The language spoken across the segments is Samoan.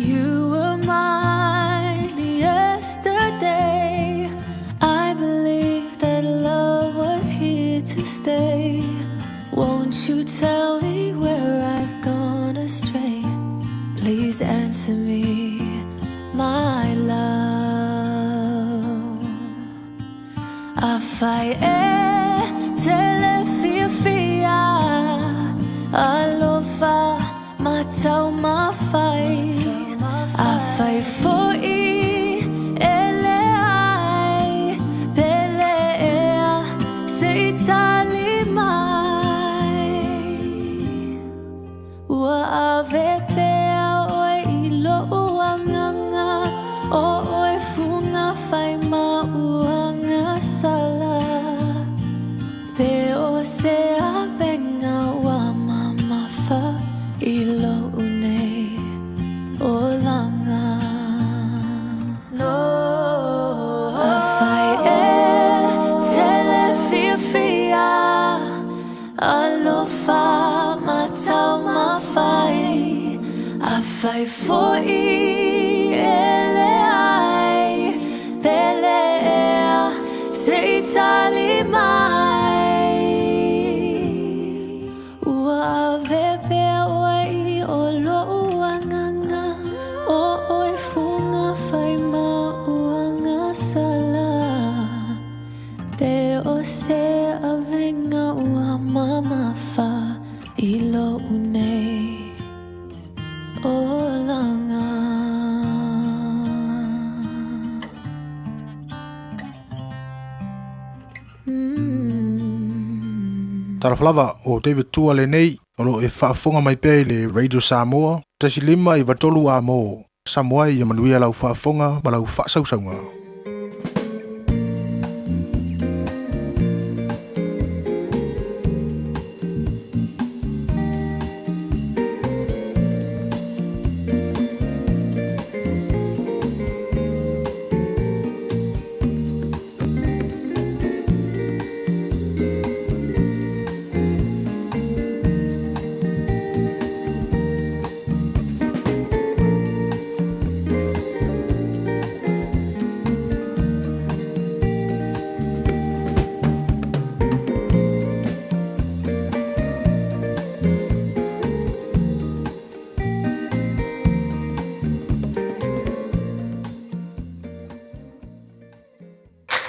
You were mine yesterday. I believe that love was here to stay. Won't you tell me where I've gone astray? Please answer me, my love. Afai e te le fiafia, alofa ma taumafai. Afai foi e leai, pele ea se i tali mai. Ua ave pea oe i lo'u agaga, o oe fuga fai ma uagasala. Pe o se avega ua mamafa i lo'u nei olaga. Afai e te le fiafia, alofa ma taumafai. Afai foi e leai, pele ea se i tali mai. Ua ave pea oe i o lo'u agaga, o oe fuga fai ma uagasala. Pe o se avega ua mamafa i lo'u nei olaga. Talofa lava, o David Tua lenei, o lo o e faafofoga mai pea i le Radio Samoa, 1 5 9 3 A mo Samoa. Ia manuia lau faafofoga ma lau faasausauga.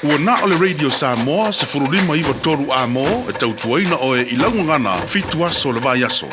Ua na o le Radio Samoa 15 93 A mo e tautuaina oe i lau gagana 7 aso le vaiaso.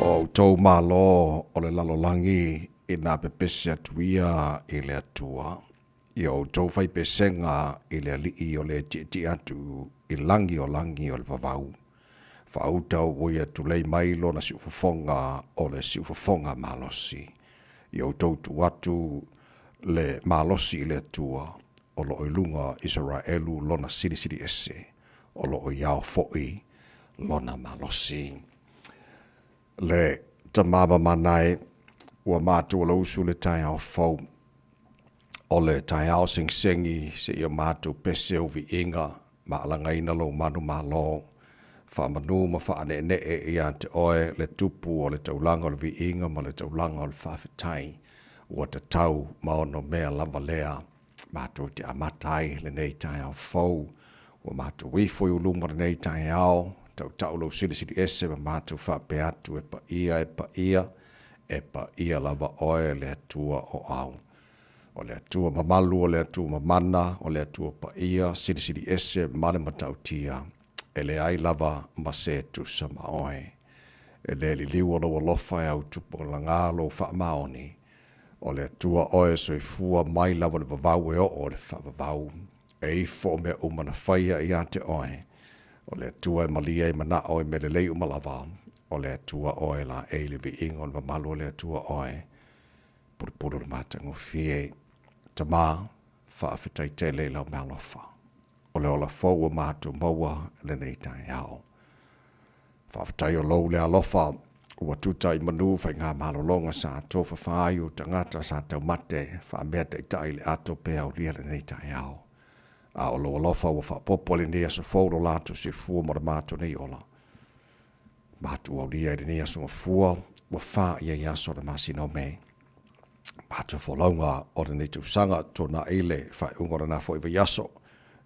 O outou malo o le lalolagi, ina pepesi atu ia i le Atua. I a outou faipesega i le Alii o le tietie atu i lagi o lagi o le vavau. Faauta ua ia tulei mai lona siufofoga o le siufofoga malosi. Ia outou tuu atu le malosi i le Atua o lo o i luga o Isaraelu lona silisili ese, o lo o i ao foi lona malosi. Le Tama mamana e, ua matou alausu le taeao fou. O le taeao segiseigi seia matou pese ou viiga ma alagaina lou manumalo. Faamanu ma faaneenee ia te oe le Tupu o le taulaga o le viiga ma le taulaga o le faafetai. Ua tatau ma ono mea lava lea matou te amata ai lenei taeao fou. Ua matou ifo i uluma lenei taeao, tautau lou silisili ese ma matou faapea atu e paia, e paia, e paia lava oe le Atua o au. O le Atua mamalu, o le Atua mamana, o le Atua paia, silisili ese ma le matautia, e leai lava ma se tusa ma oe. E le liliu o lou alofa e autupulaga lou faamaoni. O le Atua oe e soifua mai lava le vavau e oo le faavavau. E ifo o mea uma na faia ia te oe. O le Atua e malie ai manao i mea lelei uma lava. O le Atua oe laei le viiga o le mamalu o le Atua oe. Pulupulu le matagofie. Tama, faafetai tele i lau meaalofa. O le ola fou ua matou maua lenei taeao. Faafetai o lou le alofa ua tuta i manu faigamalologa sa tofafa ai ou tagata sa taumate faamea taitai i le ato pe aulia lenei taeao. A o lou alofa ua faaopoopo lenei aso fou lo latou soifua ma le matou nei ola. Matou aulia i lenei aso gafua ua faia i aso o le masina o Me. Matou folauga o lenei tausaga tuanai le faaiuga o lena foi vaiaso.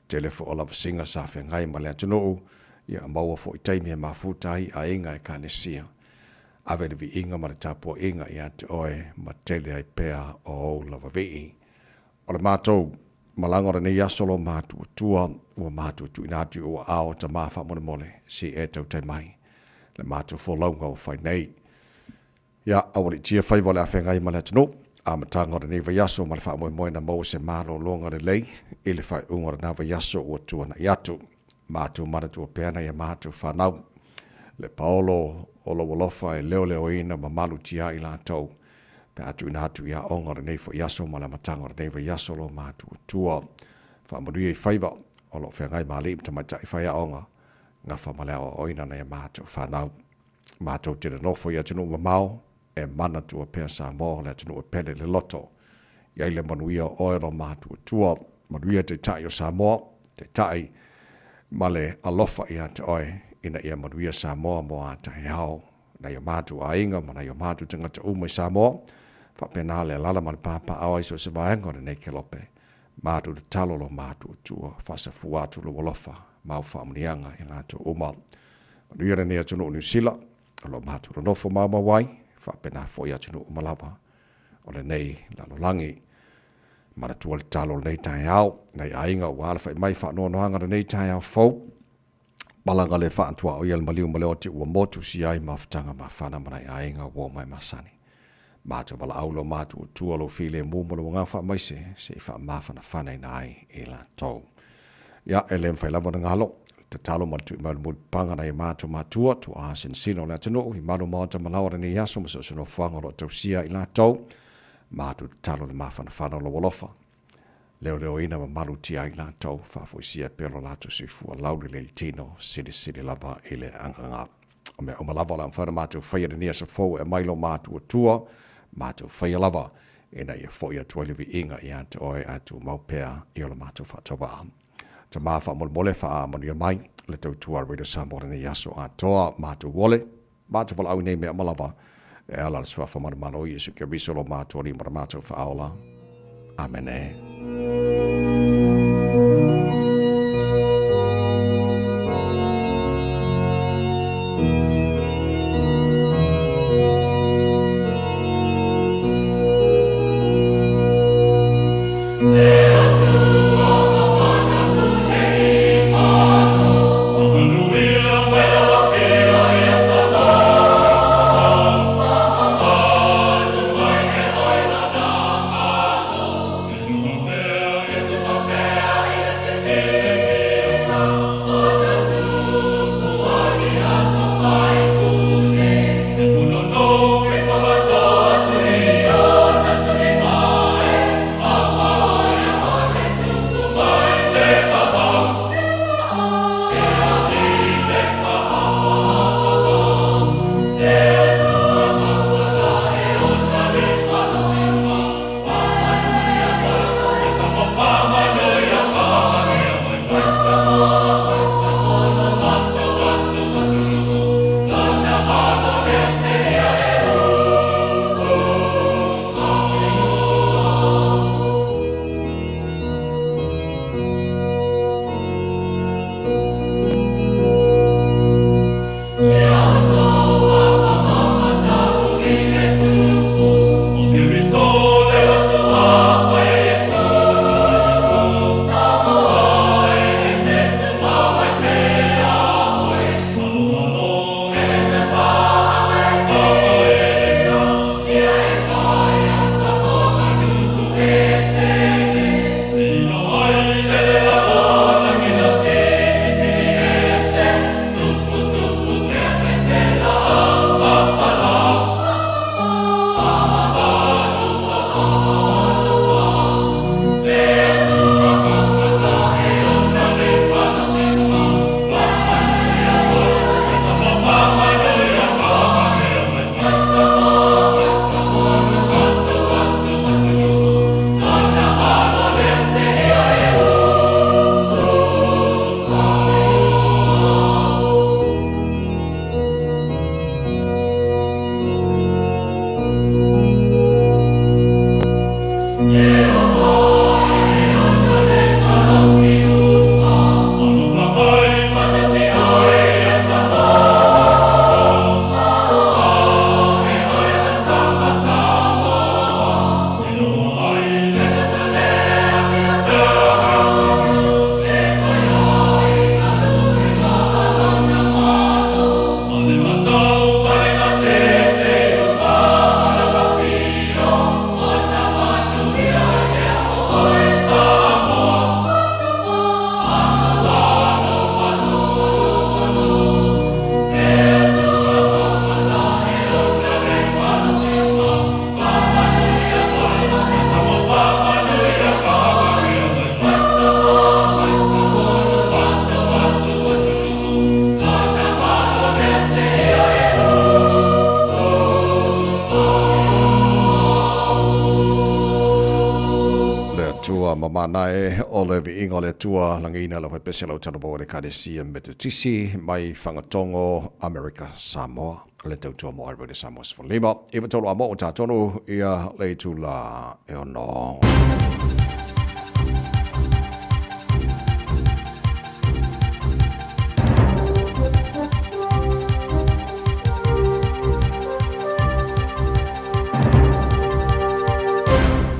Tele foi o lavasiga sa feagai ma le atunuu, ia maua foi taimi e mafuta ai aiga Ekalesia. Ave le viiga ma le tapuaiga ia te oe ma tele ai pea o ou lava vii. O le matou malaga o lenei aso lo matuatua ua matou tuuina atu i ou aao tama faamolemole se i e tautai mai le matou folauga ua fai nei. Ia, aualiitia faiva o le a feagai ma le atunuu, amataga o lenei vaiaso ma le faamoemoe na maua se malologa lelei i le faaiuga o lena vaiaso ua tuanai atu. Matou manatua pea nai a matou fanau. Le paolo o lou alofa e leoleoina ma malutia ai latou pe a tuuina atu i aoga o lenei foi aso ma le amataga o lenei vaiaso lo matuatua. Faamanuia i faiva o lo o feagai ma alii ma tamaitai faiaoga, gafa ma le aoaoina nai a matou fanau. Matou te nonofo i atunuu mamao, e manatua pea Samoa o le atunuu e pele le loto. I ai le manuia o oe lo matuatua, manuia Taitai o Samoa, Taitai ma le alofa ia te oe, ina ia manuia Samoa mo a taeao, nai o matou aiga ma nai o matou tagata uma i Samoa, faapena le alala ma le papaaao ai so o se vaega o lenei kelope. Matou tatalo lo matuatua, faasafua atu lou alofa ma au faamanuiaga i latou uma. Manuia lenei atunuu o Niu Sila, o lo o matou nonofo maumau ai, faapena foi atunuu uma lava o lenei lalolagi. Manatua le tatalo o lenei taeao, nai aiga ua alafai mai faanoanoaga lenei taeao fou, malaga le faatuaoia le maliu ma le oti ua motu sia ai mafutaga mafana ma nai aiga ua omai masani. Matou valaau lo matuatua lou filemu ma lou agaga faamaise se i faamafanafanaina ai i latou. Ia, e le mafai lava ona galo, tatalo ma le tui mai o le mulipapaga nai a matou matua, tuaa sinosino o le atunuu, i malu maota ma laoa lenei aso ma so o se nofoaga o lo o tausia i latou. Matou tatalo le mafanafana o lou alofa. Leoleoina ma malutia ai latou, faafoisia pea lo latou soifua laulelei le tino, silisili lava i le agaga. O mea uma lava o le a mafai ona matou faia lenei aso fou e aumai lo matuatua, matou faia lava ina ia foi atu ai le viiga ia te oe ae tumau pea i o le matou faatauvaa. Tama faamolemole faamanuia mai le tautua a Radio Samoa lenei aso atoa, matou ole, matou valaau i nei mea uma lava e ala le suafa manumalo o Iesu Keriso lo matou Alii ma le matou Faaola. Amene. Matua ma manae o le viiga o le Atua lagiina lau faipese lau talavou o le Ekalesia Metotisi mai Fagatogo Amerika Samoa le tautua mo Ivory Samoa 15 93 a mo tatonu ia le itula e ono.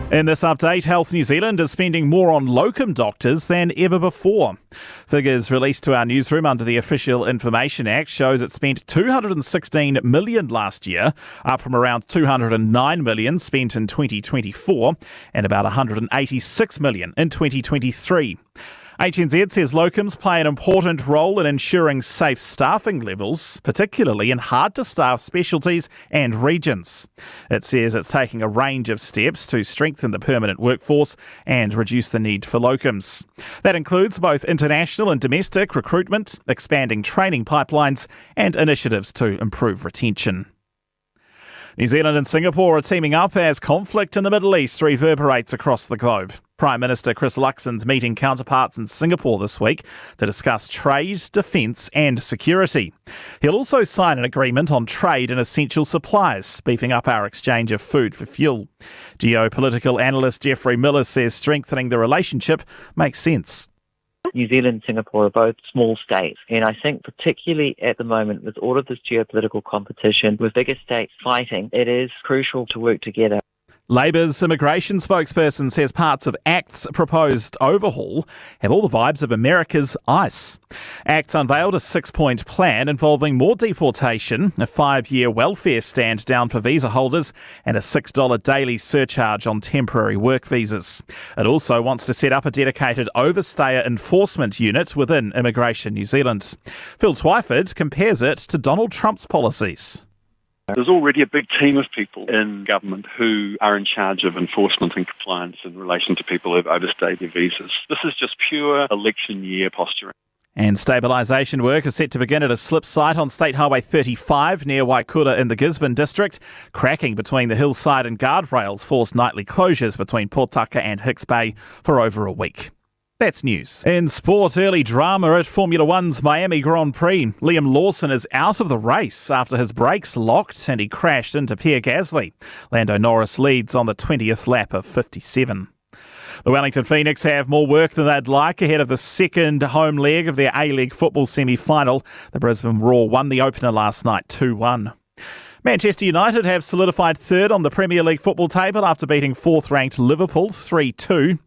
In this update, Health New Zealand is spending more on locum doctors than ever before. Figures released to our newsroom under the Official Information Act shows it spent 216 million last year, up from around 209 million spent in 2024 and about 186 million in 2023. HNZ says locums play an important role in ensuring safe staffing levels, particularly in hard to staff specialties and regions. It says it's taking a range of steps to strengthen the permanent workforce and reduce the need for locums. That includes both international and domestic recruitment, expanding training pipelines, and initiatives to improve retention. New Zealand and Singapore are teaming up as conflict in the Middle East reverberates across the globe. Prime Minister Chris Luxon's meeting counterparts in Singapore this week to discuss trade, defence, and security. He'll also sign an agreement on trade and essential supplies, beefing up our exchange of food for fuel. Geopolitical analyst Jeffrey Miller says strengthening the relationship makes sense. New Zealand and Singapore are both small states. And I think particularly at the moment with all of this geopolitical competition, with bigger states fighting, it is crucial to work together. Labour's immigration spokesperson says parts of ACT's proposed overhaul have all the vibes of America's ICE. ACT unveiled a six point plan involving more deportation, a five year welfare stand down for visa holders, and a $6 daily surcharge on temporary work visas. It also wants to set up a dedicated overstayer enforcement unit within Immigration New Zealand. Phil Twyford compares it to Donald Trump's policies. There's already a big team of people in government who are in charge of enforcement and compliance in relation to people who've overstayed their visas. This is just pure election year posturing. And stabilisation work is set to begin at a slip site on State Highway 35 near Waikura in the Gisborne district. Cracking between the hillside and guardrails forced nightly closures between Potaka and Hicks Bay for over a week. That's news. In sport, early drama at Formula One's Miami Grand Prix. Liam Lawson is out of the race after his brakes locked and he crashed into Pierre Gasly. Lando Norris leads on the 20th lap of 57. The Wellington Phoenix have more work than they'd like ahead of the second home leg of their A League football semi final. The Brisbane Roar won the opener last night 2 1. Manchester United have solidified third on the Premier League football table after beating fourth ranked Liverpool 3 2.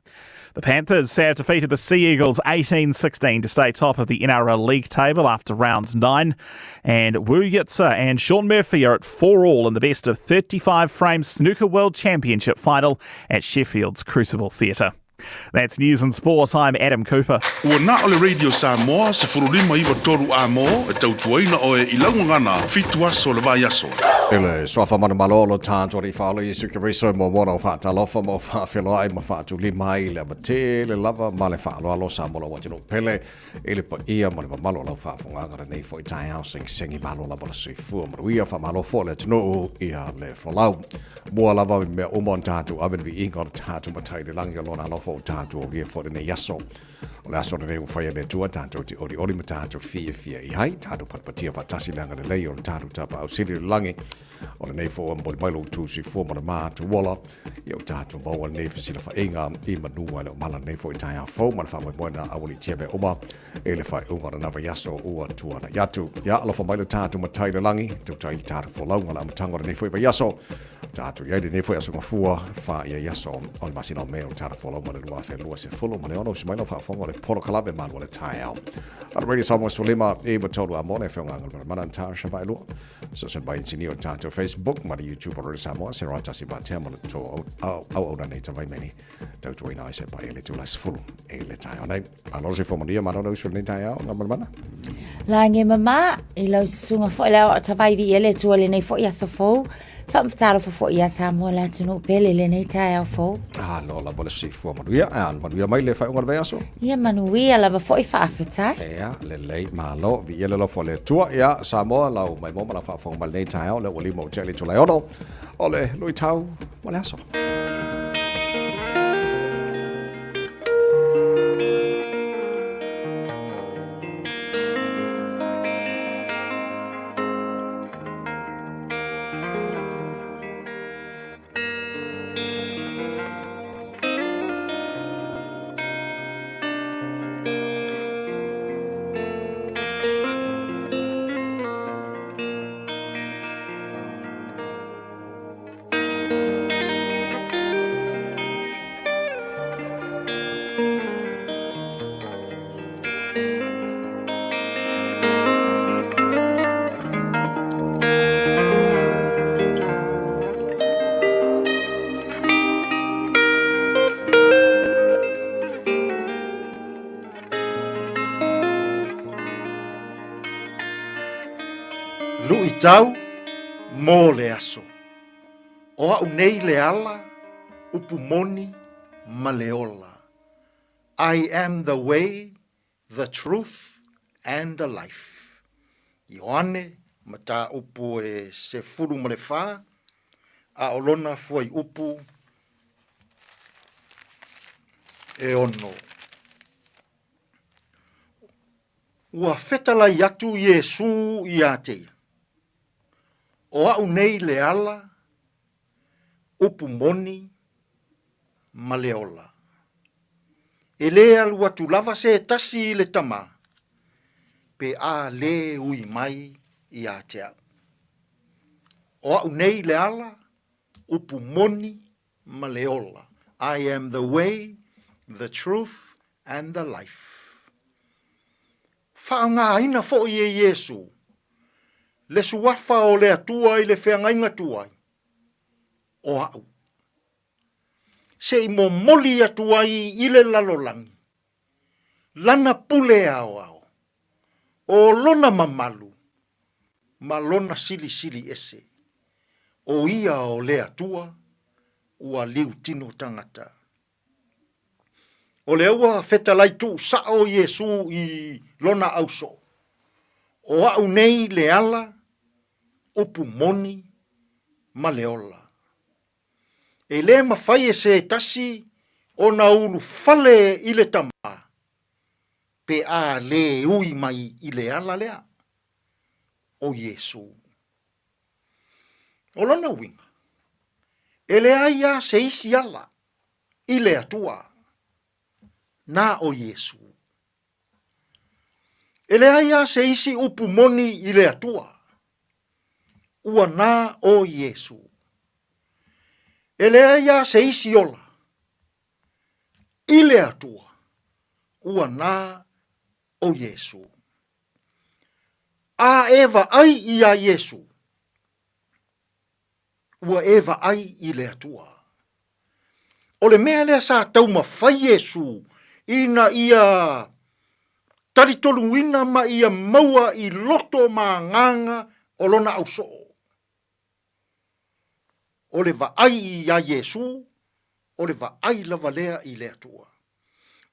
The Panthers have defeated the Sea Eagles 18 16 to stay top of the NRL League table after round nine. And Wu Yize and Shaun Murphy are at 4 all in the best of 35 frame Snooker World Championship final at Sheffield's Crucible Theatre. That's news and sport. I'm Adam Cooper. Ua na o le Radio Samoa, 1593 a mo, e tautuaina oe i laugagana, fitu aso le vai aso. I le suafa manumalo o lo tātou Alii Faaola Iesu Keriso mo mona o faatalofa ma o faafeloai ma faatulima ai le ava tele lava ma le faaaloalo sa mo lau atunuu pele i le paia ma le mamalu o lau faafogaaga lenei foi taeao segisegi malo lava le soifua manuia faamalo foi le atunuu ia le folau mua lava i mea uma ona tatou ave le viiga o le tatou matai i le lagi o lona alofa ua tatou aulia foi lenei aso O le aso lenei ua faia e le Atua tatou te olioli ma tatou fiafia i ai, tatou patipatia faatasi le agalelei o le tatou Tapaau Sili i le lagi. O lenei foi ua momoli mai lo outou soifua ma le matou ola, ia o tatou maua lenei fesilafaiga i manu ai le omala lenei foi taeao fou ma le faamoemoe na aualiitia mea uma i le faaiuga o lena vaiaso ua tuanai atu. Ia alofa mai le tatou Matai i le lagi, tautai i le tatou folauga le amataga o lenei foi vaiaso. Tatou i ai lenei foi aso gafua, wha ia i aso o le masina o Mei o le tara folau ma le 2026 ma le ono usi mai lau faafofoga o le polokalame malu o le taeao. A le Radio Samoa 15 e ma tolu a mone whenga ngā mana ntāra shafa e lua. So sen mai tini o tātou Facebook ma le YouTube o Radio Samoa se roa tasi ma tea ma le tō au au au nei ta vai meni. Tau tuai nai se pa e le tula sefulu e le taeao nei. Alo se fo manuia malo lau usi lenei taeao ngā mana. Lagi mama, i lau susuga foi le aoao tavai viia le Atua i lenei foi aso fou. Faamatalofa foi ia Samoa le atunuu pele i lenei taeao fou. Alo lava le soifua manuia, a manuia mai le faaiuga o le vaiaso. Ia manuia lava foi faafetai. Ia, lelei, malo, viia le alofa o le Atua. Ia, Samoa, lau maimoa ma lau faafofoga mai lenei taeao, lea ua lima ua tea le itula e ono o le luitau mo le aso. Luitau mo le aso. O au nei le ala, upu moni ma le ola. I am the way, the truth and the life. Ioane, mataupu e 14, a o lona fuaiupu e 6. Ua fetalai atu Iesū iā te ia, O au nei le ala, upu moni, ma le ola. E lē alu atu lava se tasi i le Tama, pe a lē ui mai iā te au. O au nei le ala, upu moni, ma le ola. I am the way, the truth and the life. Faaaogaina foi e Iesu le suafa o le Atua i le feagaiga tuai, o a'u, se i momoli atu ai i le lalolagi Lana pule aoao, o Lona mamalu ma Lona silisili ese, o Ia o le Atua ua liutino tagata. O lea ua fetalai tuusao Iesu i lona ausoo, O au nei le ala, upu moni ma le ola. E le mafai e se tasi ona ulufale i le Tama pe a le ui mai i le ala lea, o Iesu. O lona uiga, e leai lava se isi ala i le Atua, na o Iesu. E leai lava se isi upu moni i le Atua, ua na o Iesu. E leai lava se isi ola i le Atua, ua na o Iesu. A e vaai iā Iesu, ua e vaai i le Atua. O le mea lea sa taumafai Iesu ina ia talitoluina ma ia maua i loto ma agaga o lona ausoo. O le vaai iā Iesu, o le vaai lava lea i le Atua.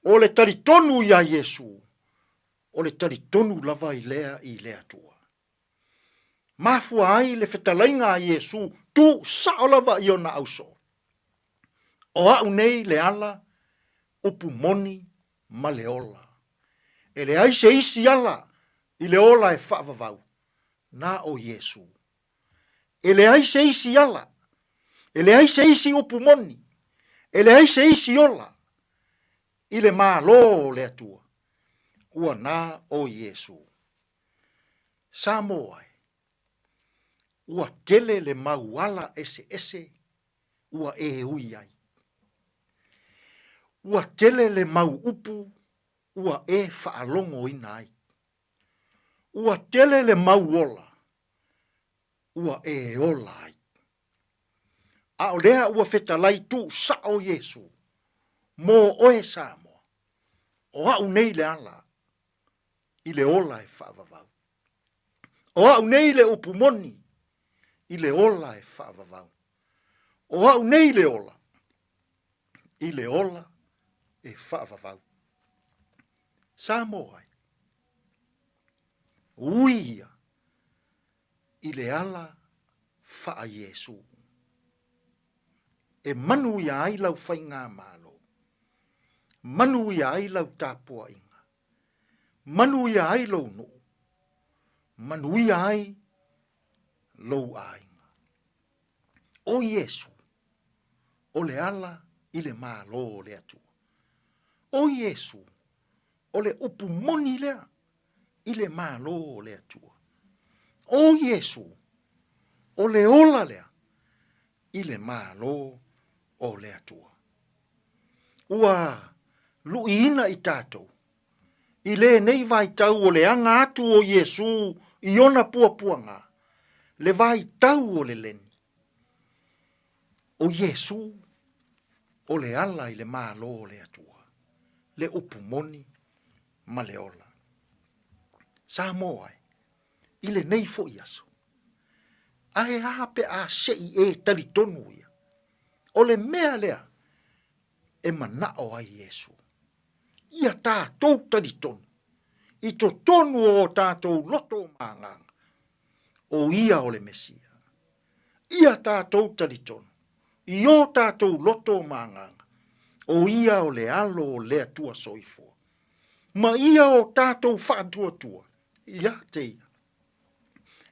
O le talitonu iā Iesu, o le talitonu lava i lea i le Atua. Mafua ai le fetalaiga a Iesu tu sao lava i ona ausoo. O au nei le ala, upu moni ma le ola. E leai se isi ala i le ola e faavavau, na o Iesu. E leai se isi ala, e leai se isi upu moni, e leai se isi ola i le Malo o le Atua, ua na o Iesu. Samoa e, ua tele le mau ala eseese ua e ui ai. Ua tele le mau upu ua e faalogoina ai. Ua tele le mau ola ua e ola ai. A o lea ua fetalai tuusao Iesu mo oe Samoa, o au nei le ala i le ola e faavavau. O au nei le upu moni i le ola e faavavau. O au nei le ola i le ola e faavavau. Samoa e, ui ia i le ala faa-Iesu. E manuia ai lau faigamalo, manuia ai lau tapuaiga, Manuia ai lou nuu, manuia ai lou aiga. O Iesu, o le ala i le Malo o le Atua. O Iesu, o le upu moni lea i le Malo o le Atua. O Iesu, o le ola lea i le Malo o le Atua. Ua luʻiina i tatou i lenei vaitau o le aga atu o Iesū i ona puapuaga, le vaitau o le leni. O Iesū o le ala i le Malo o le Atua, le upu moni ma le ola. Samoa e, i lenei foi aso. Ae a pe a se i e talitonu ia? O le mea lea e manao ai Iesu. Ia tatou talitonu i totonu o o tatou loto ma agaga, o ia o le Mesia. Ia tatou talitonu i o tatou loto ma agaga, o ia o le Alo o le Atua Soifua. Ma ia o tatou faatuatua ia te ia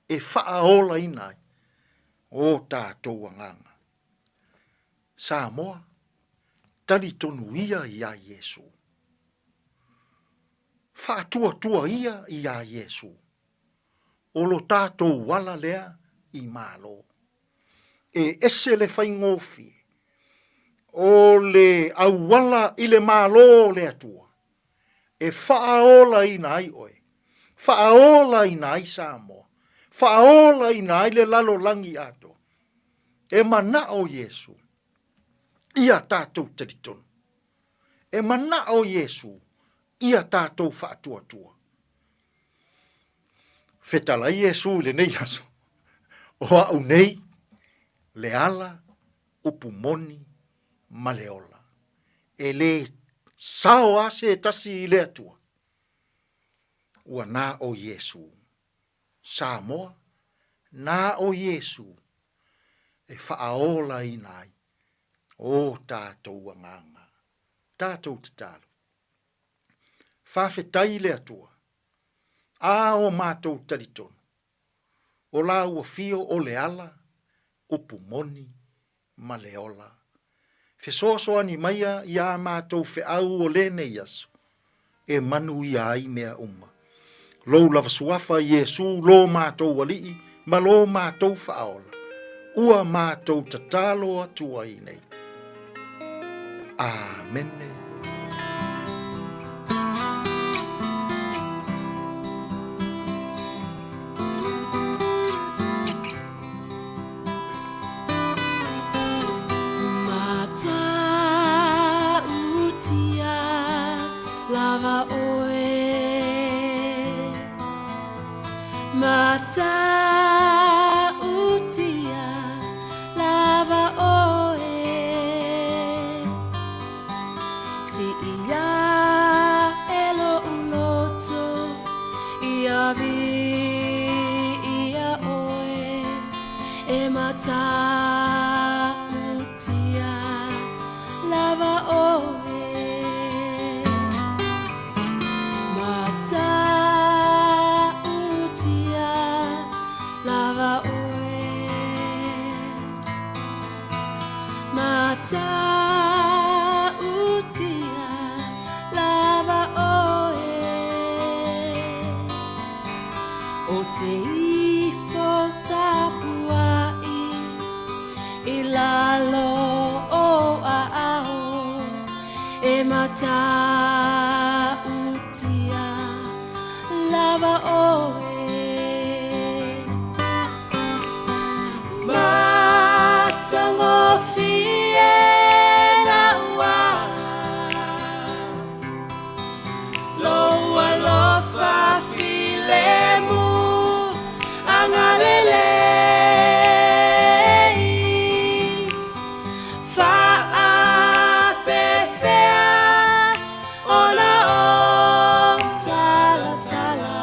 e faaolaina ai o tatou agaga. Samoa, talitonu ia iā Iesu. Faatuatua ia iā Iesu. O lo tatou ala lea i Malo. E ese le faigofie o le auala i le Malo o le Atua e faaolaina ai oe, faaolaina ai Samoa, faaolaina ai le lalolagi atoa. E manao Iesu ia tatou talitonu. E manao Iesu ia tatou faatuatua. Fetalai Iesu i lenei aso, o au nei le ala, upu moni ma le ola. E lē sao a se tasi i le Atua, ua na o Iesu. Samoa, na o Iesu e faaolaina ai o tatou agaga. Tatou tatalo. Faafetai i le Atua, a o matou talitonu, o lāua fio o le ala, upu moni ma le ola. Fesoasoani maia iā matou feau o lenei aso, e manuia ai mea uma. Lou lava suafa Iesu lo matou Alii ma lo matou Faaola, ua matou tatalo atu ai nei. Amene. Matautia lava oe Matautia lava oe Si ia e lo'u loto ia vi ia oe E matautia lava oe Matautia lava oe Matautia lava oe O te ifo tapuai i lalo o aao e matautia lava oe. Matagofie na ua Lou alofa filemu agalelei Faapefea ona ou talatala.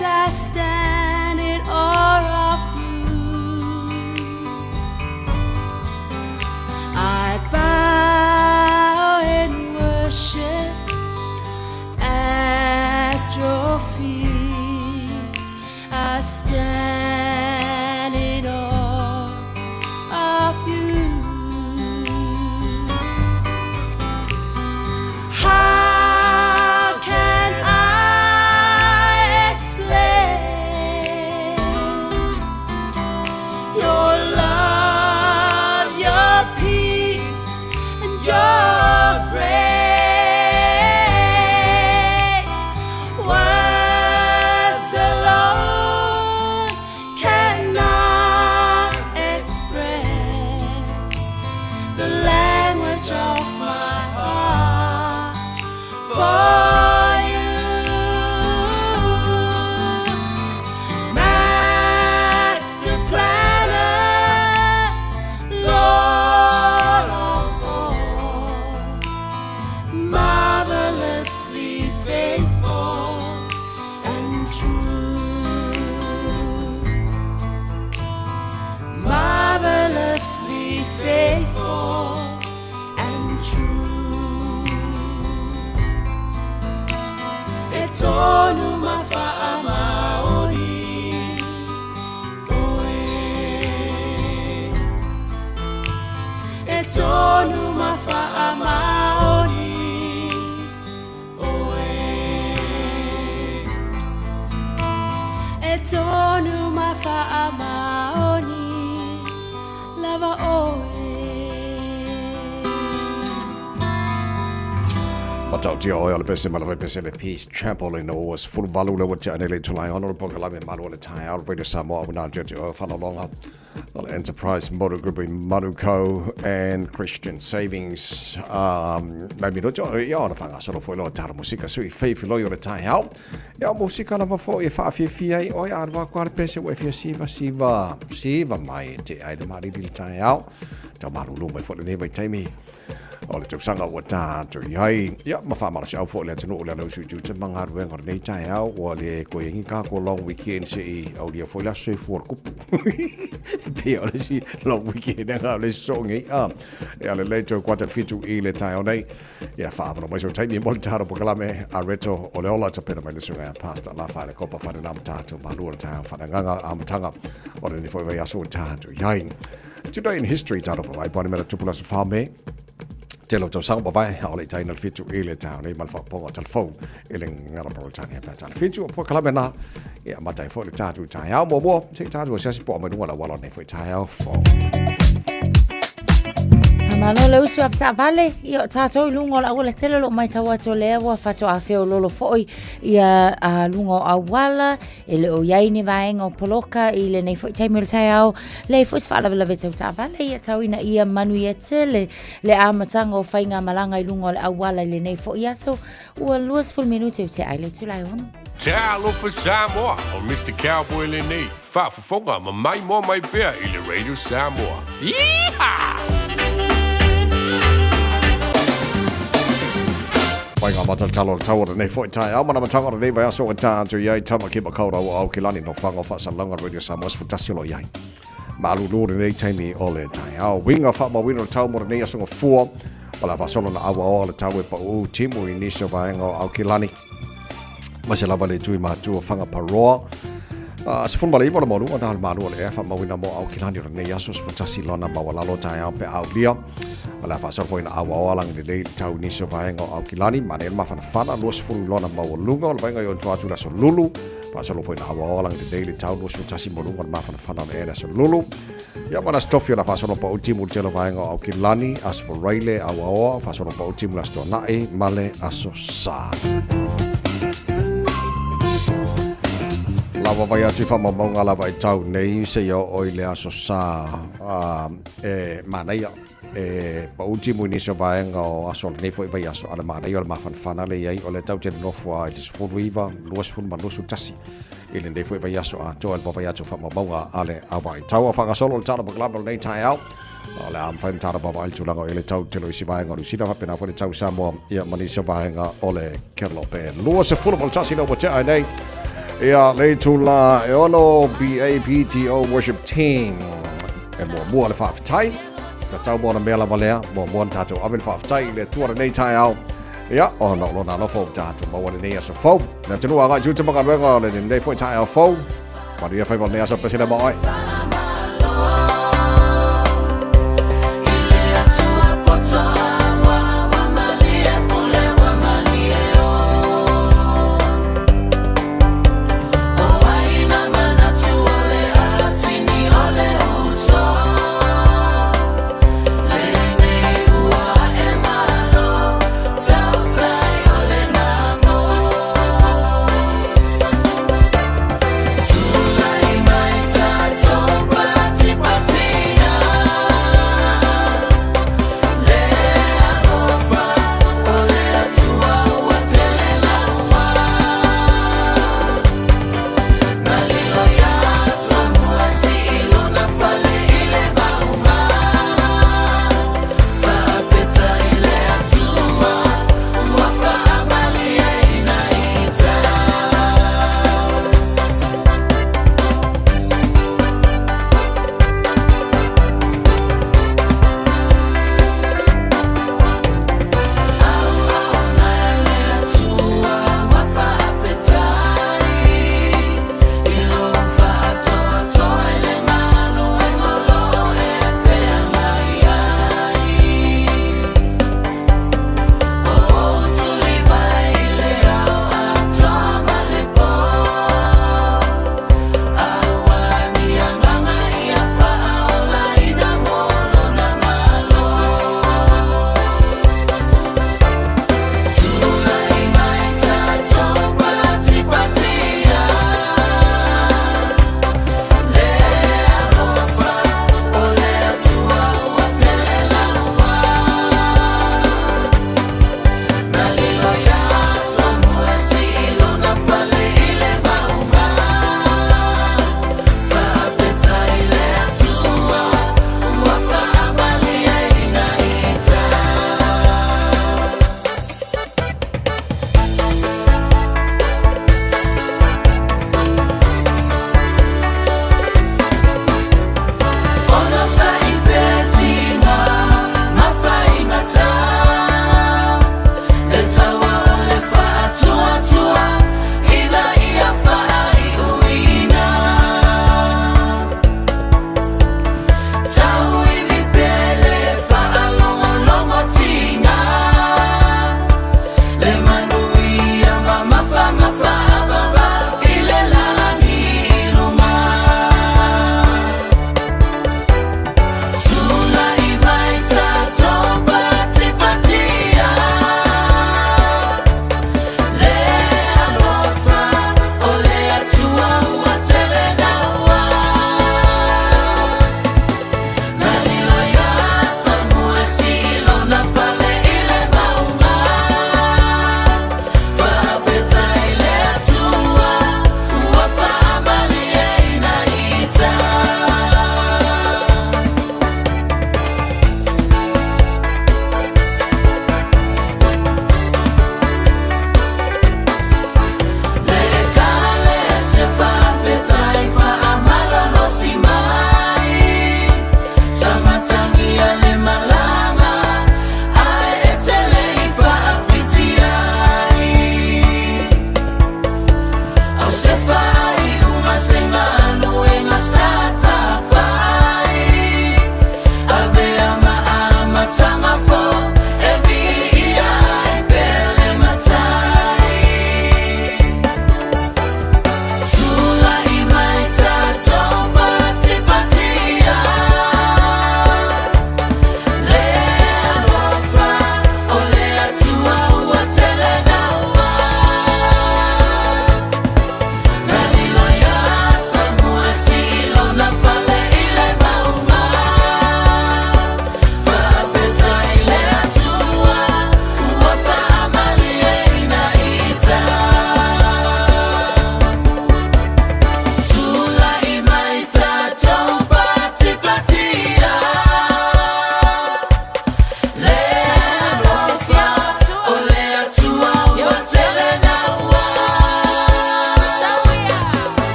Yes, I stand in awe of you. I bow in worship at your feet. I stand in awe of you. How can I explain your love, your peace, and your grace? Words alone cannot express the language of my heart for you. Master planner, Lord of all, marvelously faithful and true. Marvelously faithful and true. E tonu ma whaamaoni oe. E tonu ma whaamaoni oe. E tonu ma whaamaoni lava oe. Matautia oe o le pese ma le pese le Peace Chapel ina ua 18 le ua tea nei le itula e ono le polokalame Malu o le Taeao Radio Samoa ua nā tia oe whalolonga o le Enterprise Motor Group i Manukau and Christian Savings. Nai minuti o ia ona whangasolo foi loa tara musika sui wheifi loi o le taeao. Ia o musika lava foi e whaafiafia ai oe a rua kua le pese ua e fia siva siva siva mai e te ai le mariri le taeao. Tau malulu mai foi lenei vaitaimi o le tausaga ua tā atu i ai. Ia, ma whaamalaseau foi le atunuu le alau sui te mangaruenga o lenei taeao ua le koe ingi kā ko long weekend se i aulia foi le aso soifua o le kupu. Pei o le si long weekend anga o le sogi. Ia le lei tau kwata 7 i le taeao nei. Ia whaamano mai sau taimi mo le tāro pokalame a reto o le ola tapena mai le sunga a pastor la whaele kopa whare nā matātou malua le taeao whananganga a matanga o le nei foi vai aso o tātou i ai. Today in history, tātou pa vai pani mera tupuna sa whame. Te lo tausaga pa vai, o le taina le fitu i le tau nei ma le whaponga talfou i le ngara Peretania pa tāna fitu o polokalame nā. Ia matai foi le tātou taeao muamua, se i tātou asiasi po o mai luga o le auala o lenei foi taeao fou. Faamalo le uso avetaavale, ia o tatou i luga o le auala tele o lo o matau atu o lea ua faatoa feololo foi ia a luga o auala e le o iai ni vaega o poloka i lenei foi taimi o le taeao, leai foi se faalavelave tau taavale ia tau ina ia manuia tele le amataga o faigamalaga i luga o le auala i lenei foi aso ua 20 minute o tea ai le itula e ono. Talofa Samoa, o Mister Cowboy lenei, faafofoga ma maimoa mai pea i le Radio Samoa. Yeehaw! Pai ngā matatalo o le tau o lenei foi taeao ma namataga o lenei vaiaso ua tā atu i ai Tamaki Makaurau o Aokelani no Whanga o Faasalauga Radio Samoa 11 o lo i ai. Malulu lenei taimi o le taeao. Winga whaamauina o le tau mo lenei aso gafua o le a faasolo na auaoa le tau e pauu timu i nisi o vaega o Aokelani. Ma se lava le tui matua Whangaparoa. 19 o le maualuga na o le malu o le ea whaamauina mo Aokelani o lenei aso 11 lona maualalo taeao pe aulia. O le a faasolo foi na auaoa lagi lelei le tau i nisi o vaega o Aokelani. Manaia le mafanafana 20 lona maualuga o le vaega i ona tua atu i le aso Lulu. Faasolo foi na auaoa lagi lelei le tau 21 maualuga o le mafanafana o le ea i le aso Lulu. Ia ma le Aso Tofi o le a faasolo pau timu i le tele o vaega o Aokelani, Aso Faraile, Auaoa, faasolo pau timu i le Aso Toanai ma le Aso Sa. Lava vai atu i faamaumauga lava i tau nei seia oo i le Aso Sa e manaia e pau timu i nisi o vaega o aso o lenei foi vaiaso, a le manaia o le mafanafana le i ai o le tau te nonofo a i le 19, 20 ma 21 i lenei foi vaiaso atoa i le vaavaai atu o faamaumauga a le auvaitau. A faagasolo le tala pakalame o lenei taeao, o le a mafai ona tala vaavaai le tulaga o i le tau tele o isi vaega o Niu Sila, faapena foi le tau Samoa ia ma nisi o vaega o le Kelope. 21 le ua tea ai nei. Ia, le itula e ono BAPTO Worship Team. E muamua le faafetai. Tatau mo ona mea lava lea. Muamua ona tatou ave le faafetai i le Atua lenei taeao. Ia, ona o lona alofa ua tatou maua lenei aso fou. Le atunuu agai tiute ma galuega o lenei foi taeao fou. Manuia faiva o lenei aso Pesele ma oe.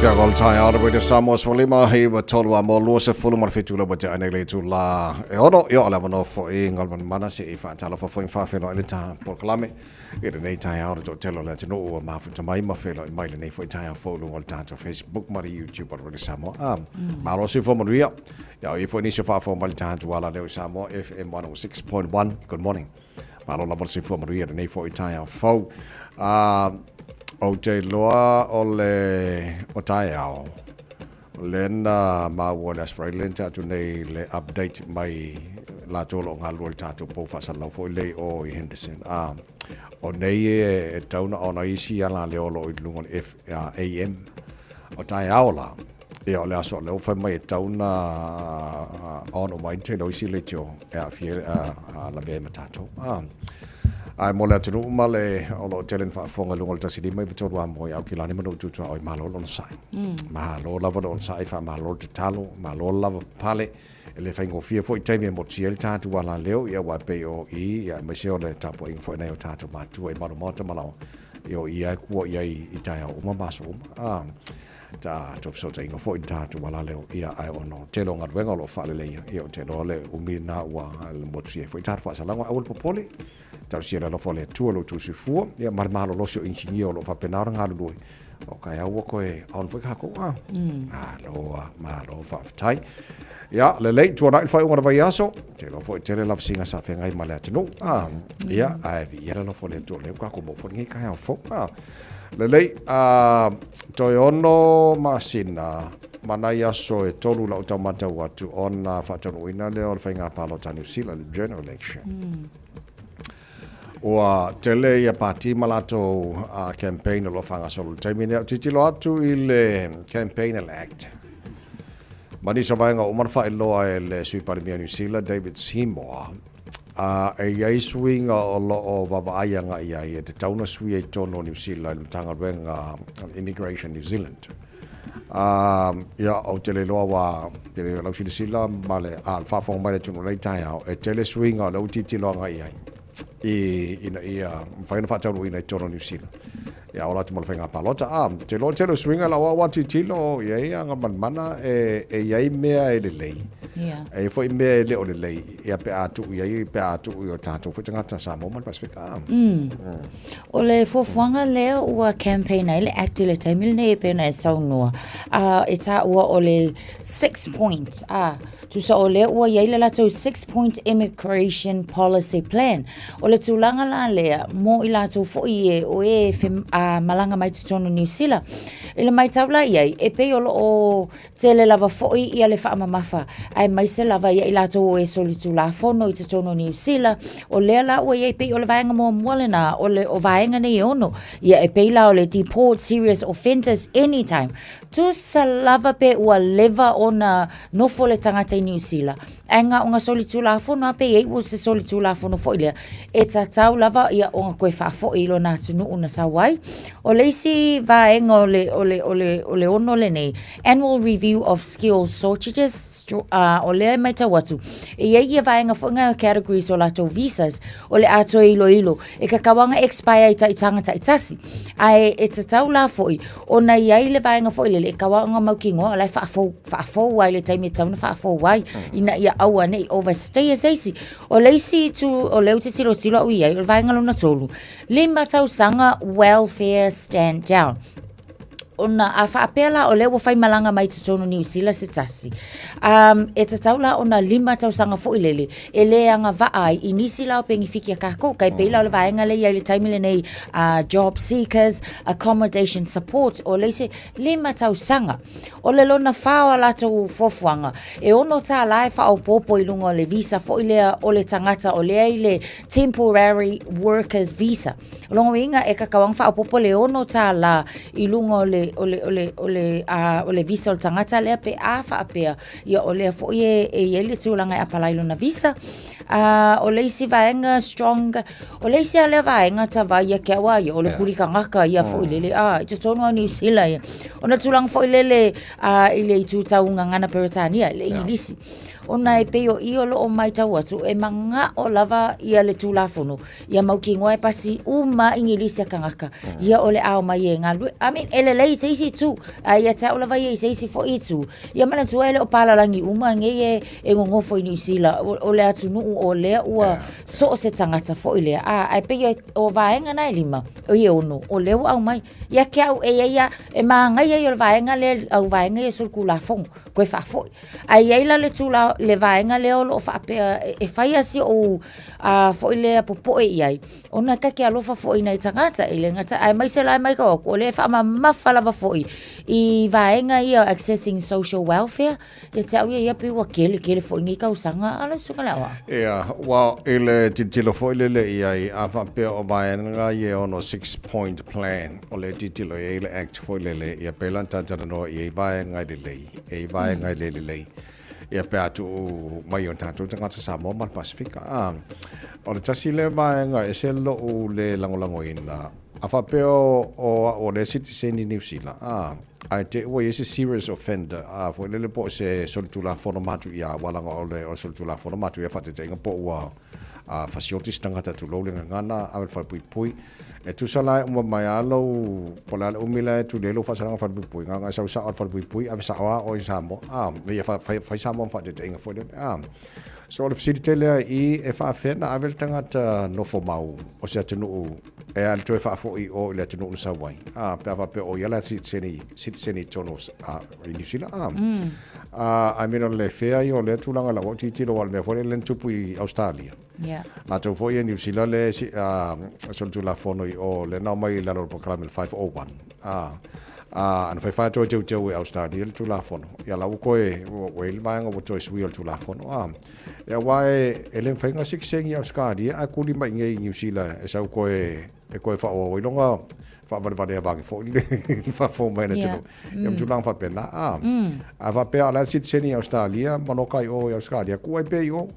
Te o le taeao o Radio Samoa 15 i tolu a mo 27 le watea nei le itulā e ono i o le avanoa fo'i Galumalemana se i faatalofa fo'i ma faafeiloai le ta polokalame i lenei taeao le toatele o le atunuu ua mafuta mai ma feiloai mai lenei foi taeao fou i luga o le tatou Facebook ma le YouTube o le Radio Samoa. Ah, malo soifua manuia. Ia o i foi nisi o faafofoga mai le tatou ala leo i Samoa FM 106.1. Good morning. Malo lava le soifua manuia i lenei foi taeao fou. Ah, ou te iloa o le o taeao lea na maua i le Aso Faraile lea na tea atu nei le update mai latou o lo o galulue i le tatou pou faasalalau foi lea i o i Henderson. Ah, o nei e tau na ona isi alaleo o lo o i luga o le F, AM. O taeao la, ia o le aso lea ua fai mai e tau na on uma ai le tele o isi leitio e aafia ai lavea ai ma tatou. Ah. Ae mo le atunuu ma le o lo o tele ina faafofoga i luga o le 153 a moe au kilani ma nuu tutuaoi, malo le onosai. Malo lava le onosai, faamalo le tatalo, malo lava pale. E le faigofie foi taimi e motusia ai le tatou alaleo, ia aua e pei o i, ia aemaise o le tapuaiga foi a nai o tatou matua i Malumaota ma Laoa, ia o i lava e kua i ai i taeao uma ma aso uma. Ah, tatou fesootaiga foi i le tatou alaleo, ia ae ona o le tele o galuega o lo o faaleleia, ia ou te iloa le umi lena ua motusia ai foi tatou faasalaga. Aua le popole, talosia i le alofa o le Atua lo outou soifua, ia ma le malolosi o inisinia o lo o faapena ona galulue, o kaeau ua toe on foi kākou. Ah, malo, ah, malo, faafetai. Ia, lelei, tuanai le faaiuga o le vaiaso, te iloa foi tele lavasiga sa feagai ma le atunuu. Ah, ia, ae viia le alofa o le Atua o lea ua kākou maua foi lenei taeao fou. Ah, lelei, ah, toe ono masina ma nai aso e tolu lau tau matau atu ona faataunuuina lea o le faiga palota a Niu Sila, le general election. Ua tele ia pati ma latou campaign o lo o faagasolo i le taimi nei. Ou tilotilo atu i le Campaign a le Act ma nisi o vaega ua uma ona faailoa e le Sui Palemia o Niu Sila, David Seymour, a e i ai suiga o lo o vaavaai agai i ai e tatau ona suia i totonu o Niu Sila i le Matagaluega o le Immigration New Zealand. A, ia, ou te le iloa ua, te le lau silasila ma le, a, le faafofoga mai le atunuu i lenei taeao, e tele suiga o lea ua tilotilo agai i ai, i, ina ia mafai ona faataunuuina i totonu o Niu Sila. Ia, ola atu ma le faiga palota. A, te iloa o le tele o suiga lau au a tilotilo i ai Agamalemana e, e i ai mea e lelei. Yeah. E i ai foi mea e le o lelei, ia pe a tuu i ai, pe a tuu i o tatou foi tagata Samoa ma le Pasefika. A. O le fuafuaga lea ua campaign ai le Act i le taimi lenei e pei ona e saunoa, a e taua o le six point, a tusa o lea ua i ai le latou six point immigration policy plan. O le tulaga la lea mo i latou foi e o e a malaga mai totonu o Niu Sila. I le matau la i ai, e pei o lo o Tele lava foi ia le faamamafa, aemaise lava ia i latou o e solitulafono i totonu o Niu Sila, o lea la ua i ai pei o le vaega muamua lena o le o vaega nei e ono, ia e pei la o le deport serious offenders anytime. Tusa lava pe ua leva ona nofo le tagata i Niu Sila, ae na o na solitulafono a pe i ai ua se solitulafono foi lea, e tatau lava ia ona toe faafoi i lona atunuu na sau ai. O le isi vaega o le, o le, o le, o le ono lenei, Annual Review of Skills Shortages, uh, o lea e matau atu, e i ai ia vaega foi ngai o categories o latou visas, o le a toe iloilo, e tatau lava ona expire i taitaga taitasi. Ae e tatau la foi ona i ai le vaega foi lele e tatau lava ona mautinoa o la e faafou, faafou lava i le taimi e tatau ona faafou ai, ina ia aua ne i overstay se isi. O le isi itu o lea ou te tilotilo au i ai, o le vaega lona tolu, lima tausaga welfare stand down. Ona a faapea la o lea ua faimalaga mai totonu Niu Sila se tasi, um, e tatau la ona lima tausaga foi lele e le agavaa ai i nisi la o penefiti a kākou. Tai pei la o le vaega lea i ai i le taimi lenei job seekers, accommodation support, o le isi lima tausaga. O le lona whā o a latou fuafuaga, e ono tālā e whaopopo i lunga o le visa foi lea o le tangata o lea i le temporary workers visa. O lona uiga e tatau lava ona faaopoopo le $6 i luga o le, o le, o le, o le, a, o le visa o le tagata lea pe a faapea, ia o lea foi e, e i ai le tulaga e apalai lona visa. A, o le isi vaega strong, o le isi lava lea vaega tavai ia te au a ia, o le kuli tagata ia foi lele, a, i totonu lava o Niu Sila ia. Ona tulaga foi lele a, i le itu tau gagana Peretania, le Igilisi. Ona e pei o i o lo o matau atu e manao lava ia le Tulafono ia mautinoa e pasi uma Igilisi a tagata ia o le a omai e galulue. I mean, e lelei i se isi itu, ae ia te au lava ia i se isi foi itu, ia manatua e le o palalagi uma nei e, e nonofo i Niu Sila, o, o le atunuu o lea ua so o se tagata foi lea. A, ae pei o vaega na e lima, oi e ono, o lea ua aumai. Ia te au e i ai a, e manaia ia o le vaega lea, au vaega ia solitulafono, toe faafoi. Ae i ai la le tula, le vaega lea o lo o faapea e fai lava si ou foi lea popoe i ai, ona ta te alofa foi i nai tagata, e le gata, aemaise la e matau atu, o lea e faamamafa lava foi i vaega ia o accessing social welfare, ia te au ia ia pei ua tele tele foi nei tausaga a lau Susuga i le Aoao. Ia, ua i le tilotilo foi lele i ai, a faapea o vaega ia e ono 6 point plan o le tilotilo i ai le Act foi lele, ia pei la ona talatalanoa i ai vaega e lelei. E i vaega e le lelei ia pe a tuu mai o tatou tagata Samoa ma le Pasefika. A, o le tasi lea vaega e ese lo'u le lagolagoina, a faapea o, o a'u o lea sitiseni Niu Sila, a, ae te i ua i ai se serious offender, a, foi lele po o se solitulafono matuia, aua leaga o le, o le solitulafono matuia faataitaiga po ua a, fasioti se tagata tulou le gagana, ave i le falepuipui, E tusa la e uma mai lava lou, po o le a le umi la e tuli ai lou faasalaga falepuipui, na ona e sau sao i le falepuipui ave sao lava oe i Samoa, a, ia fai, fai Samoa ma faataitaiga foi lele, a. So o le fesili tele lava i i, e faapefea ona ave le tagata nofo mau o se atunuu e alu toe faafoi i o i le atunuu na sau ai, a, pe a faapea o ia la sitiseni, sitiseni i totonu o, i Niu Sila, a. A, I mean o le fair ia o lea tulaga i lau tilotilo aua o le mea foi lele na tupu i Ausetalia. Yeah. Latou foi e Niu Sila le solitulafono i o le na omai i lalo o le polokalame le 501. A, a, ana faifai toe teuteu e Australia le tulafono. Ia la ua toe, ua i ai le vaega ua toe suia o le tulafono. A, ia aua e, e le mafai ona sitiseni i Australia ae kuli mai i inei i Niu Sila e sau koe, e koe faaauau ai lona faavalevalea vage foi le faafou mai le atunuu. Ia ma tulaga faapena. A, a faapea o la e sitiseni i Australia ma loka i o i Australia, kuu ai pea i o.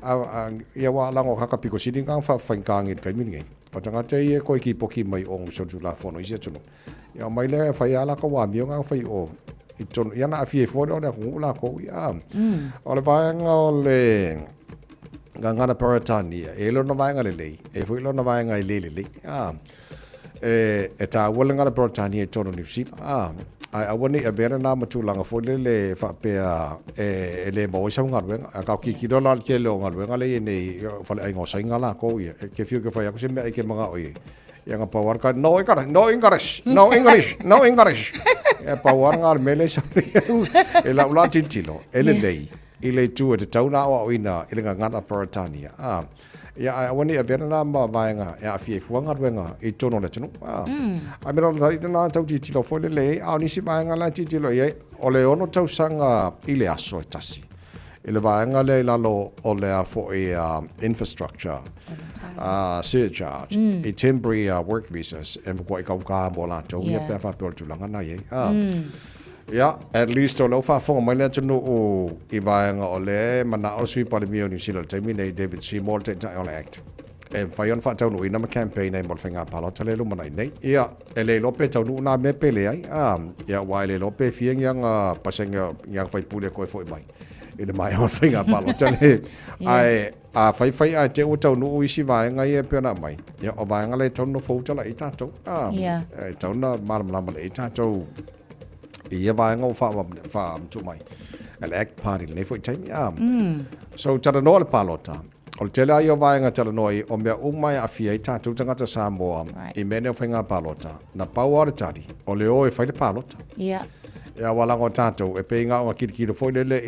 Ia aua leaga o kaka piko sili na faafaigata i le taimi lenei. O tagata ia e toe kipoki mai o solitulafono i isi atunuu. Ia omai lea e fai lava latou amio na fai i o i totonu. Ia ona aafia ifo lea o le atunuu latou ia. O le vaega o le Gagana Peretania, e i ai lona vaega lelei, e i ai foi lona vaega e le lelei. E, e tāua le gagana Peretania i totonu o Niu Sila, ā, ae aua ne i avea lena ma tulaga foi lele e faapea e, e le maua ai sau galuega. A tau tilotilo la i le tele o galuega lea e i ai nei, o faleaiga o Saina latou ia, e te fiu e te fai atu se mea e te manao i ai, ia na pau lava le tali, no English, no English, no English, no English. Ia pau lava lena o le mea lea e sau nei i lau la tilotilo, e lelei i le itu e tatau ona aoaoina i le gagana Peretania, ā. Ia, ae aua ne i avea lena ma vaega e aafia ai fua galuega i totonu o le atunuu. A, mm. Ae mea la lena tau tilotilo foi lele i ai, a o nisi vaega la e tilotilo i ai, o le ono tausaga i le aso e tasi. I le vaega lea i lalo o le a foi infrastructure surcharge mm. i temporary work visas e matuai taugā mo latou ia pe a faapea o le tulaga na i ai. Mm. Ia, at least o lea ua faafofoga mai le atunuu i vaega o lea e manao le Sui Palemia o Niu Sila i le taimi nei, David Seymour, le Taitai o le Act, e mafai ona faataunuuina ma campaign ai mo le faiga palota lea e lumanai nei. Ia, e le iloa pe taunuu nā mea pe leai, a, ia, aua e le iloa pe fia ni ana pasene, ni ana faipule e toe foi mai i le maea o le faiga palota nei. Ae, a faifai ae te i ua taunuu isi vaega ia e pei ona aumai, ia, o vaega lea e tatau ona nofo uta laia tatou, a, e tatau ona malamalama lelei tatou i ia vaega ua faamatuu mai e le Act Party i lenei foi taimi. A. So, talanoa le palota. O le tele lava ia o vaega e talanoa ai, o mea uma e aafia ai tatou tagata Samoa i mea nei o faiga palota, na pau lava o le tali, o le o e fai le palota. Ia, aua leaga o tatou, e pei na ona tilotilo foi lele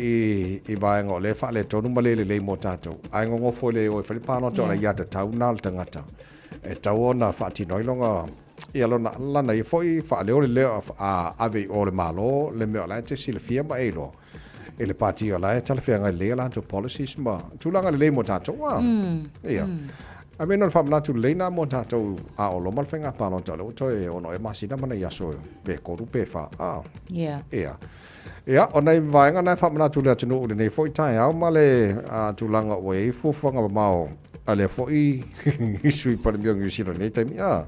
i vaega o lea e faaletonu ma le lelei mo tatou, ae nonofo i le o e fai le palota, o le aiatatau lena a le tagata e tatau ona faatino ai lona Ia lona, lana ia foi faaleo le leo a ave i o le Malo le mea o la e te silafia ma e iloa i le pati o la e talafeagai lelei a latou policies ma tulaga lelei mo tatou a. Ia. I mean o le faamanatu lelei na mo tatou a o loma le faiga palota o lea ua toe ono ea masina ma nai aso pe tolu pe fa a. Ia. Ia. Ia, o nai vaega na e faamanatu i le atunuu i lenei foi taeao ma le tulaga ua i ai fuafuaga mamao. A lea foi Sui Palemia o Niu Sila i lenei taimi, a.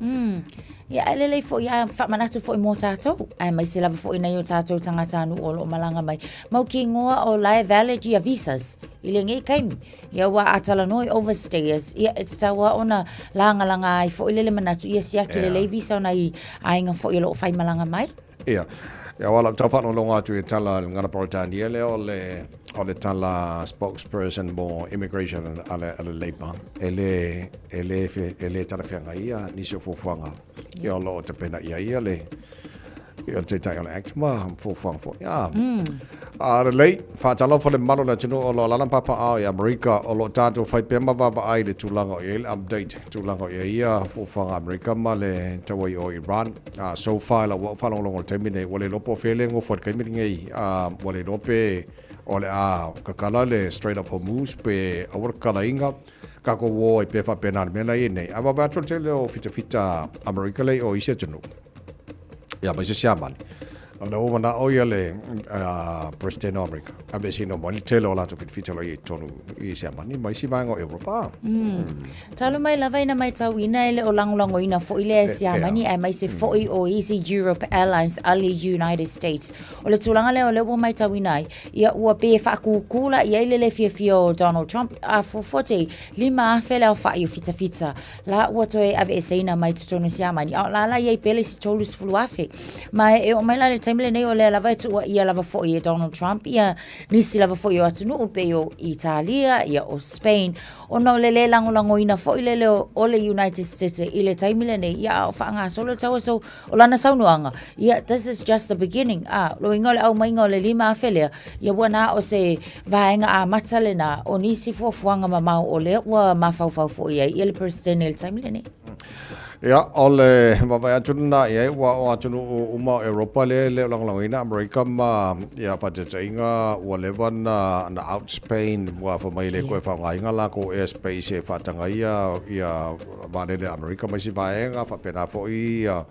Ia, ae lelei foi a faamanatu foi mo tatou, aemaise lava foi nai o tatou tagatanuu o lo o malaga mai. Mautinoa o la e valid ia visas i lenei taimi. Ia aua a talanoa i overstayers, ia e tatau lava ona lagalaga ai foi lele manatu ia siaki lelei visa o nai aiga foi o lo o faimalaga mai. Ia, aua lau tau faalogologo atu i tala a le Gagana Peretania lea o le, o le tala spokesperson mo immigration a le, a le Labour, e le, e le, e le talafeagai ia nisi o fuafuaga ia o lo o tapena i ai ia le, ia le Taitai o le Act ma fuafuaga foi. A, a lelei, faatalofa le mamalu o le atunuu o lo o alaala ma papaaao i Amerika, o lo o tatou fai pea ma vaavaai i le tulaga o i ai le update, tulaga o i ai ia fuafuaga a Amerika ma le taua i o Iran. So far i lau au faalogologo i le taimi lenei, ua le iloa po o fea lea e nofo ai i le taimi lenei. Ua le iloa pe o le a kakala le Strait of Hormuz pe aua le kakalaina. Tatou o ai pea faapena i le mea la e i ai nei. Ae vaavaai atu i le tele o fitafita Amerika lea i o i isi atunuu, ia aemaise Siamani, o lea ua manao ia le President o Amerika aveeseina uma ai le tele o latou fitafita o lo o i ai i totonu i Siamani ma isi vaega o Europa. Talu mai lava ina matauina e le o lagolagoina foi lea e Siamani aemaise foi o isi Europe Airlines a le United States. O le tulaga lea o lea ua matauina ai, ia ua pei e faakūkū la i ai le le fiafia o Donald Trump, a fuafua te i, 5,000 le aofai o fitafita la ua toe aveeseina mai totonu o Siamani, a o la la i ai pea le isi 30,000. Ma e oo mai la i le taimi lenei o lea lava e tuuaia lava foi e Donald Trump ia nisi lava foi o atunuu pei o Italia, ia o Spain, Ona o le lē lagolagoina foi lele o le United States i le taimi lenei, ia a o faagasolo le taua, so o lana saunoaga, ia this is just the beginning, a, lona uiga o le aumaiga o le 5,000 lea, ia ua na o se vaega amata lena o nisi fuafuaga mamao o lea ua mafaufau foi i ai ia le Peresetene i le taimi lenei. Ia, o le vaavaai atu lena i ai, ua o atunuu uma o Europa lea e le o lagolagoina Amerika ma, ia, faataitaiga ua leva na, na out Spain, ua fai mai e le toe faaaogaina latou airspace e faataga ia, ia vaalele a Amerika ma isi vaega, faapena foi ia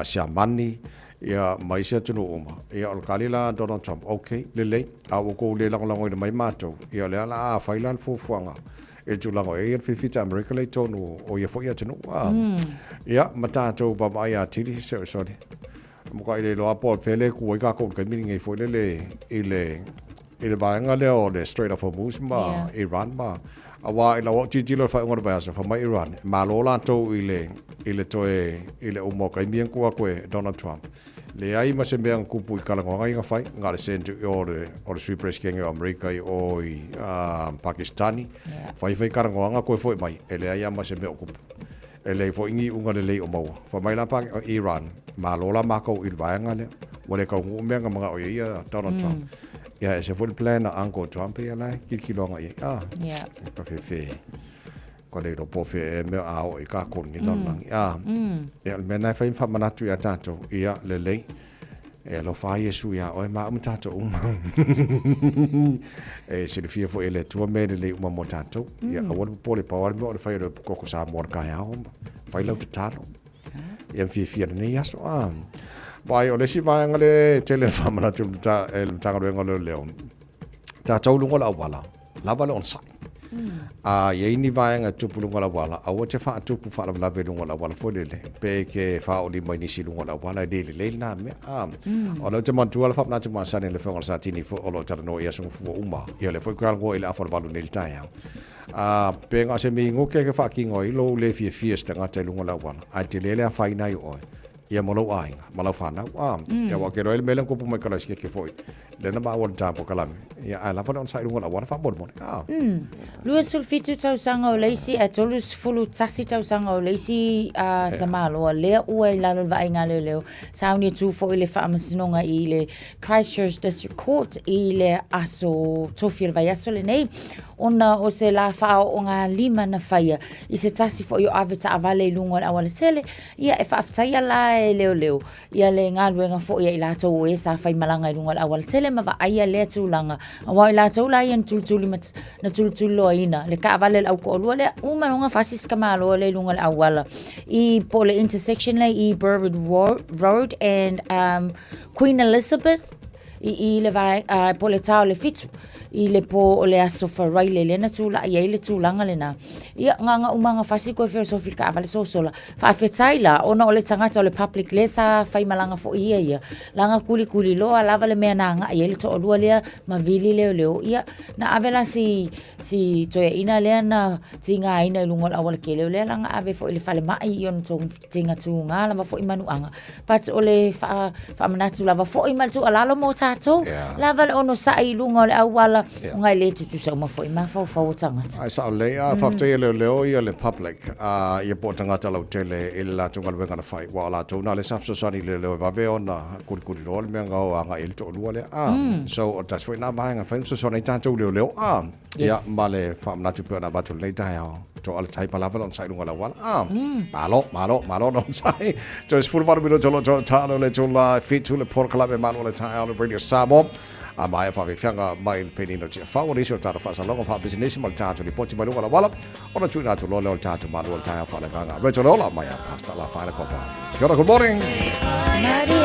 Siamani, ia ma isi atunuu uma. Ia, o le tali la a Donald Trump, okay, lelei, a ua outou le lagolagoina mai matou, ia o lea o le a fai la le fuafuaga e tulaga i ai le fifita Amerika lea i totonu o ia foi atunuu. A. Mm. Ia, ma tatou vaavaai atili, sorry. Matuai le iloa po o fea le tu ai tatou i le taimi lenei foi lele i le i le vaega lea o le Strait of Hormuz ma yeah. Iran ma aua i lau au tilotilo i le faaiuga o le vaiaso fai mai Iran e malo latou i le i le toe i le uma o taimi e tuu atu e Donald Trump. Leai ma se mea na tupu i talanoaga ia na fai, na o le send i o le, o le Sui Peresetene o Amerika i o i Pakistani, yeah. Fai fai talanoaga toe foi mai, e leai lava ma se mea o tupu. E leai foi ni iuga lelei o maua. Fai mai la Iran, malo la matou i le vaega lea, ua le taunuu mea na manao i ai ia Donald Trump. Ia e ese foi le plan a Uncle Trump ia la e tilotilo agai i ai. Ah, yeah. E pafefe. Kua le iloa po o fea ea mea a oo i kākou lenei lalolagi. A, ia, o le mea lena e fai ma faamanatu iā tatou, ia, lelei, e alofa lava Iesu iā oe ma au ma tatou uma. E silafia foi e le Atua mea lelei uma mo tatou. Ia, aua le popole, pau lava le mea o le fai o le upu koko Samoa i le taeao, fai lau tatalo. Ia ma fiafia i lenei aso. A, vaai, o le isi vaega lea e tele ina faamanatu e le Matagaluega o Leoleo, tatou i luga o le auala, lava le onosai. A i ai ni vaega e tupu i luga o le auala, aua te faatupu faalavelave i luga o le auala foi lele, pe e te faaolima i nisi i luga o le auala, e le lelei lena mea. A, o lea ou te manatua le faamanatu masani a le Afioga i le Satini foi o lo o talanoa i aso gafua uma, ia o lea foi ou te talanoa i le afa o le 8 nei i le taeao. A, pe na o se minute e te faatino ai lou le fiafia i se tagata i luga o le auala, ae tele le afaina ai o oe. ia ma lou aiga, ma lau fanau. A, ia aua ou te iloa ai le mea lea na tupu mai i Kalasikeke foi, lea na maua i le ta polokalame, ia ae lava le onosai i luga o le auala faamolemole. A. 27 tausaga o le isi ae 31 tausaga o le isi tamaloa lea ua i lalo o le vaaiga a leoleo. Sauni e tu foi le faamasinoga i le Christchurch District Court i le aso tofi o le vaiaso lenei ona o se la faaoogalima na faia i se tasi foi o ave taavale i luga o le aualatele Ia, e faafetaia la e leoleo ia le galuega foi a i latou o e sa faimalaga i luga o le aualatele ma vaaia lea tulaga, aua o i latou la ia na tulituli ma na tulituliloaina le taavale a le autoalua lea, uma loa ona fasi si tamaloa lea i luga o le auala i po o le intersection lea i Burwood Road and Queen Elizabeth i i le vae, po o le ta o le 7. i le pō o le Aso Faraile lea na tulai ai le tulaga lena. Ia, gagaumaga fasi koe feosofi i le taavale sosola. Faafetai la, ona o le tagata o le public lea sa faimalaga foi ia ia, laga kulikuli loa lava le mea na agai ai le toalua lea ma vili leoleo. Ia, na ave la si, si toeaina lea na tigaina i luga o le aualatele, o lea la na ave foi i le falemai i ona tigatuga lava foi manuaga. But o le faamanatu lava foi ma le tuualalo mo tatou, lava le onosai i luga o le auala, ona e le tutusa uma foi mafaufau o tagata. Ae sao lelei, a faafetai e leoleo ia le public, a ia po o tagata lautele i le latou galuega na fai, aua o latou na lea sa fesoasoani i leoleo e vave ona kulikuli loa le mea na o agai ai le toalua lea, a. So o le tasi foi na vaega e mafai ona fesoasoani ai tatou leoleo, a. Ia, ma le faamanatu e pei ona avatu i lenei taeao, toa le type lava le onosai i luga o le auala. Ah, malo, malo, malo le onosai. Toe 18 minute o lo o toe talo le itula e 7 le polokalame malu o le taeao le Radio Samoa. A maea faafiafiaga mai le penina o Tiafau o nisi o tatou faasalaga faapisinisi ma le tatou lipoti mai luga o le auala ona tuuina atu loa lea o le tatou malu o le taeao faaleagaga. Rachel Leola mai a Pastor Lafaele Kopa. Kia ora, good morning. Marie.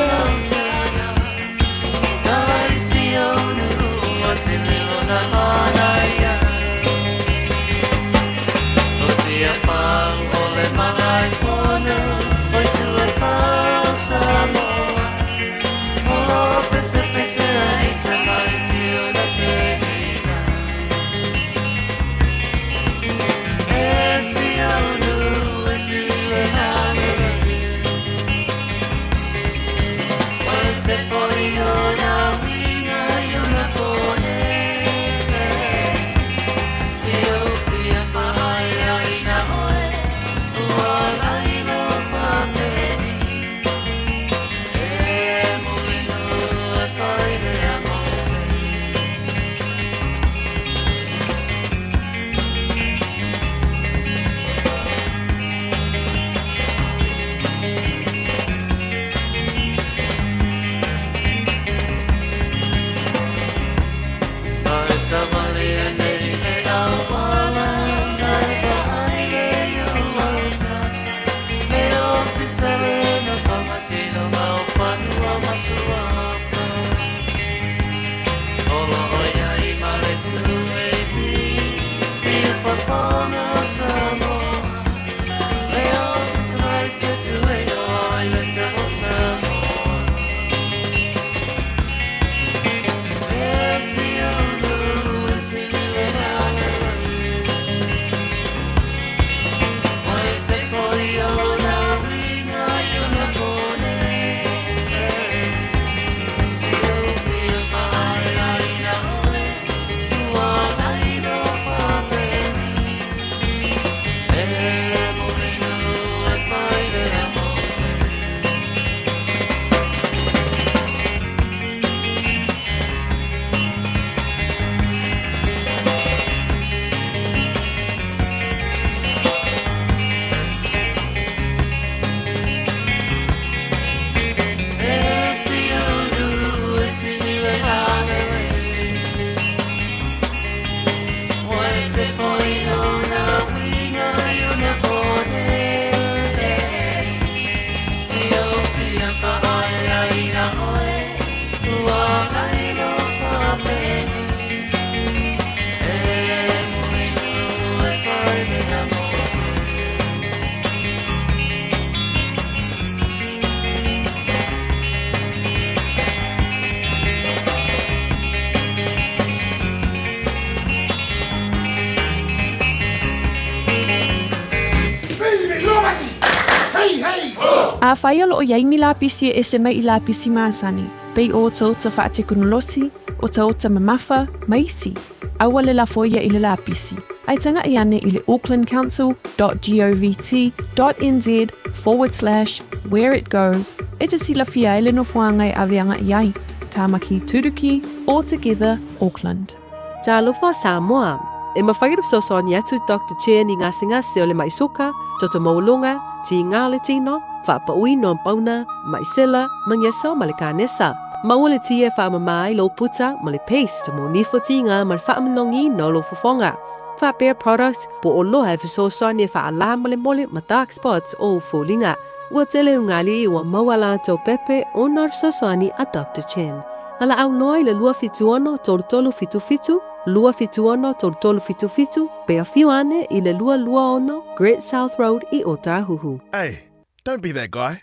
Afai o lo o i ai ni lapisi e ese mai i lapisi masani, pei o otaota faatekonolosi, otaota mamafa, ma isi, aua le lafo ia i le lapisi, ae tagaʻi ane i le aucklandcouncil dot govt dot nz forward slash where it goes e te silafia ai le nofoaga e ave agaʻi ai. Tāmaki Turuki, All Together, Auckland. Talofa Samoa! E mafai ona fesoasoani atu Doctor Chen i gasegase o le maʻi soka, toto maualuga, tiga o le tino, faapauina o pauna, maʻi sela, magesa ma le kanesa. Maua le tia e faamama ai lou puta ma le paste mo nifo tiga ma le faamanogiina o lou fofoga. Faapea product po o loa e fesoasoani e faalā molemole ma dark spots o ou foliga. Ua tele ugali ua maua latou pepe ona o le fesoasoani a Doctor Chen. Valaau loa i le 276 3377, 276 3377, pe afio ane i le 226 Great South Road i Ōtāhuhu. Hey, don't be that guy.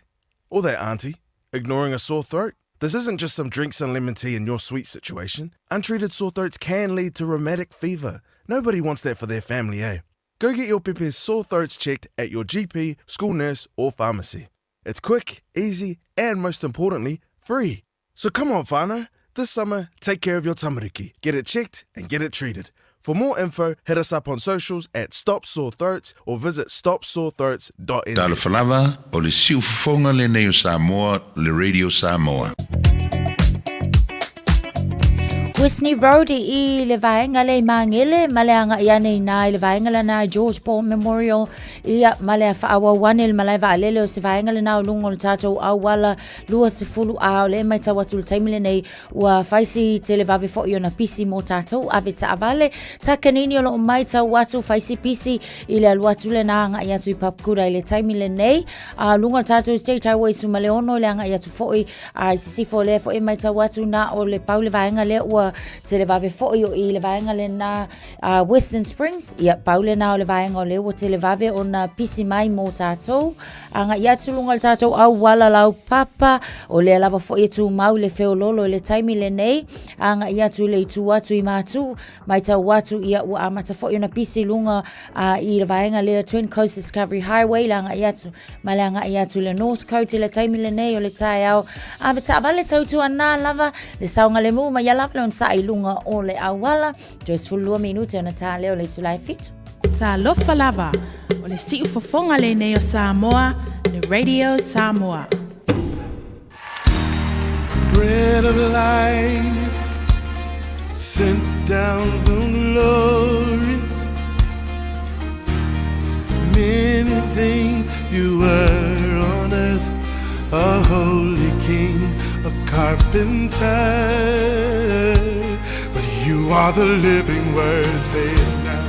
Or that auntie. Ignoring a sore throat. This isn't just some drinks and lemon tea in your sweet situation. Untreated sore throats can lead to rheumatic fever. Nobody wants that for their family, eh? Go get your pepe's sore throats checked at your GP, school nurse, or pharmacy. It's quick, easy, and most importantly, free. So come on, whānau. This summer, take care of your tamariki. Get it checked and get it treated. For more info, hit us up on socials at Stop Sore Throats or visit stopsorethroats.nz. Talofa lava, o le siufofoga lenei o Samoa, le Radio Samoa. Westney Road i le vaega lea i Māngere ma le agai ane i nā i le vaega lena i George Paul Memorial ia ma le faaauau ane le malae vaalele o se vaega lena o luga o le tatou auala 20 a o lea e matau atu i le taimi lenei ua fai si televave foi ona pisi mo tatou ave taavale Takanini o loo matau atu fai si pisi i le alu atu lena agai atu i Papakura i le taimi lenei a luga o le tatou State Highway 16 i le agai atu foi a i sisifo lea foi e matau atu na o le pau le vaega lea ua televave foi o i le vaega lena a Western Springs ia pau lena o le vaega o lea ua televave ona pisi mai mo tatou agai atu luga o le tatou auala laupapa o lea lava foi e tumau le feololo i le taimi lenei agai atu i le itu atu i Matu Matau atu ia ua amata foi ona pisi luga uh, i le vaega lea Twin Coast Discovery Highway le agai atu ma le agai atu le North Coast i le taimi lenei o le taeao. Ave taavale tautuana lava le saogalemu ma ia lava le onosai i luga o le auala. Toe 12 minute ona tā lea o le itula e fitu. Talofa lava, o le siufofoga lenei o Samoa, le Radio Samoa. Bread of life sent down from glory. Many things you were on earth, a holy king, a carpenter. But you are the living word, say it now.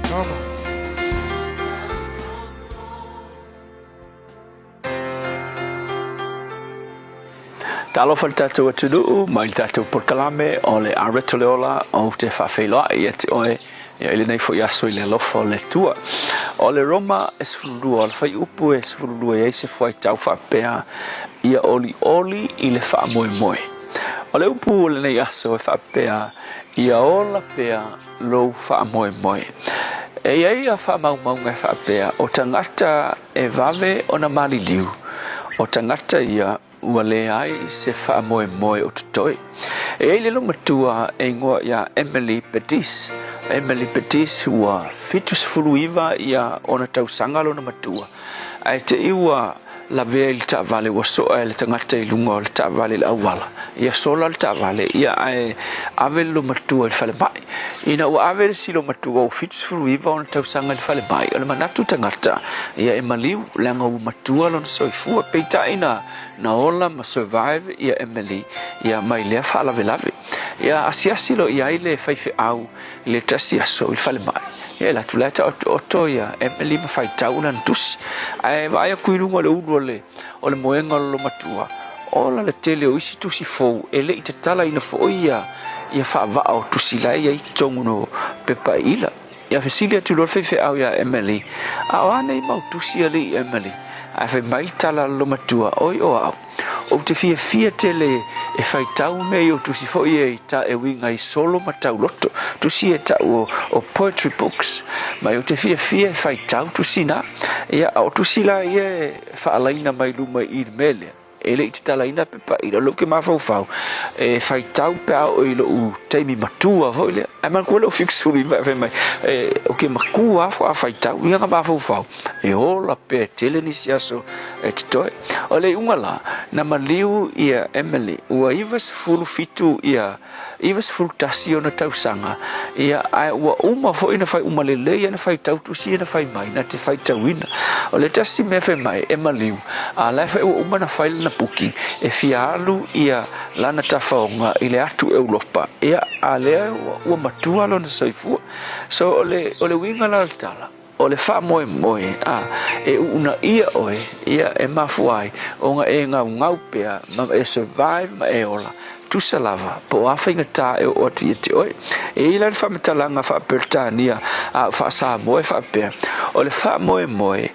Come on. Talofa le tatou atunuu mai le tatou polokalame o le Areto le Ola ou te faafeiloai ia te oe ia i lenei foi aso i le alofa o le Atua. O le Roma e 12 o le fuaiupu e 12 e i ai se fuaitau faapea ia olioli i le faamoemoe. O le upu o lenei aso e faapea ia ola pea lou faamoemoe. E i ai ia faamaumauga e faapea, o tagata e vave ona maliliu, o tagata ia ua leai se faamoemoe o totoe. E i ai le loomatua e igoa ia Emily Pettis. Emily Pettis ua 79 ia ona tausaga lona matua, ae te i ua lavea i le taavale ua soa e le tagata i luga o le taavale i le auala, ia sola le taavale, ia ae ave le loomatua i le falemai. Ina ua ave le isi loomatua ua 79 ona tausaga i le falemai, o le manatu tagata, ia e maliu, leaga ua matua lona soifua. Peitai na, na ola ma survive ia Emily, ia mai lea faalavelave. Ia asiasi loa i ai le faifeau i le tasi aso i le falemai, ia e alu atu la e taotooto ia Emily ma faitau lana tusi. Ae vaai atu i luga o le ulu o le, o le moega o le loomatua, ola le tele o isi tusi fou e le i tatalaina foi ia, ia faavaa o tusi la e i ai i totonu o pepa ila. Ia fesili atu loa le faifeau ia Emily, A o a nei mau tusi alii Emily? Ae fai mai le tala a le loomatua, Oi o au. Ou te fiafia tele e faitau mea i ou tusi foi e i ta e uiga i solo ma tauloto, tusi e tau o, o poetry books. Mai ou te fiafia e faitau tusi na. Ia, a o tusi la ia e faalaina mai luma i i le mea lea, e le i tatalaina pepa ila, o lea ou te mafaufau e faitau pe a oo i lou taimi matua foi lea. Ae manatua lea o 79 e fai mai, e, ou te matua lava faatoa faitau, ia na mafaufau. E ola pea e tele nisi aso e totoe. O le iuga la, na maliu ia Emily, ua 97 ia, 91 ona tausaga, ia, ae ua uma foi ona fai uma lelei ana faitau tusi ia na fai mai, na te faitauina. O le tasi mea fai mai, e maliu, a la e fai ua uma ona fai lana booking, e fia alu ia lana tafaoga i le atu Europa, ia, a lea ua, ua matua lona soifua. So, o le, o le uiga la o le tala. O le faamoemoe, a, e uunaia oe, ia, e mafua ai ona e gaugau pea ma e survive ma e ola, tusa lava, po o a faigata e oo atu ia te oe. E i ai la le faamatalaga faa-Peretania a o faa-Samoa e faapea, o le faamoemoe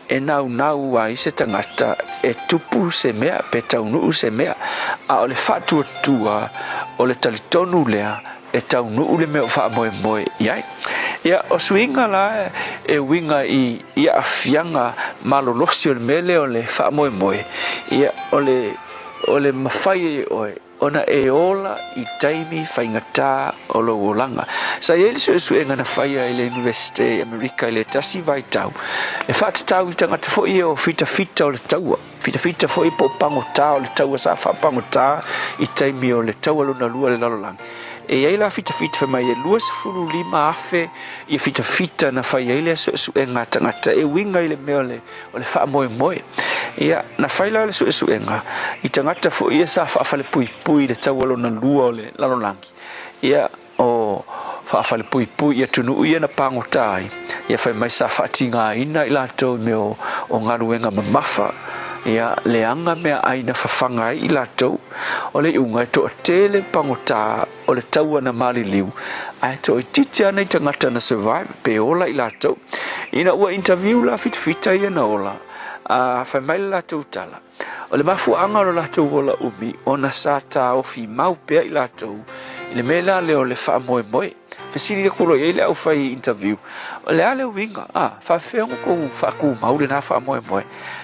e naunau ai se tagata e tupu se mea pe taunuu se mea, a o le faatuatua o le talitonu lea e taunuu le mea o faamoemoe i ai. Ia, o suiga la e uiga i i aafiaga malolosi o le mea lea o le faamoemoe, ia, o le, o le mafai ai e oe ona e ola i taimi faigata o lou olaga. Sa i ai le suesuega na faia i le Iunivesite i Amerika i le tasi vaitau e faatatau i tagata foi ia o fitafita o le taua. Fitafita foi po o pagota o le taua sa faapagota i taimi o le taua lona lua o le lalolagi. E i ai la fitafita fai mai e 25,000 ia fitafita na fai ai lea suesuega a tagata e uiga i le mea o le, o le faamoemoe. Ia, na fai la le suesuega i tagata foi ia sa faafalepuipui i le taua lona lua o le lalolagi. Ia, o faafalepuipui i atunuu ia na pagota ai, ia fai mai sa faatigaina i latou i mea o galuega mamafa, ia leaga meaai na fafaga ai i latou. O le iuga e toatele pagota o le taua na maliliu, ae toaitiiti lava nai tagata na survive pe ola i latou. Ina ua interview la fitafita ia na ola, a fai mai le latou tala, O le mafuaaga o lo latou ola umi, ona sa taofi mau pea i latou i le mea la lea o le faamoemoe. Fesili atu loa i ai le aufai interview, O le a le uiga? A, faafefea ona tou faatumau lena faamoemoe?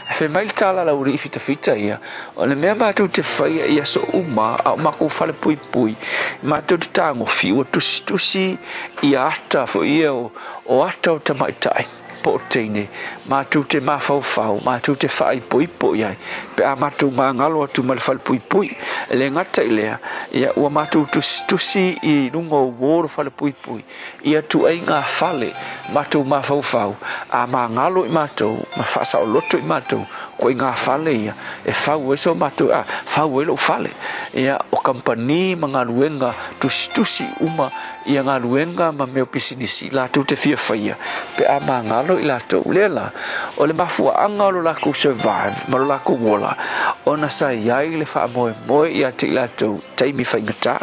Ae fai mai le tala a le aualii fitafita ia, O le mea matou te faia i aso uma a o matou falepuipui, matou te tagofi ua tusitusi ia ata foi ia o ata o tamaitai. po o teine, matou te mafaufau, matou te faaipoipo i ai, pe a matou magalo atu ma le falepuipui. E le gata i lea, ia, ua matou tusitusi i luga o ward o falepuipui, ia tuaiga fale, matou mafaufau, a magalo i matou, ma faasaoloto i matou, koiga fale ia, e fau ai so matou, a, fau ai lou fale. Ia, o kamupani ma galuega tusitusi uma ia galuega ma mea o pisinisi latou te fia faia pe a magalo i latou. Lea la, o le mafuaaga o lo lakou survive ma lo lakou ola ona sa i ai le faamoemoe ia te i latou taimi faigata.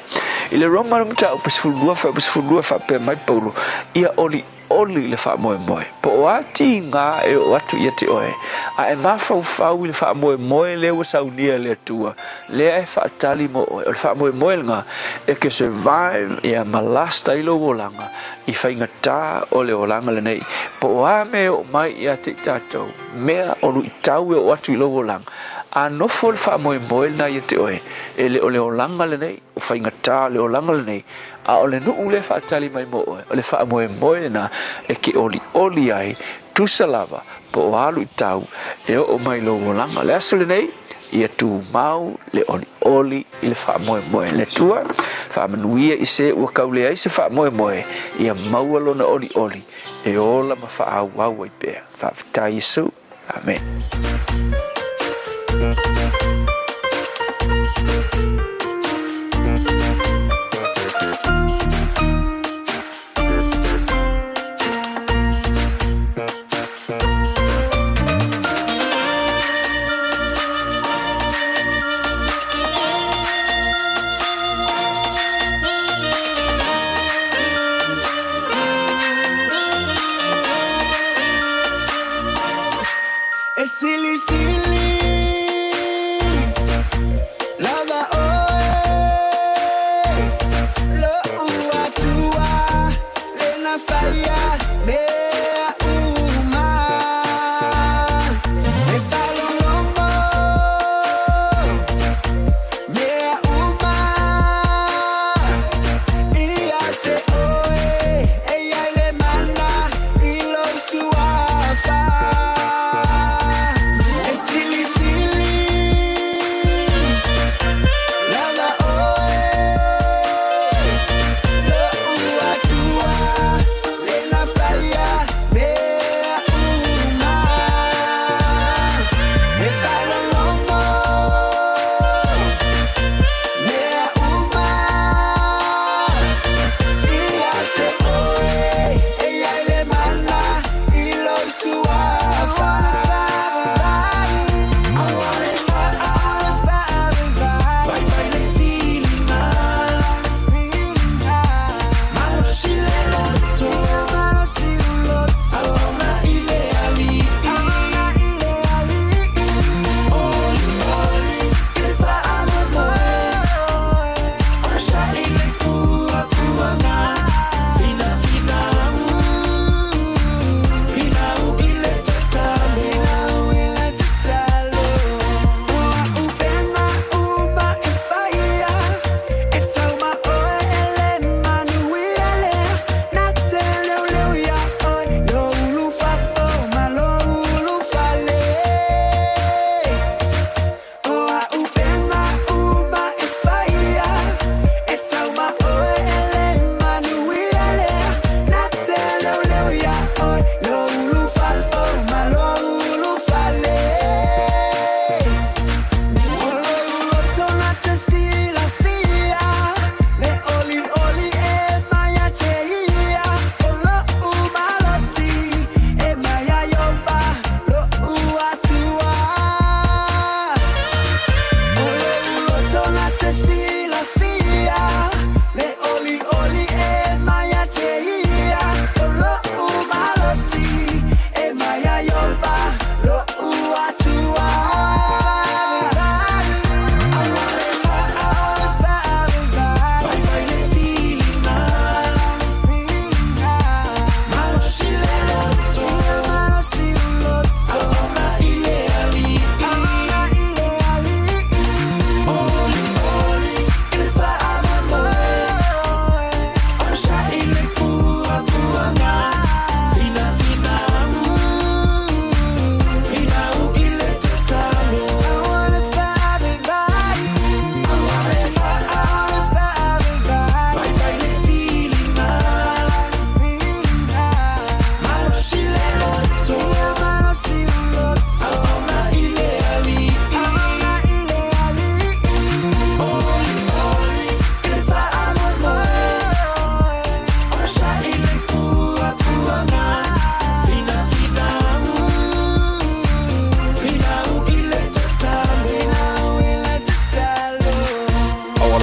I le Roma le mataupu 12 fuaiupu 12 faapea mai Paulo, Ia olioli le faamoemoe, po o a tiga e oo atu ia te oe, a e mafaufau i le faamoemoe lea ua saunia e le Atua, lea e faatali mo oe. O le faamoemoe lena e ke survive ia ma last ai lou olaga i faigata o le olaga lenei. Po o a mea e oo mai ia te i tatou, mea o luitau e oo atu i lou olaga, a nofo le faamoemoe lena ia te oe, e le o le olaga lenei, o faigata o le olaga lenei, a o le nuu lea e faatali mai mo oe, o le faamoemoe lena e ke olioli ai, tusa lava po o a luitau e oo mai i lou olaga. O le aso lenei, ia tumau le olioli i le faamoemoe. Le Atua, faamanuia i se ua kau leai se faamoemoe, ia maua lona olioli e ola ma faaauau ai pea. Faafetai Iesu. Amene. E silisili lava oe.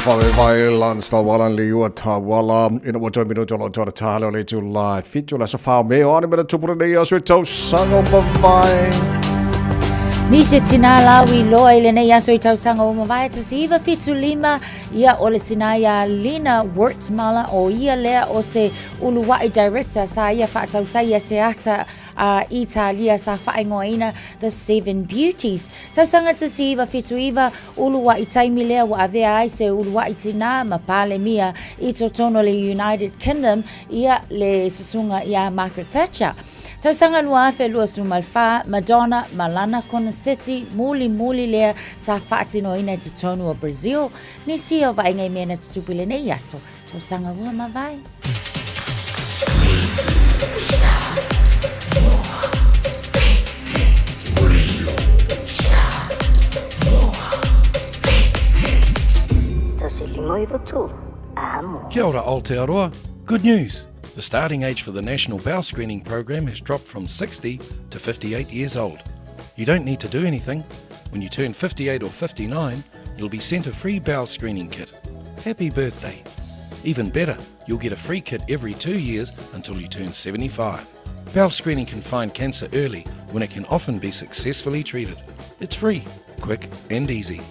Vave Lance Tawala Liua Tawala ina ua toe minuto o loo toa tale o le itula e fitu le aso 4 o Me o ane me le tupu lenei aso e tausaga o mavae. Nisi tinā lau iloa i lenei aso i tausaga ua mavae 1975 ia o le tinā iā Lina Wertmuller o ia lea o se uluwaʻi director sa ia faatautaia se ata a Italia sa faaigoaina The Seven Beauties. Tausaga 1979, uluaʻi taimi lea ua avea ai se uluaʻi tinā ma Palemia i totonu o le United Kingdom ia le susuga iā Margaret Thatcher. Tausaga 2024, Madonna ma lana koneseti mulimuli lea sa faatinoina i totonu o Brazil, nisi o vaaiga i mea na tutupu i lenei aso. Tausaga ua mavae. Kia ora Aotearoa. Good news! The starting age for the National Bowel Screening Program has dropped from 60 to 58 years old. You don't need to do anything. When you turn 58 or 59, you'll be sent a free bowel screening kit. Happy birthday! Even better, you'll get a free kit every two years until you turn 75. Bowel screening can find cancer early when it can often be successfully treated. It's free, quick, and easy.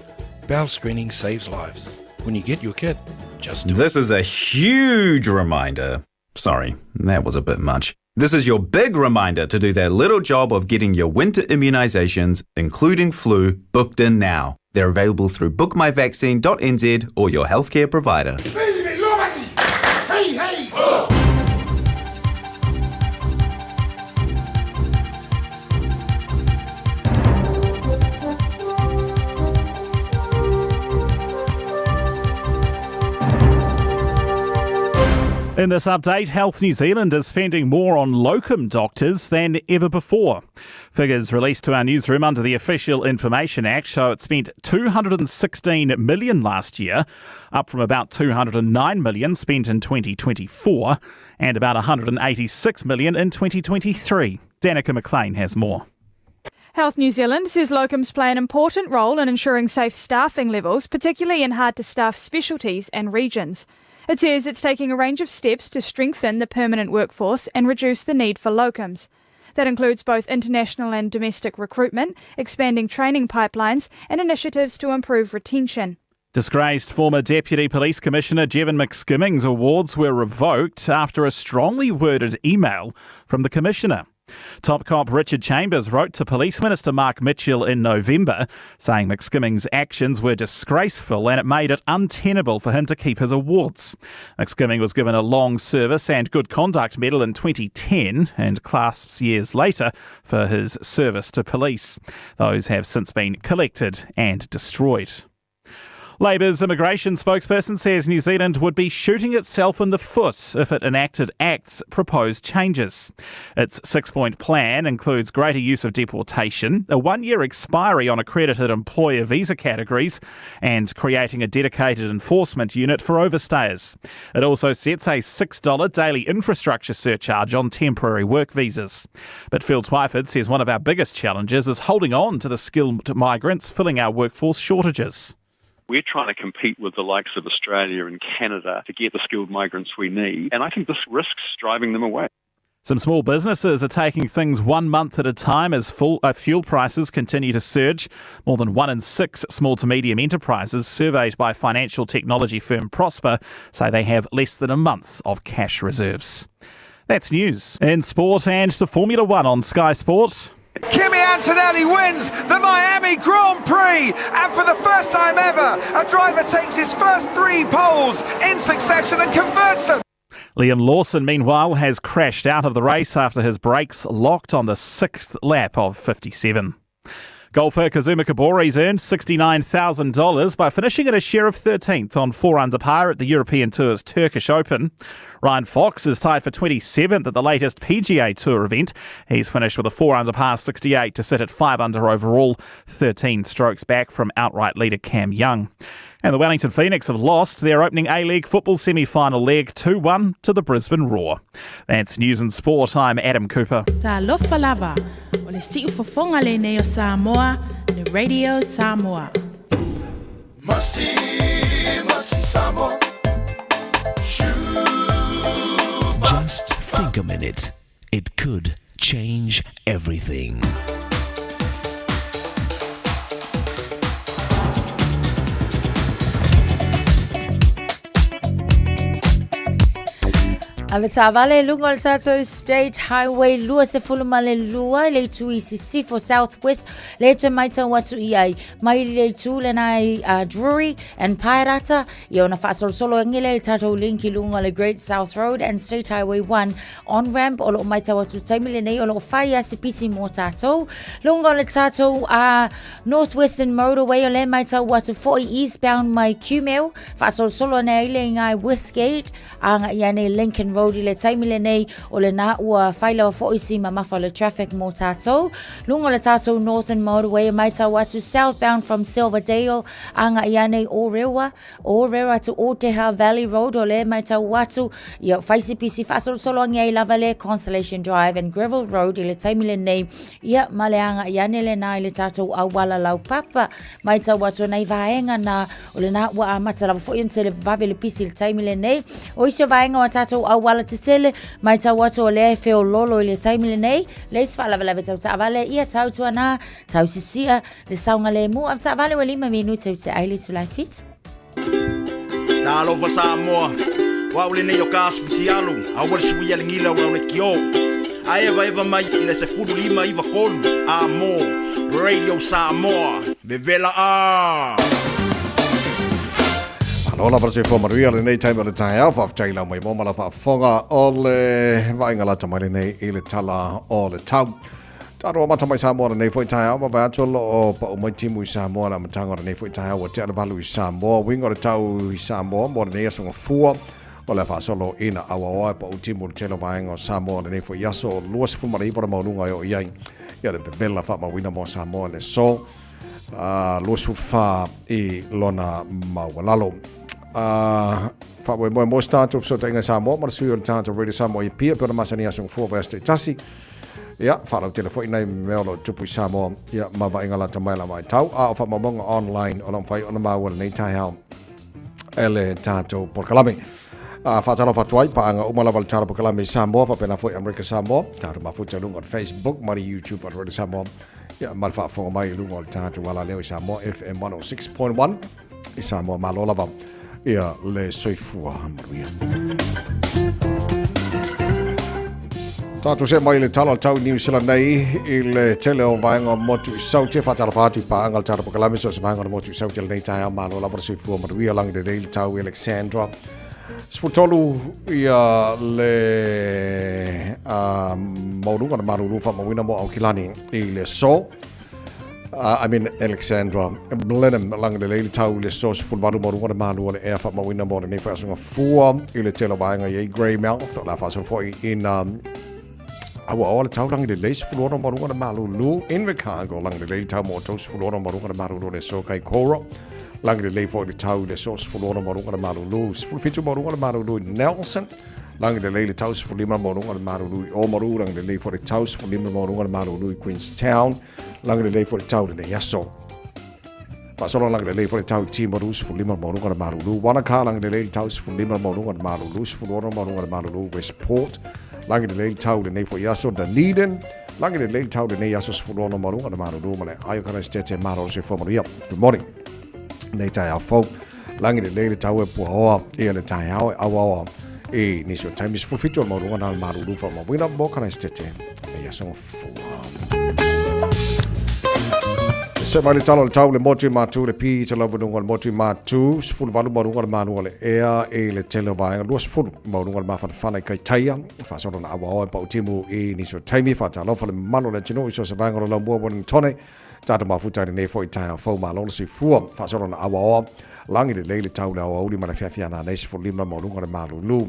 Bowel screening saves lives. When you get your kit, just do This is a huge reminder. Sorry, that was a bit much. This is your big reminder to do that little job of getting your winter immunisations, including flu, booked in now. They're available through bookmyvaccine.nz or your healthcare provider. In this update, Health New Zealand is spending more on locum doctors than ever before. Figures released to our newsroom under the Official Information Act show it spent 216 million last year, up from about 209 million spent in 2024 and about 186 million in 2023. Danica McLean has more. Health New Zealand says locums play an important role in ensuring safe staffing levels, particularly in hard to staff specialties and regions. It says it's taking a range of steps to strengthen the permanent workforce and reduce the need for locums. That includes both international and domestic recruitment, expanding training pipelines, and initiatives to improve retention. Disgraced former Deputy Police Commissioner Jevon McSkimming's awards were revoked after a strongly worded email from the Commissioner. Top cop Richard Chambers wrote to Police Minister Mark Mitchell in November, saying McSkimming's actions were disgraceful and it made it untenable for him to keep his awards. McSkimming was given a long service and good conduct medal in 2010 and clasps years later for his service to police. Those have since been collected and destroyed. Labour's immigration spokesperson says New Zealand would be shooting itself in the foot if it enacted ACT's proposed changes. Its six point plan includes greater use of deportation, a one year expiry on accredited employer visa categories, and creating a dedicated enforcement unit for overstayers. It also sets a $6 daily infrastructure surcharge on temporary work visas. But Phil Twyford says one of our biggest challenges is holding on to the skilled migrants filling our workforce shortages. We're trying to compete with the likes of Australia and Canada to get the skilled migrants we need, and I think this risks driving them away. Some small businesses are taking things one month at a time as full, uh, fuel prices continue to surge. More than one in six small to medium enterprises surveyed by financial technology firm Prosper say they have less than a month of cash reserves. That's news. In sport and to Formula One on Sky Sport. Kimi Antonelli wins the Miami Grand Prix, and for the first time ever, a driver takes his first three poles in succession and converts them. Liam Lawson, meanwhile, has crashed out of the race after his brakes locked on the sixth lap of 57. Golfer Kazuma Kobori's earned $69,000 by finishing at a share of 13th on 4 under par at the European Tour's Turkish Open. Ryan Fox is tied for 27th at the latest PGA Tour event. He's finished with a 4 under par 68 to sit at 5 under overall, 13 strokes back from outright leader Cam Young. And the Wellington Phoenix have lost their opening A League football semi final leg 2 1 to the Brisbane Roar. That's news and sport. I'm Adam Cooper. Talofa lava, o le siufofoga lenei o Samoa, le Radio Samoa. Masima. Just think a minute. It could change everything. Avetaavale i luga o le tatou State Highway 22 i le itu i Sisifo South West le toe maitau atu i ai mai le itu lena i Drury and Paerata i ona faasolosolo agi lea i le tatou link i luga o le Great South Road and State Highway 1 on ramp o loo maitau atu taimi lenei o loo fai a se pisi mo tatou luga o le tatou North Western Motorway o lea maitau atu foi eastbound mai Kumeu faasolosolo ane ai le iga i Westgate Agai ane i Lincoln Road i le taimi lenei, o lena ua fai lava foi si mamafa o le traffic mo tatou. Luga o le tatou Northern Motorway e maitau atu southbound from Silverdale, agai ane i Orewa, Orewa to Oteha Valley Road o le maitau atu, ia fai si pisi faasolosolo agi ai lava le Constellation Drive and Greville Road i le taimi lenei, ia ma le agai ane lena i le tatou auala laupapa. Maitau atu ana i vaega na O lena ua amata lava foi ona tele vave le pisi i le taimi lenei. O isi o vaega o a tatou auala tetele, maitau atu o lea e feololo i le taimi lenei, le isi faalavelave tau taavale, ia tau tuana, tau sisia, le saogalemu a taavale ua 5 minute i te ai le itula e 7. Talofa Samoa, o au lenei o ka asifutialu, aua le suia le gila o le kio. A evaeva mai i le 15 93 a mo Radio Samoa, vevela a! Malo lava le soifua manuia lenei taimi o le taeao, faafetai lau mai mo ma la faafofoga o le vaaiga lata mai lenei i le tala o le tau. Tatou amata mai Samoa lenei foi taeao, ma vaai atu o lo o pau mai timu i Samoa le amataga o lenei foi taeao ua tea le 8 i Samoa. Uiga o le tau i Samoa mo lenei aso gafua, o le a faasolo ina auaoa e pau timu i le tele o vaega o Samoa lenei foi aso o 29 le maualuga e oo i ai ia le pepela faamauina mo Samoa le aso 24 i lona maualalo. Faamoemoe mo se tatou fesootaiga i Samoa ma le sui o le tatou Radio Samoa i Apia, pe ona masani aso gafua vaiaso taitasi. Ia, faalautele foi nai mea o lo o tupu i Samoa, ia, ma vaaiga lata mai la vaitau, a o faamaumauga online o lo o mafai ona maua lenei taeao e le tatou polokalame. A faatalofa atu ai, paaga uma lava le tala polokalame i Samoa, faapena foi Amerika Samoa, tatou mafuta i luga o le Facebook ma le YouTube o le Radio Samoa, ia, ma le faafofoga mai i luga o le tatou alaleo i Samoa FM 106.1 i Samoa. Malo lava ia le soifua manuia. Tatou see mai le tala o le tau i New Zealand nei i le tele o vaega o motu i Saute. Faatalofa atu i paaga le tala polokalame so o se vaega o le motu i Saute lenei taeao. Malo lava le soifua manuia lagi lelei le tau i Alexandra. 13 ia le maualuga o le malulu faamauina mo Aukilani i le aso. I mean Alexandra Blenheim lagi lelei le tau i le aso 18 maualuga o le malu o le ea faamauina mo lenei foi asoga fua i le tele o vaega i ai Greymouth o le a faasolo foi ina auaoa le tau lagi lelei 16 maualuga o le malulu Invercargill lagi lelei le tau mo outou 16 maualuga o le malulu le aso Kaikoura lagi lelei foi le tau i le aso 16 maualuga o le malulu 17 maualuga o le malulu i Nelson Lagi lelei le tau 15 maualuga o le malulu i Oamaru, lagi lelei foi le tau 15 maualuga o le malulu i Queenstown, lagi lelei foi le tau lenei aso. Faasolo lagi lelei foi le tau i Timaru, 15 maualuga o le malulu, Wanaka, lagi lelei le tau 15 maualuga o le malulu, 16 maualuga o le malulu Westport, lagi lelei le tau lenei foi aso Dunedin, lagi lelei le tau lenei aso 16 maualuga o le malulu ma le aio Karaisitete malo le soifua manuia. Good morning. Nei taeao fou. Lagi lelei le tau e puaoa ia le taeao e auaoa i nisi o taimi 17 o le maualuga na le malulu faamauina mo Karaisitete nei aso gafua. Se mai le tala o le tau le motu i Matu le pi te lava luga o le motu i Matu 18 maualuga o le malu o le ea i le tele o vaega 20 maualuga o le mafanafana i Kaitaia faasolo na auaoa e pautimu i nisi o taimi faatalofa le mamalu o le atunuu i so o se vaega o le laumua Wellingtone Tatou mafuta i lenei foi taeao fou malo le soifua faasolo na auaoa lagi lelei le tau le aoauli ma le feafea nanei 15 maualuga o le malulu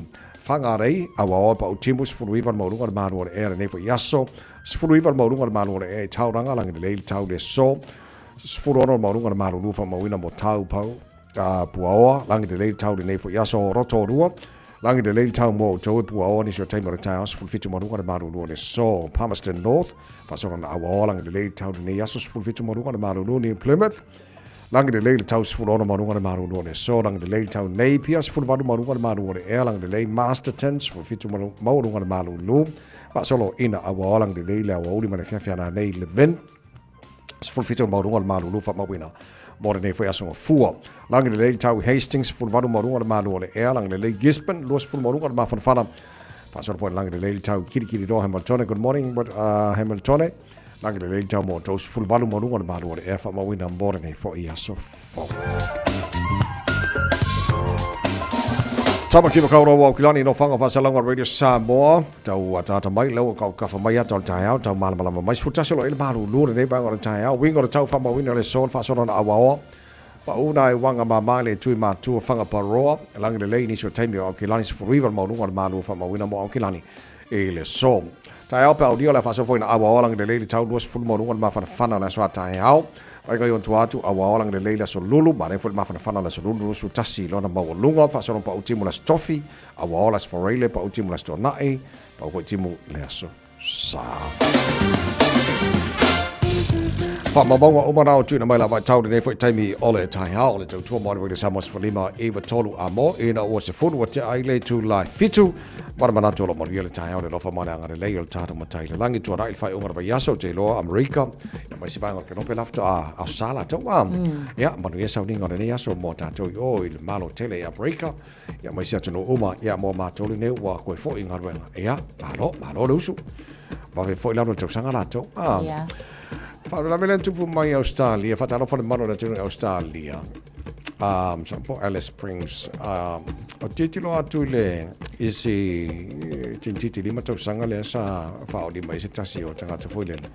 Whangarei auaoa pau timu 19 le maualuga o le malu o le ea lenei foi aso 19 le maualuga o le malu o le ea i Tauranga lagi lelei le tau le aso 16 le maualuga o le malulu faamauina mo Taupau Puaoa, lagi lelei le tau lenei foi aso Rotorua, lagi lelei le tau mo outou e Puaoa nisi o taimi o le taeao 17 maualuga le malulu o le aso Palmerston North, faasolo na auaoa lagi lelei le tau lenei aso 17 maualuga le malulu New Plymouth, Lagi lelei le tau 16 ma luga o le malulu o le aso. Lagi lelei le tau Napier, 18 ma luga o le malu o le ea. Lagi lelei Masterton, 17 ma maualuga o le malulu. Faasolo ina auaoa lagi lelei le aoauli ma le afiafi a nanei Levin. 17 ma maualuga o le malulu faamauina mo lenei foi aso gafua. Lagi lelei le tau Hastings, 18 ma luga o le malu o le ea. Lagi lelei Gisborne, 20 ma luga o le mafanafana. Faasolo foi lagi lelei le tau Kirikiriroa Hamiltone. Good morning, Hamiltone. Lagi lelei le tau mo 38 ma luga o le malu o le ea faamauina mo lenei foi aso fou. Tamaki Makaurau Aukilani no whanga whasalanga Radio Samoa. Tau ataata mai lau kau kafa mai ata o le taeao, tau malamalama mai. 11 o lo ele malu lua lenei vaega o le taeao. Winga o le tau whamauina le sol whaasona na awaoa. Pauna e wanga mama le tui matua whanga paroa. Langi lelei nisi o taimi o Aukilani 19 le maualuga o le malu whamauina mo Aukilani i le aso. Taeao pe aulia o le a faasoa foi na auaoa lagi lelei le tau 20 maualuga o le mafanafana o le aso a taeao. Vaega i ona tua atu auaoa lagi lelei le aso Lulu, manaia foi le mafanafana o le aso Lulu 21 lona maualuga. Faasolo pau timu le aso Tofi, auaoa le aso Foreile, pau timu le aso Tuanai, pau foi timu le aso Sa. Faamaumauga uma na o tuuina mai la vaitau lenei foi taimi o le taeao o le tautua mo le Radio Samoa 15 9 3 a mo ina ua 10 ua tea ai le itula e 7 ma le manatu o lo manuia le taeao le alofa ma le agalelei o le tatou Matai i le lagi tuanai le faaiuga o le vaiaso ou te iloa Amerika ia ma isi vaega o le Kerope la faatoa aosa latou a ia manuia sauniga o lenei aso mo tatou i o i le Malo tele i Amerika ia ma isi atunuu uma ia mo matou lenei ua koe foi i galuega ia malo malo le usu vave foi lalo le tausaga latou a yeah. Faalavelave lea na tupu mai Australia, faatalofa le mamalu o le atunuu i Australia. Sa po Alice Springs. O tilotilo atu i le i si teineitiiti 5 tausaga lea sa faaolima ai se tasi o tagata foi lele.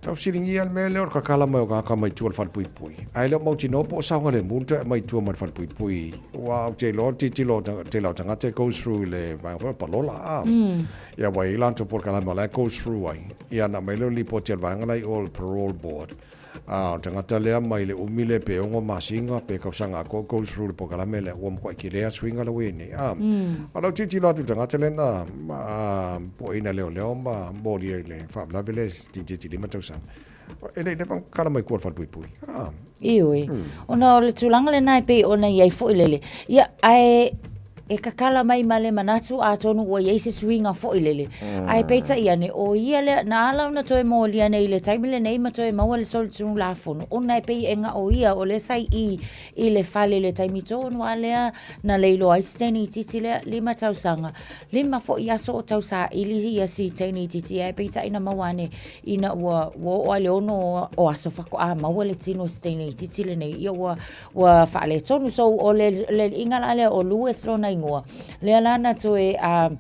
Tau fesiligia le mea lea o le kakala mai o tagata mai tua o le falepuipui. Ae le o mautinoa po o saogalemu le toe aumai i tua mai le falepuipui. Aua ou te iloa o le tilotilo o le tele o tagata e goes through i le vaega foi o le palola. Ia ua i ai latou polokalame o la e goes through ai. Ia ona aumai lea o le lipoti a le vaega la i o le parole board. A o le tagata lea mai le umi lea pe 6 masina pe tausaga atoa goes through le polokalame lea ua matuai tele lava suiga la ua i ai nei. A o lau tilotilo atu i le tagata lea na puaina leoleo ma molia i le faalavelave lea teineitiiti 5 tausaga, e le i leva ona tatala mai tua o le falepuipui. A. Ioe. Ona o le tulaga lena e pei ona i ai foi lele. Ia, ae e kakala mai ma le manatu atonu ua i ai se suiga foi lele. Ae peitai ane, o ia lea, na ala ona toe molia nei i le taimi lenei ma toe maua le solitulafono, ona e pei e gao ia o lea sa i i i le fale i le taimi tonu lava lea na leiloa ai si teine itiiti lea, 5 tausaga, 5 foi aso o tausaili ia si teine itiiti, ae peitai na maua ane ina ua ua oo lava i le 6 o aso faatoa maua le tino o si teine itiiti lenei, ia ua Ua faaletonu. So, o le alii la lea o Louis lona igoa, lea la na toe uh,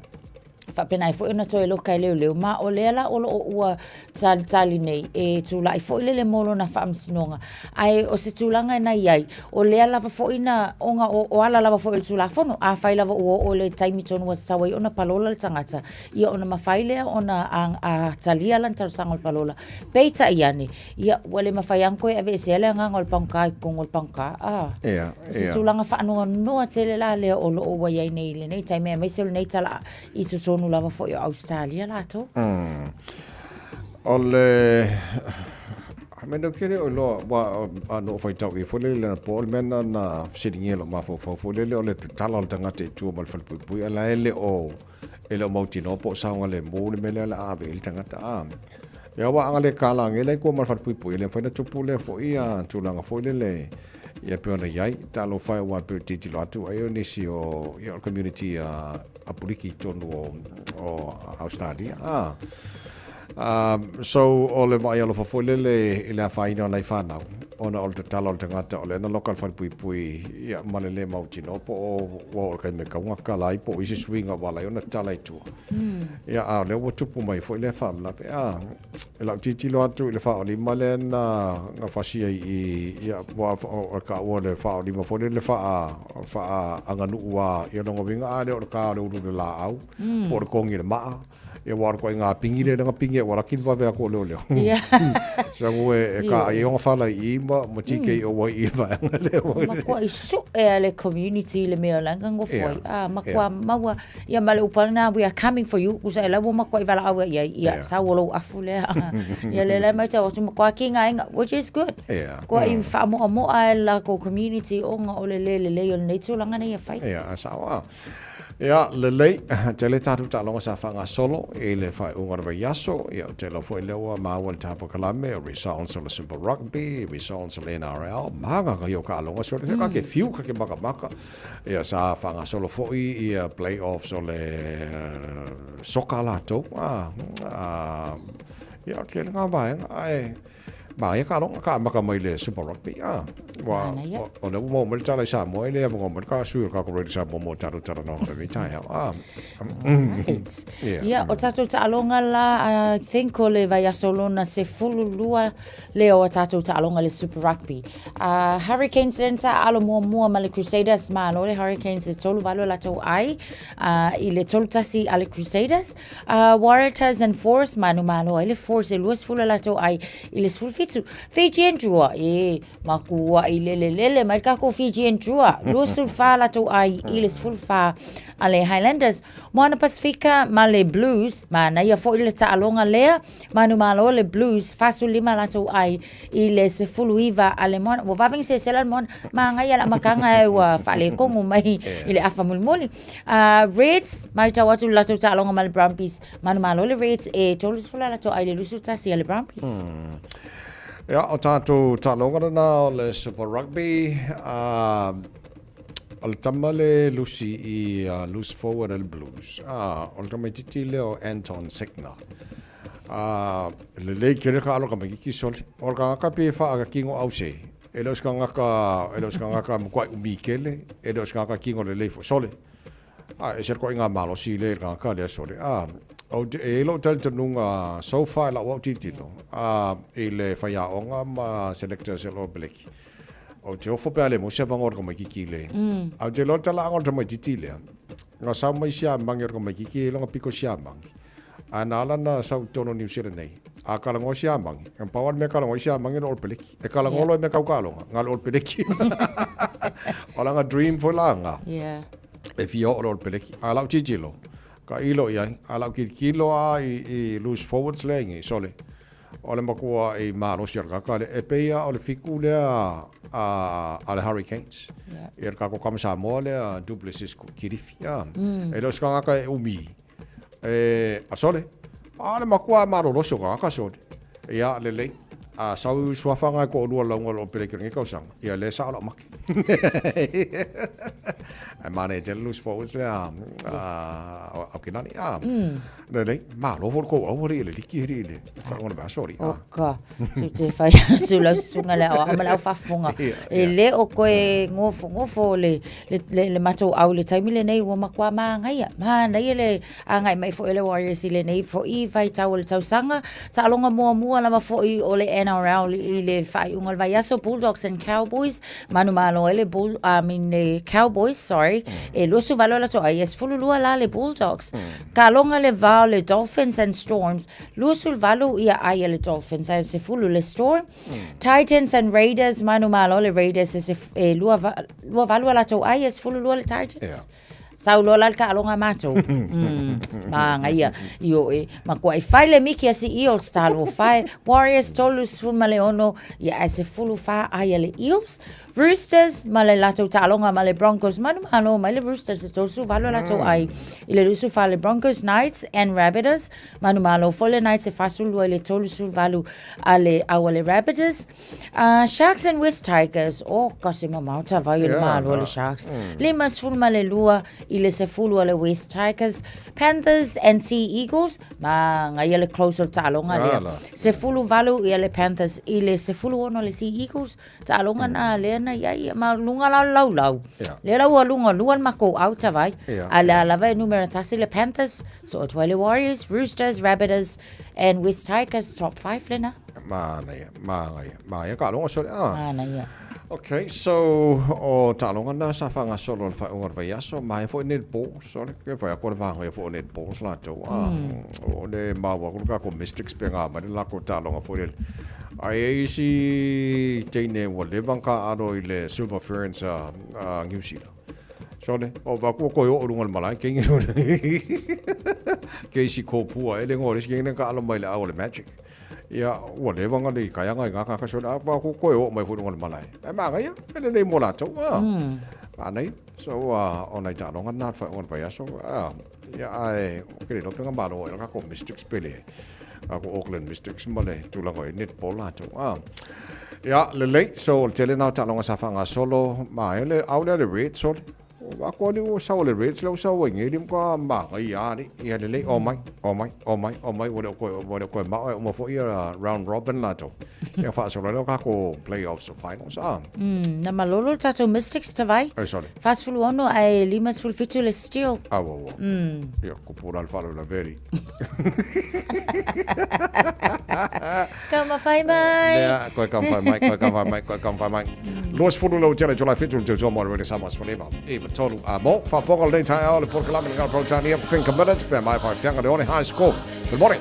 faapena ai foi ona toe loka e leoleo, ma o lea la o loo ua talitali nei e tulai foi lele mo lona faamasinoga. Ae o se tulaga e na i ai, o lea lava foi na, ona o, o ala lava foi o le Tulafono, afai lava ua oo i le taimi tonu ua tatau ai ona palola le tagata, ia ona mafai lea ona a, a talia lana talosaga o le palola. Peitai ane, Ia, ua le mafai lava ona toe aveesea le agaga o le pagota i totonu o le pagota. A, Ia, o se ia. tulaga faanoanoa tele la lea o lo o ua i ai nei i lenei taimi, aemaise o lenei tala i totonu lava foi o Ausetalia latou. O le mea ou te le o iloa, aua a na ou faitau i ai foi lele i lana po, o le mea lena na fesiligia e lou mafaufau foi lele, o le tatala o le tagata i tua ma le falepuipui, a o la e le o, e le o mautinoa po o saogalemu le mea lea o le a ave i ai le tagata. A, ia aua a na le talage la i tua ma le falepuipui, e le mafai ona tupu lea foi ia tulaga foi lele ia pei ona i ai. Talofa e aua e pei o tilotilo atu ai o nisi o, ia o le community a Apuliki i totonu o Ausetalia. A, so o le vaai alofa foi lele i le afaina o nai fanau, ona o le tatala o le tagata o lea na loka le falepuipui ia ma le le mautinoa po o ua oo i le taimi e tatau ona tatala ai po o i se suiga ua ala ai ona tatala i tua. Ia, a o lea ua tupu mai foi lea faalavelave. A, e lau tilotilo atu i le faaolima lea na na fasi ai i ia ua o ka ua le faaolima foi lea le faa faaaganu'u a ia lona uiga a lea o le ta o le ulu i le laau po o le togi i le maa. Ia ua alu koe i ngā pingi le lenga pingi e ua laki vave aku o leo leo. Ia. Sa ngu e, e ka ai onga whala i ma, ma tike i o wai i vaenga leo. Makua i su e ale community le mea langa ngo foi. Ah, makua maua ia ma le upalina we are coming for you. Kusa e lau makua i wala au ia ia sa ua lou afu lea. Ia le lai mai tau atu makua ki ngā inga, which is good. Yeah. Kua i whaamoa moa e la ko community o nga o le le le le o le nei tūlanga nei e whai. Ia, sa wa. Ia, lelei, tele tatou taaloga sa faagasolo i le faaiuga o le vaiaso, ia ou te iloa foi lea ua maua le tapokalamme o results o le Super Rugby, results o le NRL, magaga ia o kaaloga sole, mm. ka ke fiu, ka ke makamaka. Ia, sa faagasolo foi ia playoffs o le soka latou, ah, ah, ia, o tele ngā vaega, ae, Ma ia ka ronga ka maka mai le Super Rugby. Ah, wa o le mo mo tala sa mo ile mo mo ka su ka ko sa mo mo talo tala no re ta ya. Ah. Right. Yeah. Ia o tatou taaloga la I think o le vaiaso lona se fulu lua le o tatou taaloga le Super Rugby. Hurricanes le ta alo muamua ma le Crusaders malo le Hurricanes e 3-8 latou ai i le 3-1 a le Crusaders. Waratahs and Force, manu malo ai le Force e 20 a latou ai i le 17. Fijian Drua, e makua i lele lele mai kako Fijian Drua, 24 latou ai i le 14 a le Highlanders. Moana Pasifika ma le Blues, manaia foi le taaloga lea, manu malo le Blues, 45 latou ai i le 19 a le Moana. Ua vave sesela le Moana, magaia le amataga e ua faaletonu mai i le afa mulimuli. Reds, matau atu le latou taaloga ma le Brumbies. Manumalo le Reds e 30 a latou ai le 21 a le Brumbies. Ia, o tātou taaloga lena o le Super Rugby, o le tama le Lucy i loose forward a le Blues. O le tamaititi lea o Anton Segner. Lelei kele ka alo ka maikiki sole. O le kangaka pe whaakakino au se. E le o se kangaka, e le o se kangaka makuai umi kele, e le o se kangaka kino lelei fo sole. A, e se koe ngā malosi le kangaka lea sole. A, o te, e lo talitonuga so far lau au tilotilo, a, i le faiaoga ma selectors e lo peleki. O te ofo pea le mo se avanoa o le tamaititi le. A o te iloa le talaaga o le tamaititi lea, na sau mai siamangi o le tamaititi e longa piko siamangi. A na ala na sau i totonu o Niu Sila nei, a kalagoa siamangi, e pau lava le mea kalagoa ai siamangi o le ol peleki. E kalagoa loa i mea kau kaaloga, na o le ol peleki. O lana dream foi la na, e fia oo le ol peleki. A lau tilotilo, ka ilo i ai, a lau tilotilo lava i loose forwards lea i sole, o le matua i malosi o le tagata lea. E pei lava o le fiku lea a le Hurricanes, ia le tatou tama Samoa lea Du Plessis Kirifi. E le o se tagata e umi E, a sole, a le makua malolosi o tagata sole. Ia, lelei. A sau i suafa ngai ko olua launga lo pele ki ngi kausanga. Ia le sa o make. Ai mane te loose forwards le a a ki nani a. Lelei, malo fo ko au le le liki le le. Fa ngona ba sori. O ka. Su te whai su lau susunga le awa ma lau faafofoga. E le o koe ngofongofo le le, le, le matou au le taimi lenei ua matua māgaia. Mānaia le agai mai foi o le Warriors i lenei foi vaitau o le tausaga. Taaloga muamua lava foi o le NRL i le faaiuga o le vaiaso, Bulldogs and Cowboys, manumalo ai le Bull, I mean le Cowboys, sorry, e 28 latou ai, e 12 la le Bulldogs. Taaloga le va o le Dolphins and Storms, 28 ia ai a le Dolphins, ae 10 le Storm. Titans and Raiders, manumalo le Raiders e, se, e lua, lua valu a latou ai e 12 le Titans. Yeah. Sau loa la le taaloga a matou. Magaia i o e matua i fai le miki a si Eels talo fai Warriors 36 ia ae 14 ai a le Eels. Roosters ma le latou taaloga ma le Broncos manu malo mai le Roosters e 38 a latou ai i le 24 le Broncos Knights and Rabbitohs manu malo foi le Knights e 42 i le 38 a le au a le Rabbitohs. Sharks and West Tigers, oh ka se mamao ta vai o le malo le Sharks. 52 i le 10 a le West Tigers. Panthers and Sea Eagles, ma ngaia le close o le taaloga lea. 18 ia le Panthers i le 16 le Sea Eagles. Taaloga na lea na iai ia ma luga la o le laulau. Lea la ua luga lua le makou au ta vai. A lea lava e numera tasi le Panthers, so atu ai le Warriors, Roosters, Rabbitohs and West Tigers top 5 lena. Manaia, manaia, manaia ka aloga sole. Ah. Manaia. Ok, so o taaloga na sa faagasolo i le faaiuga o le vaiaso, maea foi netball, so le ke fai atu o le vaega foi o netballs latou. Ah, o le maua atu le tatou Mystics pe ga mai le latou taaloga foi lele. Ae i ai isi teine ua leva ona taaalo i le Silver Ferns a New Zealand. So le, o va atu ua toe oo i luga o le malae teine ke isi kōpua e le ngoa o le isi teine na taaalo mai i le au o le Magic. Ia, ua leva ona lei kaiaga i ngā kākasi o le a ko koe oo mai foi i luga o le malae. Ae manaia, e lelei mo latou, a. Manaia. So, o nai taaloga na le faaiuga o le vaiaso, a. Ia, ae, ou te le iloa pe na malo ai la tatou Mystics pe leai. Tatou Auckland Mystics ma le tulaga o i netball latou, a. Ia, lelei, so, o le tele na o taaloga sa faagasolo, ma e le, au lea le Reds, sole. O atu alii ua sau le Reds lea ua sau ai nei alii matua manaia lava alii. Ia lelei, omai, omai, omai, omai ua le o toe, ua le o toe mao e uma foi ia round robin latou. Ia faasolo ai lea o tatou playoffs o finals, ah. Na malolo le tatou Mystics tavai. Ai sorry. 46 ae 57 le Steel. Au au au. Ia kupu la le faalavelave alii. Ka mawhai mai. Mea, koe ka mawhai mai, koe ka mawhai mai, koe ka mawhai mai. 20 lau tele July 7 le tautua mo le Radio Samoa 15. Iva tolu a mo. Whaponga le nei ao le porokalame le ngā Brotania. Think a minute, pea mai whai whianga le one high school. Good morning.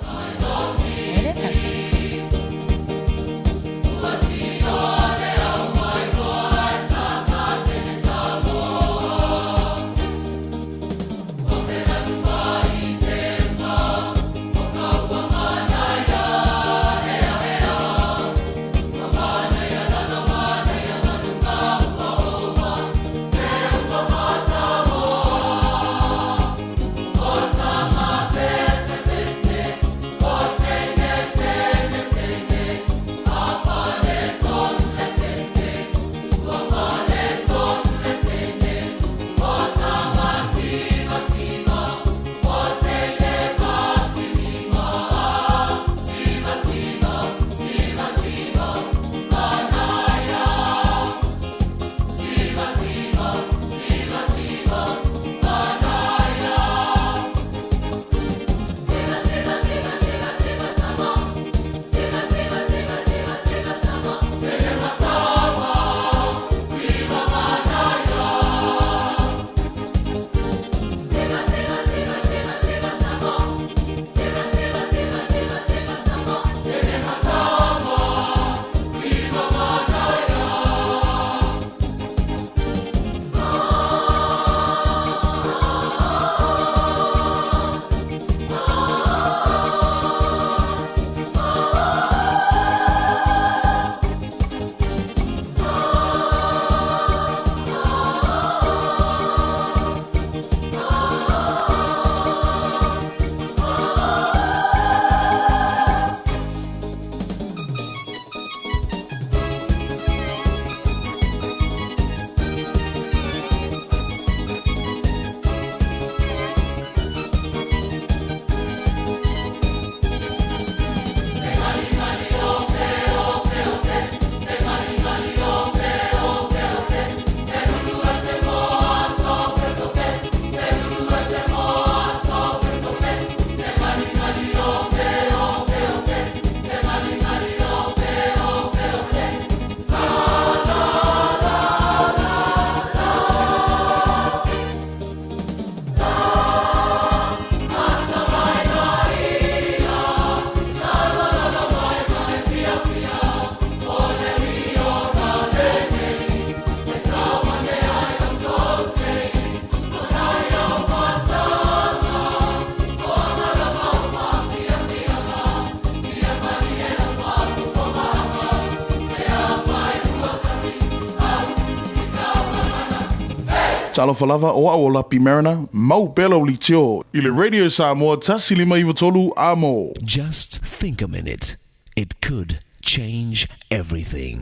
Talofa lava, o au o Lapi Mariner, mau pea lau litio i le Radio Samoa 1593 a mo. Just think a minute, it could change everything.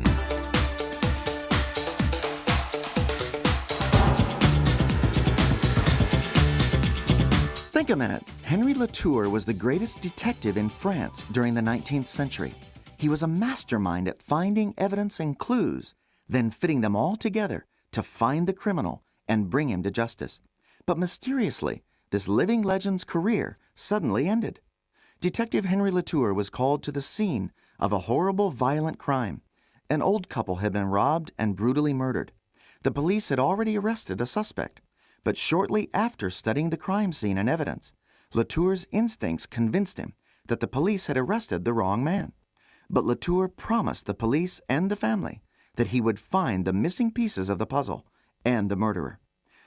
Think a minute. Henry Latour was the greatest detective in France during the 19th century. He was a mastermind at finding evidence and clues, then fitting them all together to find the criminal and bring him to justice. But mysteriously, this living legend's career suddenly ended. Detective Henry Latour was called to the scene of a horrible, violent crime. An old couple had been robbed and brutally murdered. The police had already arrested a suspect, but shortly after studying the crime scene and evidence, Latour's instincts convinced him that the police had arrested the wrong man. But Latour promised the police and the family that he would find the missing pieces of the puzzle and the murderer.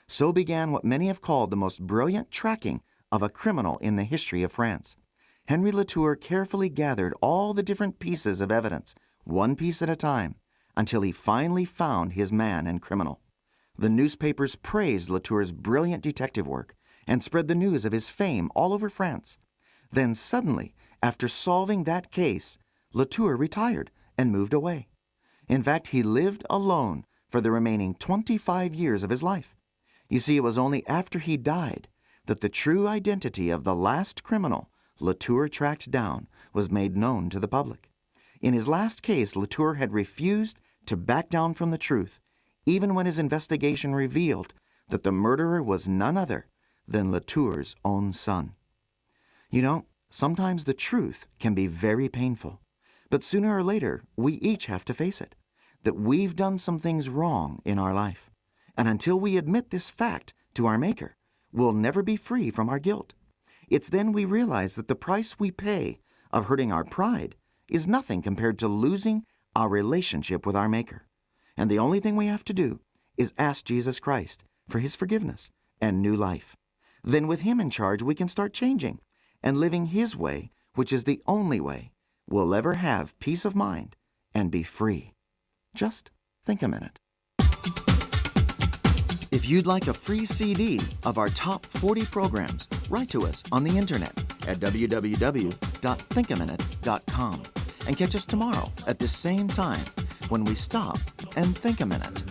So began what many have called the most brilliant tracking of a criminal in the history of France. Henry Latour carefully gathered all the different pieces of evidence, one piece at a time, until he finally found his man and criminal. The newspapers praised Latour's brilliant detective work and spread the news of his fame all over France. Then suddenly, after solving that case, Latour retired and moved away. In fact, he lived alone for the remaining 25 years of his life. You see, it was only after he died that the true identity of the last criminal Latour tracked down was made known to the public. In his last case, Latour had refused to back down from the truth, even when his investigation revealed that the murderer was none other than Latour's own son. You know, sometimes the truth can be very painful, but sooner or later, we each have to face it that we've done some things wrong in our life. And until we admit this fact to our Maker, we'll never be free from our guilt. It's then we realize that the price we pay of hurting our pride is nothing compared to losing our relationship with our Maker. And the only thing we have to do is ask Jesus Christ for his forgiveness and new life. Then, with him in charge, we can start changing and living his way, which is the only way we'll ever have peace of mind and be free. Just think a minute. If you'd like a free CD of our top 40 programs, write to us on the internet at www.thinkaminute.com and catch us tomorrow at this same time when we stop and think a minute.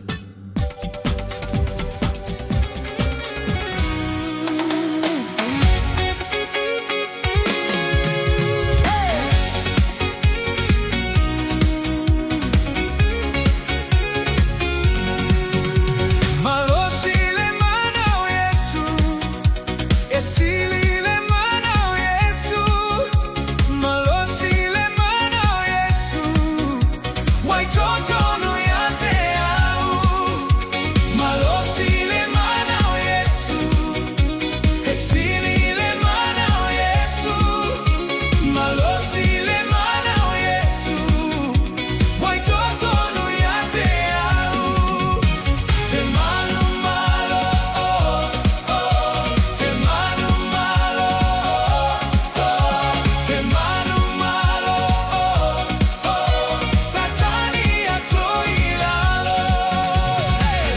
Malosi le mana o Iesu, E sili le mana o Iesu, Malosi le mana o Iesu, Ua i totonu ia te au. Malosi le mana o Iesu, E sili le mana o Iesu, Malosi le mana o Iesu, Ua i totonu ia te au. Te manu malo, oh, oh, te manu malo, oh, oh, te manu malo, oh, oh, Satani ia toe i lalo. Hey!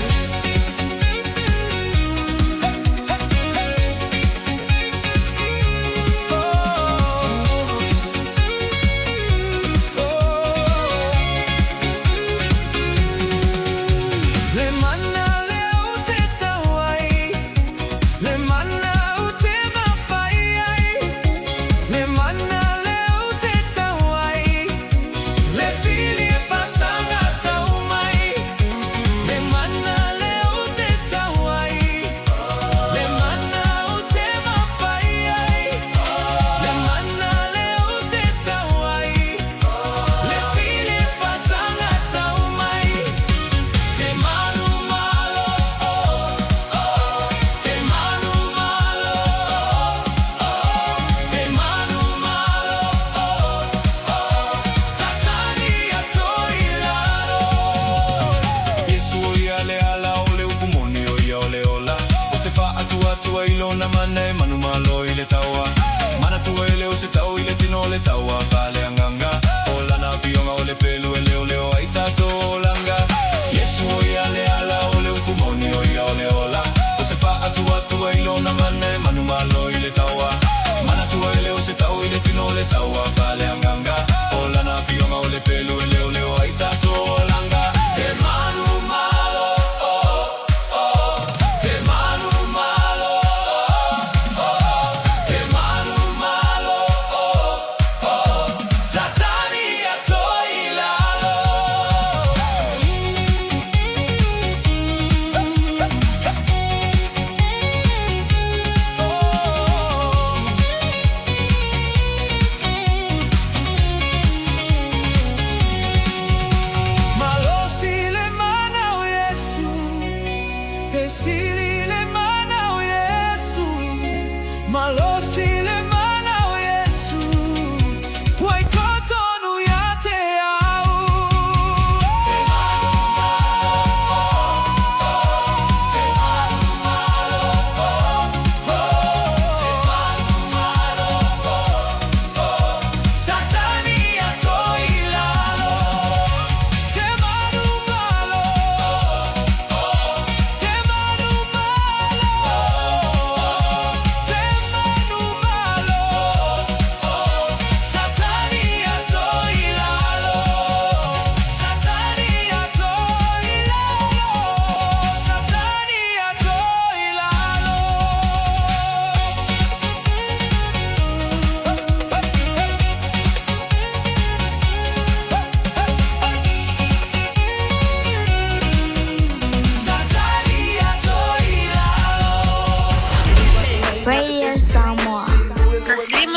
Le mana lea ou te tau ai, Le mana ou te mafai ai, Le mana lea ou te tau ai, Le fili e faasaga tau mai, Le mana lea ou te tau ai, Le mana ou te mafai ai, Le mana lea ou te tau ai, Le fili e faasaga tau mai. Te manu malo, oh, oh, te manu malo, oh, oh, te manu malo, oh, oh, Satani ia toe i lalo. Iesu o ia le ala o le upu moni o ia o le ola. O se faatuatua i lona mana e manumalo i le taua. Manatua e le o se tau i le tino o le taua faaleagaga. O lana afioga o le pelu e leoleo ai tatou olaga. Iesu o ia le ala o le upu moni o ia o le ola. O se faatuatua i lona mana e manumalo i le taua. Manatua e le o se tau i le tino o le taua faaleagaga. O lana afioga o le pelu e leoleo ai tatou olaga. Te manu malo, oh, oh, te manu malo, oh, oh, te manu malo, oh, oh, Satani ia toe i lalo.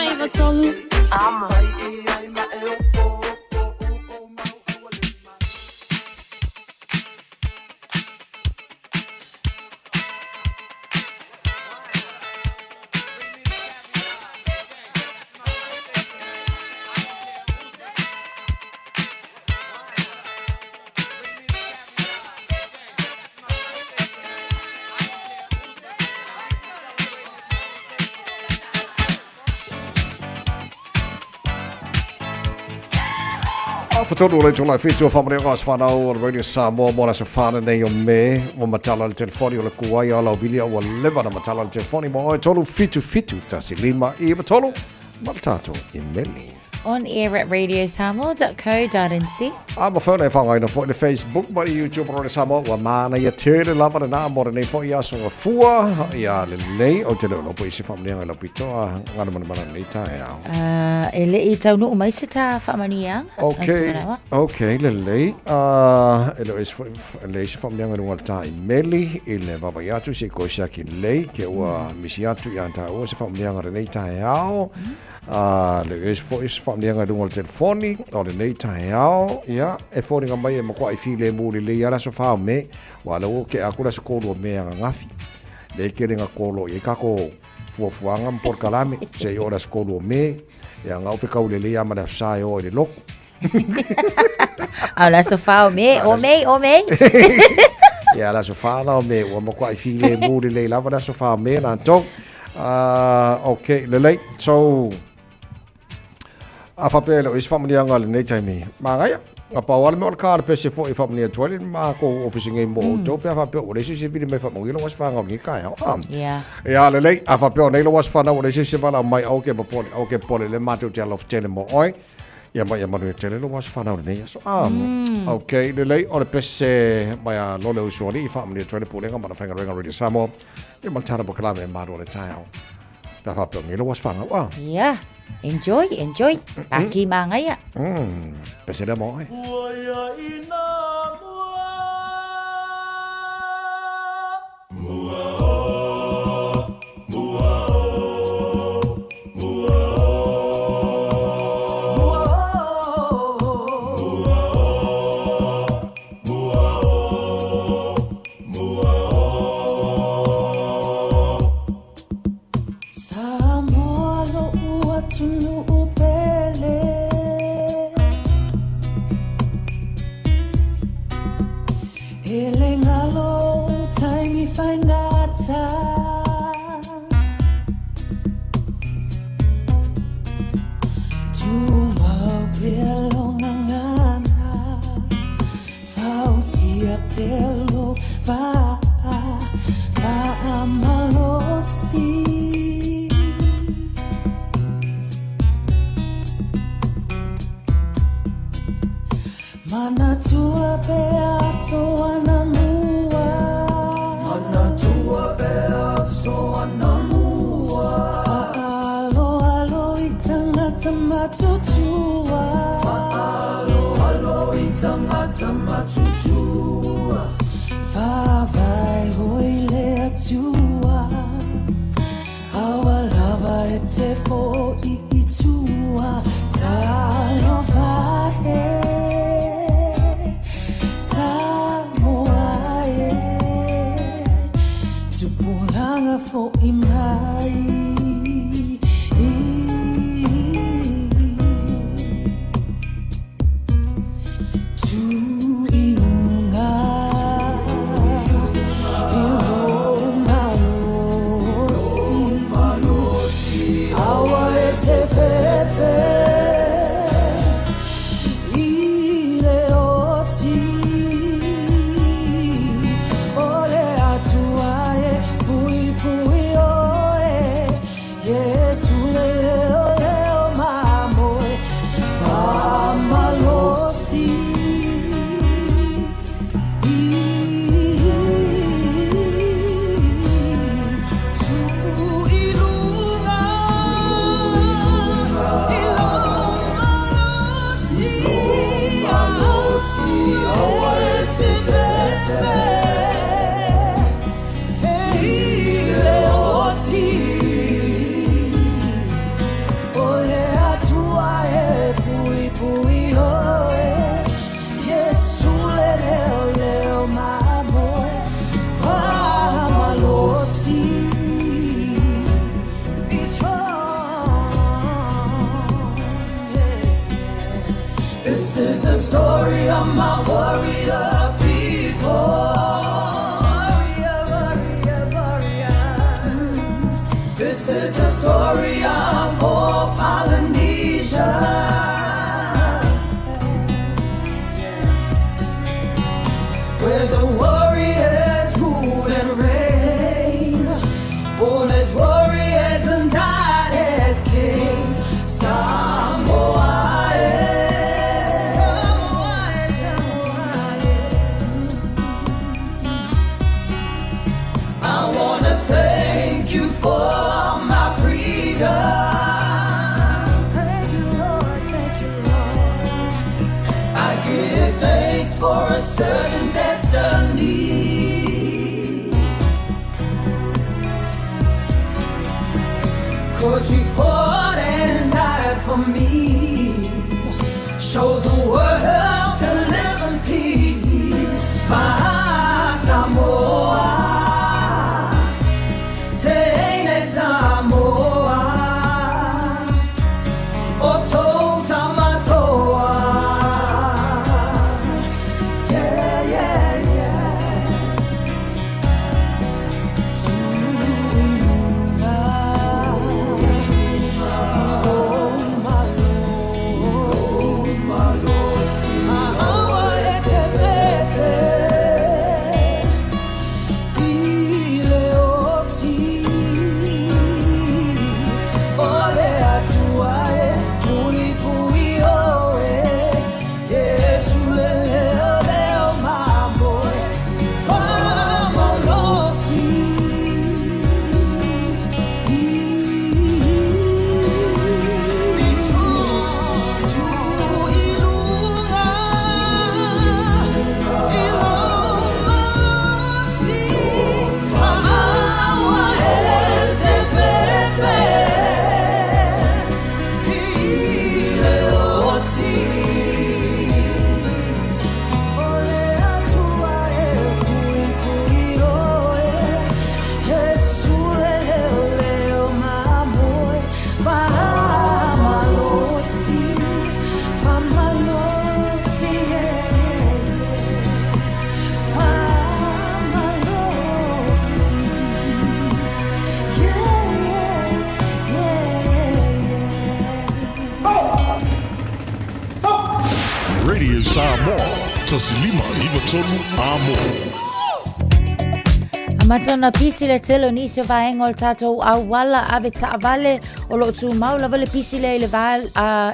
9 3. Afatolu o le itula e fitu o whamanea o whanau o le Radio Samoa mo le aso whana nei o Me ua matala le telefoni o le kuai o lau vilia ua leva na matala le telefoni mo oe 3 7 7 1 5 9 3 ma le tatou imeli. On air at radiosamoa.co.nz. A mafai ona e faaaogaina foi le Facebook ma le YouTube o Radio Samoa. Ua manaia tele lava lena mo lenei foi aso gafua. Ia lelei, ou te le o lopo i se faamanuiaga i lau pitoa ganamanamana i lenei taeao. Uh, e le i taunuu mai se tā faamanuiaga. Ok, ok, lelei. Uh, e le o isi foi, leai se faamanuiaga i luga o le tā imeli i le vaavaai atu se i koe siaki lelei ke ua misi atu ia tāua se faamanuiaga lenei taeao. A le ese foi se faamanuiaga i luga o le telefoni o lenei taeao, ia, e foliga mai e matuai filemu lelei lava le aso 4 o Me, aua o lea ua tea atu le aso 3 o Me ananafi. Lea e tele ina kolo i ai tatou fuafuaga ma polokalame, se i oo i le aso 3 o Me, ia, na ou fetau lelei lava ma le Aso Sa e oo i le lotu. A o le aso 4 o Me, o Mei, o Mei. Ia, le aso 4 la o Me, ua matuai filemu lelei lava le aso 4 o Me latou. Uh, ok, lelei. So, a faapea e le o i ai se faamanuiaga i lenei taimi, manaia. Na pau lava le mea o le ka le pese foi e faamanuia atu ai le matou ofisa nei mo outou pe a faapea ua leai se isi e vili mai e faamanuia lou aso fanau i lenei taeao. Ah. Yeah. Ia, lelei. A faapea o nei lou aso fanau ua leai se isi e valaau mai, aua ke popole, aua ke popole, lea matou te alofa tele mo oe. Ia ma ia manuia tele lou aso fanau i lenei aso. Ah. Ok, lelei, o le pese mai a Lole Usoalii e faamanuia atu ai le Pulega ma le Faigaluega Radio Samoa. Ia ma le tala polokalame e malu o le taeao. Pe a faapea o nei lou aso fanau, ah. Yeah. Enjoy, enjoy. Paki māngaia. Pese lea mo oe. Ua ia ina mua. Mua o, mua o, mua o. Mua o, mua o, mua o. Samoa lo'u atunuu pele E le galo ou taimi faigata Tumau pea lou gagana Fausia pea lou vaa faamalosi. Manatua pea aso anamua. Manatua pea aso anamua. Faaaloalo i tangata matutua. Faaaloalo i tangata matutua. Faavae hoi le Atua. Aua lava e te fo'i i tua. Talofa e Samoa e. Tupulaga fo'i mai. Tū i runga i lō malosi, Aua e te whewhe i le oti O le Atua e puipui oe Iesu le leo leo mamoe Faamalosi. story of my warrior people. Warrior, warrior, warrior. This is the story of all Polynesia. Yes. Where the warriors rule and reign, born as warriors and died as kings. Samoa, eh. Samoa, Samoa, eh. I wanna thank you for my freedom. Thank you, Lord. Thank you, Lord. I give thanks for a certain destiny. Cause you fought and died for me. Show the world to live in peace. Fa Samoa. Teine Samoa. O Tautamatoa. Yeah, yeah, yeah. Tuilunga. I malosi. Awa e te fefe. I le oti. O le atua e pui pui oe. Yesu le leo leo mamoe. Famalosi. Be strong to ilunga. Ilomalosi. Awa e te fefe. I le oti. O le atua e pui pui oe. Yesu le leo leo mamoe. Famalosi. Famalosi, yeah, yeah, yeah. Famalosi. Yes, yeah, yeah. Radio Samoa, 1593 Amo. Amata ona pisi le tele o nisi o vaega o le tatou auala ave taavale o lo o tumau lava le pisi lea i le va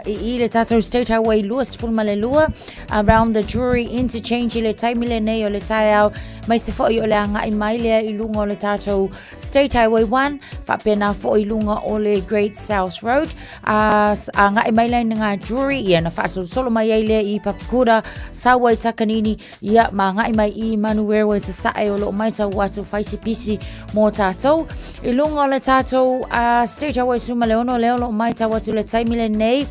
i, i le tatou State Highway 22 around the Drury Interchange i le taimi lenei o le taeao mai se foi o le agai mai lea i luga o le tatou State Highway 1 faapena foi i luga o le Great South Road a agai mai lea i ngā Drury ia na faasolosolo mai ai lea i Papakura sau ai Takanini Ia, ma agai mai i Manu Airways sasae o lo o maitau atu fai se pisi mo tatou. I luga o le tatou State Highway 16 lea o lo o maitau atu le taimi lenei,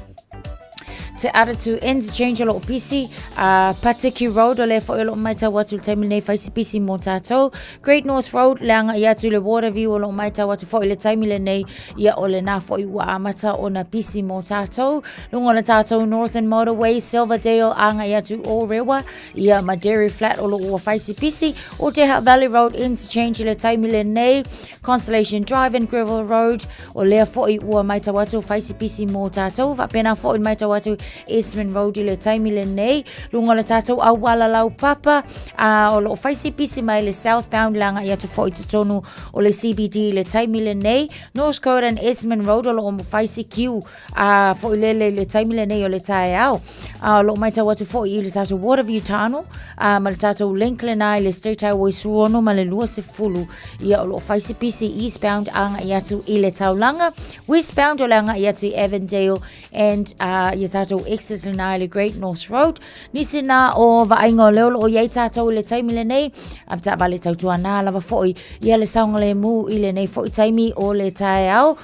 Te Aratu Interchange o lo o pisi, Patiki Road o lea foi o lo o maitau atu le taimi lenei fai se pisi mo tatou. Great North Road le agai atu i le Waterview o lo o maitau atu foi le taimi lenei, ia o lena foi ua amata ona pisi mo tatou. Luga o le tatou Northern Motorway, Silverdale agai atu Ōrewa, ia ma Dairy Flat o lo o ua fai se pisi, o Te Valley Road Interchange i le taimi lenei, Constellation Drive and Greville Road, o lea foi ua maitau atu fai se pisi mo tatou, faapena foi le maitau atu Esmond Road i le taimi lenei, luga o le tatou auala laupapa, a o lo o fai se pisi mai le southbound le agai atu foi i totonu o le CBD i le taimi lenei, North Coast and Esmond Road o lo o fai se kiu a foi lele i le taimi lenei o le taeao. A o lo o maitau atu foi i le tatou Waterview Tunnel a ma le tatou link lena i le State Highway 16 ma le 20 ia o lo o fai se pisi eastbound agai atu i le taulaga, westbound o le agai atu i Avondale and ia tatou exit lena i le Great North Road. Nisi na o vaaiga o lea o lo o i ai tatou i le taimi lenei, a taavale tautuana lava foi ia le saogalemu i lenei foi taimi o le taeao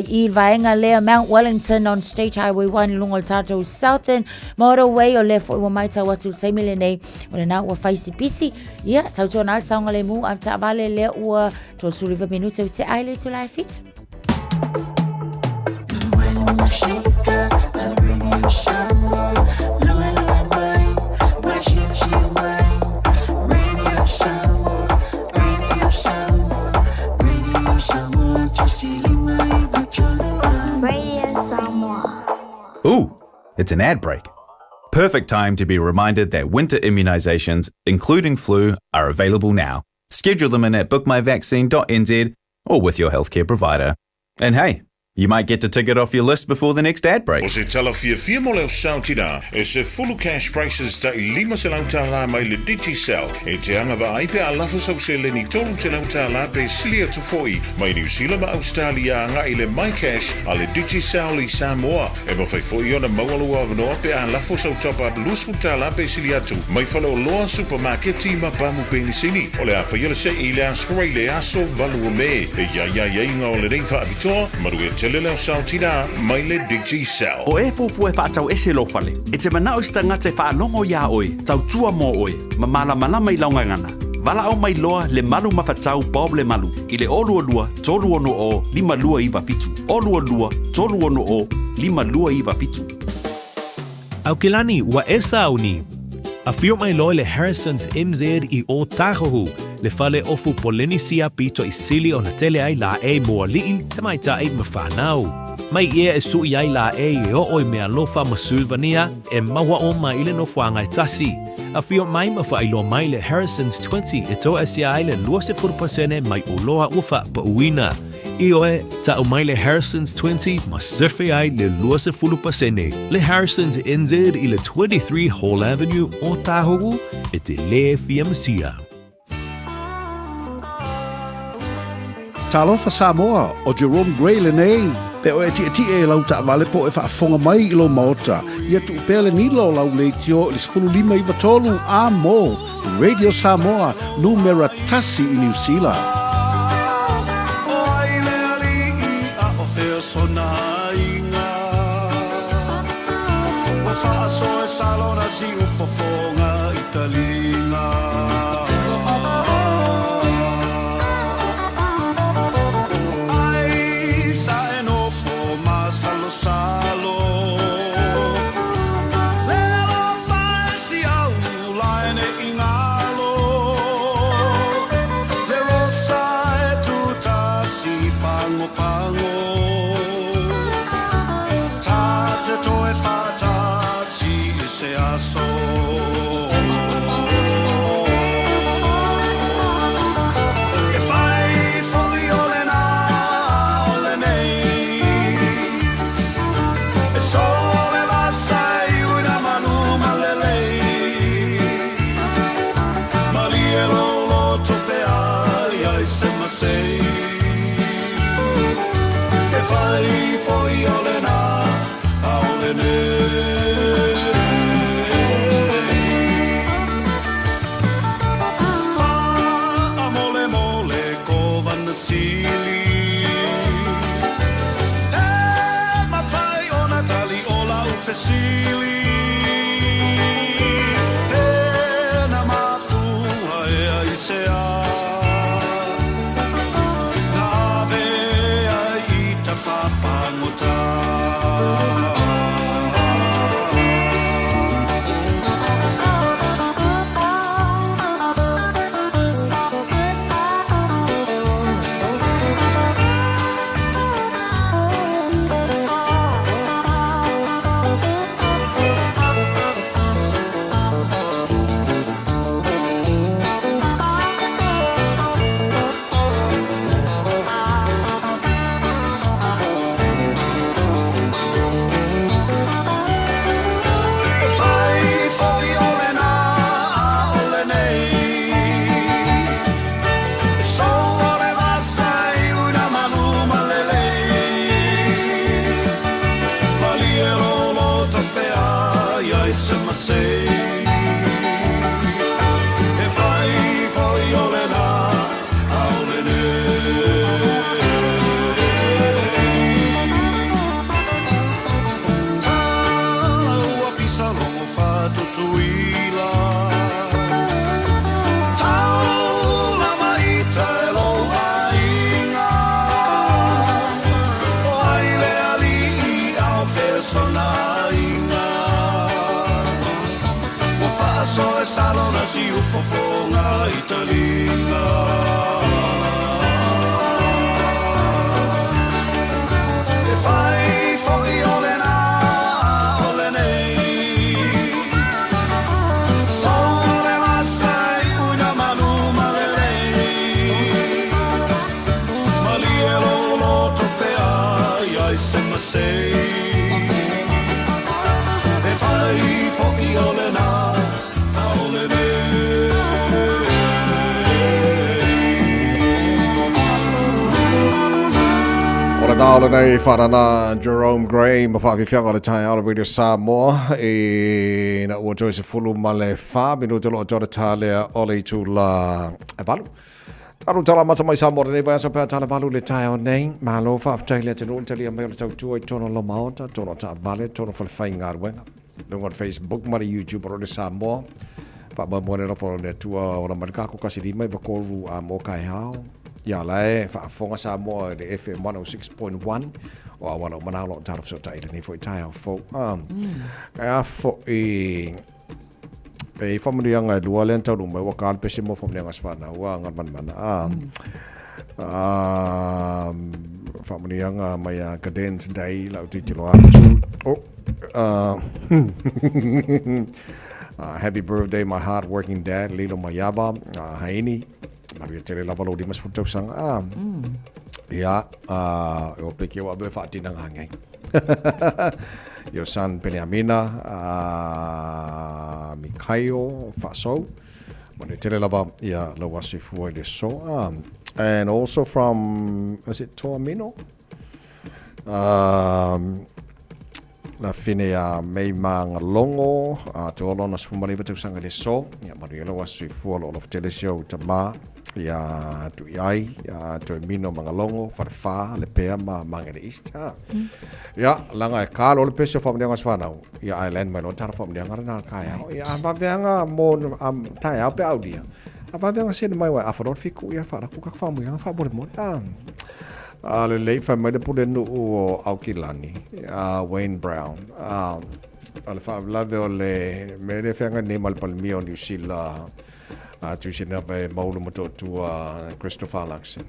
i le vaega lea Mount Wellington on State Highway 1 i luga o le tatou Southern Motorway o lea foi ua maitau atu i le taimi lenei o lena ua fai se pisi ia tautuana le saogalemu a taavale lea ua 39 minute o te ai le itula e 7. It's an ad break. Perfect time to be reminded that winter immunisations, including flu, are available now. Schedule them in at bookmyvaccine.nz or with your healthcare provider. And hey, you might get to tick it off your list before the next ad break. O se tala fiafia mo le ao tina, e se fulu cash prices tai $500 mai le Digicel, e te agavaa ai pe a lafo sau seleni $300 pe sili atu foi mai Niu Sila ma Ausetalia agai i le MyCash a le Digicel i Samoa. E mafai foi ona maua lou avanoa pe a lafo sau top-up $20 pe sili atu mai faleoloa, supamaketi ma pamu penisini. O le a faia le se'i i le Aso Faraile le aso 8 o Me. E i ai aiaiga o lenei faapitoa, manuia tele le ao sao tina mai le Digicel. O e fuafua e faatau ese lou fale, e te manao i se tagata e faalogo iā oe, tautua mo oe, ma malamalama i lau gagana. Valaau mai loa le Malu Mafatau Bob Lemalu i le 022 360 5297, 022 360 5297. Aukilani, ua e sauni. Afio mai loa le Harrison's NZ i Ōtāhuhu, le fale ofu Polenisia pito i sili ona tele ai laʻei mo aliʻi, tamaitai ma whānau. Mai ia e suʻi ai laʻei e oo i mealofa ma Sulvania e maua uma i le nofoaga e tasi. Afio mai ma faailoa mai le Harrison's 20 e toaesea ai le 20% mai oloa ua faapauina. Ioe, ta'u mai le Harrison's 20 ma sefe ai le 20%. Le Harrison's NZ i le 23 Hall Avenue, Ōtāhuhu, e te lē fia masia. Talofa Samoa, ʻo Jerome Gray lenei. Pe oe e tiʻetiʻe i lau taʻawale po e faafofoga mai i lou maota, ia tuu pea le nila o lau leitio i le 15 9 3 a mo Radio Samoa, numera tasi i Niu Sila. Nā o lenei whaanana Jerome Gray ma whaafiafiaga o le taeao o le Radio Samoa i na ua toe 14 minuta loa tore tālea o le itula e valu. Talu tala mata mai Samoa lenei vaiaso pea tala valu le taeao nei. Malo whaafetai le atunuu le talia mai o le tautua i tono lo maota, tono taavale, tono whalewhai ngāruenga. Luga o le Facebook ma le YouTube o Radio Samoa. Faamoemoe le alofa o le Atua ola mai le kako kasi lima iva tolu a mo kaeao. Ia la e faafofoga Samoa i le FM 106.1 o auala uma na o lo o tala fesootai i lenei foi taeao fou. Ah, e a foi e i faamanuiaga e lua lea na taunuu mai ua ka le pese mo faamanuiaga se fanau a Galumalemana. Ah, ah, faamanuiaga mai a Cadence Day lau tilotilo atu. Oh, happy birthday my hard working dad Lilo Maiava Haini. Manuia tele lava lou 50 tausaga. Ah, ia, e o peke o awe whaatinanga ngai. Your son Peniamina, Mikaio Whaasau. Manuia tele lava ia lau aso i fua i le so. And also from, is it Toamino? La fine a mei magalongo a te olo na 19 tausaga i le so. Ia manuia lau aso soifua lo olofa tele si au tama ia tui ai ia toe mino magalongo wharewha le pea ma Mangere East. Ha. Ia langa e ka lo le pese o whaamanianga se whanau. Ia Ireland mai lo tana whaamanianga rena ka ia. Ia a vaveanga mo am tae au pe audia. A vaveanga sene mai wai a whanau fiku ia wharaku ka whamuianga whaamore more. Ah. A lelei fai mai le pulenuu o Aukilani, a Wayne Brown. A o le faalavelave o le mea lea e feagai nei ma le Palemia o Niu Sila, a Tusi Nava e Maulu Motootua Christopher Luxon.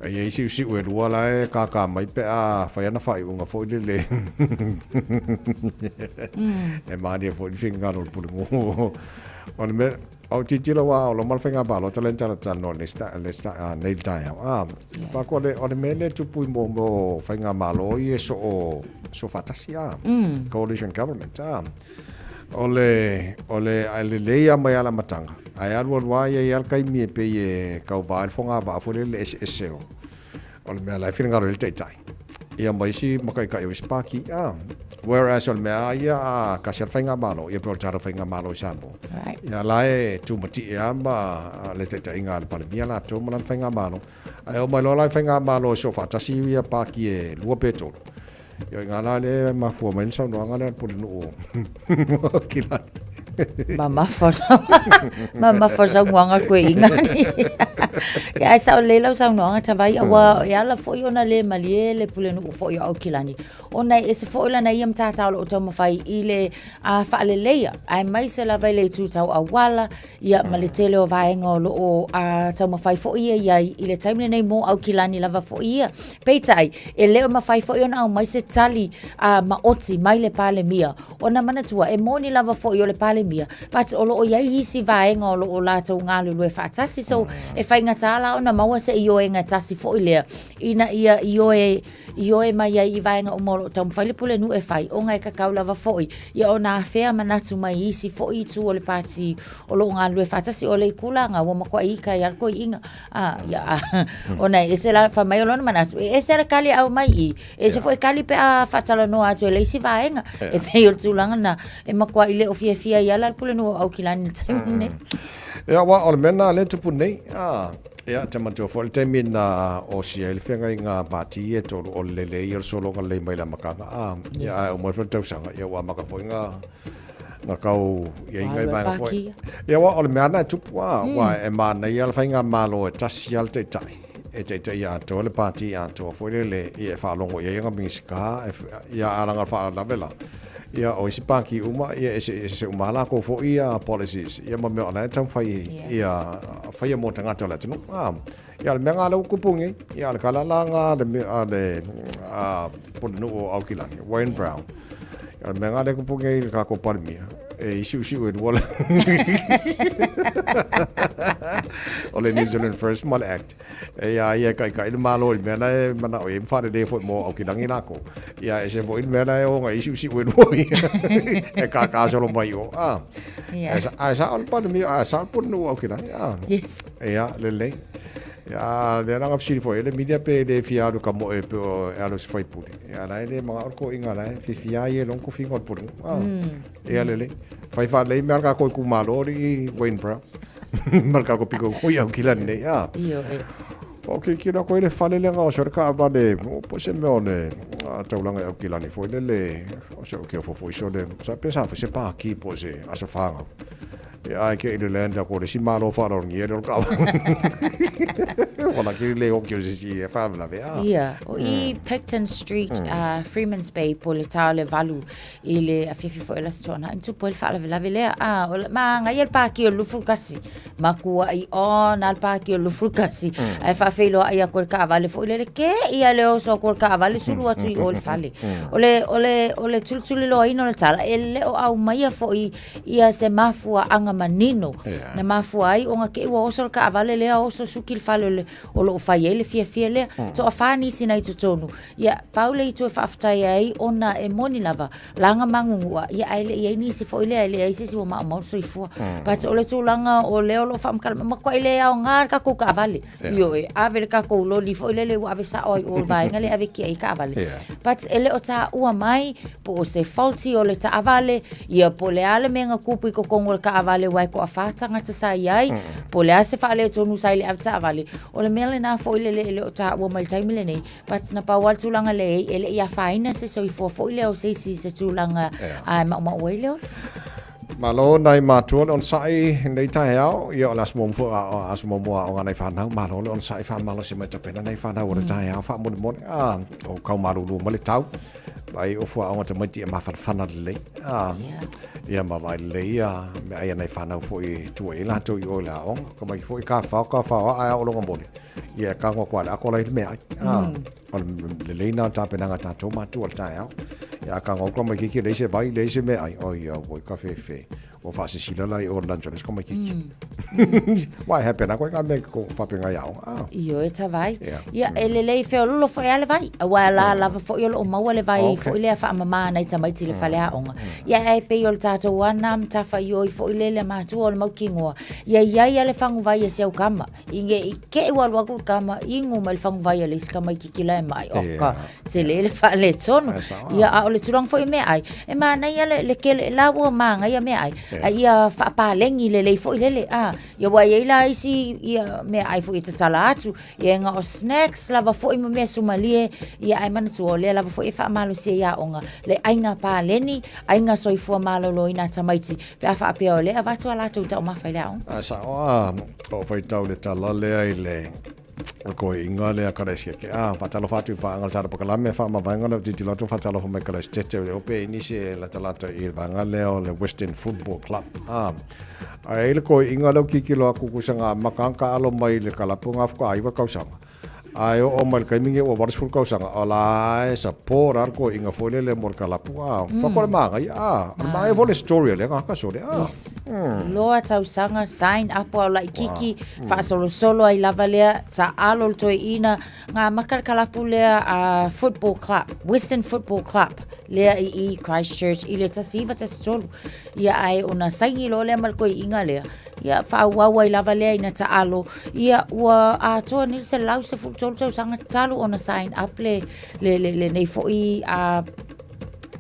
E i ai siusiu e lua la e kākā mai pe a fai ana faaiuga foi lele. E mālie foi le finagalo o le pulenuu. O le mea, O tilotilo aua o lo ma le faiga palota lea na talatalanoa i le nei le taeao. A, faatoa o le, o le mea lea e tupu i mo mo faigamalo ia e soo, soo faatasi a. Coalition government a. O le, o le, a lelei lava mai lava le amataga, ae alualu lava ia i a le taimi e pei e tauva ai le fogavaa foi lele eseese o, o le mea la e finagalo i ai le taitai. Ia ma isi mataitai o isi pāti. Ah. Whereas o le mea a ia a kasi a le faigamalo, ia pe o le tatou faigamalo i Samoa. Right. Ia la e tumatie lava ma le taitaiga a le Palemia latou ma lana faigamalo. Ae oo mai loa la i faigamalo e soofaatasi ia pāti e lua pe tolu. Ia o i ina la lea e mafua mai ai le saunoaga lea a le Pulenuu o Kilani. Mamafa mamafa saunoaga koe ingani. Ia ae sao lelei lau saunoaga Tavai aua e ala foi ona le malie le pulenuu foi o Aukilani ona e ese foi lana ia matata o lo o taumafai i le faaleleia aemaise lava i le itu tau auala ia ma le tele o vaega o lo o taumafai foi ia i ai i le taimi lenei mo Aukilani lava foi ia. Peitai, e le o mafai foi ona aumai se tali maoti mai le Palemia Ona manatua, e moni lava foi o le Palemia, but o lo o i ai isi vaega o lo o latou galulue faatasi, so e faigata la ona maua se ioega tasi foi lea, ina ia ioe, ioe mai ai i vaega uma o lo o taumafai le pulenuu e fai, ona e kakau lava foi ia ona afea manatu mai isi foi itu o le pati o lo o galulue faatasi. O le tulaga ua matuai ika ai lava le toeaiina, a, ia, ona e ese la, fai mai o lona manatu, e ese le kali e aumai i, Ese foi kali pe a faatalanoa atu e le isi vaega. E pei o le tulaga na e makuai le o fiafia i ala le pulenuu o Aukilani i le taimi lenei. Ia, aua o le mea lena lea e tupu nei, a, ia, te manatua foi le taimi na osia ai le feagaiga pati e tolu, o le lelei ia o le sologa lelei mai le amataga, a, ia, ae uma ifo le tausaga, ia ua amata foi na, na tau iaiga i vaega foi. Ia, aua o le mea lena e tupu, a, aua e manaia le faigamalo e tasi lava le taitai. e taitaia atoa le pati atoa foi lele ia e faalogo i ai ana Minisita e, ia a laga faalavelave la ia o isi pati uma ia e se se uma latou foi ia policies ia ma mea o la e taumafai ia faia mo tagata o le atunuu a ia le mea lena lea ua tupu nei ia le tala la lena a le a le a Pulenuu o Aukilani Wayne Brown ia le mea lena lea e tupu nei i le tatou Palemia e isiusiu e lua le o le New Zealand First ma le Act. E ia ia e kaikai le malo i le mea la e manao i ai ma faalelei foi mo Aukilani lākou. Ia ese foi le mea la e o na isiusiu e lua ia e kākā solo mai o. Ah. Yeah. Ae sa o le Palemia, ae sa o le Pulenuu o Aukilani. Ah. Yes. Ia, lelei. Ia, lea la na fesili foi ai le media pe le fia alu i ka moe pe o e alu i se faipule. Ia, la e le manao le toeaina la e fiafia ai e lona tofiga o le pulenuu. Ah, ia lelei. Fai faalelei mea a le tatou itumalo alii Wayne Brown. Ma le tatou pito i Aukilani nei. Ah. Ioe. O tilotilo atu ai le fale lea na oso ai le taavale, po o se mea o le taulaga i Aukilani foi lele, o se okeofo foi sole, sa pe sa fai se pākī po o se aso fanau. Ia, ae ke i le land atu o le isi malo faaaloalogia lea o le taavale. Ua laki le oki o se isi e faalavelave, a. Ia, o i Picton Street, Freemans Bay, po o le ta o le 8 i le afiafi foi o le Aso Toonai, na tupu ai le faalavelave lea. A, o le magaia le pākī o le 21. Makuaʻi on a le pākī o le 21. Ae faafeiloai atu e le taavale foi lele, te i a le oso atu o le taavale sulu atu i o i le fale. O le, o le, o le tulituliloaina o le tala, e le o aumaia foi ia se mafuaaga manino na mafua ai ona te i ua oso le taavale lea oso suki le fale o le o lo o fai ai le fiafia lea. Toafa nisi na i totonu. Ia, pau le itu e faafetai ai ona e moni lava, laga magunuua, ia ae le i ai nisi foi lea, e leai se isi ua maumau le soifua. But o le tulaga o lea o lo o faamatala mai, matuai le aoga le tatou taavale. Ioe, ave le tatou loli foi lele ua ave sao ai i o i le vaega lea e ave tiai ai taavale. But e le o taua mai po o se faulty o le taavale, ia po o le a le mea na tupu i totonu o le taavale aua e toafa tagata sa i ai, po o le a se faaletonu sa i le avetaavale. O le mea lena foi lele e le o taua mai i le taimi lenei, But na pau lava le tulaga lea e i ai, e le i afaina se soifua foi lea o se isi i se tulaga e maumau ai le ola. Malo nai matua le onosai i lenei taeao, ia o le aso muamua aso muamua o aoga a nai fanau, malo le onosai faamalosi mai tapena nai fanau o le taeao faamolemole, a o kau malulu ma le tau, ai o fuaoga tamaiti e mafanafana lelei, a ia ma vaai lelei ia meaai a nai fanau foi e tua i ai latou i o i le aoga, tamaiti foi ka fao ka fao ae ao loga mole. Ia e kago atu a le ako la i le meaai. O le lelei na tapenaga a tatou matua i le taeao. Ia a kago atu tamaitiiti e leai se vai, leai se meaai, oi auoi ka fefe. Ua faasisila la i o le lunch o le isi tamaitiiti. Why happen a koe ka mea ko faapena i aoga. Ioe ta vai. Ia e lelei feololo foi a le vai. Aua la lava foi o loo maua le vai foi lea faamama nai tamaiti i le fale aoga. Ia e pei o le tatou ana matafaioi foi lele a matua o le mautinoa. Ia iai a le faguvai a si au tama. I ne i te i ua alu atu le tama inu mai le faguvai a le isi tamaititi la e mai, oh ka, tele le faaletonu. Ia, a o le tulaga foi o meaai, e manaia le, le tele, la ua manaia meaai, a ia faapaleni lelei foi lele, a, ia aua e i ai la isi ia meaai foi e tatala atu, ia na o snacks lava foi ma mea sumalie, ia ae manatua o lea lava foi e faamalosia i aoga le aiga paleni, aiga soifua maloloina a tamaiti, pe a faapea o lea e avatu a latou taumafa i le aoga. A sao a, o faitau le tala lea i le toeaiina lea Kalaisia ke a faatalofa atu i paaga le tala pakalame faamavaega lea o tilotilo atu faatalofa mai Kalaisi Tete o le ope i nisi e latalata i le vaega lea o le Western Football Club a ae i le toeaiina lea o tilotilo atu kusa nga maka ka alo mai le kalapu nga fuka aiwa tausaga Ae oo mai le taimi nei ua 80 tausaga, o la e support lava le toeaiina foi lele mo le kalapu, a, faatoa le manaia, a, o le manaia foi le story a lea tagata sole, a. Yes. Loa tausaga, sign up au laititi, faasolosolo ai lava lea, taalo le toeaina, na amata le kalapu lea a Football Club, Western Football Club lea i i Christchurch i le 1913. Ia ae ona saini loa lea ma le toeaina lea, Ia, faaauau ai lava lea ina taalo, ia, ua atoa nei le 113 tausaga talu ona sign up le, le, le, lenei foi a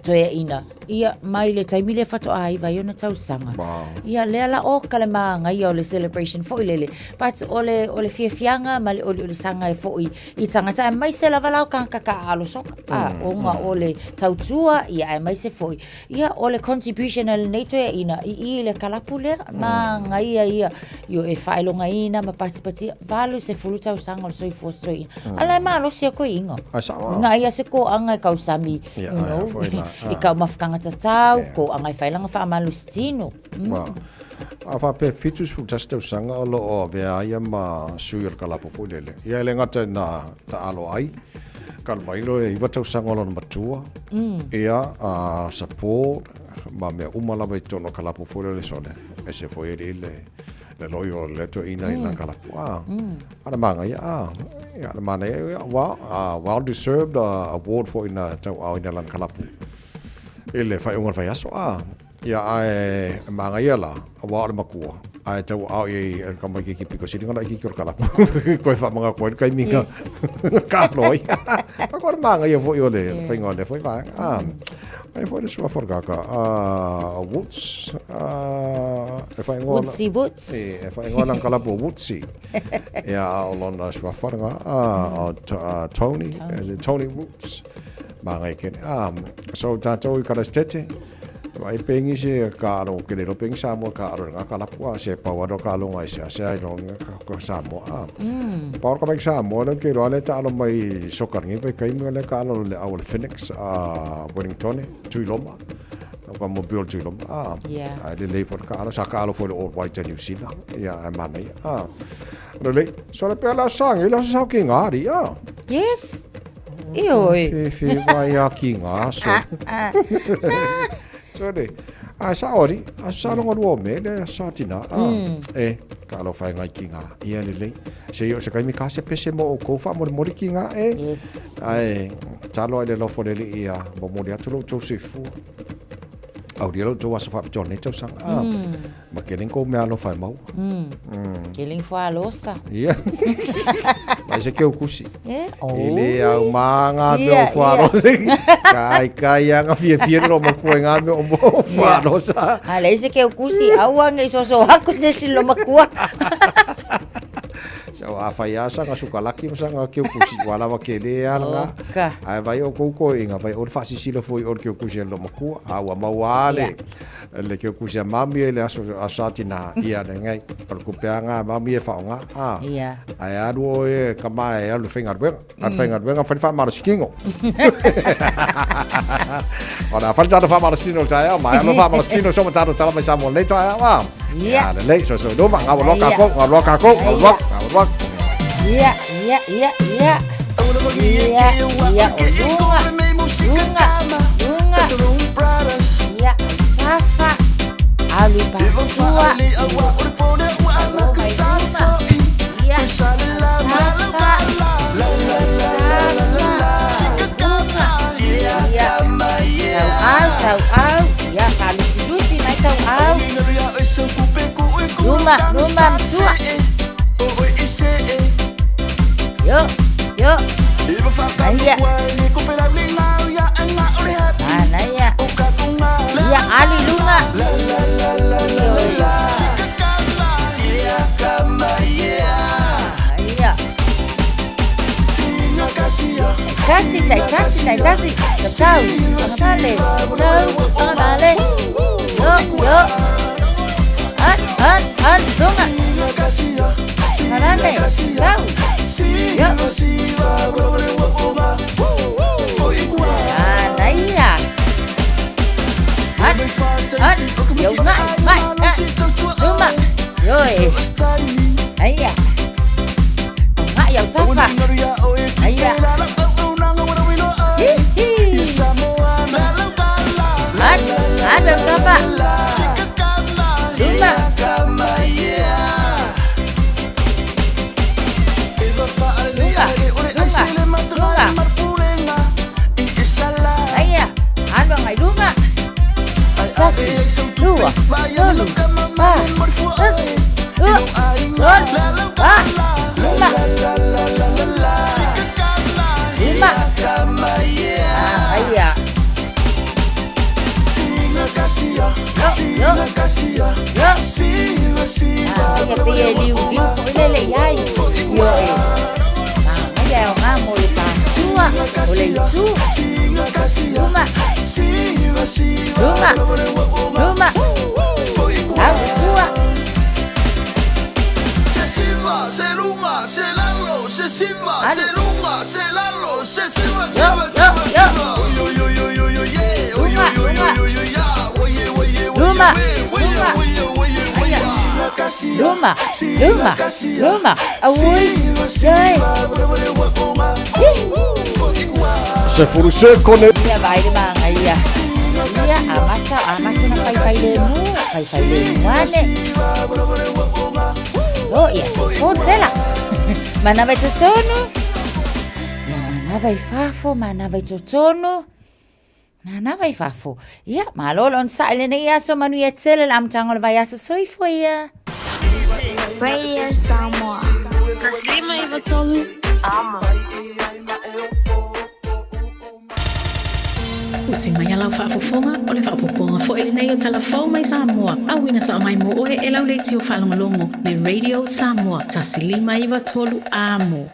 toeaina. Ia, mai le taimi lea faatoa iva ai ona tausaga. Wow. Ia, lea la oka le māgaia o le celebration foi lele. But o le, o le fiafiaga ma le oliolisaga e foi i tagata, aemaise lava la o tagata taaalo soka. A, ona o le tautua, ia, aemaise foi Ia, o le contribution a lenei toeaina i i le kalapu lea, manaia ia, io e faailogaina ma patipatia, 80 tausaga o le soifua o se toeaina. A la e malosi a toeaina. A sao a. Nga ia se koaga e kausami, you know, i taumafataga tatau, koaga e fai lana faamalosi tino. Wow. A faapea 71 tausaga o lo o avea ai ia ma sui o le kalapu foi lele. Ia e le gata ina taalo ai, talu mai loa i le 9 tausaga o lona matua, ia a support ma mea uma lava i totonu o le kalapu foi lele sole. Ese foi alii le le loio o le toeaina i lana kalapu. A, a le manaia, a, ia le manaia, ia, well, well deserved award foi na tauaaoina e lana kalapu i le faaiuga o le vaiaso. A, Ia, ae manaia la, aua o le matua. Ae tau ao i ai ka mai keiki piko sili ngana iki o kalapu. Koe wha manga koe kai minga. Ka noi. Pa koe manga ia foi ole whainga ole foi vaenga. Ah. Ai foi le sua forkaka. Ah, Woods. Ah, e whaingoa. Woodsy Woods. E, e whaingoa nang kalapu Woodsy. Ia o lona sua wharanga. Ah, Tony. Tony, Tony Woods. Manga i kene. Ah, so tātou i Karastete. Ai pengi se ka aro ke le pengi Samoa ka aro nga ka lapua se pau aro ka longa i se ase ai longa ka ka Samoa a. Pau ka mai Samoa le ke roa le ta alo mai soccer ngi pe kai le ka alo le au le Phoenix a Wellington Tuiloma. Ka mo Bill Tuiloma a. Yeah. Ai le le por ka alo sa ka alo fo le All White New Zealand. Ia ai mana ia. A. Le le so le pe la sang i la sa ki ngā ri a. Yes. Ioi. Fe fe vai a ki ngā aso. So le, a sa ori, a sa longa lua me le sa tina. A, e, ka alo whai ngai ki ngā. Ia le lei. Se i o se kaimi ka se pese mo o kou wha mori mori ki ngā e. Yes. Ai, talo ai le lofo le li ia, mo mori atu lo tau se fua. Au ria lo tau aso wha pito nei tau sanga. A, ma ke ling kou mea alofa e maua. Ke ling fua alosa. Ia. Mai se keu kusi. Eh? E le au mā ngā mea o fua alosa. Kai kai a ngā fia fia ro makua i ngā mea o mo fua alosa. A le se keu kusi, aua ngai soso aku se si lo makua. So a whai a sanga sukalaki ma sanga keu kusi wa lawa ke le a nga. Oka. Ai vai o koukou i nga vai o le whaasisila fo i o le keu kusi a lo makua. A ua maua ale. Le ke kusi a mami e le aso aso atina ia le ngai o le kupeanga a mami e whaonga a Ia. ai alu o e ka mai e alu whainga ruenga alu whainga ruenga whai wha mara sikingo o la whai tata wha mara sikino tai au mai alu wha mara sikino so tata tala mai sa mo le tai au a Ia. le le so so no ma ngā waloka ko ngā waloka ko ngā waloka ngā waloka Ia, ia, ia, ia. Ia, ia, o lunga. Lunga, lunga. Ia, safa. Alu i patua. Ia, safa. Ia, tau au, tau au. Ia, faalusilusi mai tau au. Luma, luma, mtua. Yo, yo. Aia. Anaia. Ia, alu i lunga. Aia. Kasi, tai tasi, tai tasi. Tau, tau, tau, tau, Yo, yo. An, an, an, lunga. Marane, tau. Yo. Anaia. An, an, yo, ngai, ngai, ngai. Luma. Yo, e. Aia. Ngai, au tafa. Aia. Hi, hi. An, an, au tafa. Luma. Lunga, lunga, lunga. Aia, alu agai luma. Tasi, lua, tolu, fa, tasi, lua, tolu, fa, luma. Luma. Aia. Yo, yo. Yo. Ah, ia pe e liu liu foi lele iai. Yo e. Manga ia o ngā mo le pātua, o le itu. Luma. Luma. Luma. Sau tua. Yo, yo, yo. Luma, luma. Luma, luma. Aia. Luma, luma, luma. Aui, yoi. Se furu se kone Ia vai le manga ia. Ia amata, amata na fai fai le mu, fai fai le mu ane. Lo ia, po sela. Manava i totonu. Manava i fafo, manava i totonu. Manava i fafo. Ia, malo le onosai lenei aso manuia tele le amataga o le vaiaso. Soifua ia. Radio Samoa. 153 Amo. Usi mai a lau faafofoga, o le faaopoopoga foi lenei o Tala Fou mai Samoa, auina sao mai mo oe e lau leitio faalogologo le Radio Samoa 153 Amo.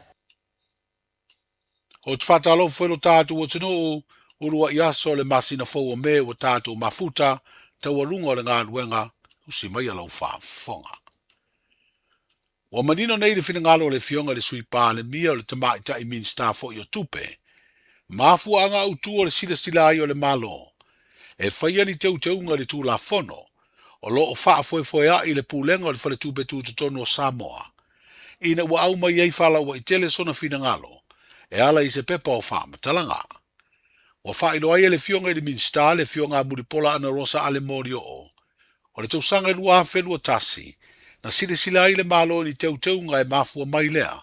Ou te faatalofa foi i lo tatou atunuu, uluai aso o le masina fou o Me ua tatou mafuta, taualuga o le galuega, usi maia lau faafofoga. Ua manino nei le finagalo o le Afioga i le Sui Palemia o le Tamaitai Minisita foi o Tupe, mafuaaga autu o le silasila ai o le Malo e faia ni teuteuga i le Tulafono o lo o faafoefoea'i le Pulega o le Faletupe Tutotonu o Samoa ina ua aumai ai faalauaitele sona finagalo e ala i se pepa o faamatalaga. Ua faailoa ai e le Afioga i le Minisita le Afioga a Mulipola Anarosa Ale Molioo o le tausaga e 2021, na silasila ai le Malo i ni teuteuga e mafua mai lea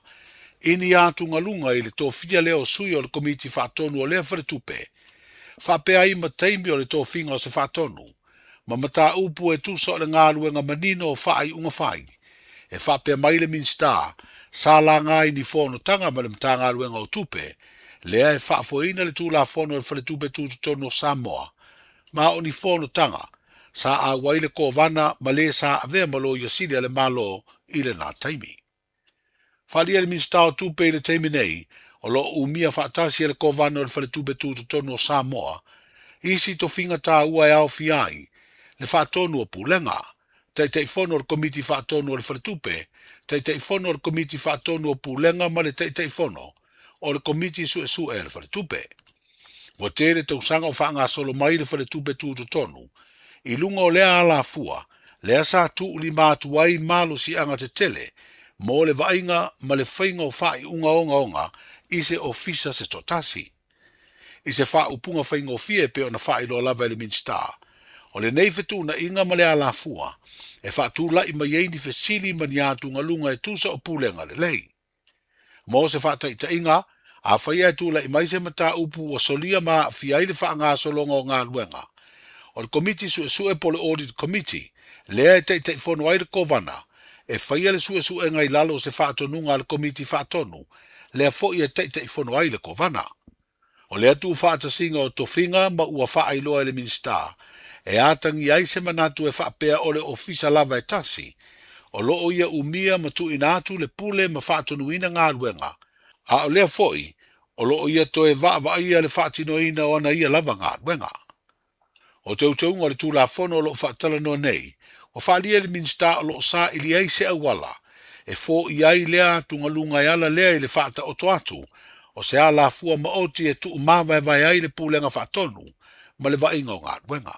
i ni atugaluga i le tofia lea o sui o le Komiti Faatonu o lea faletupe, faapea ai ma taimi o le tofiga o se faatonu, ma mataupu e tusa o le galuega manino o faaiuga fai. E faapea mai le Minisita, sa laga ai ni fonotaga ma le Matagaluega o Tupe, lea e faafoeina le Tulafono a le Faletupe Tutotonu o Samoa, ma o ni fonotaga sa auai le Kovana ma le sa avea ma Loia Sili a le Malo i lena taimi. Faaalia le Minisita o Tupe i le taimi nei, o lo o umia faatasi e le Kovana o le Faletupe Tutotonu o Samoa isi tofiga taua e aofia ai le Faatonu o Pulega, Taitaifono o le Komiti Faatonu o le Faletupe, Taitaifono o le Komiti Faatonu o Pulega ma le Taitaifono o le Komiti Suesue a le Faletupe. Ua tele tausaga o faagasolo mai le Faletupe Tutotonu i luga o lea alafua lea sa tuulima atu ai malosiaga tetele mo le vaaiga ma le faiga o faaiuga ogaoga i se ofisa se toatasi. I se faaupuga faigofie e pei ona faailoa lava e le Minisita, o lenei fetuunaiga ma le alafua e faatulai mai ai ni fesili ma ni atugaluga e tusa o pulega lelei. Mo se faataitaiga, afai ae tulai mai se mataupu ua solia ma aafia ai le faagasologa o galuega o le Komiti Suesue po o le Audit Committee, lea e taitaifono ai le Kovana, e faia le suesuega i lalo o se faatonuga a le Komiti Faatonu, lea foi e taitaifono ai le Kovana. O lea tuufaatasiga o tofiga ma ua faailoa e le Minisita e atagia ai se manatu e faapea o le ofisa lava e tasi, o lo o ia umia ma tuuina atu le pule ma faatonuina galuega, a o lea foi o lo o ia toe vaavaaia le faatinoina o ana ia lava galuega. O teuteuga o le Tulafono o lo o faatalanoa nei, ua faaalia e le Minisita o lo o saili ai se auala e foia ai lea atugaluga e ala lea i le faataoto atu o se alafua maoti e tuumavaevae ai le Pulega Faatonu ma le vaaiga o galuega.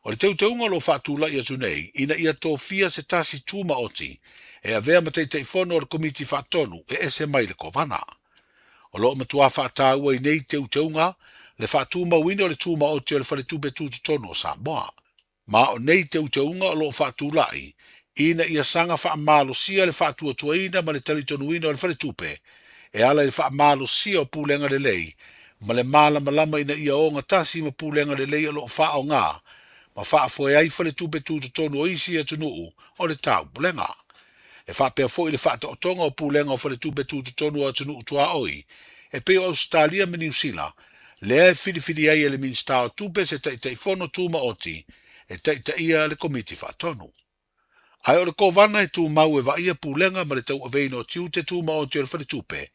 O le teuteuga o lo o faatulai atu nei ina ia tofia se tasi tumaoti e avea ma Taitaifono o le Komiti Faatonu e ese mai le Kovana. O lo o matuā faataua i nei teuteuga le faatumauina o le tumaoti o le Faletupe Tutotonu o Samoa. Ma o nei teuteuga o lo o faatulai ina ia saga faamalosia le faatuatuaina ma le talitonuina o le Faletupe e ala i le faamalosia o pulega lelei ma le malamalama ina ia ogatasi ma pulega lelei o lo o faaaoga ma faafoe ai faletupe tutotonu o isi atunuu o le taupulega. E faapea foi le faataotoga o pulega o faletupe tutotonu o atunuu tuaoi e pei o Ausetalia ma Niu Sila, lea e filifili ai e le Minisita o Tupe se Taitaifono Tumaoti e taitaia le Komiti Faatonu. Ae o le Kovana e tumau e vaaia pulega ma le tauaveina o tiute tumaoti o le faletupe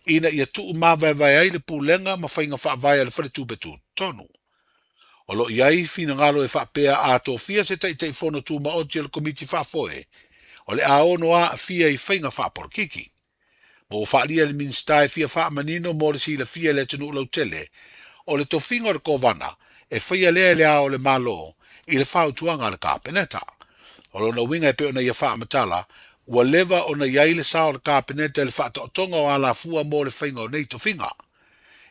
ina ia tuumavaevae ai le pulega ma faiga faavae a le faletupe tutotonu. O lo o i ai finagalo e faapea a tofia se Taitaifono Tumaoti o le Komiti Faafoe, o le a ono aafia i faiga faapolokiki. Ma ua faaalia e le Minisita e fia faamanino mo le silafia e le atunuu lautele, o le tofiga o le Kovana e faia lea e le Ao o le Malo i le fautuaga a le Kapeneta. O lona uiga e pei ona ia faamatala, ua leva ona i ai le sao o le Kapeneta i le faataotoga o alafua mo le faiga o nei tofiga.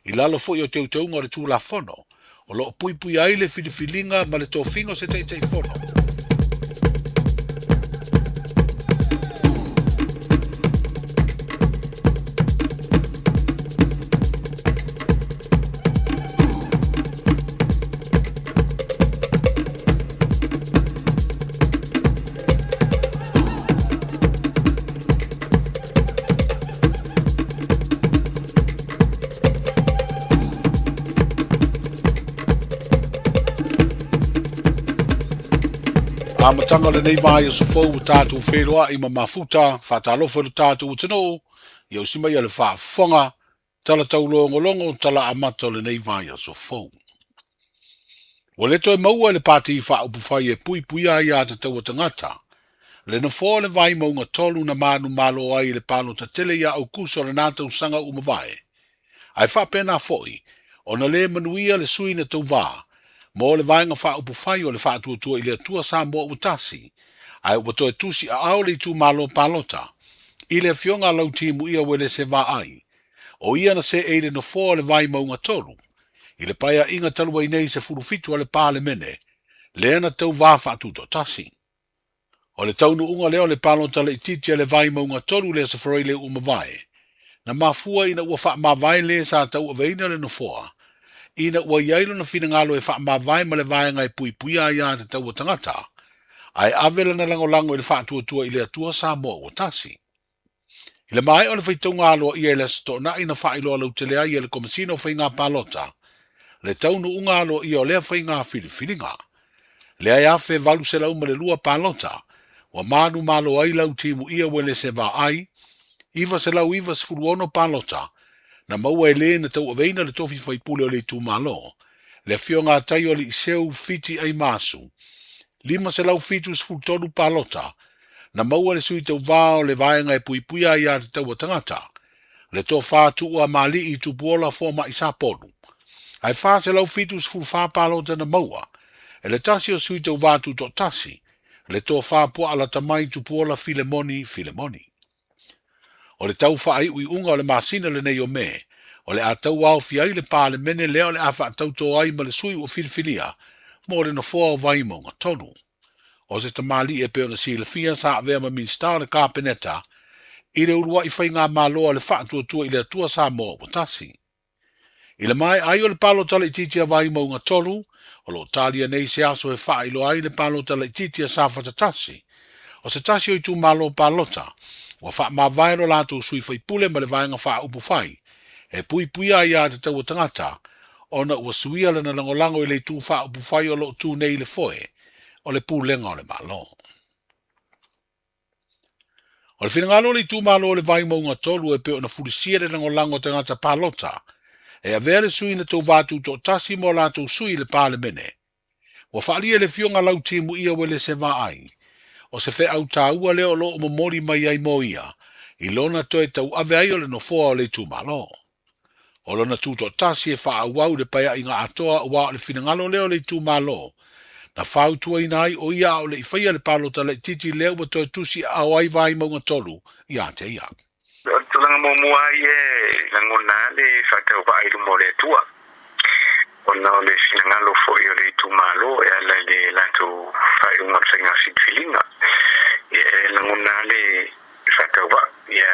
I lalo foi o teuteuga o le Tulafono, o lo o puipuia ai le filifiliga ma le tofiga o se Taitaifono. Amataga o lenei vaiaso fou ua tatou feiloai ma mafuta, faatalofa i lo tatou atunuu, ia usi mai le faafofoga, tala taulogologo, tala amata o lenei vaiaso fou. Ua le toe maua e le Pati Faaupufai e Puipuia Aiatatau a Tagata le nofoa o le Vaimauga 3 na manumalo ai i le palota tele ia Aukuso o lena tausaga ua mavae, ae faapena foi ona le manuia le sui na tauvā mo le Vaega Faaupufai o le Faatuatua i le Atua Samoa Ua Tasi, ae ua toe tusi aao le itumalo palota i le afioga a Lautimuia Uelese Vaai, o ia na seei i le nofoa o le Vaimauga 3 i le paeaiga talu ai nei 17 a le Palemene lea na tauvā faatutoatasi. O le taunuuga lea o le palota laitiiti a le Vaimauga 3 le Aso Faraile ua mavae, na mafua ina ua faamavae le sa tauaveina le nofoa, ina ua i ai lona finagalo e faamavae ma le vaega e puipuia aiatatau a tagata, ae ave lana lagolago i le Faatuatua i le Atua Samoa Ua Tasi. I le maea o le faitauga aloaia i le Aso Toonai na faailoa lautele ai e le Komesina o Faiga Palota le taunuuga aloaia o lea faiga filifiliga. Lea e 1,802 palota ua manumalo ai Lautimuia Uelese Vaai, 996 palota na maua e le na tauaveina le tofi faipule o le itumalo, le afioga a Taioaliiseu Fiti Aimaasu, 573 palota na maua e le sui tauvā o le vaega e puipuia aiatatau a tagata, le tofa Tuuamali'i Tupuola Foama'i Sapolu, ae 474 palota na maua e le tasi o sui tauvā tutoatasi, le tofa Puaalatamai Tupuola Filemoni Filemoni. O le tau faaiuiuga o le masina lenei o Me, o le a tauaofia ai le Palemene lea o le a faatautō ai ma le sui ua filifilia mo le nofoa o Vaimauga 3. O se tamalii e pei ona silafia sa avea ma Minisita o le Kapeneta i le uluai faigamalo a le Faatuatua i le Atua Samoa Ua Tasi. I le maea ai o le palota laitiiti a Vaimauga 3, o lo o talia nei se aso e faailoa ai le palota laitiiti a Safata 1, o se tasi o itumalo palota ua faamavae lo latou sui faipule ma le Vaega Faaupufai e puipuia aiatatau a tagata ona ua suia lana lagolago i le itu faaupufai o lo o tu nei i le foe o le pulega o le Malo. O le finagalo o le itumalo o le Vaimauga 3 e pei ona fulisia le lagolago a tagata palota e avea le sui na tauvā tutoatasi mo latou sui i le Palemene. Ua faaalia e le Afioga Lautimuia Uelese Vaai, o se feau taua lea o lo o momoli mai ai mo ia i lona toe tauave ai o le nofoa o le itumalo. O lona tutoatasi e faaauau i le paeaiga atoa aua o le finagalo lea o le itumalo na fautuaina ai o ia a o le i faia le palota laitiiti lea ua toe tusi aao ai Vaimauga 3 ia te ia. O le tulaga muamua lava ia e lagona lava le faatauvaa i luma o le Atua, ona o le finagalo foi o le itumalo e ala i le latou faaiuga o le faiga filifiliga. Ia e lagona lava le faatauvaa, ia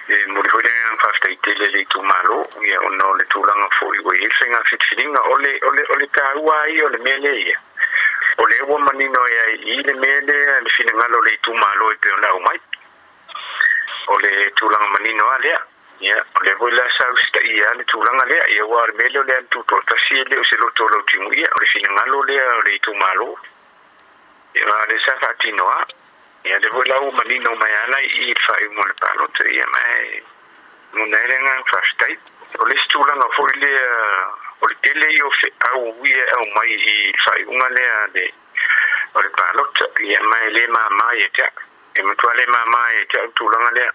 e momoli foi le agaga faafetai tele i le itumalo, ia ona o le tulaga foi ua i ai le faiga filifiliga. O le, o le, o le taua lava ia o le mea lea ia, o lea ua manino ai i i le mea lea le finagalo o le itumalo e pei ona aumai. O le tulaga manino lava lea. Ia, o lea foi la sa usitaia lava le tulaga lea. Ia, aua o le mea lea o le alu tutoatasi e le o se loto o Lautimuia, o le finagalo lea o le itumalo. Ia, a o lea sa faatino lava. Ia, lea foi la ua manino mai lava la i i i le faaiuga o le palota, ia, ma e lagona ai le agaga faafetai. O le isi tulaga foi lea, o le tele ia o feau ia e aumai i le faaiuga lea o le palota, ia, ma e le mama ia te au. E matua le mama ia te au le tulaga lea.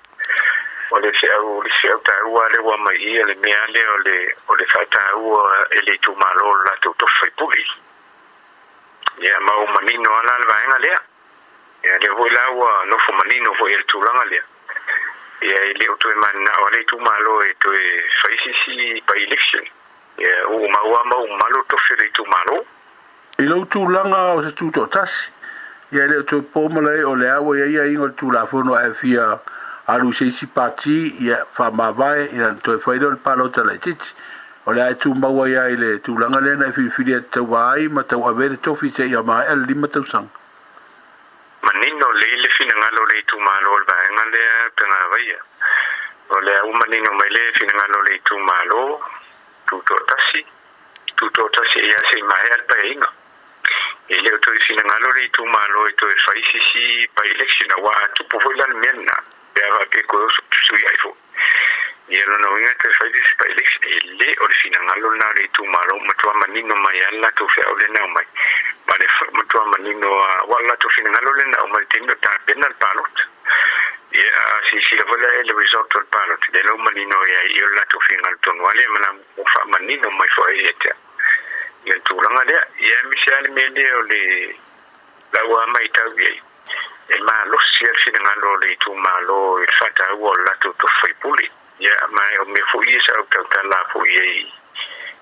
O le feau, le isi feau taua lea ua aumai i i, o le mea lea o le, o le faataua e le itumalo o le latou tofi faipule. Ia, ma ua manino lava la le vaega lea. Ia, lea foi la ua nofo manino foi i le tulaga lea. Ia, e le o toe mananao lava le itumalo e toe fai se isi by-election. Ia, ua mau lava ma ua mamalu le tofi o le itumalo. I lou tulaga o se tutoatasi, ia e le o toe po malae o le a ua i ai aiaiga o le Tulafono a e fia alu i se isi pati, ia faamavae, ia ona toe fai lea o le palota laitiiti. O le a e tumau ai lava i le tulaga lea na e filifili e te tauva ai ma tauave ai le tofi seia maea le 5 tausaga. Manino lelei le finagalo o le itumalo o le vaega lea Pegavaia. O lea ua manino mai le finagalo o le itumalo, tutoatasi, tutoatasi ia se i maea le paeaiga. E le o toe finagalo le itumalo e toe fai se isi by-election aua a tupu foi la le mea lena pe a faapea e toe oso fesuiai foi. Ia lona uiga e toe fai le isi by-election. E le o le finagalo lena o le itumalo, ua matua manino mai lava le latou feau lea na aumai ma le matua manino lava aua o le latou finagalo lea na aumai i le taimi o tapena le palota. Ia a silasila foi la i le result o le palota, lea la ua manino ai i i o le latou finagalo tonu lava lea ma la ua faamanino mai foi ia te au. Ia le tulaga lea, ia aemaise lava le mea lea o le lau lava matau i ai, e malosi lava le finagalo o le itumalo i le faataua o le latou tofi faipule. Ia ma o mea foi ia sa ou tautala foi i ai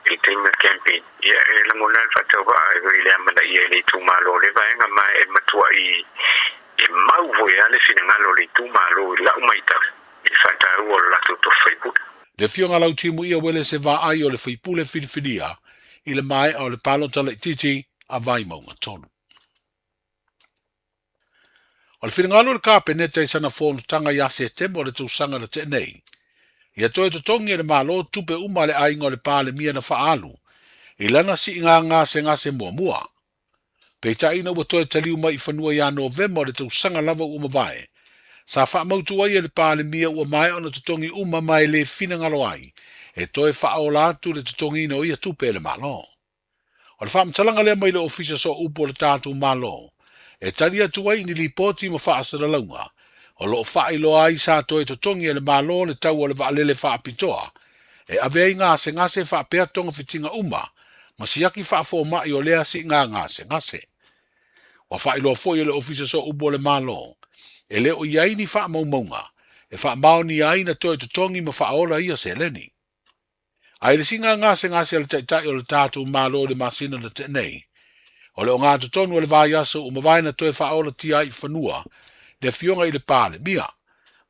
i le taimi o le campaign, ia e lagona lava le faatauvaa i le amanaia e le itumalo o lea vaega, ma e matuai e mau foi lava le finagalo o le itumalo i lau matau i le faataua o le latou tofi faipule. Le Afioga Lautimuia Uelese Vaai o le faipule filifilia i le maea o le palota laitiiti a Vaimauga 3. O le finagalo o le Kapeneta i sana fonotaga ia Setema o le tausaga na tea nei, ia toe totogi e le Malo tupe uma a le aiga o le Palemia na faaalu i lana siiga gasegase muamua. Peitai ina ua toe taliu mai i fanua ia Novema o le tausaga lava ua mavae, sa faamautu ai e le Palemia ua maea ona totogi uma ma e le finagalo ai e toe faaola atu le totogiina o ia tupe e le Malo. O le faamatalaga lea mai le Ofisa Sooupu o le tatou Malo e tali atu ai i ni lipoti ma faasalalauga o lo o faailoa ai sa toe totogi e le Malo le tau o le vaalele faapitoa e ave ai gasegase faapea togafitiga uma ma siaki faafomai o lea siiga gasegase. Ua faailoa foi e le Ofisa Sooupu o le Malo, e le o i ai ni faamaumauga e faamaonia ai na toe totogi ma faaola ia seleni. A i le siiga gasegase a le Taitai o le tatou Malo i le masina na tea nei, o le ogatotonu o le vaiaso ua mavae na toe faaolatia ai i fanua le Afioga i le Palemia,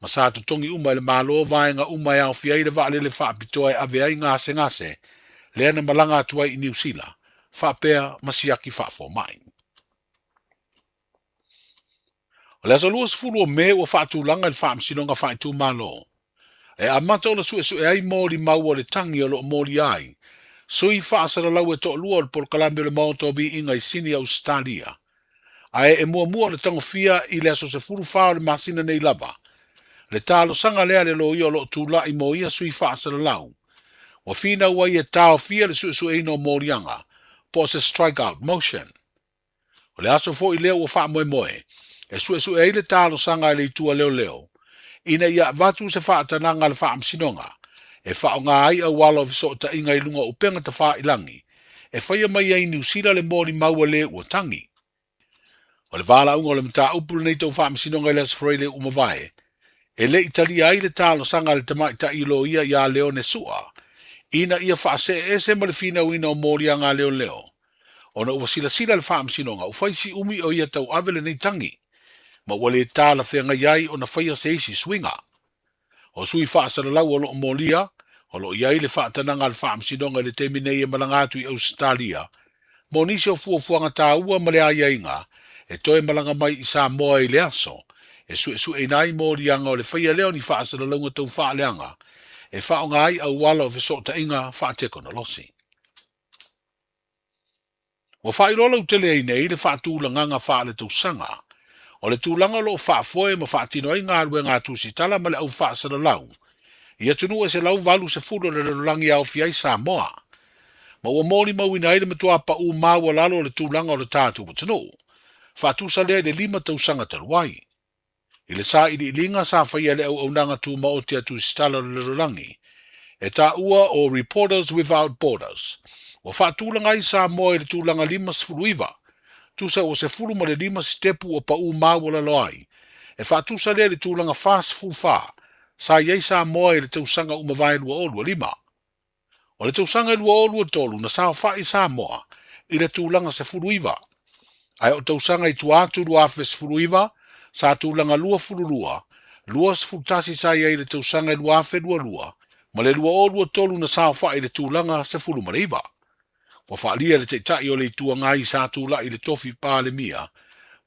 ma sa totogi uma e le Malo vaega uma e aofia ai le vaalele faapitoa e ave ai gasegase lea na malaga atu ai i Niu Sila, faapea ma siaki faafomai. O le aso 20 o Me ua faatulaga i le Faamasinoga Faaitumalo e amata ona suesue ai molimau o le tagi o lo o molia ai sui faasalalau e toalua o le polokalame o le Maota o Viiga i Sini Ausetalia ae e muamua ona tagofia i le aso 14 o le masina nei lava le talosaga lea a le loia o lo o tulai mo ia sui faasalalau ua finau ai e taofia le suesueina o moliaga po o se strike out motion. O le aso foi lea ua faamoemoe e suesue ai le talosaga a le Itu a Leoleo ina ia avatu se faatanaga a le Faamasinoga e faaaoga ai auala o fesootaiga i luga o upega tafailangi e faia mai ai i Niu Sila le molimau a le ua tagi. O le valaauga o le mataupu lenei tau faamasinoga i le Aso Faraile ua mavae, e le i talia ai le talosaga a le tamaitai loia ia Leone Sua ina ia faasee ese ma le finauina o moliaga a leoleo ona ua silasila le faamasinoga ua fai si umi o ia tauave lenei tagi ma ua le talafeagai ai ona faia se isi suiga. O sui faasalalau o lo o molia, o lo o i ai le faatanaga a le Faamasinoga i le taimi nei e malaga atu i Ausetalia mo nisi o fuafuaga taua ma le aiaiga e toe malaga mai i Samoa i le aso e suesueina ai moliaga o le faia lea o ni faasalalauga tau faaleaga e faaaoga ai auala o fesootaiga faatekonolosi. Ua faailoa lautele ai nei le faatulagaga faaletausaga o le tulaga o lo o faafoe ma faatino ai galuega a tusitala ma le au faasalalau i atunuu e 180 o le lalolagi e aofia ai Samoa, ma ua molimauina ai le matua pau maualalo o le tulaga o le tatou atunuu, faatusa lea i le lima tausaga talu ai. I le sailiiliga sa faia e le Auaunaga Tumaoti a Tusitala o le Lalolagi, e taua o Reporters Without Borders, ua faatulaga ai Samoa i le tulaga 59, tusa ua 15 sitepu ua pau maualalo ai, e faatusa lea i le tulaga 44 sa i ai Samoa i le tausaga ua mavae 2025. O le tausaga e 2023 na saofai Samoa i le tulaga 19, ae o tausaga i tua atu 2019 sa tulaga 22, 21 sa i ai i le tausaga e 2022 ma le 2023 na saofai i le tulaga 19. Ua faaalia e le Taitai o le Itu Agai sa tulai i le tofi Palemia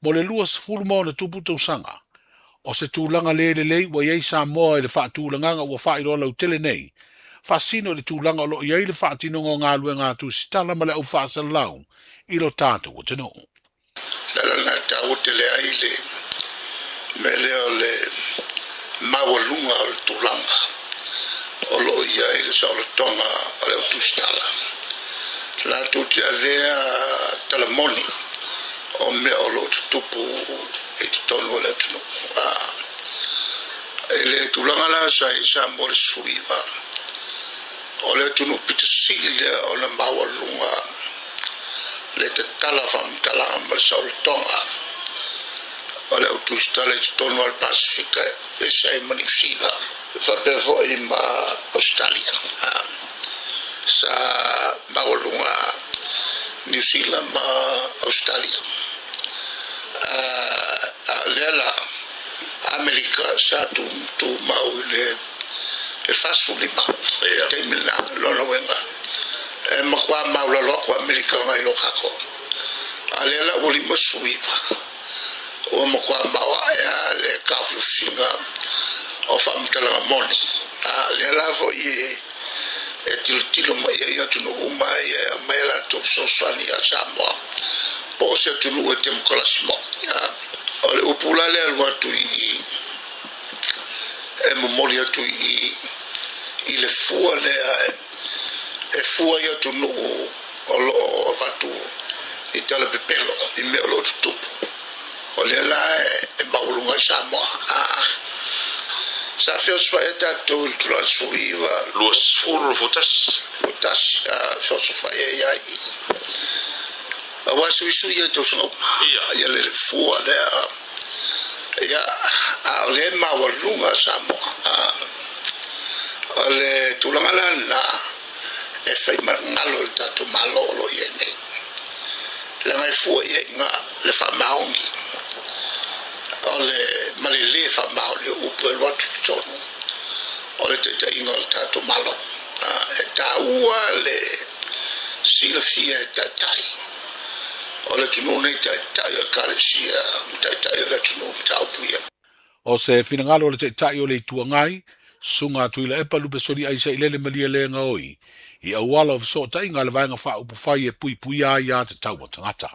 mo le 20 ma ona tupu tausaga, o se tulaga le lelei ua i ai Samoa i le faatulagaga ua faailoa lautele nei, faasino i le tulaga o lo o i ai le faatinoga o galuega a tusitala ma le au faasalalau i lo tatou atunuu. Le ala lena e taua tele ai le mea lea o le maualuga o le tulaga o lo o i ai le saolotoga o le au tusitala. Latou te avea tala moni o mea o lo o tutupu i totonu o le atunuu. I le tulaga la sa i Samoa i le 19, o le atunuu pito sili lea ona maualuga le tatala faamatalaga ma le saolotoga o le au tusitala i totonu o le Pasefika e ese ai ma Niu Sila faapea foi ma Ausetalia. Sa maualuga Niu Sila ma Ausetalia. A o lea la, Amerika sa tumau i le 45 i le taimi lena, lona uiga e matua maulalo atu Amerika nai lo tatou. A o lea la ua 59, ua matua maoae lava le taofiofiga o faamatalaga moni. A o lea la foi e tilotilo mai ai atunuu uma ia e aumai a latou fesoasoani ia Samoa po o se atunuu e temokalasi moni. O le upu la lea e alu atu i i, e momoli atu i i, i le fua lea e fua i atunuu o lo o avatu i tala pepelo i mea o lo o tutupu. O lea la e maualuga ai Samoa. Sa feosofai ai tatou i le tulaga 19. 21. 21, feosofai ai ai i i. Aua e suisui ia i tausaga uma. Ia le fua lea. Ia, a o lea e maualuga Samoa. O le tulaga la lena e fai ma galo i le tatou Malo o lo o i ai nei. Leaga e fua i ai i ina le faamaoni o le ma le lē faamaoni o upu e alu atu i totonu o le taitaiga o le tatou Malo. E taua le silafia e taitai o le atunuu nei, taitai o Ekalesia ma taitai o le atunuu mataupu ia. O se finagalo o le Taitai o le Itu Agai, Susuga Tuilaepa Lupesoli Aisailele Malielegaoi, i auala o fesootaiga a le Vaega Faaupufai e puipuia ai a tatau a tagata.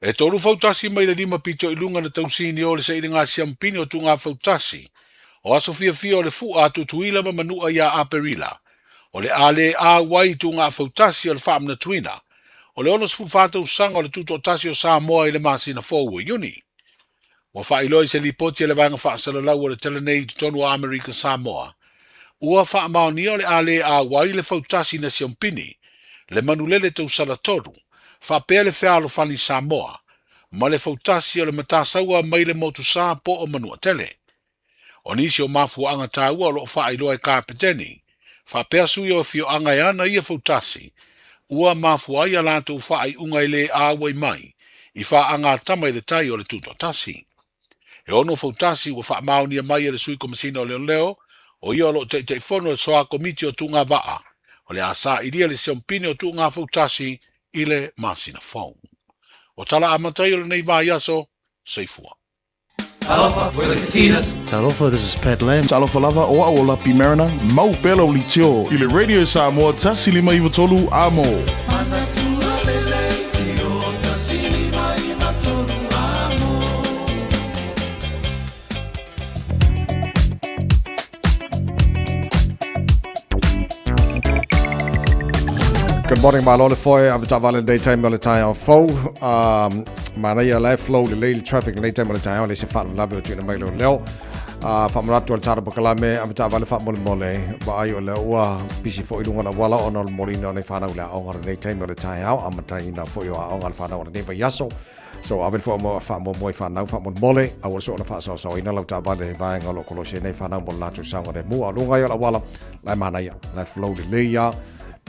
E tolu fautasi mai le lima pito i luga na tausini o le sailiga siampini o Tuga Fautasi o aso fiafia o le Fu'a a Tutuila ma Manu'a ia Aperila, o le a le auai i Tuga Fautasi o le faamanatuina o le 64 tausaga o le Tutoatasi o Samoa i le masina fou o Iuni. Ua faailoa i se lipoti a le Vaega Faasalalau o le tala nei i totonu o Amerika Samoa, ua faamaonia o le a le auai le fautasi na siompini, le manulele tausala tolu, faapea le fealofani Samoa, ma le fautasi o le matasaua mai le motu sa po o Manuatele. O nisi o mafuaaga taua o lo o faailoa e Kapeteni, faapea sui o afioaga e ana ia fautasi, ua mafua ai a latou faaiuga e le auai mai i faagatama i le tai o le Tutoatasi. E ono fautasi ua faamaonia mai e le Sui Komesina o Leoleo, o ia o lo o Taitaifono e Soa Komiti o Tuuga Vaa, o le a sailia le siompini o Tuuga Fautasi i le masina fou. O tala amata ia o lenei vaiaso, soifua. Talofa, we're the Katinas. Talofa, this is Pat Lam. Talofa lava, o au o Lapi Mariner, mau pea lau leitio i le Radio Samoa 153 Amo. Good morning, malo le foe, ave taavale lenei taimi o le taeao fou. Um, manaia la e flow lelei le traffic lenei taimi o le taeao, le se faalavelave o tuuina mai leo leo. Uh, faamanatu o le tara pakalame, ave taavale faamolemole, vaai o lea ua pisi foi luga o le auala ona o le moliina o nei whanau le aoga lenei taimi o le taeao, amataina foi o aoga le whanau o lenei vaiaso. So ave le faamuamua i fanau faamolemole, aua le soona faasaosaoina lau taavale i vaega o lo o kolosi ai nei fanau mo le latou saogalemu. A o luga ai o le auala, la e manaia, la e flow lelei lava.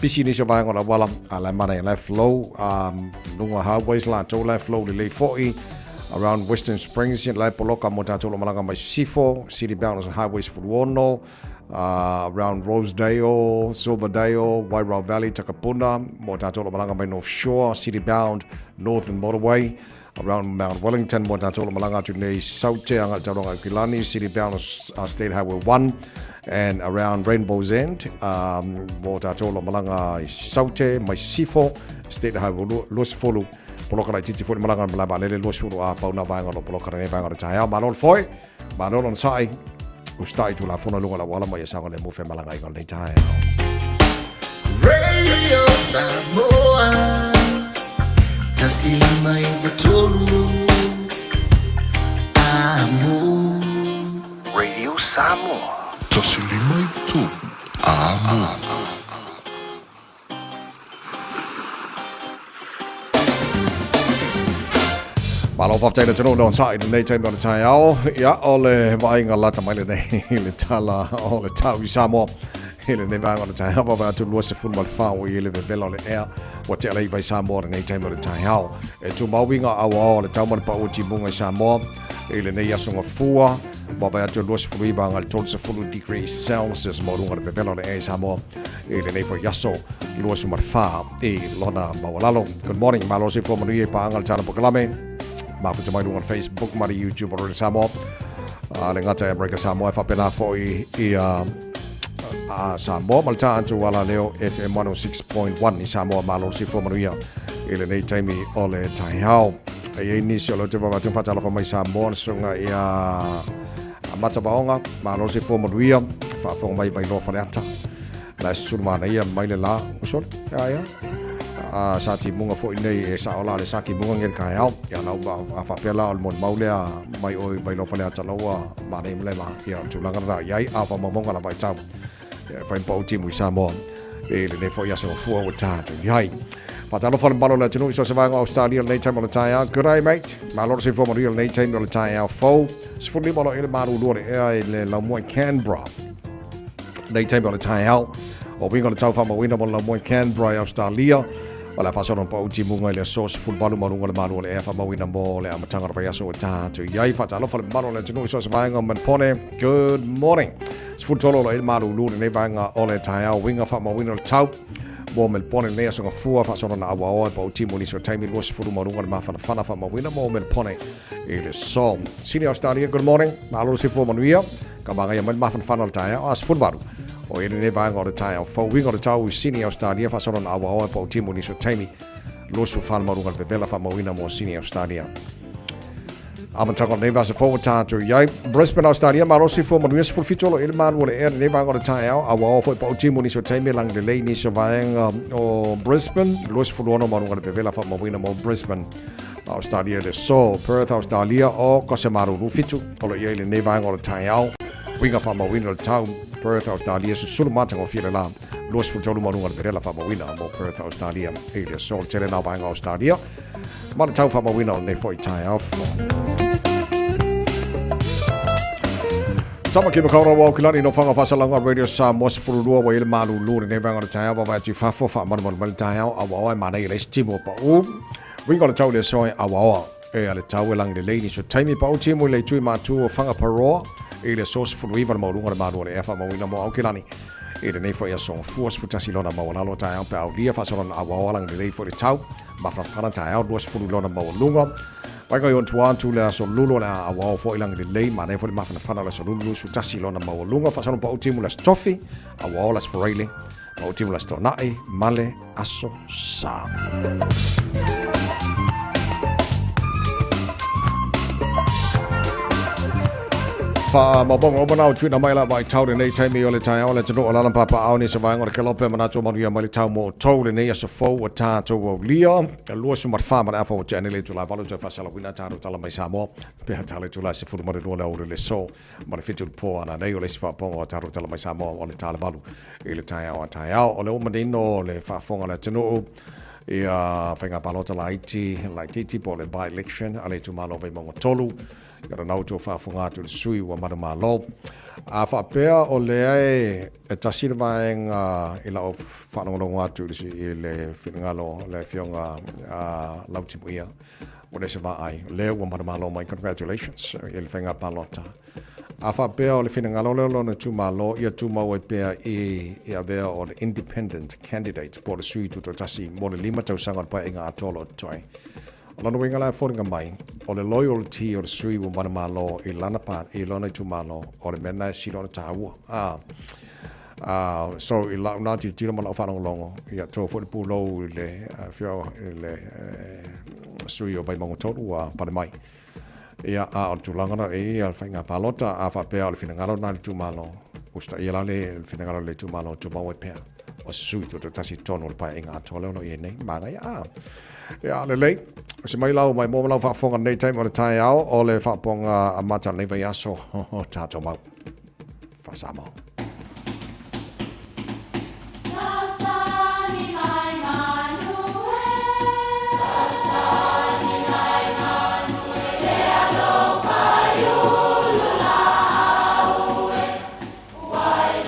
Pisi nisi o vaega o le auala, a la e manaia, la e flow luga highways latou, la e flow lelei foi around Western Springs, la e poloka mo tatou o lo o malaga mai Sisifo, City Bound Highway 16, around Rosedale, Silverdale, Wairau Valley, Takapuna, mo tatou o lo o malaga mai North Shore, City Bound, Northern Motorway. Around Mount Wellington mo tātou lo malanga atu nei Saute anga tauranga Aukilani, City bound State Highway 1 and around Rainbow's End mo tātou lo malanga i Saute mai Sifo State Highway 20 poloka laitiiti foi le malaga malae vaalele 20 a pau na vaega o lo poloka lenei vaega o le taeao. Malo le foe, malo le onosai, usitai Tulafono i luga o le auala ma ia saogalemu femalagaaiga o lenei taeao. Radio Samoa 153 Amo. Radio Samoa. 153 Amo. Malo faafetai le atunuu le onosai i lenei taimi o le taeao. Ia, o le vaaiga lata mai lenei i le tala o le tau i Samoa. I lenei vaega o le taeao, vaavaai atu 24 ua i ai le vevela o le ea ua tea le iva i Samoa i lenei taimi o le taeao. E tumau uiga auao o le tau ma le pau o timuga i Samoa i lenei aso gafua. Vaavaai atu 29 agai le 30 degrees Celsius maualuga le vevela o le ea i Samoa i lenei foi aso 24 i lona maualalo. Good morning, malo soifua manuia i paaga le tala pokalame. Mafuta mai luga o le Facebook ma le YouTube o Radio Samoa. A le gata e Amerika Samoa e faapena foi i a Samoa ma le tā atu ala leo FM 106.1 i Samoa malo soifua manuia i lenei taimi o le taeao. E i ai nisi o le te vava atu whaatalofa mai Samoa le susuga ia Mata Vaoga, malo soifua manuia, faafofoga mai Vailoa Faleata. La e susulu manaia mai le la, o sole, ia ia. A sa timuga foi nei e sao la le sa timuga nge le kaeao. Ia lau a faapea la o le molimau lea mai oi Vailoa Faleata lau ua manaia ma le la. Ia o le tulaga lena i ai a faamaumauga lava i tau. Ia e fai ma pau timu i Samoa i lenei foi aso fua ua tatou i ai. Faatalofa le mamalu o le atunuu i so o se vaega o Australia lenei taimi o le taeao. Good day mate. Malo le soifua manuia lenei taimi o le taeao fou. 15 o lo i le malulu o le ea i le laumua i Canberra. Lenei taimi o le taeao. O uiga o le tau faamauina mo le laumua i Canberra i Australia. O le a faasolo na pau timuga i le aso 18 ma luga o le malu o le ea faamauina mo le amataga o le vaiaso ua ta atu i ai. Faatalofa le mamalu o le atunuu i so o se vaega o Melbourne. Good morning. 13 o lo i le malulu lenei vaega o le taeao uiga faamauina o le tau mo Melbourne lenei aso gafua faasolo na auaoa e pau timu nisi o taimi 20 ma luga o le mafanafana faamauina mo Melbourne i le aso. Sydney Australia, good morning. Malo le soifua manuia. Ka magaia mai le mafanafana o le taeao a 18. O i lenei vaega o le taeao fou uiga o le tau i Sydney Australia faasolo na auaoa e pau timu nisi o taimi 24 le maualuga o le vevela faamauina mo Sydney Australia. Amataga o lenei vasa fou ua tatou i ai. Brisbane, Australia, malo soifua manuia 17 o lo i le malu o le ea lenei vaega o le taeao. Auaoa foi pau timu nisi o taimi e lagi lelei nisi o vaega o Brisbane. 26 maualuga le vevela faamauina mo Brisbane. Australia le aso. Perth, Australia, o ko se malulu fitu o lo i ai lenei vaega o le taeao. Uiga faamauina o le tau Perth, Australia, susulu matagofie le la. 23 maualuga le vevela faamauina mo Perth, Australia i le aso. Le tele na vaega o Australia. Ma le tau faamauina o lenei foi taeao. Tamaki Makaurau o Aukilani no whanga whasalanga Radio Samoa 12 wa i le malulu lenei vaega o le taeao vaavaai atu i fafo faamalumalu mai le taeao auaoa e manaia le isi timu o pau. Uiga o le tau i le aso e auaoa e a le tau e lagi lelei nisi o taimi pau timu i le itu i matu o Whangaparoa i le aso 19 le maualuga o le malu o le ea faamauina mo Aukilani i lenei foi aso gafua 11 lona maualalo taeao pe aulia faasolana auaoa lagi lelei foi le tau mafanafana taeao 20 lona maualuga Vaega i ona tua atu le aso lulu o le a auao foi lagi lelei manaia foi le mafanafana o le aso lulu 21 lona maualuga faasolo pau timu le aso tofi auao le aso faraile pau timu le aso toanai ma le aso sa. Faamaumauga uma na o tuuina mai la vaitau lenei taimi o le taeao le atunuu o lala papaao nisi o vaega o le kelope manatu o manuia mai le tau mo outou lenei aso fou ua tatou aulia 24 ma le afa ua tea nei le itula 8 toe faasalauina tatou tala mai Samoa pe a tala itula 12 le aoauli o le aso ma le 7 o le po ana nei o le isi faapoga o tatou tala mai Samoa o le tala 8 i le taeao a taeao. O le ua manino le faafofoga a le atunuu ia faiga palota laiti laitiiti po o le by-election a le itumalo o Vaimauga 3. Ia ona outou faafofoga atu i le sui ua manumalo. A faapea o lea e tasi le vaega i lau faalogologo atu i le finagalo o le Afioga a Lautimuia, ua leai se vaai, o lea ua manumalo mai, congratulations i le faiga palota. A faapea o le finagalo lea o lona itumalo ia tumau ai pea i i avea o le independent candidate po o le sui tutoatasi mo le 5 tausaga o le paeaiga atoa o lo o totoe. O lona uiga la e foliga mai, o le loyalty o le sui ua manumalo i lana pa, i lona itumalo, o le mea lena e sili ona taua. A, a, so i lau na tilotilo ma lau faalogologo, ia to foi le pulou i le afio i le sui o Vaimauga 3 ua pale mai. Ia, a o le tulaga na e ia le faiga palota, a faapea o le finagalo na le itumalo, usitaia la le finagalo o le itumalo tumau ai pea. O se sui tutoatasi i totonu o le paeaiga atoa lea o lo o i ai nei. Manaia, a. Ia, lelei. O se mai lau maimoa ma lau faafofoga lenei taimi o le taeao o le faapopoga amata o lenei vaiaso o tatou mau. Faa-Samoa.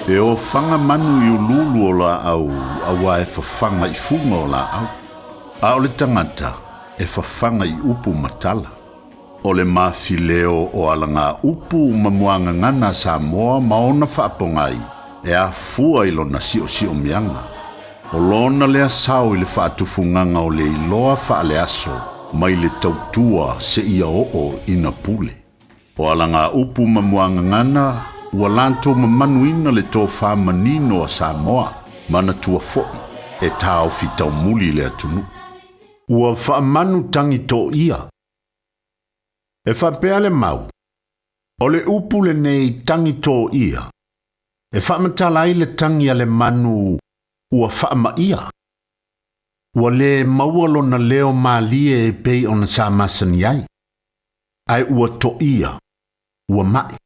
E ofaga manu i uluulu o laau auā e fafaga i fuga o laau, a o le tagata e fafaga i upu ma tala. O le mafileo o alagaupu ma muagagana a Samoa ma ona faapogai e afua i lona siosiomiaga. O lona lea sao i le faatufugaga o le iloa faaleaso mai le tautua seia oo ina pule. O alagaupu ma muagagana ua latou mamanuina le tofa manino a Samoa, manatua foi e taofi taumuli le atunuu. Ua faamanu tagi toia. E faapea le mau, O le upu lenei tagi toia, e faamatala ai le tagi a le manu ua faamaia. Ua le maua lona leo malie e pei ona sa masani ai, ae ua toia, ua ma'i.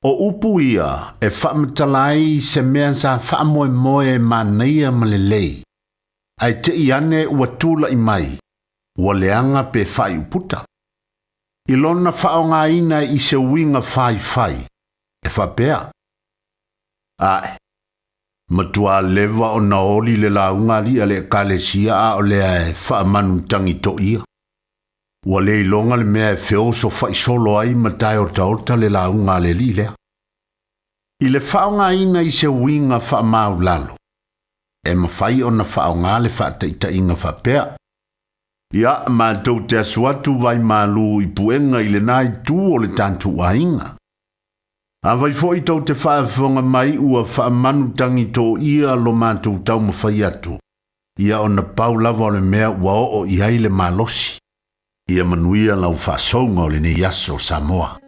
O upu ia e faamatala ai se mea sa faamoemoe e manaia ma lelei, ae te i ane ua tula'i mai, ua leaga pe faaiuputa. I lona faaaogaina i se uiga faifai, e faapea, Ae, matuā leva ona oli le lauga alii a le Ekalesia a o lea e faamanu tagi toia. Ua le iloga le mea e feoso faisolo ai ma taeotaota le lauga a le alii lea. I le faaaogaina i se uiga faamaulalo, e mafai ona faaaoga le faataitaiga faapea, Ia, matou te asu atu vaimalu i puega i lena itu o le tatou aiga. Afai foi tou te faafofoga mai ua faamanu tagi toia lo matou taumafai atu, ia ona pau lava o le mea ua oo i ai le malosi. Ia manuia lau faasouga o lenei aso, Samoa.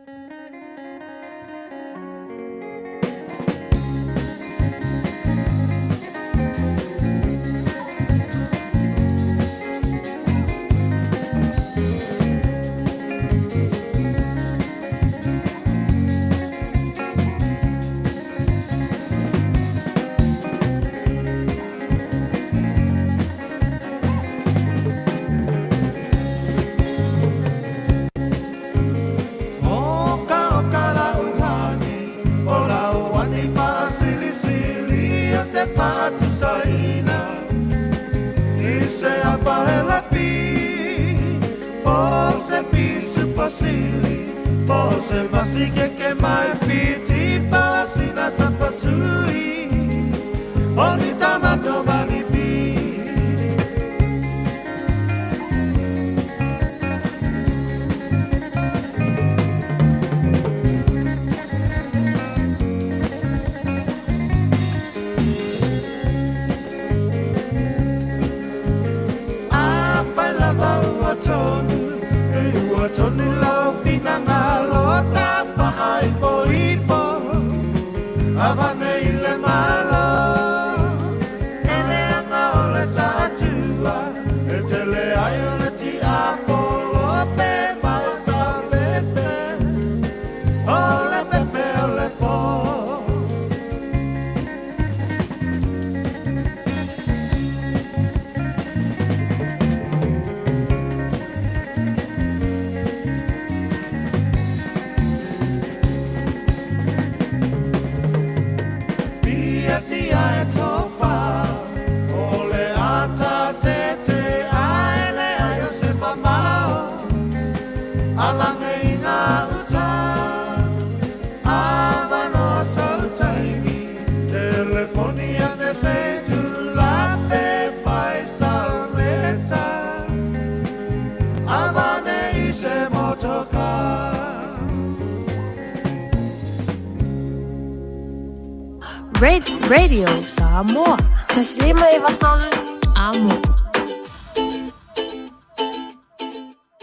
Radio Samoa. 153 Amo.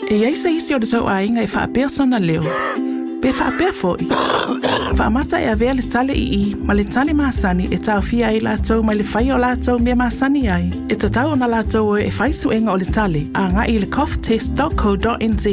E i ai se isi o le tou aiga e faapea sona leo, pe faapea foi, faamata e avea le tale ii ma le tale masani e taofia ai latou mai le faia o latou mea masani ai. E tatau ona latou o e fai suega o le tale agai i le coughtest.co.nz.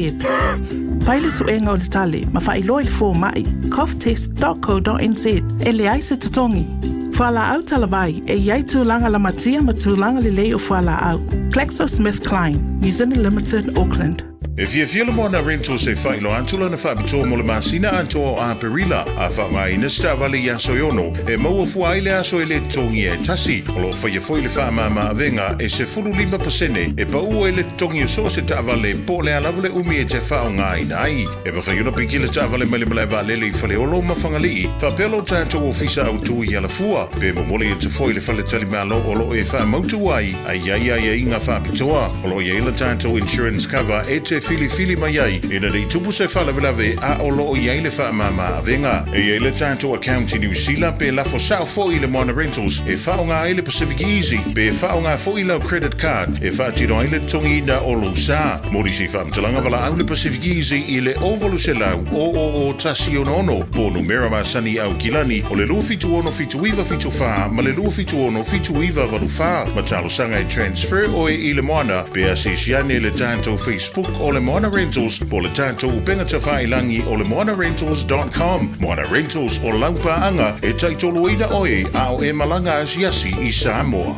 Fai le suega o le tale ma faailoa i le fomai, coughtest.co.nz, e leai se totogi. Fualaau talavai, e i ai tulaga lamatia ma tulaga lelei o fualaau. GlaxoSmithKline, New Zealand Limited, Auckland. E fiafia le Moana Rentals e faailoa atu lana faapitoa mo le masina atoa o Aperila, a faaaogaina se taavale i aso e ono, e maua fua ai le aso e le totogia e tasi. O lo o faia foi le faamama-avega e 15% e pau ai le totogi o so o se taavale po o le a lava le umi e te faaaogaina ai. E mafai ona piki le taavale mai le malae vaalele i Faleolo ma Fagalii, faapea lo tatou ofisa autu i Alafua, pe momoli atu foi i le faletalimalo o lo o e faamautu ai a i ai aiaiga faapitoa. O lo o i ai le tatou insurance cover e te filifili mai ai ina ne i tupu se faalavelave a o lo o i ai le faamama avega. E i ai le tatou account i Niu Sila pe lafo sao foi i le Moana Rentals e faaaoga ai le Pacific Easy pe faaaoga foi lau credit card e faatino ai le totogiina o lou sa. Mo nisi faamatalaga valaau le Pacific Easy i le 0800 000 166 po o numera masani Aukilani o le 276 7974 ma le 276 7984 ma talosaga e transfer oe i le Moana pe asiasi ane i le tatou Facebook o le Moana Rentals po o le tatou upega tafailangi o le moanarentals.com. Moana Rentals o lau paaga e taitoloina oe a o e malaga asiasi i Samoa.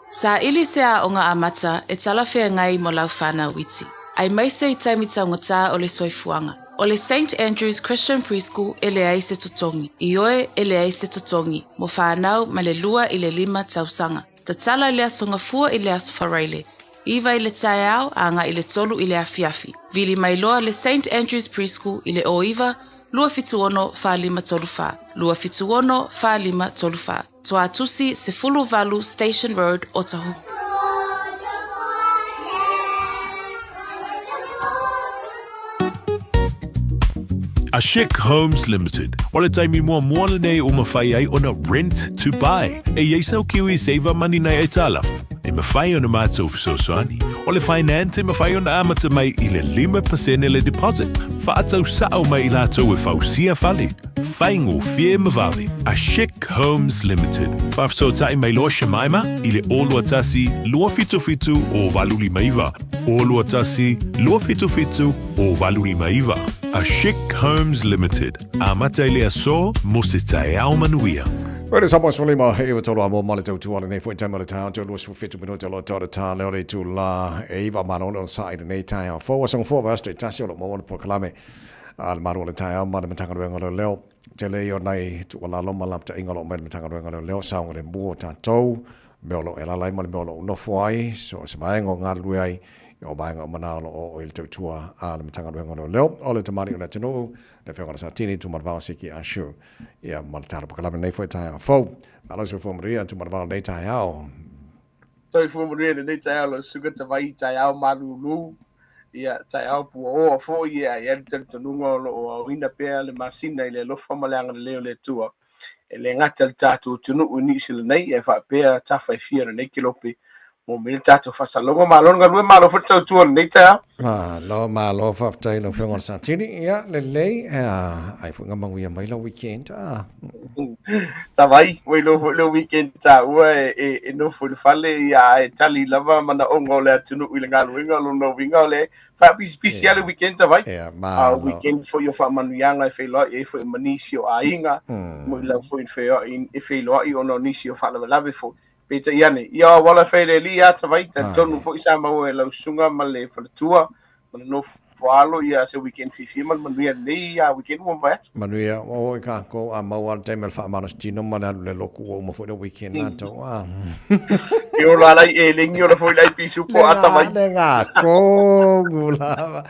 Saili se aoga amata e talafeagai mo lau whanau iti, aemaise i taimi taugata o le soifuaga. O le Saint Andrew's Christian Preschool e leai se totogi, ioe e leai se totogi, mo whanau mai le 2 i le 5 tausaga. Tatala i le Aso Gafua i le Aso Faraile, 9 i le taeao agai i le 3 i le afiafi. Vili mai loa le Saint Andrew's Preschool i le 09 276 4534, 276 4534. Tuatusi 18 Station Road, Otahuhu. A Chic Homes Limited. O le taimi muamua lenei ua mafai ai ona rent to buy. E i ai sau Kiwi Saver Money nai aitalafu e mafai ona matou fesoasoani. O le finance e mafai ona amata mai i le 5% le deposit. Faatau sao mai i latou e fausia fale. Faigofie ma vave. A Chic Homes Limited. Faafesootai mai loa Shemaima i le 021 277 0859. 021 277 0859. A Chic Homes Limited. Amata i le aso mo se taeao manuia. Koe le Samoa 15 he iwa tolu a mō male tautua lenei foi taima le taeao tau 27 minute o lo tau le tā leo le itu la e iwa malo ona sa i lenei taeao fou aso fua vaiaso taitasi o lo maua le polokalame a le malu o le taeao ma le Matagaluega o Leoleo. Tele ia o nai tuualalo ma lapataiga o lo o mai le Matagaluega o Leoleo saogalemu o tatou mea o lo o e alaala ai ma le mea o lo o nofo ai, so o se vaega o galulue ai, ia o vaega uma na o lo o oo i le tautua a le Matagaluega o Leoleo. O le tamalii o le atunuu, le Afioga i le Satini Tuumanavao Siki Ashu, ia ma le tala pakalame lenei foi taeao fou. Malo soifua manuia Tuumanavao lenei taeao. Soifua manuia lenei taeao lau susuga Tavai, taeao malulu, ia taeao puaoa foi, ia i ai le talitonuga o lo o aoina pea le masina i le alofa ma le agalelei o le Atua. E le gata i le tatou atunuu i Niu Sila nei, ae faapea tafa e fia o lenei kelope mo mea le tatou faasalaga. Malo le galue, malo foi le tautua i lenei taeao. Malo, malo, faafetai i lau Afioga i le Satini. Ia, lelei, ai foi nga manuia mai lau weekend. Ah. Tavai, ua iloa foi le weekend taua e, e, e nofo i le fale, ia, e tali lava manaoga o le atunuu i le galuega, lona uiga o le faapisipisi lava le weekend tavai. Yeah, A o weekend foi o faamanuiaga e feiloai ai foi ma nisi o aiga, mo i lau foi e feiloai ona o nisi o faalavelave foi. Peitai ane, ia o auala e fai e le Alii a tavai, talitonu foi sa maua e lau susuga ma le faletua ma le nofo alo ia se weekend fiafia ma le manuia lenei ia weekend ua mavae atu. Manuia, ua oo i kākou a maua le taimi o le faamalosi tino ma le alu le loku ua uma foi le weekend atoa. Ah. E ola ala i e lengi ola foi lai pisu po ata mai. Le ngā kongu lava.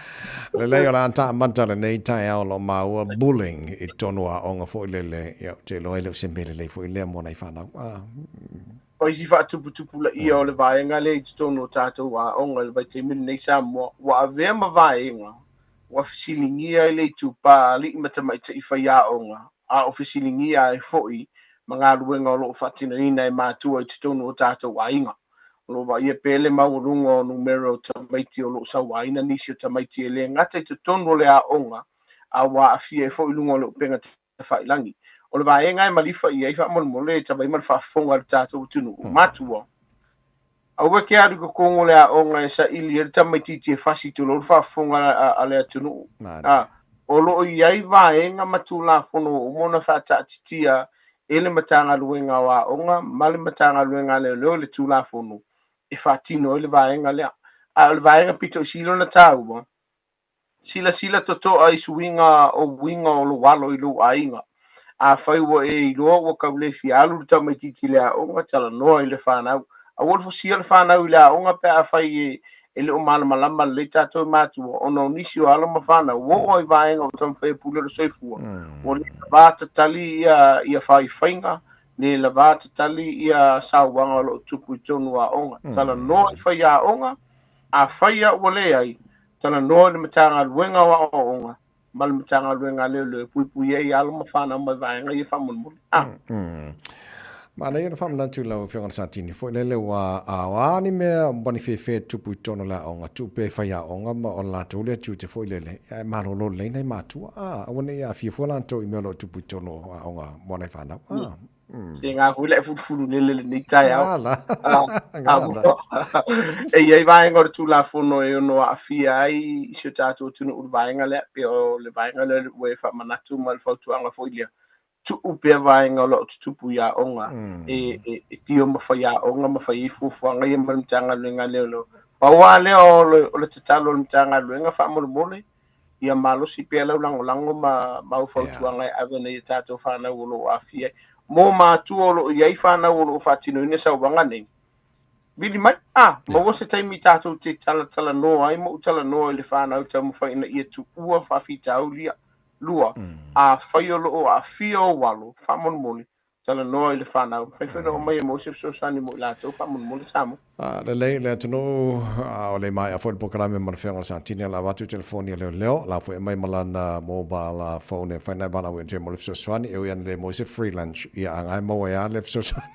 Lelei o le a taamata lenei taeao o lo o maua bullying i totonu o aoga foi lele. Ia, ou te iloa e le o se mea lelei foi lea mo nai fanau. Ah. O isi faatuputupulaia o le vaega lea i totonu o tatou aoga i le vaitaimi lenei Samoa, ua avea ma vaega ua fesiligia ai le itupa alii ma tamaitai faiaoga, a o fesiligia ai foi ma galuega o lo o faatinoina e matua i totonu o tatou aiga. O lo o vaaia pea le maualuga o numera o tamaiti o lo o sauaina nisi o tamaiti e le gata i totonu o le aoga, a ua aafia ai foi i luga o le upega tafailagi. O le vaega e malifa i ai faamolemole e tavai ma le faafofoga a le tatou atunuu, matua, aua e te alu i totonu o le aoga e saili ai le tamaitiiti e fasi tulou le faafofoga a le atunuu. O lo o i ai vaega ma Tulafono ua uma ona faataatitia e le Matagaluega o Aoga ma le Matagaluega a Leoleo i le Tulafono e faatino ai le vaega lea. A o le vaega pito i sili ona taua, Silasila totoa i suiga o uiga o lou alo i lou aiga. Afai ua e iloa ua tau le fia alu le tamaitiiti i le aoga, talanoa i le fanau. Aua le fosia le fanau i le aoga pe afai e le o malamalama lelei tatou i matua, ona o nisi o alo ma fanau ua oo i vaega o taumafai e pule o le soifua, ua le lava tatali ia faifaiga, le lava tatali ia sauaga o lo o tupu i totonu o aoga. Talanoa i faiaoga, afai a ua leai, Talanoa i le Matagaluega o Aoaoga ma le Matagaluega a Leoleo e puipui ai alo ma fanau mai vaega ia faamolemole. A. Manaia ona faamanatu i lau Afioga i le Satini foi lele ua a o a ni mea ma ni fefe e tupu i totonu o le aoga, tuu pea i faiaoga ma o le latou lea tiute foi lele, ae malolo lelei nai matua. A, aua ne i aafia fua latou i mea o lo o tupu i totonu o aoga mo nai fanau. A. Se ngā foi le fulufulu lele lenei taeao. Ngala. Ngala. E i ai vaega o le Tulafono e ono aafia ai i si o tatou atunuu i le vaega lea, pei o le vaega lea ua e faamanatu ma le fautuaga foi lea, tuu pea vaega o lo o tutupu i aoga e tio ma faiaoga ma fai ai fuafuaga ia ma le Matagaluega a Leoleo. Pau lava lea o le tatalo a le Matagaluega faamolemole, ia malosi pea lau lagolago ma au fautuaga e ave nei i tatou fanau o lo o aafia ai. Mo matua o lo o i ai fanau o lo o faatinoina sauaga nei, vili mai, a, maua se taimi tatou te talatalanoa ai ma ou talanoa i le fanau taumafai ina ia tuua faafitauli ia. Lua, afai o lo o aafia ou alo, faamolemole, talanoa i le fanau. Mafai foi ona oo mai e maua se fesoasoani mo i latou faamolemole Samoa. A lelei le atunuu, a o le maea foi le polokalame ma le Afioga i le Satini, a lava atu telefoni a leoleo, la foi e aumai ma lana mobile phone e mafai ona e valaau atu ai mo le fesoasoani, e ui ana le maua se free lunch, ia a na e maua ai lava le fesoasoani.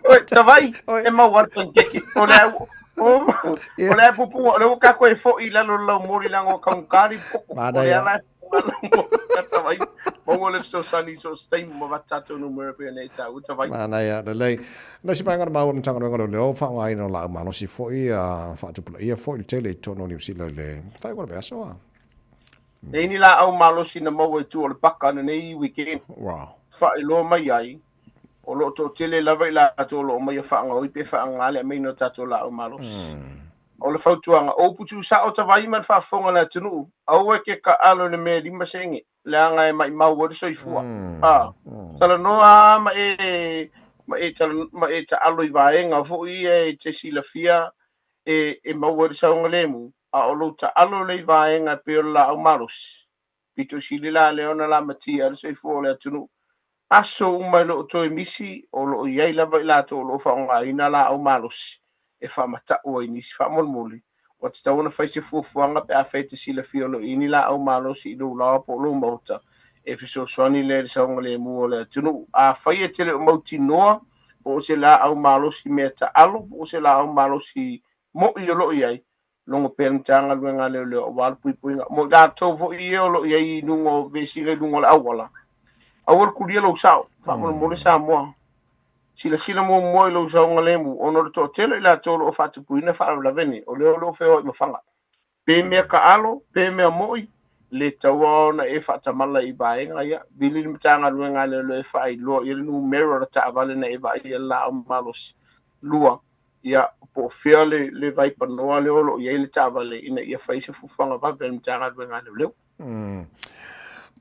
Oi, tavai, e maua le panikeke. O le au, o le pupuga, o le ua kako e foi i lalo o le laumoli leaga ua taugata le poko. O le ala e Tavai, maua le fesoasoani i so o se taimi ma avatu tatou numera pei ona e taua, tavai. Manaia, lelei. Na isi vaega na maua i le Matagaluega o Leoleo, faaaogaina o laau malosi foi, faatupulaia foi le tele i totonu o Niu Sila i le faaiuga o le vaiaso. A. E i ai ni laau malosi na maua i tua o le paka lenei weekend. Wow. Faailoa mai ai, o lo o toatele lava i latou o lo o omai e faagaoi pe faaaoga le aumaiga o tatou laau malosi. O le fautuaga, o upu tuusao tavai ma le faafofoga a le atunuu, aua e te taalo i le mea e 5 sene, leaga e maimau ai le soifua. A, talanoa lava ma e, ma e, ma e taalo i vaega foi ia e te silafia e, e maua ai le saogalemu, a o lou taalo lea i vaega e pei o le laau malosi, pito sili la lea ona lamatia ai le soifua o le atunuu. Aso uma e le o toe misi, o lo o i ai lava i latou o lo o faaaogaina laau malosi e faamatau ai nisi. Faamolemole, ua tatau ona fai se fuafuaga pe afai e te silafia o lo o i ai ni laau malosi i lou laoa po o lou maota e fesoasoani lea i le saogalemu o le atunuu. Afai e te le o mautinoa po o se laau malosi mea taalo po o se laau malosi mo'i o lo o i ai, logo pea le Matagaluega a Leoleo aua le puipuiga. Mo i latou foi ia o lo o i ai i luga o vesiga i luga o le auala, aua le kulia lou sao, faamolemole Samoa. Silasila muamua i lou saogalemu ona o le toatele o i latou o lo o faatupuina faalavelave nei, o lea o lo o feoai ma faga. Pe mea taalo, pe mea mo'i, le tatau lava ona e faatamala i vaega ia. Vili le Matagaluega a Leoleo e faailoa i ai le numera o le taavale na e vaaia le laau malosi. Lua, ia, po o fea le, le vaipanoa lea o lo o i ai le taavale ina ia fai se fuafuaga vave a le Matagaluega a Leoleo.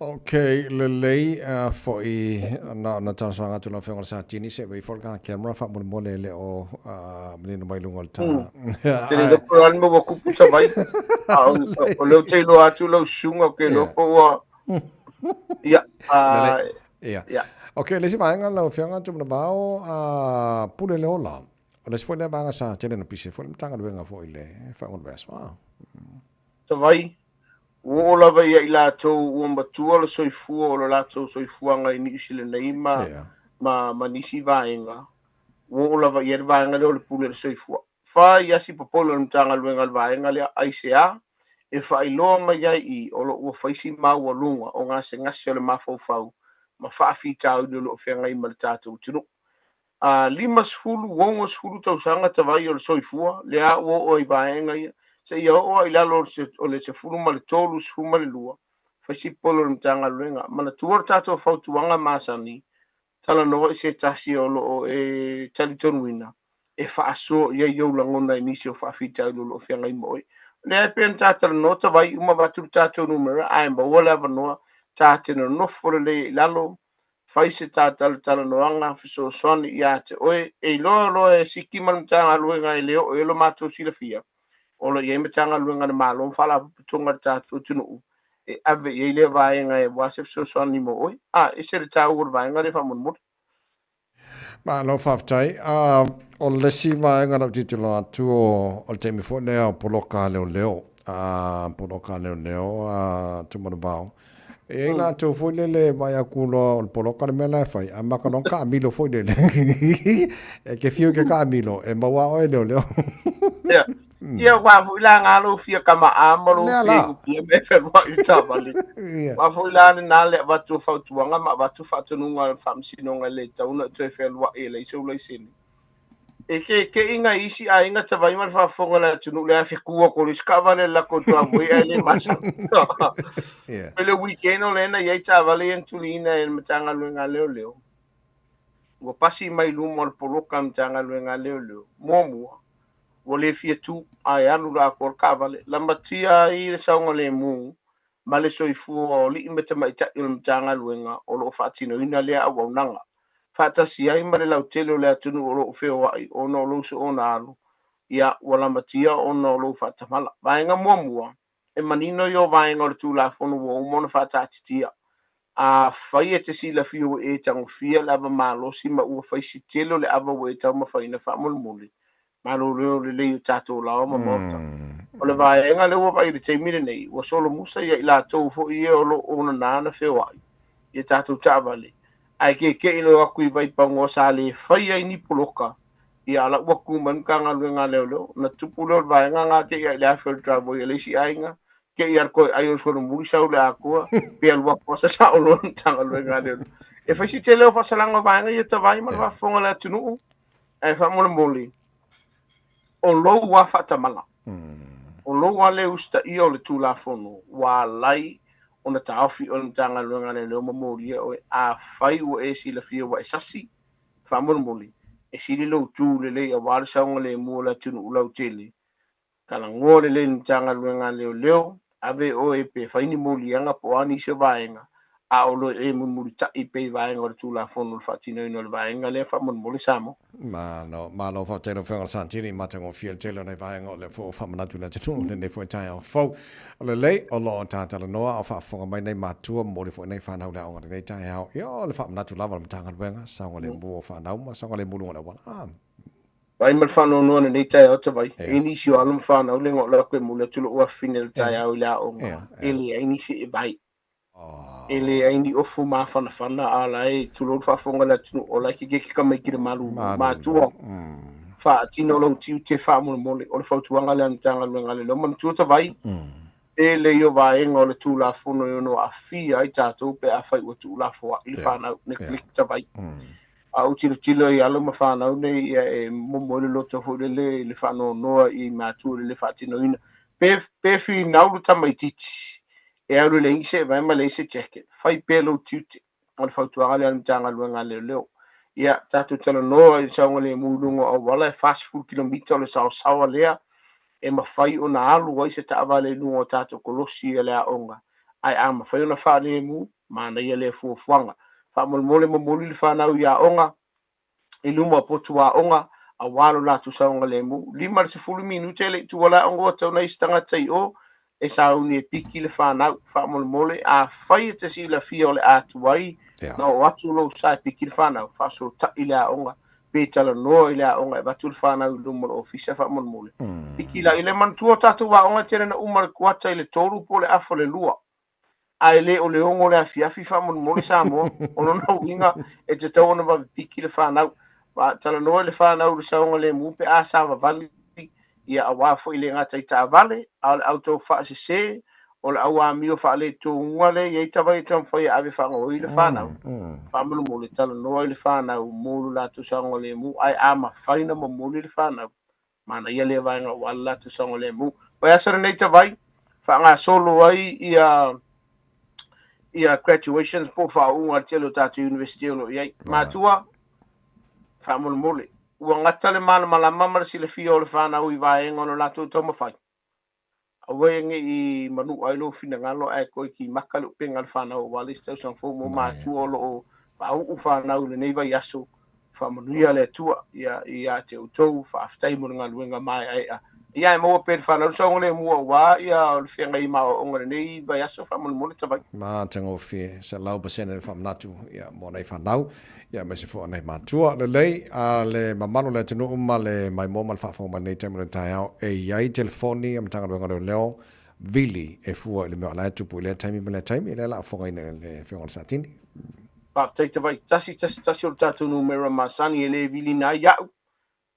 Ok, lelei foi na ona talosaga atu lau Afioga i le Satini se ave ifo le ka camera faamolemole e le o manino mai luga o le ta. Te le iloa po o le a le mea ua tupu Savaii. A o lea ou te iloa atu lau susuga, ou te iloa po ua... Ia, Ia. Ok, le isi vaega lau Afioga Tumanavao, a pule le ola. O le isi foi lea vaega sa tele na pisi ai foi le Matagaluega foi i le faaiuga o le vaiaso. Ah. Tavai, ua oo lava ia i latou ua matua le soifua o lo latou soifuaga i Niu Sila nei ma, yeah. ma, ma nisi vaega, ua oo lava i ai le vaega lea o le pule o le soifua. Fai lava si popole o le Matagaluega i le vaega lea, aisea? E faailoa mai ai i o lo o ua fai si maualuga o gasegase o le mafaufau ma faafitauli o lo o feagai ma le tatou atunuu. A 50, 60 tausaga tavai o le soifua, lea ua oo ai i vaega ia, seia oo lava i lalo o le 13, 12, fai si popole o le Matagaluega. Manatua le tatou fautuaga masani, talanoa i se tasi o lo o e talitonuina e faasoa i ai ou lagona i nisi o faafitauli o lo o feagai ma oe. O lea e pei ona ta talanoa tavai uma avatu le tatou numera ae maua le avanoa ta te nonofo lelei ai i lalo, fai se ta talatalanoaga fesoasoani ia te oe. E iloa loa e siki ma le Matagaluega e le oo i ai lo matou silafia, o lo o i ai Matagaluega a le Malo ma Faalapotopotoga a le tatou atunuu e ave i ai lea vaega aua se fesoasoani mo oe. A ese le taua o le vaega lea faamolemole. Malo faafetai. O le isi vaega na ou tilotilo atu o le taimi foi lea o poloka a leoleo, poloka a leoleo a Tumanavao. E i ai latou foi lele e vaai atu loa o le poloka le mea la e fai, ae maka loa ona taamilo foi lele. E te fiu e te taamilo, e maua lava oe e leoleo. Ia, ia aua foi la na lou fia kama'a ma lou Lea fia la. inupia me felua'i i le taavale. Ia. Aua foi la lena le avatu o fautuaga ma avatu faatonuga a le Faamasinoga e le tatau ona e toe fealua'i e leai sou laisene. E keke'i nai isi aiga tavai ma le faafofoga a le atunuu le afe tu atu o le isi taavale a le latou driveway ae le masani. Ia. I le weekend o lea na i ai taavale ia na tuliina e le Matagaluega a Leoleo. Ua pasi mai luma o le poloka a le Matagaluega a Leoleo. Muamua, ua le fia tu ae alu le atoa le taavale. Lamatia ai le saogalemu ma le soifua o alii ma tamaitai o le Matagaluega o lo o faatinoina lea auaunaga, faatasi ai ma le lautele o le atunuu o lo o feoai ona o lou soona alu, ia, ua lamatia ona o lou faatamala. Vaega muamua, e manino ia o vaega o le Tulafono ua uma ona faataatitia. Afai e te silafia ua e tagofia le ava malosi ma ua fai si tele o le ava ua e taumafaina faamolemole, malolo lelei o tatou laoa ma maota. O le vaega lea ua vaai i le taimi lenei, ua solomusa ia i latou foi ia o lo o nana na feoai i a tatou taavale, ae keke'i loa atu i Vaipagoa sa le faia ai ni poloka, ia a la ua tu mai le Matagaluega a Leoleo, ona tupu lea o le vaega na te i ai i le afe o le driveway a le isi aiga, te i a le toe ai o le solomuli sau le atoa, pe alu atu lava sasao loa le Matagaluega a Leoleo. E fai si tele o faasalaga o vaega ia tavai ma le faafofoga a le atunuu, ae faamolemole, o lou lava faatamala, o lou lava le usitaia o le Tulafono ua alai ona taofi oe e le Matagaluega a Leoleo ma molia oe, afai ua e silafia ua e sasi, faamolemole, e sili lou tu lelei aua le saogalemu o le atunuu lautele, talanoa lelei i le Matagaluega a Leoleo, ave oe pe fai ni moliaga po o a nisi o vaega, a o lo e mulimulitai pea i vaega o le Tulafono i le faatinoina o le vaega lea faamolemole Samoa. Malo, malo faafetai lau Afioga i le Satini, matagofie le tele o nai vaega o lea foi ua faamanatu i le atunuu i lenei foi taeao fou. Lelei, o lo o ta talanoa a o faafofoga mai nei matua, momoli foi nei fanau i le aoga i lenei taeao. Ia, o le faamanatu lava a le Matagaluega, saogalemu o fanau ma saogalemu i luga o le auala. Ah. Vai ma le faanoanoa i lenei taeao Tavai. E i ai nisi o alo ma fanau le igoa o latou e momoli atu lou afafine i le taeao i le aoga, e leai nisi e vai. E leai ni ofu mafanafana a la e tulou le faafofoga a le atunuu o la e kekeke tamaiti i le malulu. Matua, faatino lou tiute faamolemole. O le fautuaga lea a le Matagaluega a Leoleo. Manatua Tavai, tele ia o vaega o le Tulafono e ono aafia ai tatou pe afai ua tuulafoai le fanau, neglect Tavai. A ou tilotilo i alo ma fanau nei, ia e momo ai le loto foi lele i le faanoanoa i matua i le le faatinoina. Pe finau le tamaitiiti e alu e leai se evae ma leai se jacket, fai pea lou tiute. O le fautuaga lea a le Matagaluega a Leoleo. Ia, tatou talanoa i le saogalemu i luga o auala, e 40 kilomita o le saosaoa lea e mafai ona alu ai se taavale i luga o tatou kolosi a le aoga, ae a mafai ona faalemu, manaia lea fuafuaga. Faamolemole momoli le fanau i aoga, i luma o potu aoga aua lo latou saogalemu. 50 minute e le i tuua le aoga ua tatau ona i ai se tagata i o e sauni e piki le fanau. Faamolemole, afai e te silafia o le a tuai Na oo atu lou sa e piki le fanau, faasootaʻi le aoga, pe talanoa i le aoga e avatu le fanau i luma o le ofisa faamolemole. Piki la, i le manatua o tatou aoga e tele na uma le kuata i le 3 po o le afa le 2. Ae le o le 6 le afiafi faamolemole Samoa. O lona uiga e tatau ona vave piki le fanau. Talanoa i le fanau i le saogalemu pe a savavali ia aua foi le gata i taavale, a o le au tau faasese, o le au amio faaletoga lea e i ai tavai e taumafai e ave faagaoi le fanau. Faamolemole talanoa i le fanau mo lo latou saogalemu, ae a mafai ona momoli le fanau, manaia lea vaega aua le latou saogalemu. Vaiaso lenei tavai, faagasolo ai ia ia graduations po o faauuga a le tele o tatou University o lo o i ai. Matua, faamolemole, ua gata le malamalama ma le silafia o le fanau i vaega o lo latou taumafai. Aua e ne i manua ai lou finagalo ae toe kimaka le upega a le fanau aua le isi tausaga fou mo matua o lo o faauu fanau i lenei vaiaso. Faamanuia le Atua ia ia te outou. Faafetai mo le galuega maeaea. Ia e maua pea e le fanau le saogalemu aua ia o le feagai ma aoaoga i lenei vaiaso. Faamolemole Tavai. Matagofie, 100% le faamanatu ia mo nai fanau ia aemaise foi o nai matua. Lelei a le mamalu o le atunuu ma le maimoa ma le faafofoga mai lenei taimi o le taeao e i ai telefoni a Matagaluega o Leoleo vili e fua i le mea o la e tupu i lea taimi ma lea taimi, lea o le a fofogaina e le Afioga i le Satini. Faafetai Tavai. 111 o le tatou numera masani e le viliina ai au,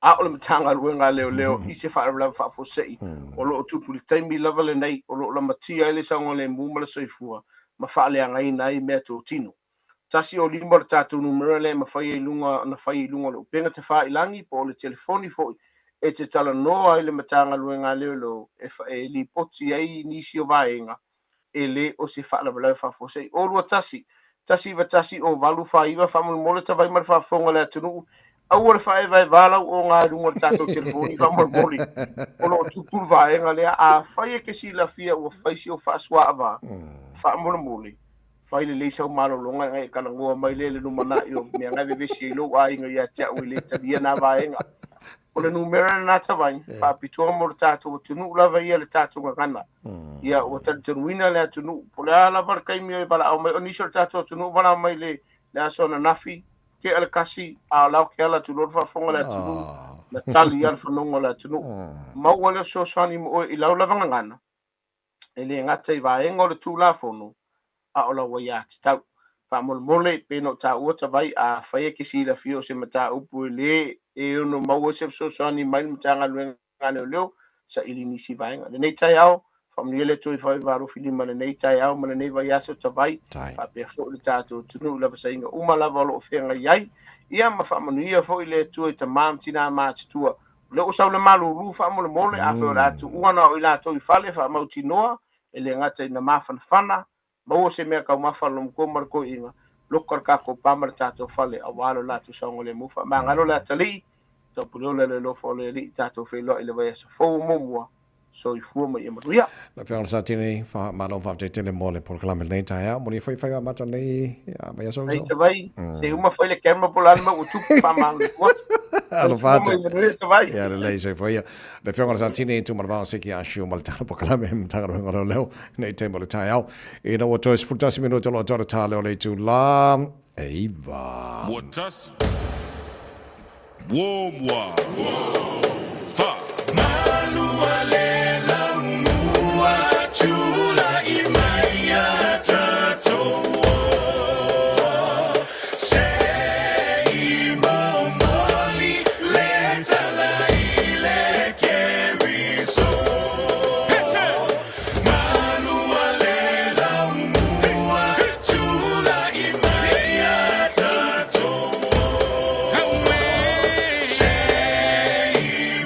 a o le Matagaluega a Leoleo i se faalavelave faafuasei o lo o tupu i le taimi lava lenei o lo o lamatia ai le saogalemu ma le soifua ma faaleagaina ai meatotino. 105 o le tatou numera lea e mafai ai luga ona fai i luga o le upega tafailagi po o le telefoni foi e te talanoa ai le Matagaluega a Leoleo e, e lipoti ai nisi o vaega e le o se faalavelave faafuasei. O 21 191 o 849 faamolemole tavai ma le faafofoga a le atunuu aua le faaevaeva lau oga i luga o le tatou telefoni faamolemole o lo o tupu le vaega lea. Afai e te silafia ua fai si ou faasuaava, faamolemole fai lelei sau malologa e talanoa mai lea i le lumanai o mea na e vevesi ai lou aiga ia te au e le talia na vaega. O le numera lena Tavai, faapitoa mo le tatou atunuu lava ia le tatou gagana. Ia ua talitonuina le atunuu, po o le a lava le taimi e valaau mai, o nisi o le tatou atunuu valaau mai le, le aso ananafi, tea le kasi, a o la o ke ala atu loa le faafofoga a le atunuu, na tali lava le fanoga o le atunuu. Maua le fesoasoani mo oe i lau lava gagana, e le gata i vaega o le Tulafono, a o lau aiatatau. Faamolemole, pei ona ou taua Tavai, afai e te silafia o se mataupu e le e ono maua ai se fesoasoani mai le Matagaluega a Leoleo, saili nisi vaega. Lenei taeao, faamanuia le Atua i faiva alofilima i lenei taeao ma lenei vaiaso Tavai, faapea foi le tatou atunuu i lavasaiga uma lava o lo o feagai ai. Ia ma faamanuia foi le Atua i tama ma tina matutua O lea ua sau le malulu faamolemole, afai o le a tuua na o i latou i fale faamautinoa, e le gata ina mafanafana, maua se mea taumafa a le lomukua ma le toeaina, loka le tatou pa ma le tatou fale aua lo latou saogalemu. Faamagalo le atalii, taupuleola le alofa o le Alii, tatou feiloai i le vaiaso fou o muamua. Soifua ma ia manuia. Lau Afioga i le Satini, faamalo faafetai tele mo le polokalame i lenei taeao. Manuia foi faiva amata lenei vaiaso uso. Hei Tavai, se uma fai le camera po o le a le mea ua tupu, faamalo atu. Alofa atu. Soifua ma ia manuia Tavai. Ia lelei soifua ia. Le Afioga i le Satini, Tuumanavao Seki Ah Siu ma le tala polokalame Matagaluega o Leoleo nei taimi o le taeao. Ina ua toe 11 minute o lo o toa le tā lea o le itulā e 9. Ua tasi. Muamua. Fa. Malua le laumua tulai mai ia tatou Se i momoli le tala i le Keriso. Malua le laumua tulai mai ia tatou Se i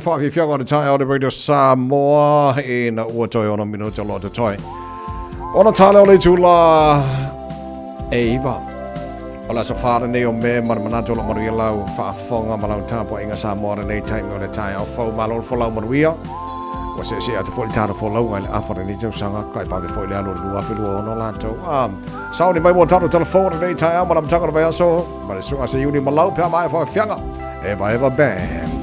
Faafiafiaga o le taeao le Radio Samoa ina ua toe ono minute o loo totoe. Ona tale o le itula e iva. O le aso wha lenei o Me ma le manatu o lo manuia lau faafofoga ma lau tapuaiga Samoa lenei taimi o le taeao fou. Malo le folau manuia. Ua seesee atu foi le tatou folauga i le afa o lenei tausaga, kai vave foi le alu o le 2026 latou. A sauni mai mo tatou telefoni lenei taeao ma le amataga o le vaiaso ma le susuga Seiuli Malau pe a maea faafiaga Eva Eva Band.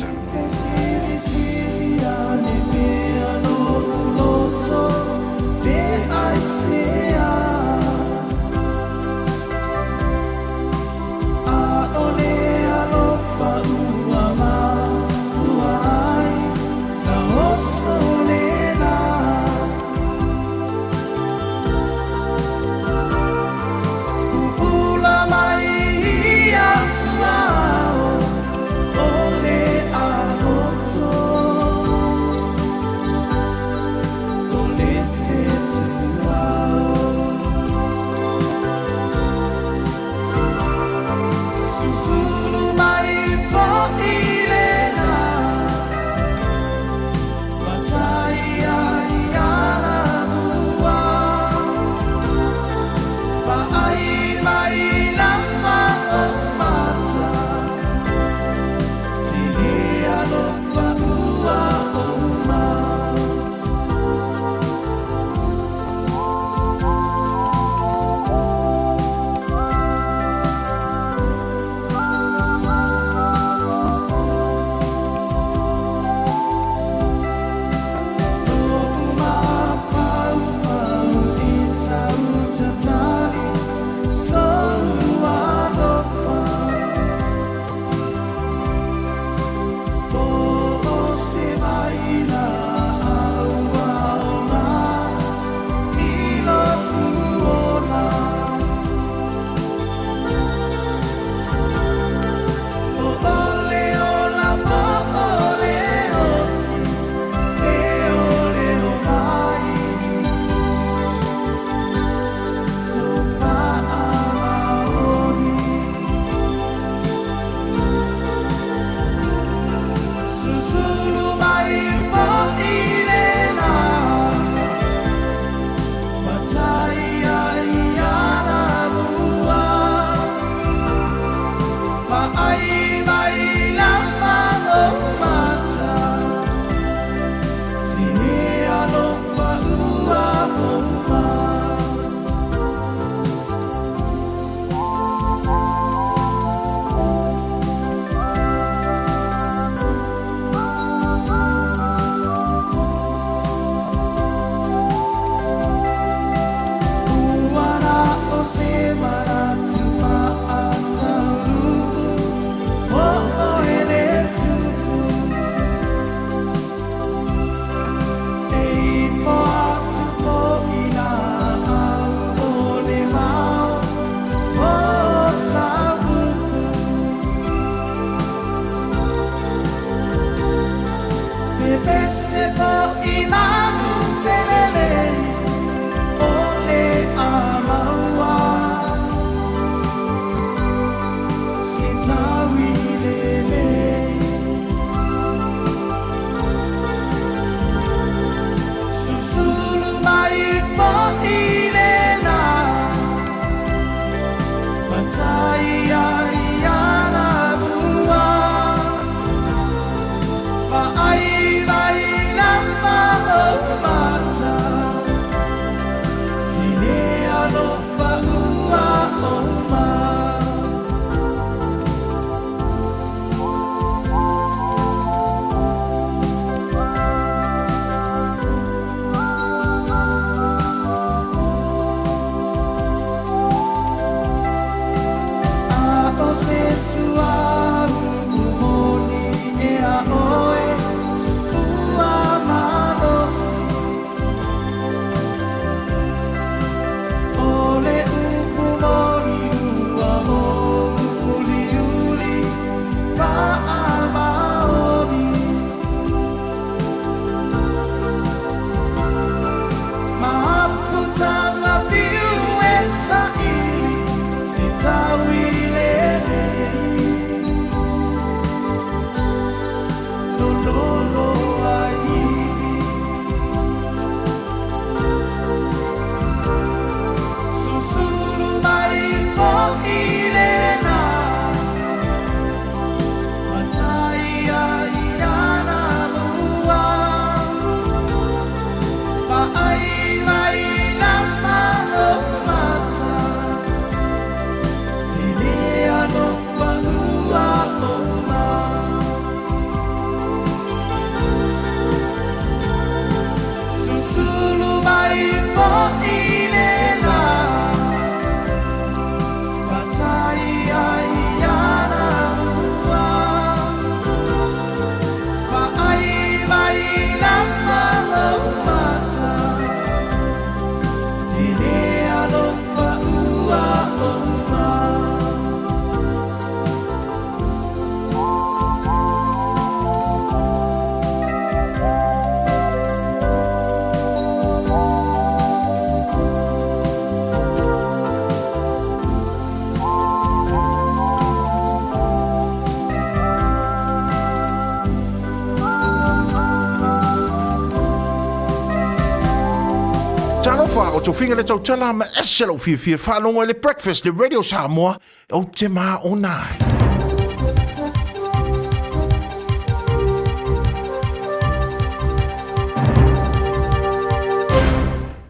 Tofiga le tautala ma ese lou fiafia faalogo i le Breakfast le Radio Samoa ou te maona ai.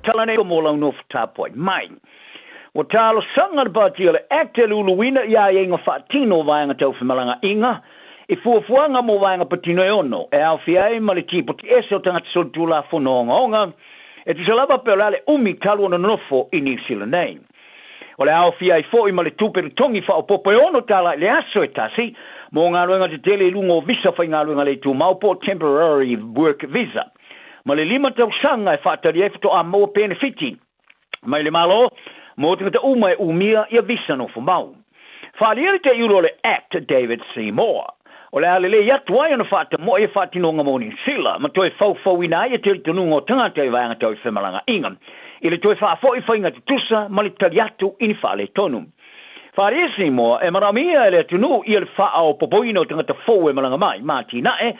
Tala nei mo lau nofo tapuai mai. Ua talosaga le Pati o le Act e luluina i aiaiga faatino o vaega tau femalagaaiga i fuafuaga mo vaega patino e ono e aofia ai ma le Tipoti Ese o Tagata Solitulafono Ogaoga e tusa lava pe o le a le umi talu ona nonofo i Niu Sila nei. O le a aofia ai foi ma le tupe totogi faaopoopo e $6 i le aso e tasi mo galuega tetele i luga o visa faigaluega le tumau po o temporary work visa ma le lima tausaga e faatali ai faatoa maua penefiti mai le Malo mo tagata uma e umia ia visa nofo mau. Faaalia le taiulu o le Act David Seymour. O le a lelei atu ai ona faatamoe ia faatinoga mo Niu Sila ma toe faufauina ai ia talitonuga o tagata i vaega tau i femalagaaiga i le toe faafoi faiga tutusa ma le tali atu i ni faaletonu. Faaalia Seymour e manaomia e le atunuu ia le faaopopoina o tagata fou e malaga mai ma atinae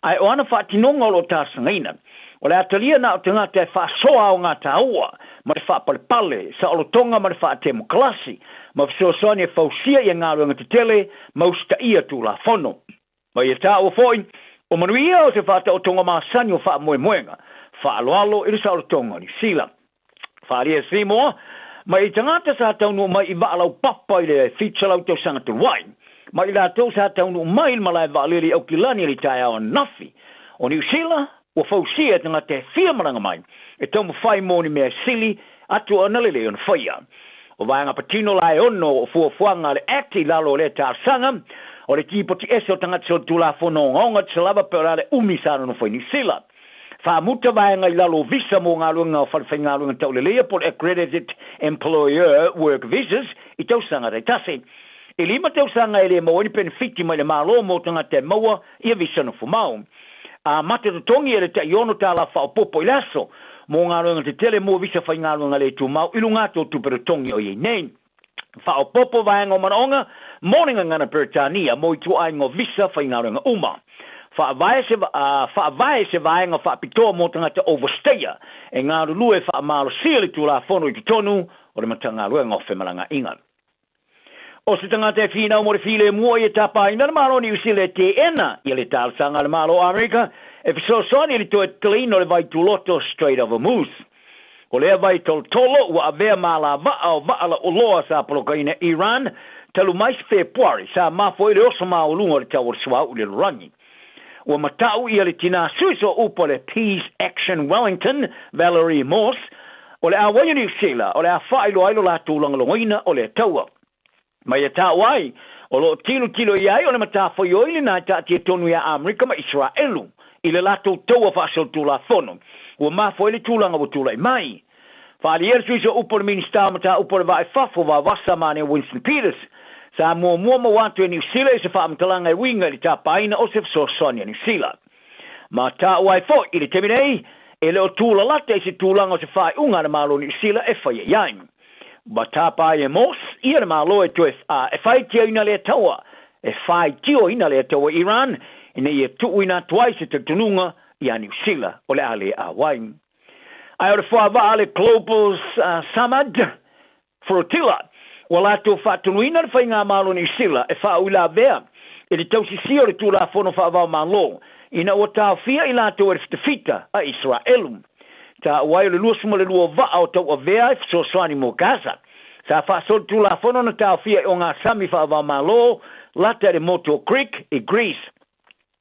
ae o ana faatinoga o lo o talosagaina. O le a talia na o tagata e faasoa aogātaua ma le faapalepale, saolotoga ma le faatemokalasi, ma fesoasoani e fausia ia galuega tetele ma usitaia Tulafono. Ma ia taua foi, o manuia o se faataotoga masani o faamoemoega faaaloalo i le saolotoga o Niu Sila. Faaalia Seymour, mai i tagata sa taunuu mai i vaa laupapa i le 700 tausaga talu ai, ma i latou sa taunuu mai i le malae vaalele i Aukilani i le taeao ananafi. O Niu Sila, ua fausia e tagata e fia malaga mai e taumafai mo ni mea sili atu ona lelei ona faia. O vaega patino la e ono o fuafuaga a le Act i lalo o lea talosaga, o le tipoti ese o tagata solitulafono ogaoga tusa lava pe o le a le umi sa nonofo i Niu Sila. Faamuta vaega i lalo o visa mo galuega o falefaigaluega tauleleia po o le Accredited Employer Work Visas i tausaga taitasi. E lima tausaga e le maua ai ni penefiti mai le Malo mo tagata e maua ia visa nofomau. Amata totogi e le tai $6 faaopoopo i le aso mo galuega tetele mo visa faigaluega le tumau i luga atu o tupe totogi o i ai nei. Faaopoopo vaega o manaoga mo le gagana Peretania mo ituaiga o visa faigaluega uma. Faavae se, faavae se vaega faapitoa mo tagata overstayer e galulue faamalosia le Tulafono i totonu o le Matagaluega o Femalagaaiga. O se tagata e finau mo le filemu o ia tapaina le Malo o Niu Sila e teena ia le talosaga a le Malo o Amerika e fesoasoani i le toe tatalaina o le vai tuloto Strait of Hormuz. O lea vai tolotolo ua avea ma alavaa o vaa lauoloa sa polokaina e Iran talu mai se Fepuari sa mafua ai le oso maualuga o le tau o le suauu i le lalolagi. Ua matau ia le tinā sui sooupu o le Peace Action Wellington, Valerie Morse, o le auai o Niu Sila o le a faailoa ai lo latou lagolagoina o lea taua. Ma ia taua ai, o lo o tilotilo i ai o le matafaioi lena e taatia tonu iā Amerika ma Isaraelu i le latou taua faasolitulafono ua mafua ai le tulaga ua tulai mai. Faaalia le sui upu o le Minisita o Mataupu o le Vaa i Fafo, Vavasa Mane Winston Peters, sa muamua maua atu e Niu Sila i se faamatalaga e uiga i le tapaina o se fesoasoani a Niu Sila. Ma taua ai foi i le taimi nei, e le o tulalata i se tulaga o se faaiuga a le Malo o Niu Sila e faia i ai. Ua tapa ai e Morse ia le Malo e toe e faitioina lea taua, e faitioina lea taua i Iran ina ia tuuina atu ai se talitonuga iā Niu Sila o le a le auai. Ae o le fuavaa a le Global Samad Flotilla ua latou faatonuina le Faigamalo Niu Sila e faauilavea i le tausisia o le Tulafono Faavaomalo ina ua taofia i latou e le fitafita a Isaraelu. Taua ai o le 22 vaa o tauavea e fesoasoani mo Gaza. Sa faasolitulafono ona taofia i ogasami faavaomalo lata i le motu o Greek i Greece.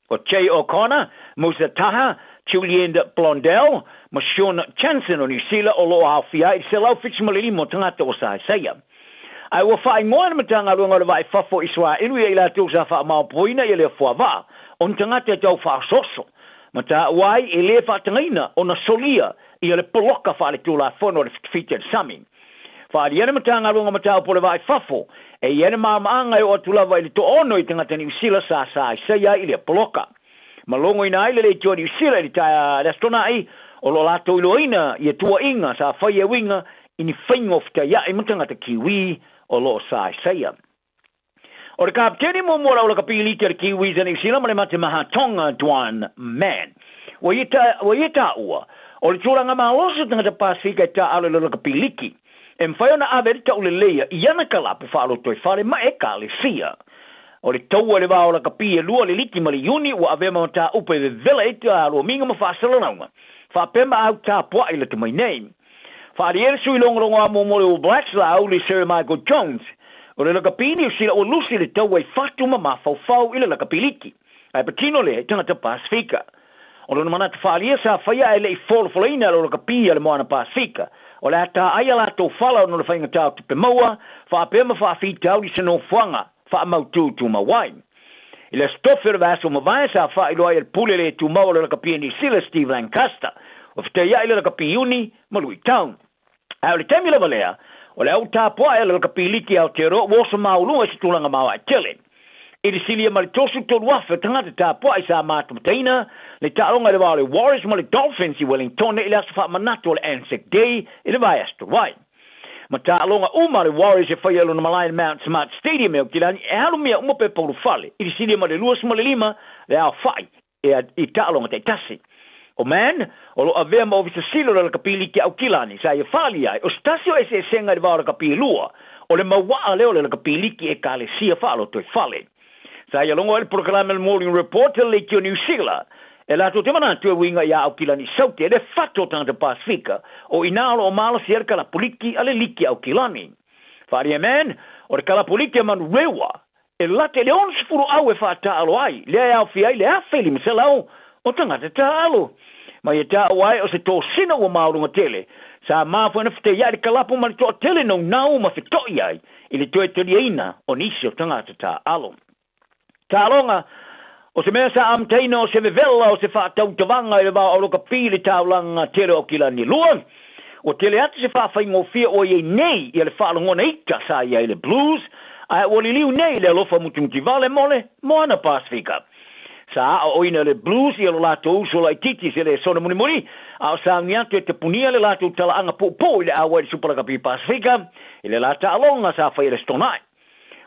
O Jay O'Connor, Musa Taha, Julienne Blondell ma Sean Jansen o Niu Sila o lo o aofia ai i le 175 o tagata ua saesaia. Ae ua faaigoa e le Matagaluega o le Vaa i Fafo o Isaraelu ia i latou sa faamaopooina ia lea fuavaa o ni tagata e tau faaosooso ma taua ai e le faatagaina ona solia ia le poloka faaletulafono a le fitafita i le sami. Faaalia le Matagaluega o Mataupu o le Vaa i Fafo e i ai le maamaaga e oo atu lava i le toaono i tagata Niu Sila sa saesaia ai i lea poloka. Ma logoina ai le leitioa Niu Sila i le taea le Aso Tonaai o lo o latou iloaina ia tuuaiga sa faia e uiga i ni faiga o fetaiaʻi ma tagata Kiwi o lo o saesaia. O le kapiteni muamua o le aulakapi elite a le Kiwis a Niu Sila ma le mate maha Tonga Dwan Mann. Ua ia, ta, ua ia taua, O le tulaga malosi o tagata Pasefika e taaalo i le lakapi liki, e mafai ona ave ai le tauleleia i ana kalapu faalotoifale ma ekalesia. O le taua i le va o lakapi e lua le liki ma le iuni ua avea ma mataupu e vevela ai lomiga ma faasalalauga faapea ma au tapuai lata mai nei. Faaalia le sui logologo mo le All Blacks Laauli Sir Michael Jones, o le lakapi Niu Sila ua lusi le taua i fatu ma mafaufau i le lakapi liki, ae patino lea i tagata Pasefika. O lona manatu faaalia sa faia ae le i folafolaina e le lakapi a le Moana Pasefika, o le a taai a latou fala ona o le faigata o tupe maua faapea ma faafitauli se nofoaga faamautū tumau ai. I le Aso Tofi o le vaiaso ua mavae sa faailoa ai e le pule le tumau o le lakapi a Niu Sila Steve Lancaster ua fetaiai le lakapi Iuni ma Luitau. Ae o le taimi lava lea, o le au tapuae a le lakapi liki a Aotearoa ua oso maualuga i se tulaga maoae tele. I le silia ma le 33,000 o tagata tapuai sa matamataina le taaloga i le va o le Warriors ma le Dolphins i Wellingtone i le aso faamanatu o le Anzac Day i le vaiaso talu ai. Ma taaloga uma a le Warriors e faia i lona malae i le Mount Smart Stadium e Aukilani e alu mea uma pepa ulufale i le silia ma le 25 le aofai i taaloga taitasi. O Mann, o lo o avea ma Ofisa Sili o le Lakapi Liki a Aukilani, sa ia faaalia ai, o se tasi o eseesega i le va o lakapi e lua, o le mauaa lea o le lakapi liki ekalesia faalotoifale. Sa ia logo ai le polokalame o le Morning Report i le leitio Niu Sila, e latou te manatu e uiga iā Aukilani i Saute, e le fatu o tagata Pasefika, o inā o lo o malosi ai le kalapu liki a le Liki a Aukilani. Faaalia Mann, o le kalapu liki a Manurewa, E lata i le 60 au e faataalo ai, lea e aofia ai le 1,500 o tagata taaalo. Ma ia taua ai o se tosina ua maualuga tele, sa mafua ona fetaiai le kalapu ma le toatele naunau ma feto'i ai i le toe taliaina o nisi o tagata taaalo. Taaloga, O se mea sa amataina o se vevela o se faatautavaga i le va o Aulokapī i le taulaga tele o Aukilani e lua, ua tele atu se faafaigofie ua i ai nei ia le faalogona ita sa i ai le Blues, ae ua liliu nei le alofa mutimutivale mo le Moana Pasefika. Sa aoaoina e le Blues ia lo latou uso laitiiti se le sona mulimuli, a o sauni atu e tapunia le latou talaaga puupuu i le auai i le Supa Lakapi Pasefika i le la taaloga sa faia i le Aso Toonai.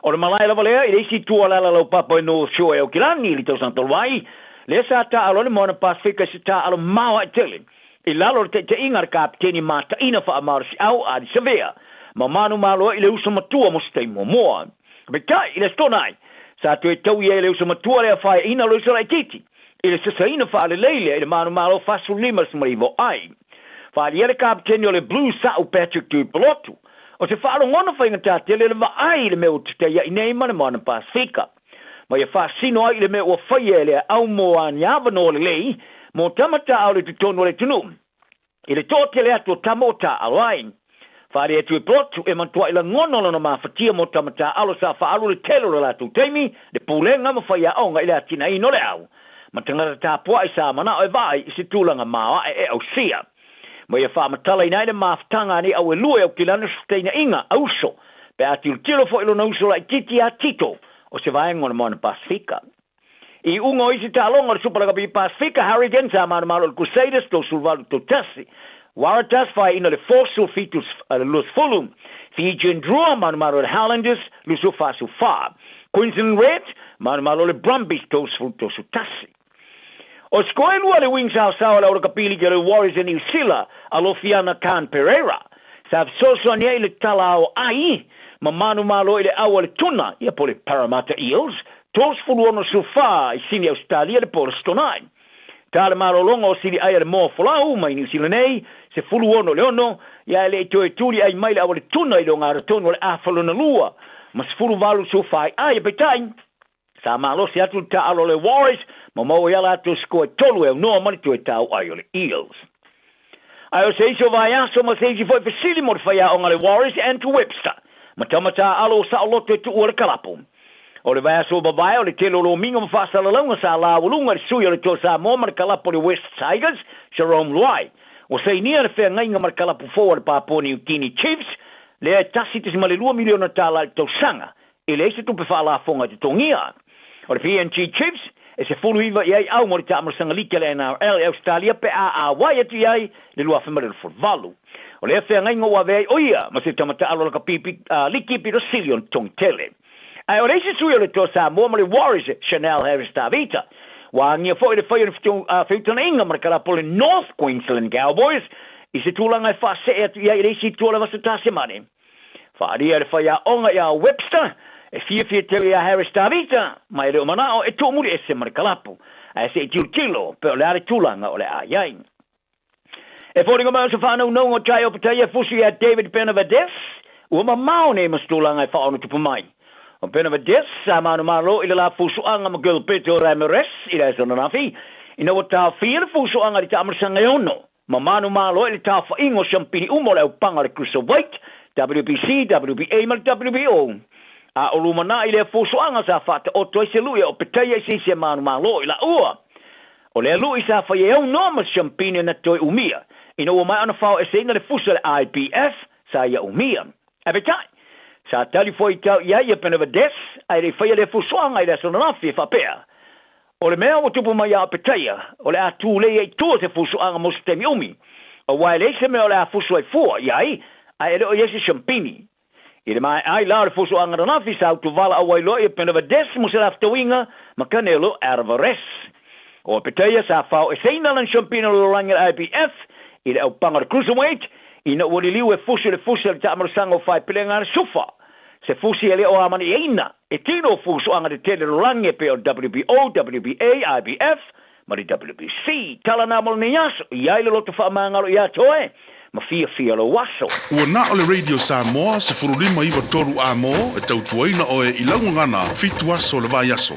O le malae lava lea i le isi itu o le ala laupapa i North Shore e Aukilani i le tausaga talu ai, lea sa taaalo ai le Moana Pasefika i se taaalo maoae tele i lalo o le taitaiga a le Kapeteni mataina faamalosiau Ardie Savea ma manumalo ai i le uso matua mo se taimi muamua. Peitai, i le Aso Toonai, sa toe taui ai le uso matua lea faeaina o le uso laitiiti i le sasaina faalelei lea i le manumalo 45 ai. Faaalia le Kapeteni o le Blues Sa'u Patrick Tuipulotu, o se faalogona faigata tele le vaai i le mea ua tetaia'i nei ma le Moana Pasefika, ma ia faasino ai i le mea ua faia e le aau mo ani avanoa lelei mo tama taaalo i totonu o le atunuu i le toatele atu o tama o taaalo ai. Faaalia Tuipulotu e matua'i lagona lona mafatia mo tama taaalo sa faaalu le tele o le latou taimi, le pulega ma faiaoga i le atinaeina o le au ma tagata tapua'i sa mana'o e vaai i se tulaga maoae e ausia. Ma ia faamatalaina ai le mafutaga a nei au e lua e Aukilani o se feteina'iga a uso, pe a tilotilo foi i lona uso laitiiti iā Tito, o se vaega o le Moana Pasefika. I iuga o isi taaloga o le Supa Lakapi Pasefika, Hurricanes sa manumalo i le Crusaders 38 31, Waratahs faeaina le Force 17 20, Fijian Drua manumalo i le Highlanders 24 44, Queensland Reds manumalo i le Brumbies 30 31. O sikoa e lua le wing saosaoa o le aulakapi liki a le Warriors e Niu Sila, Alofiana Khan Pereira, sa fesoasoani ai i le tala ao ai ma manumalo i le au a le tuna, ia po o le Parramatta Eels, 36 14 i Sini Ausetalia le po o le Aso Toonai. Ta le malologa o sili ai a le moa folau mai Niu Sila nei, 16 i le 6, ia e le i toe tuli ai mai le au a le tuna i le ogatotonu o le afa lona lua ma 18 14 ai, peitai, sa malosi atu le taaalo a le Warriors ma maua ai a latou sikoa e tolu e aunoa ma le toe tau ai o le Eels. Ae o se isi o vaiaso ma se isi foi fesili mo le faiaoga a le Warriors Andrew Webster ma tama taaalo o saoloto e tuua le kalapu. O le vaiaso ua mavae o le tele o lomiga ma faasalalauga sa laualuga i le sui o le Toa Samoa ma le kalapu o le West Tigers, Jerome Luai. Ua sainia le feagaiga ma le kalapu fou a le Papua New Guinea Chiefs, lea e $1.2 miliona i le tausaga, e leai se tupe faalafoga e totogia. O le PNG Chiefs, e 19 i ai au mo le taamalosaga liki a le NRL i Ausetalia pe a auai atu i ai le 2028. O lea feagaiga ua avea ai o ia ma se tama taaalo lakapi liki pito sili ona totogi tele. Ae o le isi sui o le Toa Samoa ma le Warriors, Chanel Harris Tavita, Ua agia foi le fai o ni feutagaiga ma le kalapu o le North Queensland Cowboys i se tulaga e faasee atu i ai i le isi itu o le Vasa Tasemane. Faaalia e le faiaoga ia Webster e fiafia tele iā Harris Tavita ma e le o manao e tuumuli ese ma le kalapu ae se i tilotilo pe o le a le tulaga o le a i ai. E foliga mai o se faanaunauga o Jai Opetaia e fusi ia David Benavidez ua mamao nei ma se tulaga e faaonotupu mai. O Benavidez sa manumalo i le la fusuaga ma Gilberto Ramirez i le aso ananafi ina ua taofia le fusuaga i le taamalasaga e ono ma manumalo i le taofaiga o siampini uma o le aupaga o le Cruiserweight, WBC, WBA ma le WBO. A o lumanai lea fusuaga sa faataoto ai se lui a Opetaia i se isi e manumalo i laua. O lea lui sa fai e aunoa ma siampini na toe umia ina ua maea ona faoeseina le fusi a le IBF sa ia umia. Ae peitai, sa tali fuaitau i ai ia Benavidez ae le i faia lea fusuaga i le aso ananafi e faapea, O le mea ua tupu mai ia Opetaia, o le a tulei ai i tua se fusuaga mo se taimi umi, aua e leai se mea o le a fusu ai fua i ai, ae e le o i ai se siampini. I le maea ai la o le fusuaga ananafi, sa utuvala auai loa ia Benavidez mo se lafetauiga ma Canelo Alvarez. O Opetaia sa faoeseina lana siampini o le lalolagi a le IBF i le aupaga o le Cruiserweight, ina ua liliu e fusi le fusi a le taamalosaga o faepelega a le Sufa. Se fusi e le o amaniaina e tino o fusuaga tetele lalolagi e pei o le WBO, WBA, IBF ma le WBC. Tala na mo lenei aso, i ai le loto faamagalo iā te oe ma fiafia lou aso. Ua na o le Radio Samoa 15 93 A mo e tautuaina oe i lau gagana 7 aso o le vaiaso.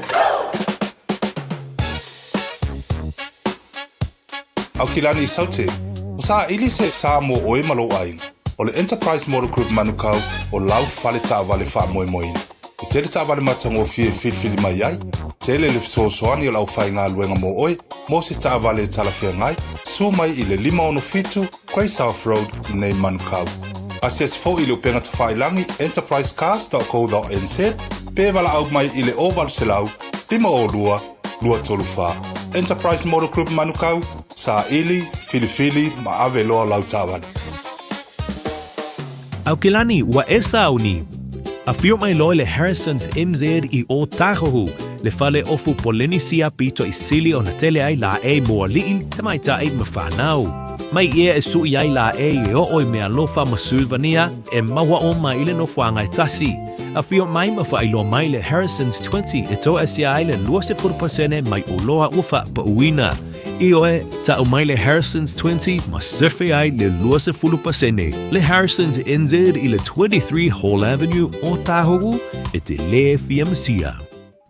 Aukilani Saute, o saili se sa mo oe ma lou aiga. O le Enterprise Motor Group Manukau o lau fale taavale faamoemoeina. E tele taavale matagofie e filifili mai ai, tele le fesoasoani o le aufaigaluega mo oe mo se taavale e talafeagai, susu mai i le 567 Grey South Road i nei Manukau. Asiasi foi i le upega tafailagi enterprisecars.co.nz pe valaau mai i le 0800 502 234. Enterprise Motor Group Manukau, saili, filifili ma ave loa lau taavale. Aukilani, ua e sauni. Afio mai loa le Harrison's NZ i Ōtāhuhu, le fale ofu Polenisia pito i sili ona tele ai laʻei mo aliʻi, tamaitai ma whānau. Mai ia e sui ai laʻei e oo i Mealofa ma Sulvania e maua uma i le nofoaga e tasi. Afio mai ma faailoa mai le Harrison's 20 e toaesia ai le 20% mai oloa ua faapauina. Ioe, ta'u mai le Harrison's 20 ma sefe ai le 20%. Le Harrison's NZ i le 23 Hall Avenue, Ōtāhuhu, e te lē fia masia.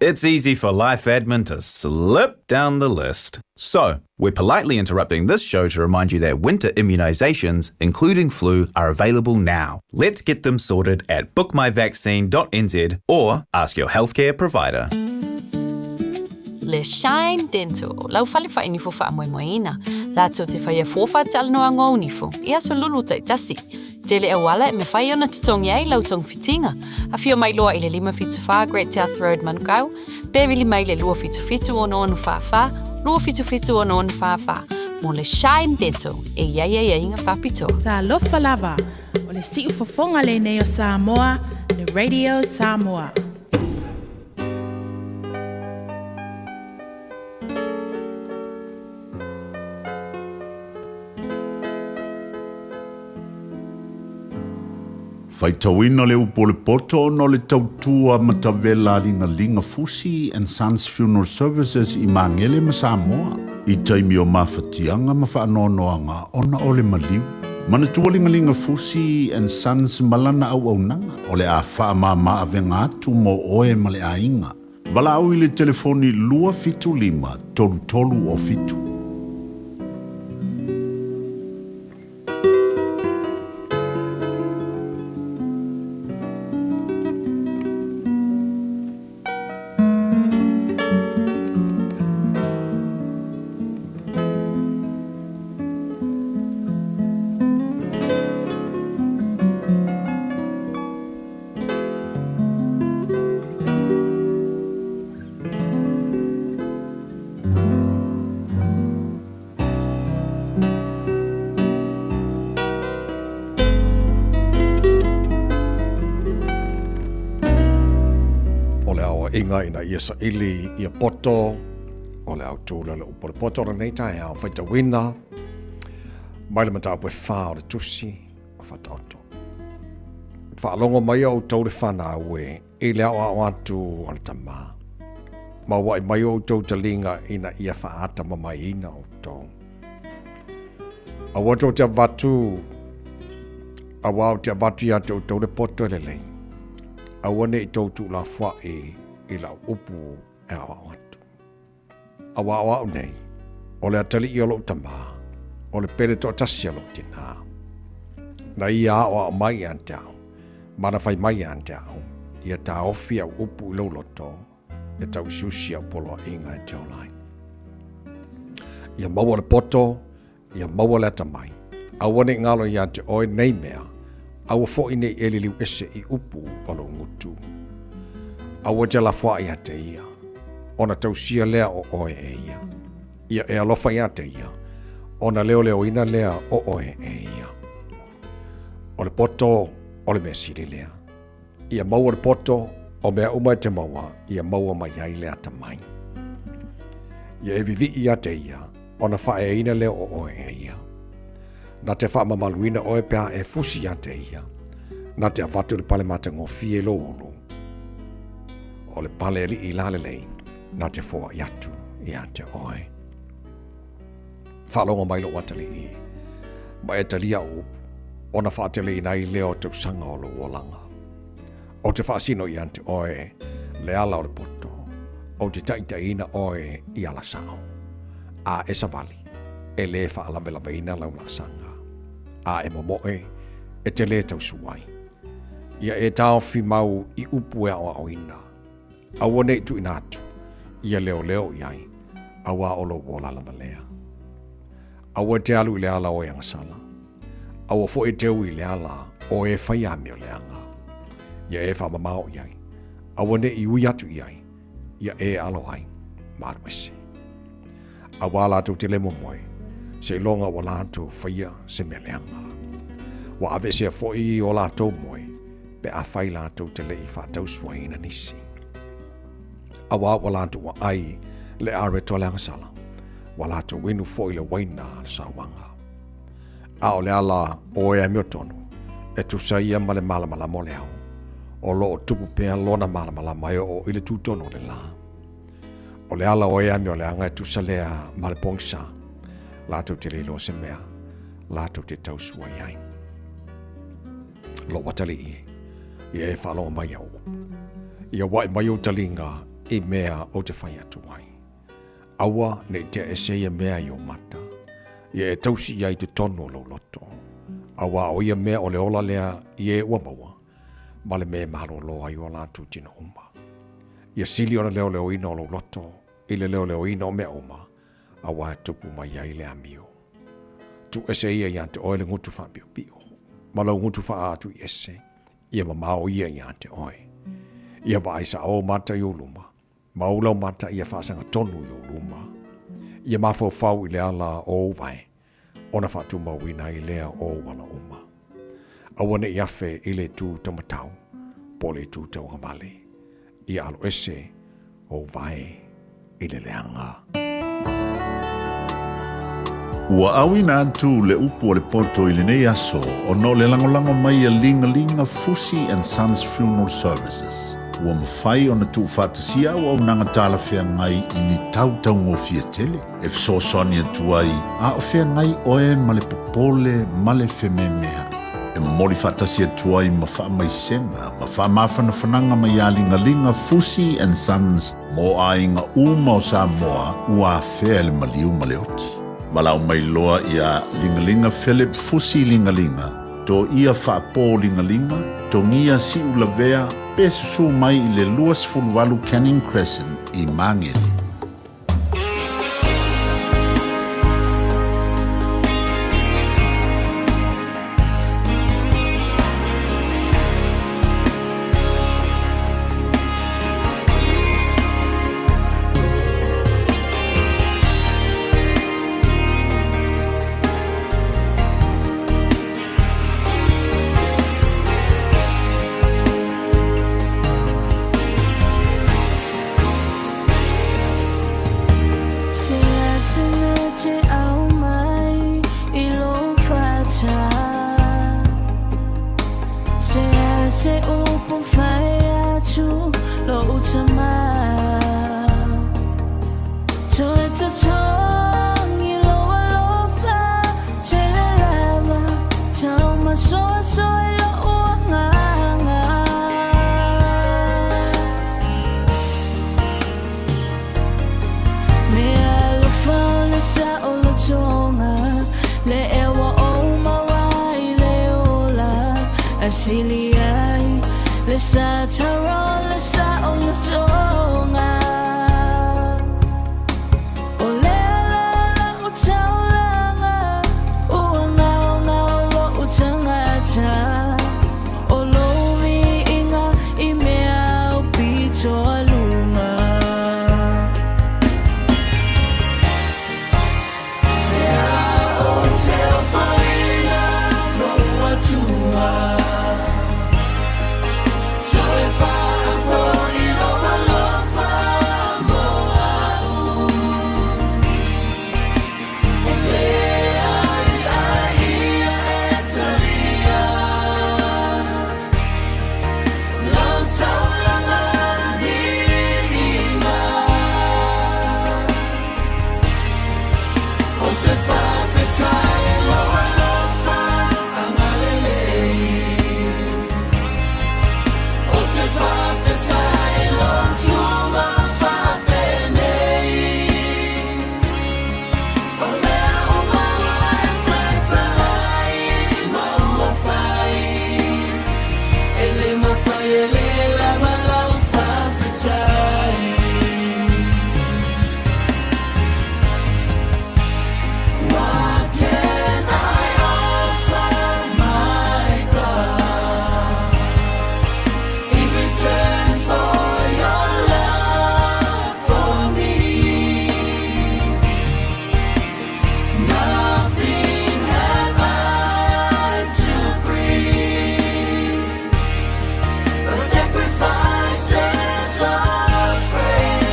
It's easy for life admin to slip down the list. So, we're politely interrupting this show to remind you that winter immunisations, including flu, are available now. Let's get them sorted at bookmyvaccine.nz or ask your healthcare provider. Le Shine Dental, lau fale faainifo faamoemoeina, latou te faia fua faatalanoaga o nifo i aso lulu taitasi. Tele auala e mafai ona totogi ai lau togafitiga. Afio mai loa i le 574 Great South Road Manukau, pe vili mai le 277 6644, 277 6644 mo le Shine Dental e i ai aiaiga faapitoa. Talofa lava, o le siufofoga lenei o Samoa, le Radio Samoa. Faitauina le upu o le poto ona o le tautua matavela a Ligalinga Fusi and Sons Funeral Services i Magele ma Samoa i taimi o mafatiaga ma faanoanoaga ona o le maliu. Manatua Ligalinga Fusi and Sons ma lana auaunaga o le a faamama avega atu mo oe ma le aiga. Valaau i le telefoni 275 33 o 7. O le aoaiga ina ia saili ia poto. O le autū lea o le upu o le poto o lenei taeao, faitauina mai le mataupu e whā o le tusi o Faataoto. Faalogo mai outou le fanau e i le aoao atu a le tama. Maua'i mai outou taliga ina ia faatamamaiina outou. Aua tou te avatu, auā ou te avatu ia te outou le poto e lelei. Aua ne i tou tuulafoa'i i lau upu e aoao atu. Auā o au nei, o le atalii o lou tamā, o le pele toatasi a lou tinā. Na ia aoao mai ia te au, ma na fai mai ia te au, ia taofi au upu i lou loto, e tausiusi au poloaiga e te ola ai. Ia maua le poto, ia maua le atamai, aua ne i galo ia te oe nei mea, aua foi ne i e liliu ese i upu o lou gutu. Aua te lafoai ia te ia, ona tausia lea o oe e ia. Ia e alofa ia te ia, ona leoleoina lea o oe e ia. O le poto o le mea sili lea. Ia maua le poto, o mea uma e te maua, ia maua mai ai le atamai. Ia e vivii ia te ia, ona faaeaina lea o oe e ia. Na te faamamaluina oe pe a e fusi ia te ia, na te avatu le pale matagofie i lou ulu. O le pale alii lalelei, na te foai atu ia te oe. Faalogo mai lou atalii, ma e talia au upu, ona faateleina ai lea o tausaga o lou olaga. Ou te faasino ia te oe le ala o le poto, ou te taitaiina oe i ala sao. A e savali, e lē faalavelaveina lau laasaga, a e momoe, e te lē tausu ai. Ia e taofi mau i upu e aoaoina, Aua ne i tuuina atu ia leoleo i ai, auā o lou ola lava lea. Aua e te alu i le ala o e agasala. Aua foi e te ui i le ala o e fai amio leaga. Ia e faamamao i ai. Aua ne i ui atu i ai, ia e alo ai ma alu ese. Auā latou te le momoe, seiloga ua latou faia se mea leaga. Ua aveesea foi o latou moe, pe afai latou te le i faatausuaina nisi. Auā ua latou aai le areto a le agasala, ua latou inu foi le uaina a le sauaga. A o le ala o e amiotonu, e tusa ia ma le malamalama o le ao, o lo o tupu pea lona malamalama e oo i le tūtonu o le lā. O le ala o e amioleaga e tusa lea ma le pogisa, latou te le iloa se mea latou te tausua i ai. Lou atalii e, ia e faalogo mai au upu. Ia wae mai ou taliga i mea ou te fai atu ai. Aua ne i tea ese ia mea i ou mata, ia e tausi i ai i totonu o lou loto. Auā o ia mea o le ola lea i e ua maua, ma le mea e malōlō ai o latou tino uma. Ia sili ona leoleoina o lou loto i le leoleoina o mea uma, auā e tupu mai ai le amio. Tuu ese ia iā te oe le gutu faapiopio, ma lou gutu faaatu i ese, ia mamao ia iā te oe. Ia vaai saʻo ou mata i ou luma, ma ou laumata ia faasagatonu i ou luma. Ia mafaufau i le ala o ou vae, ona faatumauina ai lea o ou ala uma. Aua ne i afe i le itu taumatau, po o le itu tauagavale. Ia alo ese ou vae i le leaga. Ua auina atu le upu o le poto i lenei aso ona o le lagolago mai a Ligalinga Fusi and Sons Funeral Services. Ua mafai ona tuufaatasia auaunaga talafeagai i ni tau taugofie tele e fesoasoani atu ai a o feagai oe ma le popole ma le fememea'i. E momoli faatasi atu ai ma faamaisega ma faamafanafanaga mai ia Ligaliga Fusi and Sons mo aiga uma o Samoa ua afea e le maliu ma le oti. Valaau mai loa ia Ligaliga Philip Fusi Ligaliga, Toia Faapo Ligaliga, Togia Siulavea pe susu mai i le 28 Canning Crescent i Magele. Faasili ai le sa tauro le sa olotoga. O le ala o lau taulaga ua gaogao lo'u tagata. O lou viiga i mea aupito aluga. Se a ou te ofoina lou Atua, toe faafoi lou alofa mo a'u. E leai a ia e talia lau taulaga viiga. Ou te faafetai i lou alofa agalelei. Ou te faafetai i lou tuma faapenei. O mea uma ua e fetalai ma ua fai. E le mafai e le lava lau faafetai. What can I offer my God in return for your love for me? Nothing have I to bring but sacrifices of praise.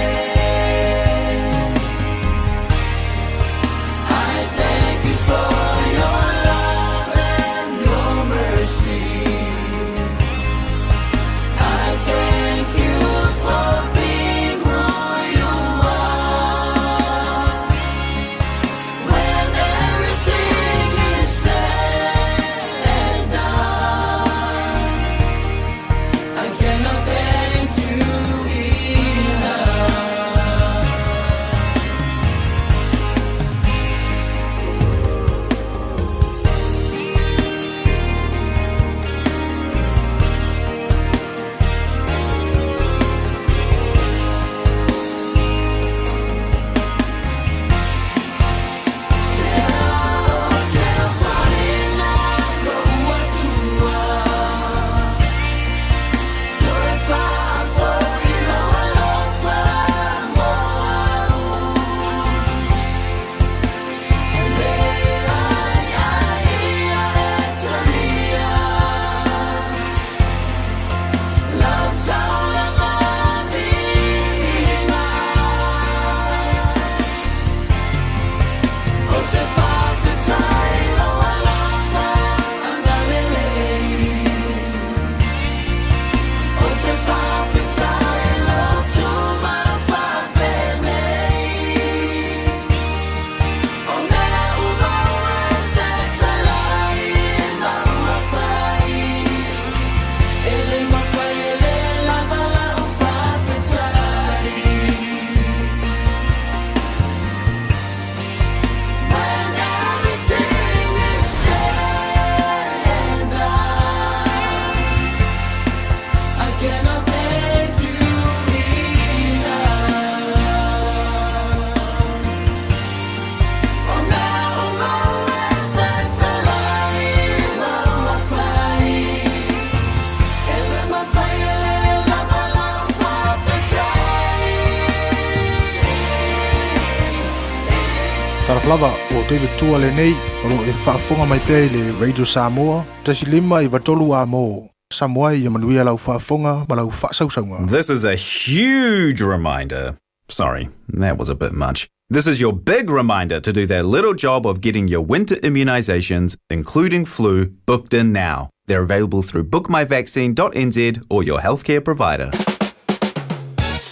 I thank you for your love and your mercy. I thank you for being who you are. When everything is said and done, I cannot thank you enough. Se a ou te ofoina lou Atua, toe faafoi lou alofa mo a'u. E leai a ia e talia lau taulaga viiga. Ou te faafetai i lou alofa agalelei. Ou te faafetai i lou tuma faapenei. O mea uma ua e fetalai ma ua fai. E le mafai e le lava lau faafetai. When everything is said and done, I cannot thank you enough. O mea uma ua e fetalai ma ua fai. E le mafai e le lava lau faafetai. Talofa lava, ua David Tua lenei, o lo o e faafofoga mai pea i le Radio Samoa, 1 5 93 amo. Samoa ia manuia lau faafofoga ma lau faasausauga. This is a huge reminder. Sorry, that was a bit much. This is your big reminder to do that little job of getting your winter immunizations, including flu, booked in now. They're available through bookmyvaccine.nz or your healthcare provider.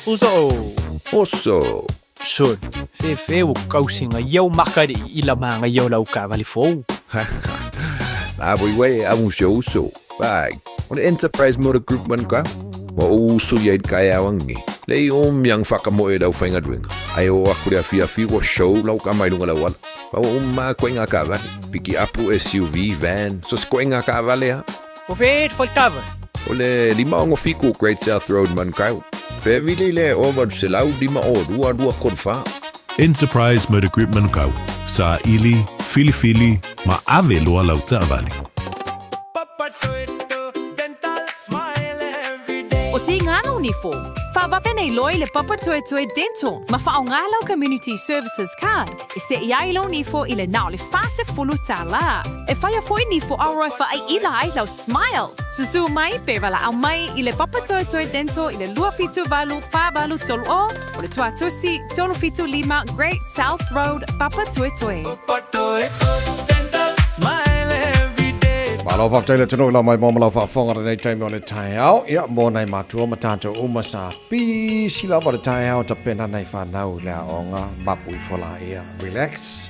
Uso. Oso. Sol, fefe o kausinga iau makari i la manga iau lau kavali fou. La voi we a un show so. Bai. O le Enterprise Motor Group man ka. Wa o usu ia i kai awangi. Le i o miang whaka mo e lau whainga duenga. Ai o aku rea fia fi wa show lau ka mai lunga lau wala. Pa o ma koe ngā kavale. Piki apu SUV, van, so se koe ngā kavale ha. Ua fea ea le fale taavale? O le 567 Great South Road, Manukau. Pe vili le 0800 502 234. Enterprise Motor Group Manukau, saili, filifili ma ave loa lau taavale. O Tīngānga o Nifo, whawawe nei loa i le Papatoetoe Dental ma whaonga lau Community Services Card e seʻi ai lou nifo i le na o le 40 tālā. E whaia foi nifo aroa e whaaiila ai lau smile. Susū mai pe valaau mai i le Papatoetoe Dental i le 278 483 o o le Tuatosi 375 Great South Road, Papatoetoe. Malo faafetai le atunuu i lau mai mo ma lau faafofoga i lenei taimi o le taeao. Ia, mo nai matua ma tatou uma sa pisi lava le taeao tapena nai fanau i le aoga, mapu ifo laia, relax.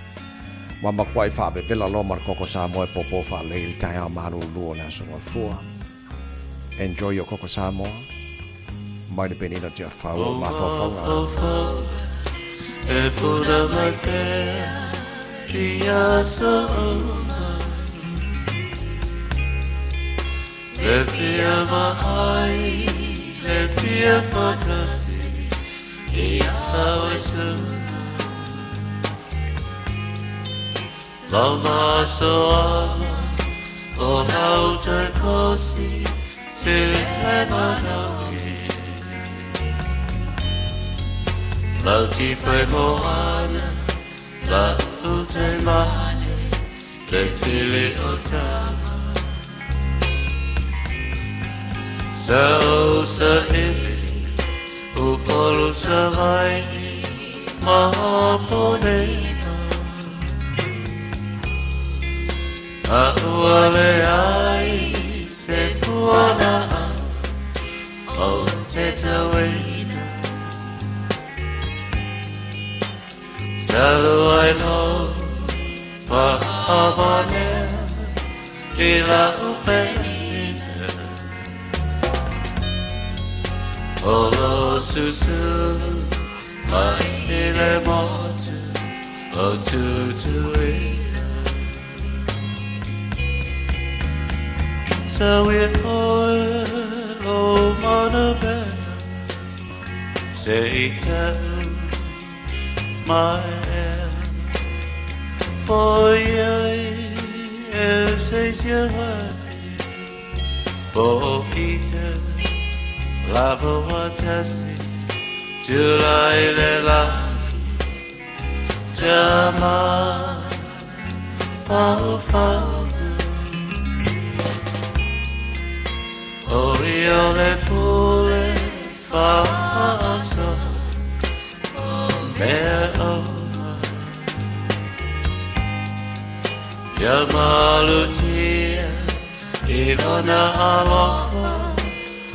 Ma makuai faavevela loa ma le koko Samoa e pōpō faalelei i le taeao malūlū o le Aso Gafua. Enjoy your koko Samoa. Mai le penina Tiafau o mafaufauga. E puna mai pea i aso uma Le fia vaai, le fia whatasi I au e suna Lau masoaga o lau te kosi Se le manaui Lau ti whai moana Lau te mane Le pili o tama Sa o sa ili Upolu sa vai Ma ponena A ua le ai se puana O te tauina Talu ai lo whaawanea I la upeina O lo susulu mai i le motu O tutuila Sa ia oe lo mana mea Se i tau mai ea Po iai e se sia vai Po i te lava watasi Tulai le laki Tama fau fau O ia le pule whaaso Mea oma Ia malutia i lona alofa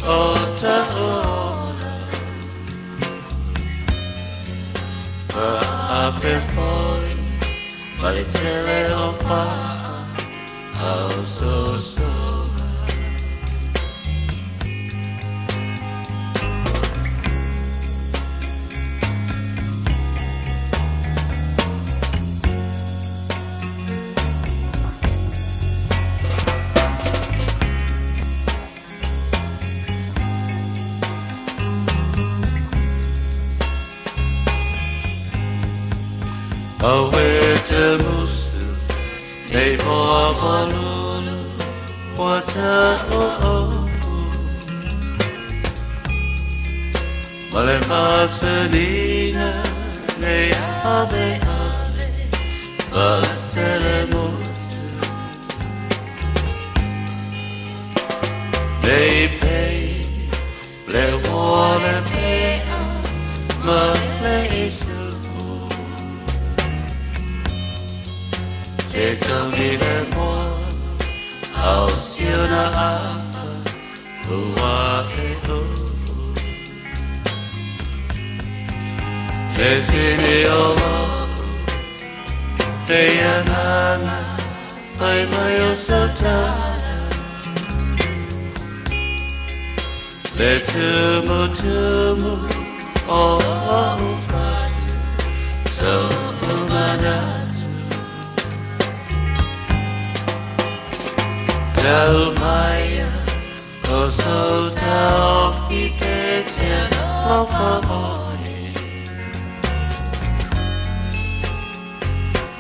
o ta ola Whaape foi ma le tele o whaa au sosoga Awe te musu nei moa malulu Wa ta o o Ma le masanina nei ave ave Fasele motu Nei pei le wale pea Ma le isu Te tangi le moa Au siona afa Ua e o Le tini o loko Te anana Whai mai o sautana Le tumu tumu O o whatu So manatu Tau mai so tau fi ke te alofa oe.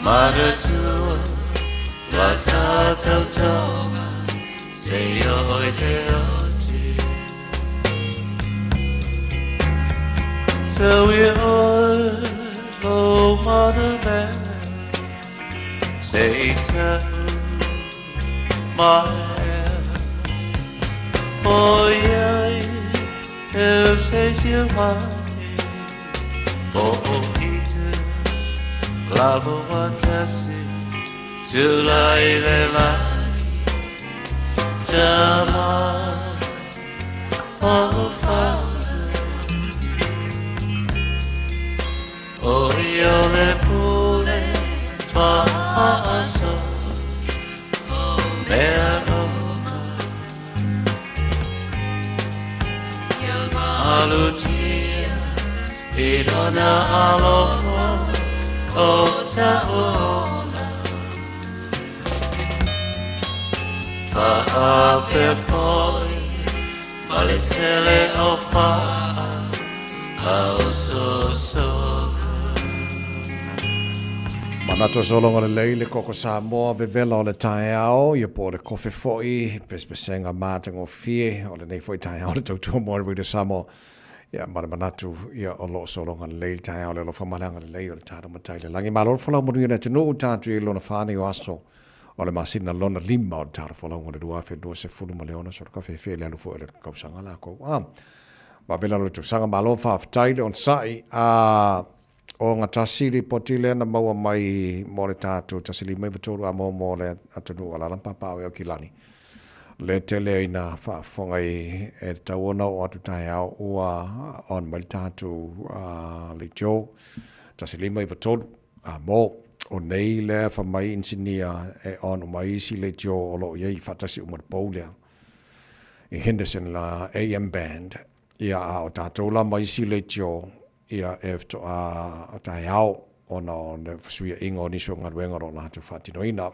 Manatua la tātou tonga se oi te oti. So we oi lo mother man say tau mai Oh yeah, eu sei se vai O ite lavo atasi Tu lai le lai Tama Fa O io le pule Pa aso Mea Alutia I lona alofa o ta'ola Fa'ape foi ma le tele o fa'a au sosoga. Manatu sologa lelei le koko Samoa vevela o le taeao, ia po o le kofe foi, pesepesega matagofie o lenei foi taeao le tautua mo le Radio Samoa. Ia ma le manatu ia o lo o sologa lelei le taeao le alofa ma le agalelei o le tatou Matai i le Lagi. Malo le folau manuia le atunuu tatou i lona fa nei o aso o le masina lona lima o le tatou folauga o le 2026 so le kafefe le alu foi o le tausaga lakou. Ah, vavela lo le tausaga malo faafetai le onosai. Ah, O gatasi lipoti lea na maua mai mo le tatou 153 a mo mo le atunuu o Alaala ma Papaaao e Aukilani. Le tele ina faafofoga i e tatau ona oo atu taeao ua on mai le tatou leitio 153 a mo o nei lea fa mai inisinia e on uma ai isi leitio o lo o i ai faatasi uma le pou lea i Henderson la AM band ia a o tatou la ma isi leitio ia e faatoa taeao ona o le fesuiaiga o nisi o galuega o lo o latou faatinoina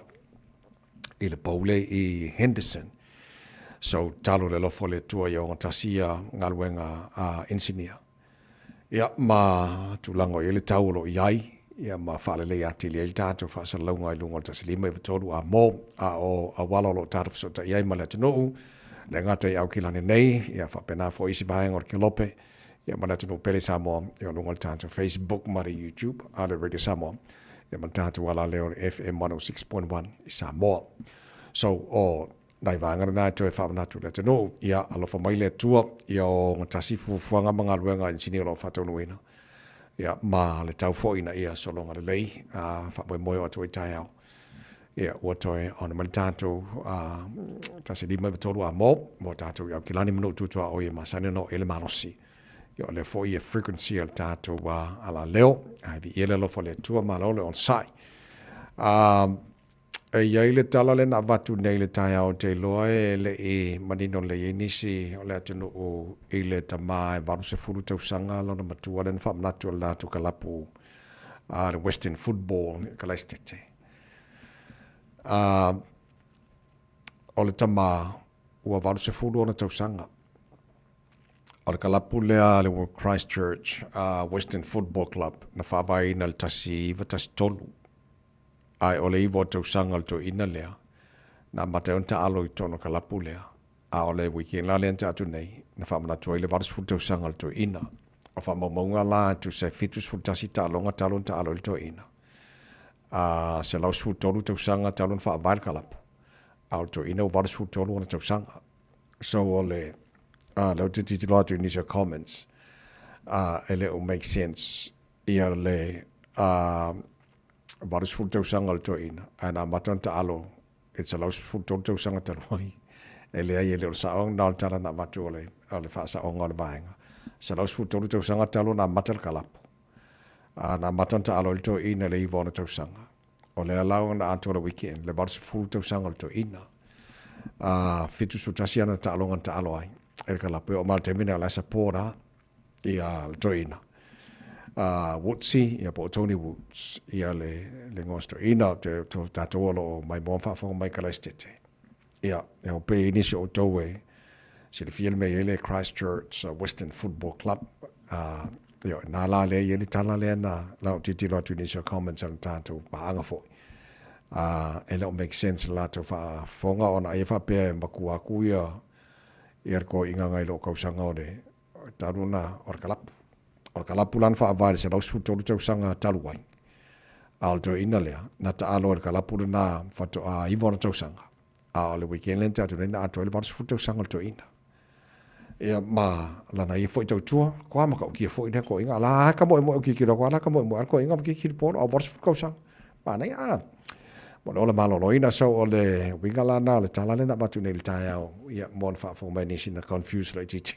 i le poule i Henderson. So, talo le alofa o le Atua ia ogatasi ia galuega a inisinia. Ia, ma tulaga o i ai le tau o lo o i ai, ia ma faalelei atili ai le tatou faasalalauga i luga o le 153 a mo, a o auala o lo o tatou fesootai ai ma le atunuu, le gata i Aukilani nei, ia faapena foi isi vaega o le Kelope, Ia ma le atunuu pele Samoa, ia o luga o le tatou Facebook ma le YouTube a le Radio Samoa, ia ma le tatou alaleo o le FM 106.1 i Samoa. So, o nai vaega lena e toe faamanatu i le atunuu, ia alofa mai le Atua, ia o gatasi fuafuaga ma galuega a inisinia o lo o faataunuuina, ia ma le tau foi ina ia sologa lelei, a faamoemoe o atu ai taeao. Ia, ua toe ona mai le tatou 153 a mo, mo tatou i Aukilani ma nuu tutuaoi e masani ona oo i ai le malosi. Ia, o lea foi e frequency a le tatou alaleo, ae viia le alofa o le Atua, malo le onosai. E i ai le tala lea na avatu nei i le taeao ou te iloa e le i manino lelei ai nisi o le atunuu i le tama e 80 tausaga lona matua lea na faamanatu e le latou kalapu a le Western Football i Kalaisitete. A, o le tama ua 80 ona tausaga. O le kalapu lea a le Christchurch Western Football Club na faavaeina i le 1913, ae o le iva o tausaga o le toeaina lea na amata ai ona taalo i totonu o le kalapu lea. A o le weekend la lea na tea atu nei, na faamanatu ai le 80 tausaga o le toeaina. O faamaumauga la e tusa e 71 taaloga talu ona taalo ai le toeaina. A 113 tausaga talu ona faavae le kalapu, a o le toeaina ua 83 ona tausaga. So o le, a lea ou te tilotilo atu i nisi o comments, a e le o make sense ia le 80 tausaga o le toeaina, ae na amata ona taalo i le 113 tausaga talu ai. E leai, e le o le saoga lena o le tala na avatu o le, o le faasaoga o le vaega. 113 tausaga talu ona amata le kalapu. A na amata ona taalo ai le toeaina i le iva ona tausaga. O lea la na atoa le weekend, le 80 tausaga o le toeaina. A 71 ana taaloga na taalo ai e le kalapu. E oo mai le taimi nei o la e support lava ia le toeaina. Woodsy, ia po o Tony Woods, ia le, le igoa o se toeaina, te, to, tatou o lo o maimoa ma faafofoga mai Kalaisitete. Ia, e hope i nisi o outou e, Silafia le mea e i ai le Christchurch Western Football Club. Ioe, nā la lea i ai le tala lea na na ou tilotilo atu i nisi o comments a le tatou paaga foi. E le o make sense le latou faafofoga ona ai e faapea e makua aku ia ia le toeaiina nai lou tausaga o le talu ona o le kalapu. O le kalapu la na faavae i le 113 tausaga talu ai. A o le toeaina lea, na taalo ai le kalapu lena faatoa 9 ona tausaga. A o le weekend lea na tea atu nei na atoa ai le 80 tausaga o le toeaina. Ia ma lana ia foi tautua, koa matautia foi lea toeaina. A la ka moemoe o tilotilo atu a la ka moemoe a le toeaina ma tilotilo polo, a ua 80 tausaga. Manaia a. Mo le ola maloloina, so o le uiga la na o le tala lea na avatu nei i le taeao, ia mo le faafofoga mai nisi na confuse laitiiti.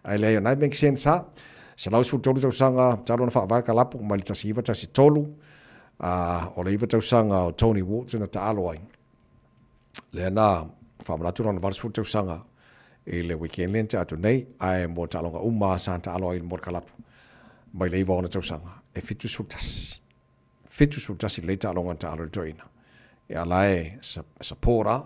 Ae leai o na e make sense ha. 113 tausaga talu ona faavae le kalapu mai le 1913, a o le 9 tausaga o Tony Woods na taalo ai. Lea na faamanatu lona 80 tausaga i le weekend lea na tea atu nei, ae mo taaloga uma sa taalo ai mo le kalapu mai le 9 ona tausaga, e 71. 71 lelei taaloga na taalo i le toeaina. Ia la e support a,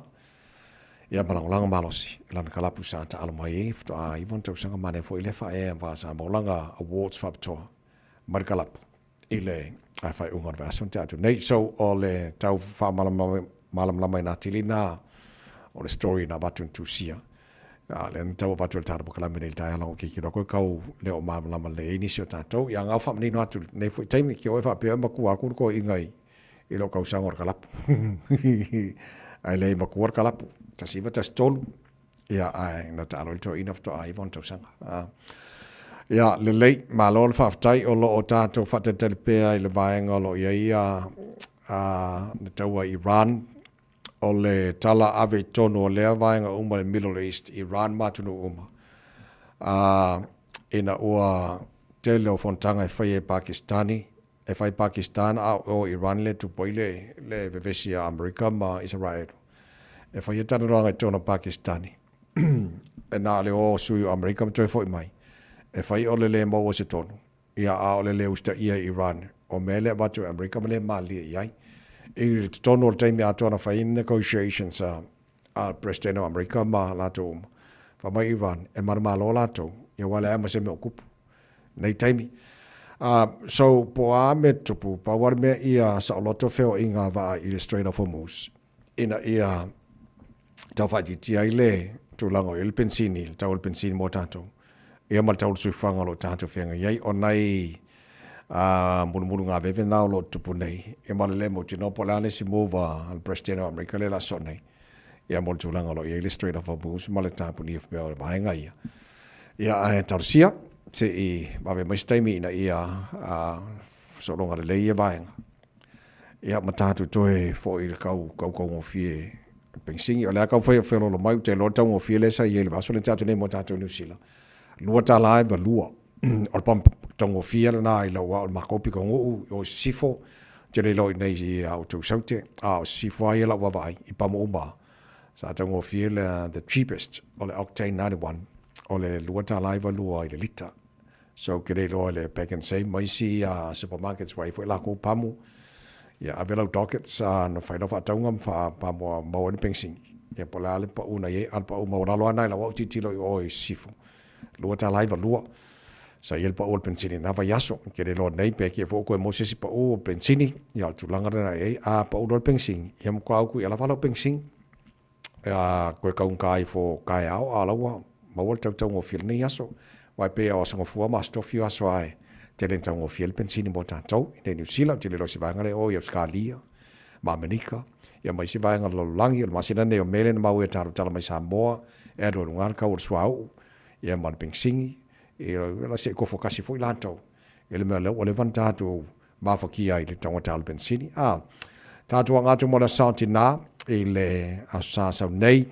ia ma lagolago malosi i lana kalapu sa taalo mai ai faatoa 9 ona tausaga manaia foi lea faaea ma Samoa lana awards faapitoa mai le kalapu i le faaiuga o le vaiaso na tea atu nei. So o le tau faamalamalama ina atili na o le story na avatu na tusia. A lea na tau avatu e le tatou polokalame nei i le taeao leaga ua tilotilo atu e kau le o malamalama lelei ai nisi o tatou. Ia gau faamanino atu lenei foi taimi, ki oe faapea e matua atu le toeaiina i lou tausaga o le kalapu. Ae leai e matua le kalapu, 1913, ia ae na taalo ai le toeaina faatoa 9 ona tausaga. Ia lelei, malo le faafetai o lo o tatou faatalitali pea i le vaega o lo o i ai ia le taua i Iran. O le tala ave i totonu o lea vaega uma i le Middle East, Iran ma atunuu uma, ā, ina ua tele o fonotaga e faia e Pakistani, e fai Pakistan a o Iran lea e tupu ai le, le vevesi a Amerika ma Isaraelu. E faia talanoaga i totonu o Pakistani, e na o le o o sui o Amerika ma toe foi mai, e fai o le le maua se tonu. Ia, a o le le usitaia e Iran o mea lea avatu e Amerika ma le malilie i ai. I totonu o le taimi atoa na fai ai negotiations a a le President o Amerika ma latou uma, fai mai Iran, e manumalo latou, ia ua leai ma se mea o tupu nei taimi. So, po o a mea tupu, pau lava le mea ia saoloto feoaiga a vaa i le Strait of Hormuz, ina ia tau faaitiitia ai le tulaga o i ai le penisini, le tau o le penisini mo tatou, ia ma le tau o le soifuaga o lo o tatou feagai ai. O nai mulumulu gaveve na o lo o tutupu nei, ia ma le le mautinoa po o le a le isi move a le President o Amerika lea o le a sosoo nei, ia mo le tulaga o lo o i ai le Strait of Hormuz ma le tapunia pea o vaega ia. Ia ae talosia se i vave mai se taimi ina ia sologa lelei ia vaega. Ia ma tatou toe foi i le kau kautaugofie penisini. O le a taumafai e feoloolo mai, ou te iloa le taugofie lea sa i ai i le vaiaso lea na tea atu nei mo tatou i Niu Sila, $2.92. O le pump taugofie lena i lau au i le matou pitonuu i o i Sisifo, ou te le iloa i inei i a outou i Saute, a o Sisifo lava ia lau vaavaai i pamu uma lava, sa taugofie le the cheapest o le Octane 91, o le $2.92 i le lita. So ou te le iloa i le Pack and Save ma isi supermarkets ua i ai foi lakou pamu, ia ave lau dockets na fai lau faatauga ma faapamu maua ai le penisini. Ia po o le a le pau na i ai, a o le pau maualalo lava lena i lau au tilotilo i o i sisifo, $2.92. Sa i ai le pau o le penisini i lena vaiaso. Ou te le iloa nei pe kea foi ua toe maua se isi pau o le penisini, ia o le tulaga lena e i ai. A pau loa le penisini, ia matua utuia lava lau penisini. A toe taugata ifo taeao a o la ua maua le tau taugofie i lenei aso. Aua e pei o Aso Gafua ma Aso Tofi o aso lava e tele ina taugofie ai le penisini mo tatou i inei i Niu Sila. Ou te le iloa i se vaega lea o i Ausetalia ma Amerika ia ma isi vaega o le lalolagi. O le masina lenei o Me lea na maua ai e talatala mai Samoa e alu alu ga le tau o le suauu ia ma le penisini. Ia se i tofo tasi foi latou i le mea lea ua leva ona tatou mafatia ai i le taugata o le penisini. A tatou aga atu mo le Aso Sa o Tina i le Aso Sa sau nei,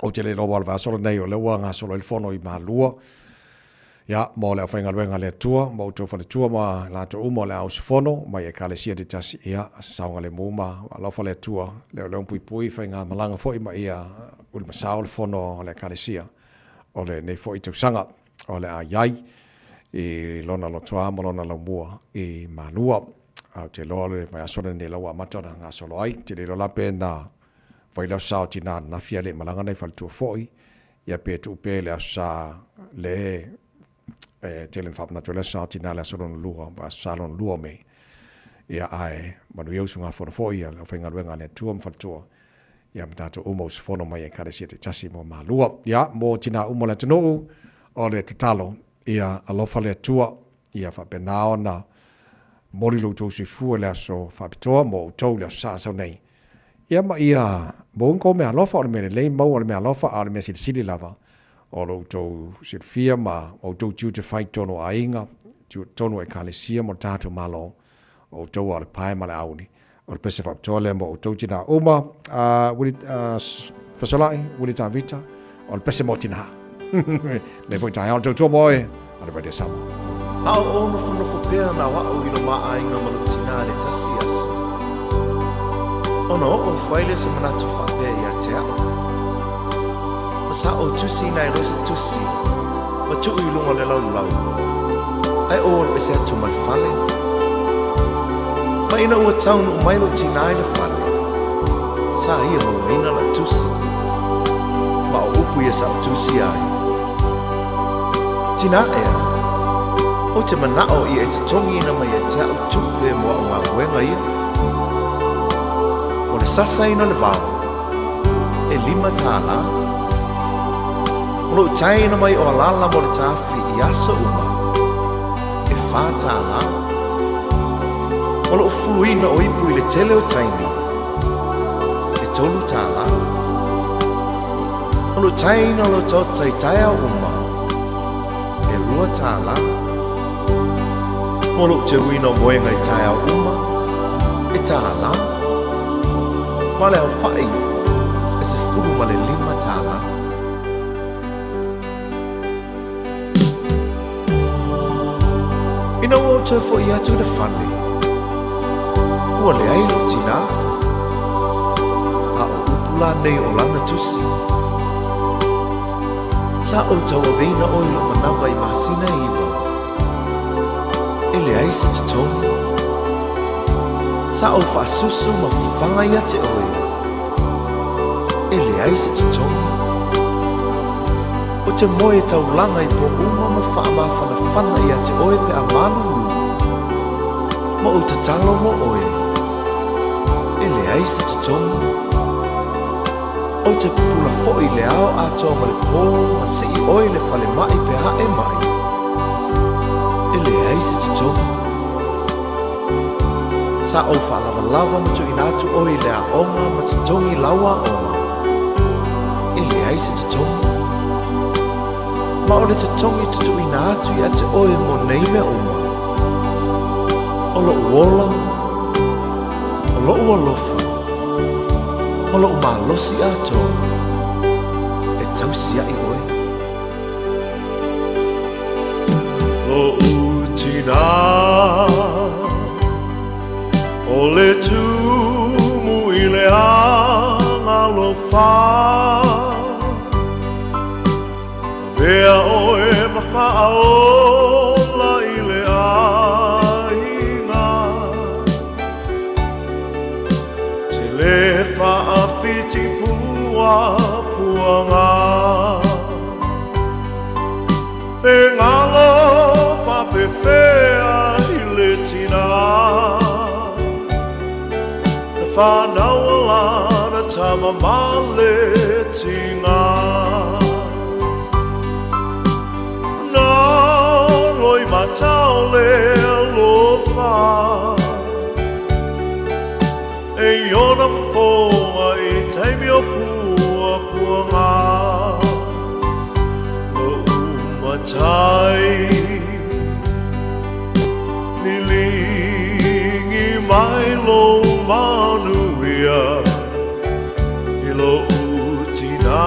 ou te le iloa aua o le vaiaso lenei o lea ua gasolo ai le fono i Malua, ia, mo le aufaigaluega a le Atua, ma outou faletua ma latou uma o le a usufono mai Ekalesia taitasi, ia, saogalemu ma alofa le Atua, leoleo ma puipui faigamalaga foi ma ia ulumasao le fono a le Ekalesia o lenei foi tausaga. O le a i ai i lona lotoa ma lona laumua i Malua. A ou te iloa o le vaiaso lenei la ua amata ona gasolo ai. Ou te le iloa la pe na fai lau sao tina ananafi a le i malaga nai faletua foi. Ia pe tuu pea i le Aso Sa le e tele na faamanatu ai le Aso Sa o Tinā le aso lona lua, Aso Sa lona lua o Mei. Ia ae manuia usugafono foi a le aufaigaluega a le Atua ma faletua, ia ma tatou uma usufono mai Ekalesia taitasi mo Malua. Ia mo tinā uma o le atunuu, o le tatalo, ia alofa le Atua, ia faapena ona momoli lo outou soifua i le aso faapitoa mo outou i le Aso Sa sau nei. Ia ma ia maua ni kou meaalofa, o le mea lelei maua le meaalofa, a o le mea silisili lava, o lo outou silafia ma outou tiute fai i totonu o aiga, totonu o Ekalesia ma le tatou Malo, o outou lava o le pae ma le auli. O le pese faapitoa lea mo outou tinā uma. Wili, Fesolai, Wili Tavita, o le pese mo tinā. Lenei foi taeao le tautua mo oe, a le Radio Samoa. A o ou nofonofo pea na o a'u i lo ma aiga ma lou tinā i le tasi aso, ona oo ifo ai lea o se manatu faapea ia te a'u, Ma sa ou tusiina ai loa se tusi ma tuu i luga o le laulau, ae ou alu ese atu ma le fale. Ma ina ua taunuu mai lou tinā i le fale, sa ia mauaina la'u tusi, ma o upu ia sa ou tusia ai, Tinā ea, ou te mana'o ia e totogiina mai ia te a'u tupe mo a'u galuega ia. O le sasaina o le vao, e $5. O lou taina mai o alala mo le tafi i aso uma, e $4. O lou fuluina o ipu i le tele o taimi, e $3. O lou taina o le otaota i taeao uma, e $2. Mo lou teuina o moega i taeao uma, e $1. Ma le aofaʻi, e $15. Ina ua ou toe foʻi atu i le fale, ua leai lou tinā. A o upu la nei o lana tusi, Sa ou tauaveina oe i lou manawa i masina e 9, e leai se totogi. Sa ou faasusu ma fafaga ia te oe, e leai se totogi. Ou te moe taulaga i pō uma ma faamafanafana ia te oe pe a malulu, ma ou tatalo mo oe, e leai se totogi. Ou te pupula foi i le ao atoa ma le pō ma sii oe i le falemai pe a e maʻi, e leai se totogi. Sa ou faalavalava ma tuuina atu oe i le aoga ma totogi lau aoga, e leai se totogi. Ma o le totogi tutuuina atu ia te oe mo nei mea uma, o loʻu ola, o loʻu alofa, ma loʻu malosi atoa e tausiaʻi oe. Loʻu tinā, o le tumu i le agalofa. Avea oe ma faaola i le aiga. Te le faafiti pua puanga. E ngalo faapefea i le tinā. Na whanau a lana tama ma le tinga. Na loi matau le alofa. E iona fofoga i taimi o puapuaga. Loʻu matai liligi mai lou manuia i loʻu tinā.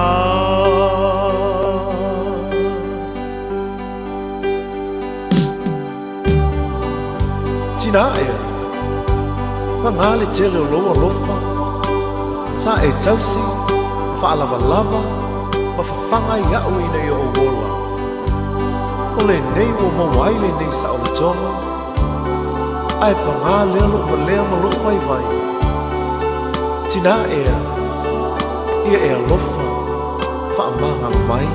Tinā ea, pagā le tele o lou alofa, sa e tausi, faalavalava, ma fafaga iaʻu ina ia ou ola. O lenei ua maua ai lenei saolotoga, ae pagā lea loʻu valea ma loʻu vaivai. Tinā ea, ia e alofa, Faamagalo mai.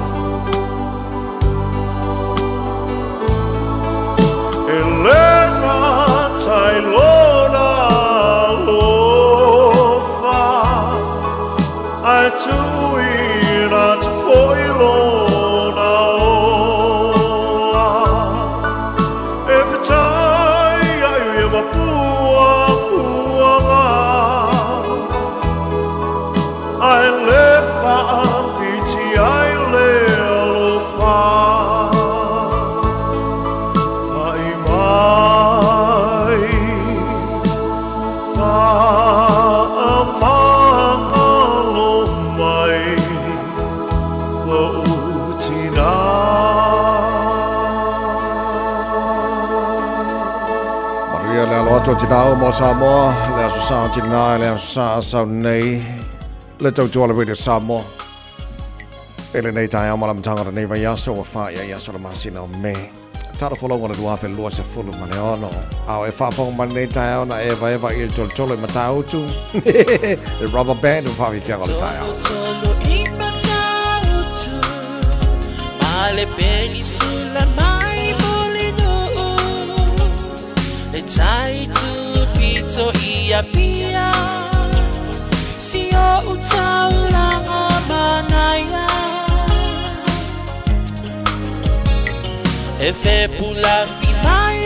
E le gata i lona alofa, ae tuuina atu foi lona ola. E fetai ai ia ma puapuaga, ae le faafiti ai le alofa. Pai mai, faamagalo mai lou tinā. Manuia le alo atu o tinā uma o Samoa, le aso sa o tinā i le aso sa sau nei, le tautua o le Radio Samoa. E lenei taeao ma le amataga o lenei vaiaso ua faia i aso o le masina o Me. Tala folauga o le 2026. A o e faafofoga mai lenei taeao na evaeva i le tolotolo i Matautu. Le rubber band o faafiafiaga o le taeao. Tolotolo i Matautu, ma le penisula mai Mulinuu, le tai tupito i Apia, si o'u taulaga manaia. E fepulafi mai i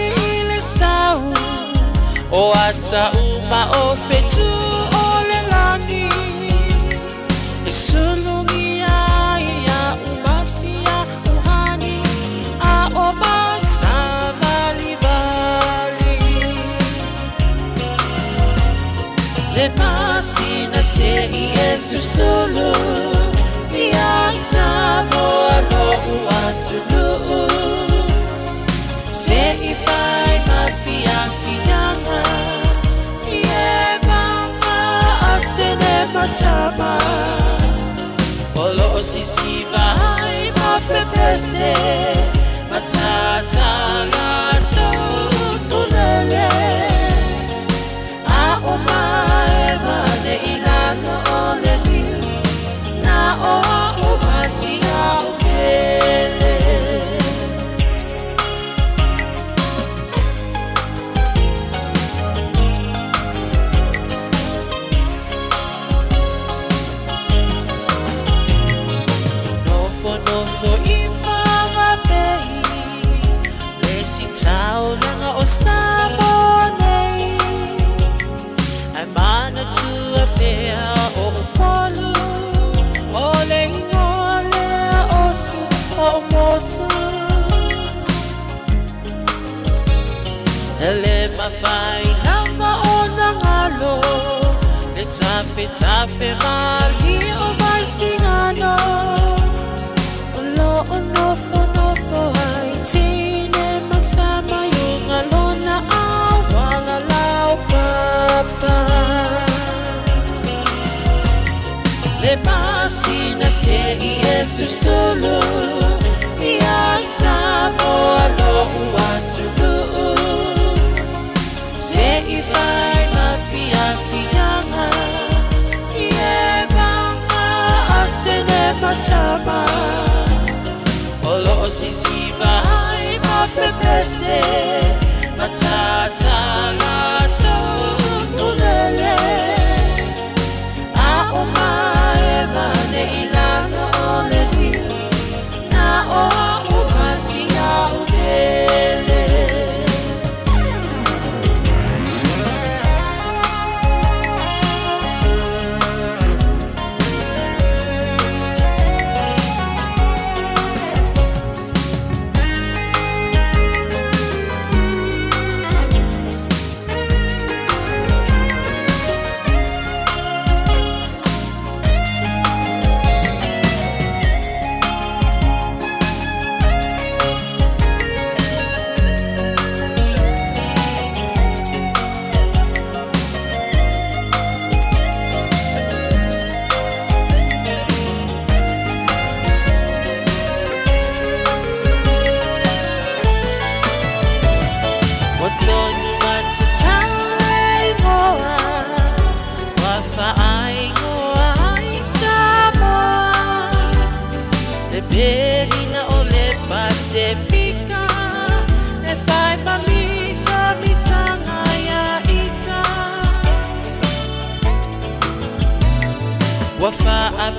le sau, o ata uma o fetu o le lagi, e sulugia ai a'u masia uhani, a o masavalivali. Le masina se'i e susulu, ia Samoa lo'u atunuu, se'i fai ma fiafiaga, i e maga atene matama, o lo'o sisiva ai ma pepese, matata latou utulele, a o maema nei lalo o le liu, na o a'u masia o pele. Nofonofo i Fagapei, le sitaulaga o Samoa nei, ae manatua pea o Upolu, o le igoa lea o si o'u motu. E le mafai lava ona galo, le tafetafe malie o Vaisigano, o lo'o nofonofo ai teine ma tama i uga lona auala laupapa. Le masina se'i e susulu, ia Samoa lo'u atunuu, se'i fai ma fiafiaga, i e maga atene matama, o lo'o sisiva ai ma pepese, matata latou utulele, a o maema nei lalo o le liu, na o a'u masia o pele.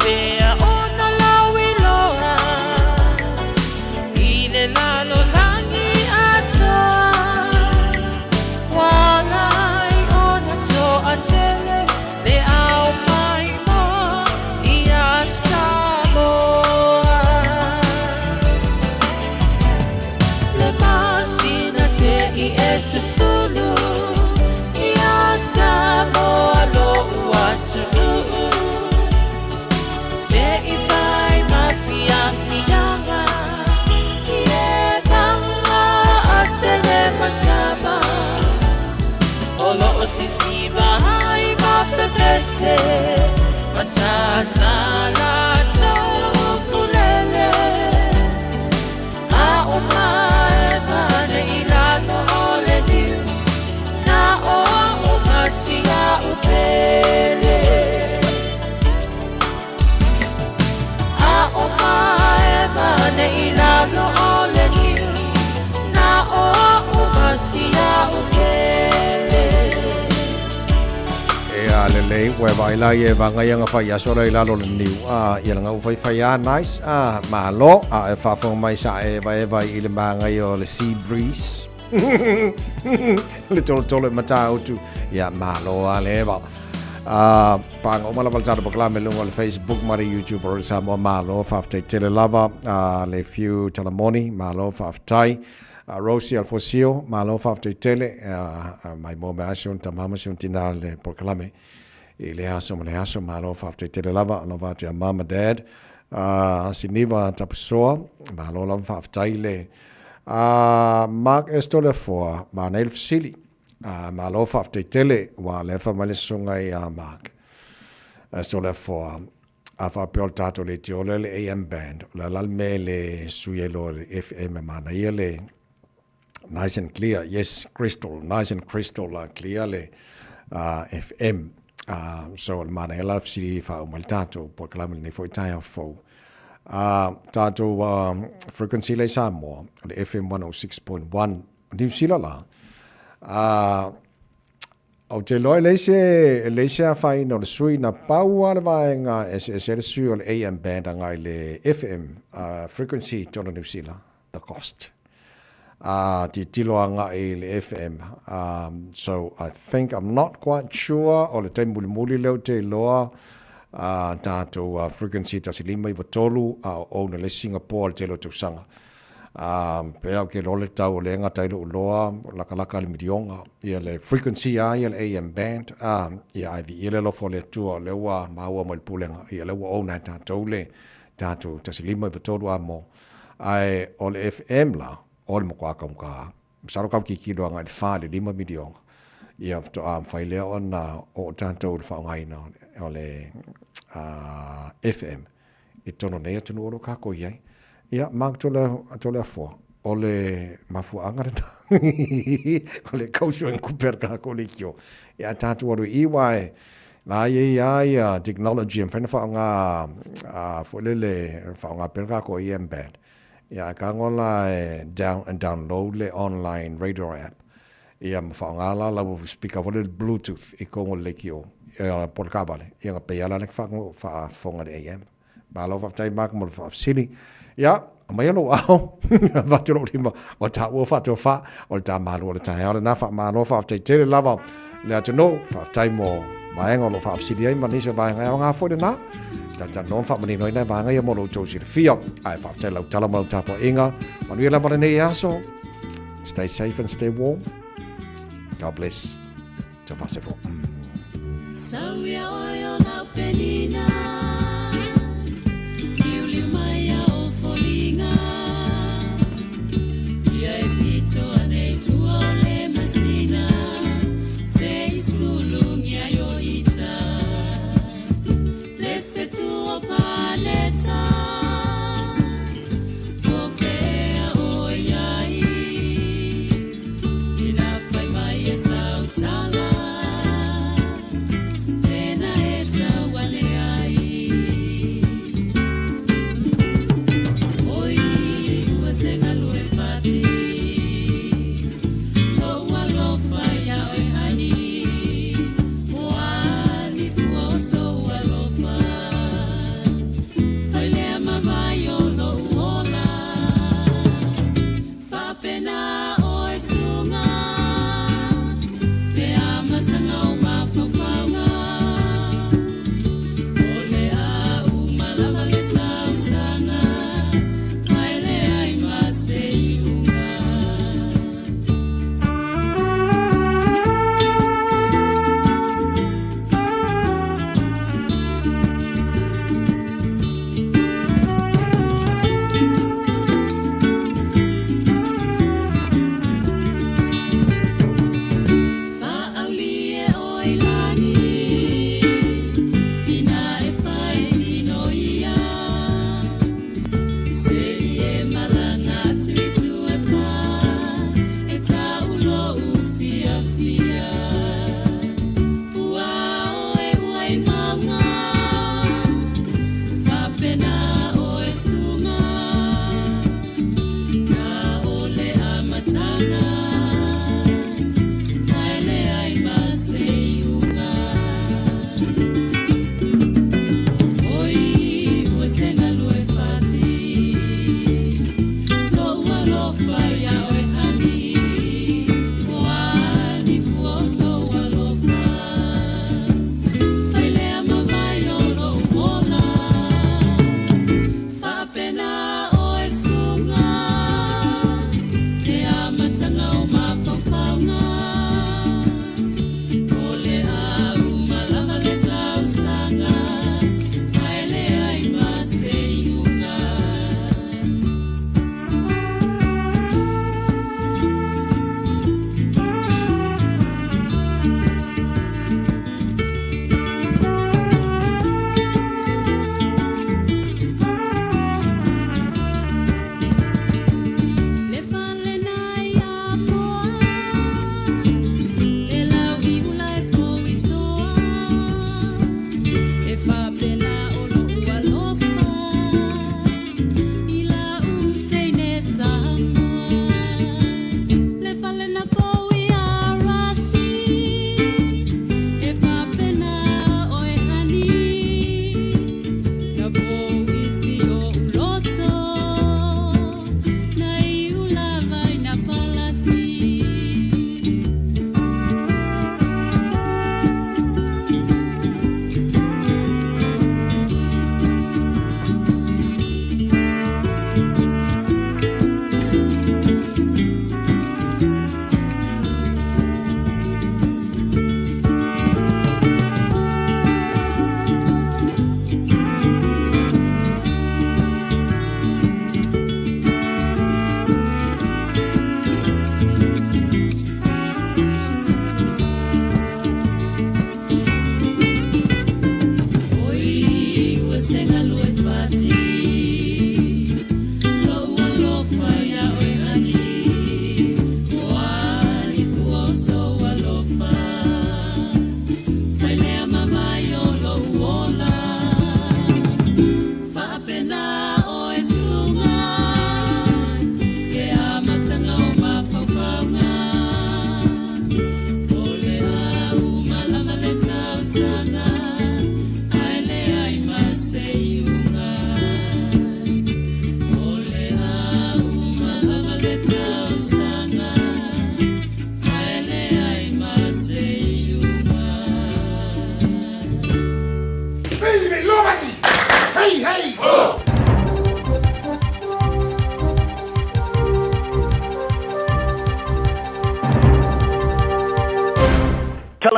faapea ona lauiloa i le lalolagi atoa. Ua ala ai ona toatele le ao maimoa iā Samoa. Le masina se i e susulu iā Samoa lo'u atunuu se i fai ma fiafiaga i e paga atele matava o loo sisiva ai ma pepese matata latou ukulele a o mae pane i lalo o le niu na o au ma si a'u pele a o mae pane i lalo o le niu na o au ma si a'u pele. Ia lelei, ua e vaai la ia e vagai aga fai aso la i lalo o le niu. Ah, ia laga ua faifai a nice. Ah, malo. A e faafofoga mai sa e evaeva i le magaia o le sea breeze. Le tolotolo i Matautu. Ia, malo a le eva. Ah, paga uma lava le tatou polokalame i luga o le Facebook ma le YouTube o Radio Samoa. Malo, faafetai tele lava. Ah, le fiu Talamoni, malo, faafetai. Rosie Alfosio, malo faafetai tele, mai mo me aso tama ma si tina le polokalame i le aso ma le aso, malo faafetai tele lava, alofa atu ia mama dad, Siniva Tapusoa, malo lava faafetai le Mark Estolefoa, manai le fesili, malo faafetai tele, ua alefa mai le susuga ia Mark Estolefoa. A faapea o le tatou leitio lea le AM band, o le a la le mea e le sui ai loa i le FM e manaia le nice and clear, yes, crystal, nice and crystal uh, clear le FM. So o le manaia la fesili e faauma ai le tatou polokalame lenei foi taeao fou. Tatou frequency lea i Samoa, o le FM 106.1, o Niu Sila la, Ou te iloa e leai se, e leai se afaina o le sui, na pau lava le vaega e eseese ai le sui o le AM band agai le FM frequency i totonu o Niu Sila, the cost. Tilotilo agai i le FM. So I think, I'm not quite sure o le taimi mulimuli lea ou te iloa tatou frequency 1.593 a o own e le isi Singapore i le tele o tausaga. Ā, pea ou te iloa le tau o lea e gata ai lou loa, lakalaka le miliona, ia le frequency lava ia le AM band, ā, ia ae viia le alofa o le Atua o lea ua maua mai le pulega, ia lea ua own e tatou le tatou 1.593 a mo. Ae o le FM la, o le matua taugata. Masalo kau tilotilo agai i le 4 i le 5 miliona, ia faatoa mafai lea ona oo tatou i le faaaogaina o le FM i totonu o nei atunuu o lo o kākou i ai. Ia, Mark Toleafoa, o le mafuaaga lena, o le kausuaigupe a le kākou leitio. Ia, a tatou alu i i, aua e, la e i ai lava ia technology e mafai ona faaaoga, foi lele, faaaoga pea le kākou AM band. Ia, ae tago la e down, download le online radio app, ia ma faaaoga la lau speaker foi lele bluetooth i totonu o le leitio, ia, po o le taavale, ia ona pei lava la lea faafofoga i le AM. Malo faafetai Mark mo le faafesili. Ia, aumaia lou ao, avatu lou lima, o taua faatofa, o le ta malu o le taeao lena, faamalo faafetai tele lava le atunuu, faafetai mo vaega o lo o faafesili ai ma nisi o vaega e aoga foi lena. Talatalanoa ma faamanino ai nai vaega ia mo lo outou silafia. Ae faafetai lau tala ma lau tapuaiga. Manuia lava lenei aso. Stay safe and stay warm. God bless. Tau faasefo.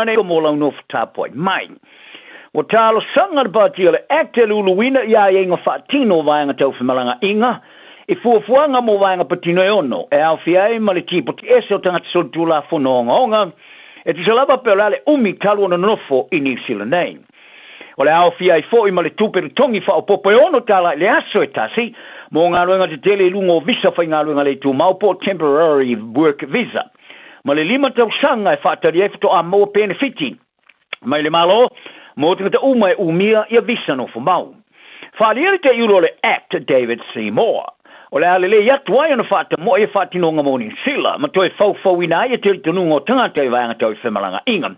nei mo lau nofo tapuai mai. Ua talosaga le Pati o le Act e luluina i aiaiga faatino o vaega tau femalagaaiga i fuafuaga mo vaega patino e ono e aofia ai ma le Tipoti Ese o Tagata Solitulafono Ogaoga e tusa lava pe o le a le umi talu ona nonofo i Niu Sila nei. O le a aofia ai foi ma le tupe totogi faaopoopo e $6 i le aso e tasi mo galuega tetele i luga o visa faigaluega le tumau po o temporary work visa ma le lima tausaga e faatali ai faatoa maua penefiti mai le Malo mo tagata uma e umia ia visa nofo mau. Faaalia le teiulu o le Act David Seymour. O le a lelei atu ai ona faatamoe ia faatinoga mo Niu Sila ma toe faufauina ai ia talitonuga o tagata i vaega tau i femalagaaiga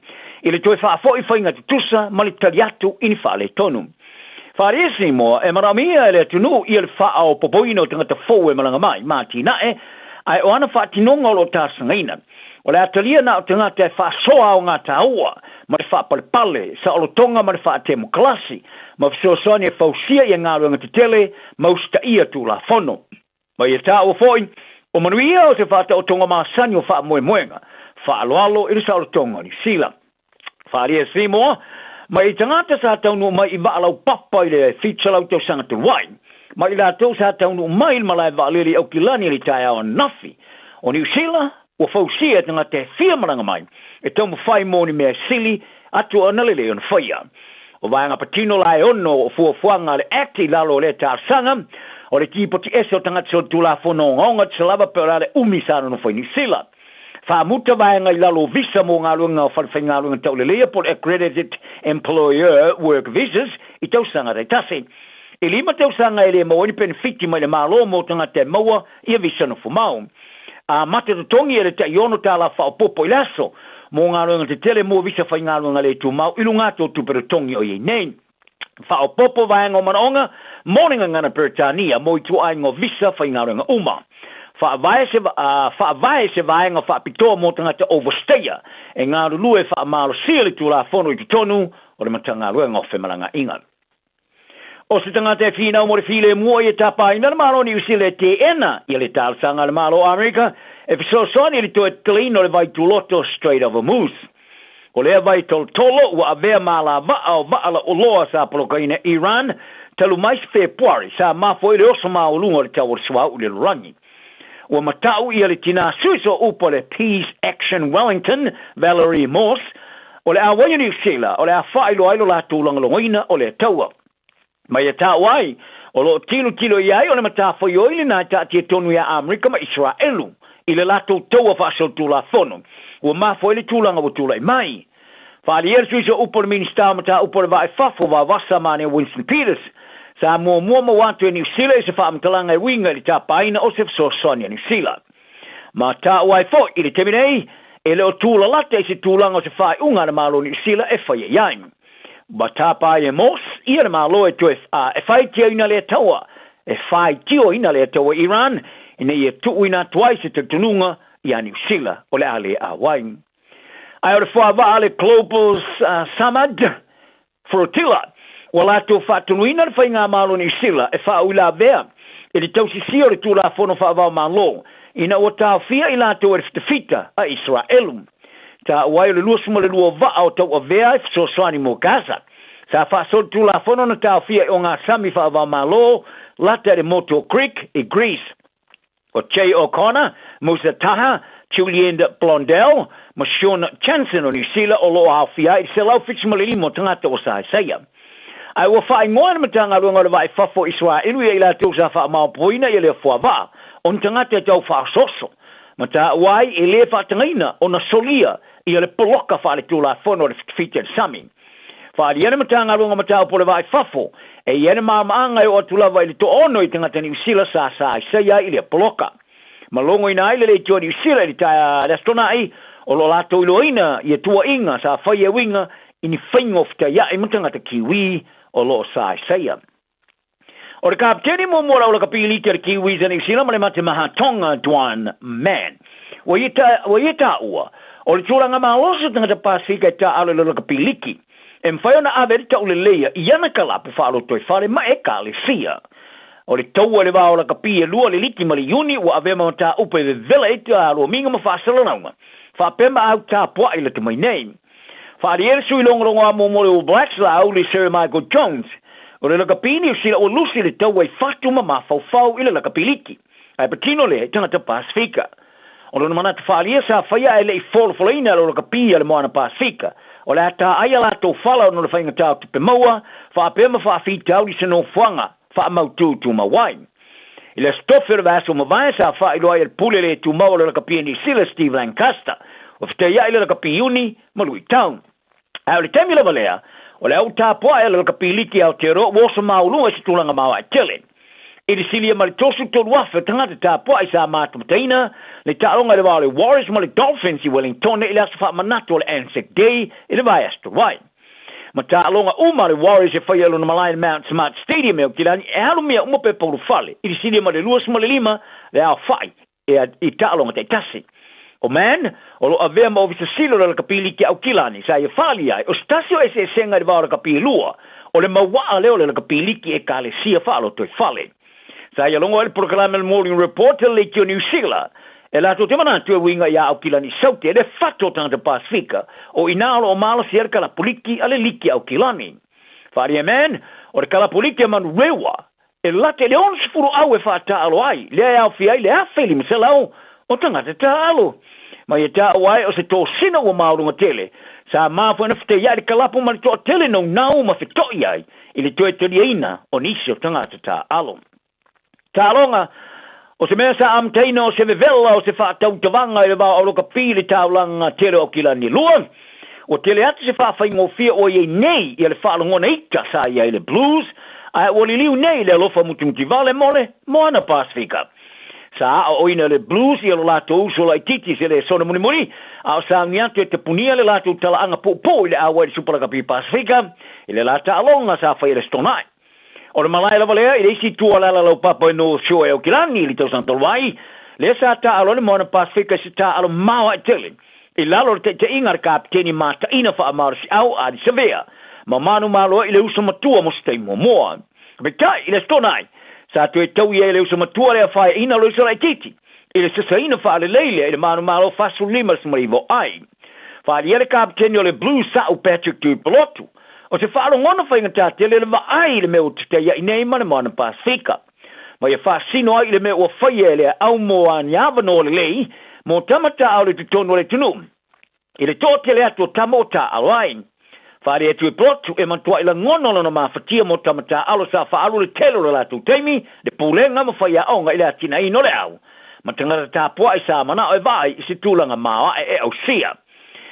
i le toe faafoi faiga tutusa ma le tali atu i ni faaletonu. Faaalia Seymour e manaomia e le atunuu ia le faaopopoina o tagata fou e malaga mai ma atinae ae o ana faatinoga o lo o talosagaina. O le a talia na o tagata e faasoa aogātaua ma le faapalepale, saolotoga ma le faatemokalasi, ma fesoasoani e fausia ia galuega tetele ma usitaia Tulafono. Ma ia taua foi, o manuia o se faataotoga masani o faamoemoega faaaloalo i le saolotoga o Niu Sila. Faaalia Seymour, mai i tagata sa taunuu mai i vaa laupapa i le 700 tausaga talu ai, ma i latou sa taunuu mai i le malae vaalele i Aukilani i le taeao ananafi. O Niu Sila, ua fausia e tagata e fia malaga mai e taumafai mo ni mea e sili atu ona lelei ona faia. O vaega patino la e ono o fuafuaga a le Act i lalo o lea talosaga, o le tipoti ese o tagata solitulafono ogaoga tusa lava pe o le a le umi sa nonofo i Niu Sila. Faamuta vaega i lalo o visa mo galuega o falefaigaluega tauleleia po o le Accredited Employer Work Visas i tausaga taitasi. E lima tausaga e le maua ai ni penefiti mai le Malo mo tagata e maua ia visa nofomau. Amata totogi e le tai $6 faaopoopo i le aso mo galuega tetele mo visa faigaluega le tumau i luga atu o tupe totogi o i ai nei. Faaopoopo vaega o manaoga mo le gagana Peretania mo ituaiga o visa faigaluega uma. Faavae se, faavae se vaega faapitoa mo tagata overstayer e galulue faamalosia le Tulafono i totonu o le Matagaluega o Femalagaaiga. O se tagata e finau mo le filemu ia tapaina le Malo o Niu Sila e teena ia le talosaga a le Malo o Amerika e fesoasoani i le toe tatalaina o le vai tuloto Strait of Hormuz. O lea vai tolotolo ua avea ma alavaa o vaa lauoloa sa polokaina e Iran talu mai se Fepuari sa mafua ai le oso maualuga o le tau o le suauu i le lalolagi. Ua matau ia le tinā sui o upu a le Peace Action Wellington, Valerie Morse, o le auai o Niu Sila o le a faailoa ai lo latou lagolagoina o lea taua. Ma ia taua ai, o lo o tilotilo i ai o le matafaioi lena e taatia tonu iā Amerika ma Isaraelu i le latou taua faasolitulafono ua mafua ai le tulaga ua tulai mai. Faaalia le sui o upu a le Minisita o Mataupu o le Vaa i Fafo, Vavasa Mane Winston Peters, sa muamua maua atu e Niu Sila i se faamatalaga e uiga i le tapaina o se fesoasoani a Niu Sila. Ma taua ai foi i le taimi nei, e le o tūlalata i se tulaga o se faaiuga a le Malo o Niu Sila e faia i ai. Ua tapa ai e Morse ia le Malo e toe e faitioina lea taua, e faitioina lea taua i Iran ina ia tuuina atu ai se talitonuga iā Niu Sila o le a le auai. Ae o le fuavaa a le Global Samad Flotilla, ua latou faatonuina le Faigamalo Niu Sila e faauilavea i le tausisia o le Tulafono Faavao Malo ina ua taofia i latou e le fitafita a Isaraelu. Taua ai o le 22 vaa o tauavea e fesoasoani mo Gaza. Sa faasolitulafono na taofia i ogasami faava-o-Malo lata i le motu o Greek i Greece. O Jay O'Connor, Musa Taha, Julian Blondell ma Sean Jansen o Niu Sila o lo o aofia ai i le 175 o tagata ua saesaia. Ae ua faaigoa e le Matagaluega o le Vaa i Fafo o Isaraelu ia i latou sa faamaopooina ia lea fuavaa o ni tagata e tau faaosooso ma taua ai e le faatagaina ona solia ia le poloka faaletulafono a le fitafita i le sami. Faaalia le Matagaluega o Mataupu o le Vaa i Fafo e i ai le maamaaga e oo atu lava i le toaono i tagata Niu Sila sa saesaia ai i lea poloka. Ma logoina ai le leitioa Niu Sila i le taea le Aso Tona'i o lo o latou iloaina ia tuuaiga sa faia e uiga i ni faiga o fetaia'i ma tagata Kiwi o lo o saesaia. O le kapiteni muamua o le aulakapi lita a le Kiwis a Niu Sila ma le Matemaha Tonga Dwan Mann. Ua ia ta, ua ia taua, o le tulaga malosi o tagata Pasifika e taaalo i le aulakapi liki, e mafai ona ave ai le tauleleia i ana kalapu faalotoifale ma ekalesia. O le taua i le va o lakapi e lua le liki ma le iuni ua avea ma mataupu e vevela ai te aloamiga ma faasalalauga faapea ma au tapuai lata mai nei. Faaalia le sui logologo amo mo le All Blacks Laauli Sir Michael Jones, o le lakapi Niu Sila ua lusi le taua i fatu ma mafaufau i le lakapi liki, ae patino lea i tagata Pasefika. O lona manatu faaalia sa faia ae le i folafolaina e le lakapi a le Moana Pasefika, o le a ta ai a latou fala ona o le faigata o tupe maua, faapea ma faafitauli i se nofoaga faamautū tumau ai. I le Aso Tofi o le vaiaso ua mavae sa faailoa ai e le pule le tumau o le lakapi a Niu Sila Steve Lancaster, ua fetaiai le lakapi Iuni ma Luitau. Ae o le taimi lava lea, o le au tapuae a le lakapi liki a Aotearoa ua oso maualuga i se tulaga maoae tele. I le silia ma le 33,000 o tagata tapuai sa matamataina le taaloga i le va o le Warriors ma le Dolphins i Wellingtone i le aso faamanatu o le Anzac Day i le vaiaso talu ai. Ma taaloga uma a le Warriors e faia i lona malae i le Mount Smart Stadium i Aukilani e alumia uma pepa ulufale i le silia ma le 25 le aofai i taaloga taitasi. O Mann, o lo o avea ma Ofisa Sili o le Lakapi Liki a Aukilani, sa ia faaalia ai, o se tasi o eseesega i le va o lakapi e lua, o le mauaa lea o le lakapi liki Ekalesia faalotoifale. Sa ia logo ai le polokalame o le Morning Report a le Leitio Niu Sila, e latou te manatu e uiga iā Aukilani Saute le fatu o tagata Pasefika, o i ina o lo o malosi ai le kalapu liki a le Liki a Aukilani. Faaalia Mann, o le kalapu liki a Manurewa, E lata i le 60 au e faataaalo ai, lea e aofia ai le 1,500 o tagata taaalo. Ma ia taua ai o se tosina ua maualuga tele, sa mafua ona fetaiai le kalapu ma le toatele naunau ma feto'i ai i le toe taliaina o nisi o tagata taaalo. Taaloga, O se mea sa amataina o se vevela o se faatautavaga i le va o Aulokapī i le taulaga tele o Aukilani Lua, ua tele atu se faafaigofie ua i ai nei ia le faalogona ita sa i ai le Blues, ae ua liliu nei le alofa mutimutivale mo le Moana Pasefika. Sa aoaoina e le Blues ia lo latou uso laitiiti se lesona mulimuli, a o sauni atu e tapunia le latou talaaga poupou i le auai i le Supalakapi Pasefika i le la taaloga sa faia i le Aso Toonai. O le malae lava lea i le isi itu o le ala laupapa i North Shore e Aukilani i le tausaga talu ai, lea sa taaalo ai le Moana Pasefika i se taaalo maoae tele i lalo o le taitaiga a le Kapiteni mataina faamalosiau Ardie Savea ma manumalo ai i le uso matua mo se taimi muamua. Peitai, i le Aso Toonai, sa toe taui ai le uso matua lea faeaina o le uso laitiiti i le sasaina faalelei lea i le manumalo 45 ai. Faaalia le Kapiteni o le Blues Sa'u Patrick Tuipulotu, o se faalogona faigata tele le vaai i le mea ua tetaia'i nei ma le Moana Pasefika. Ma ia faasino ai i le mea ua faia e le aau mo ani avanoa lelei mo tama taaalo i totonu o le atunuu i le toatele atu o tama o taaalo ai. Faaalia Tuipulotu e matua'i lagona lona mafatia mo tama taaalo sa faaalu le tele o le latou taimi, le pulega ma faiaoga i le atinaeina o le au ma tagata tapua'i sa mana'o e vaai i se tulaga maoae e ausia.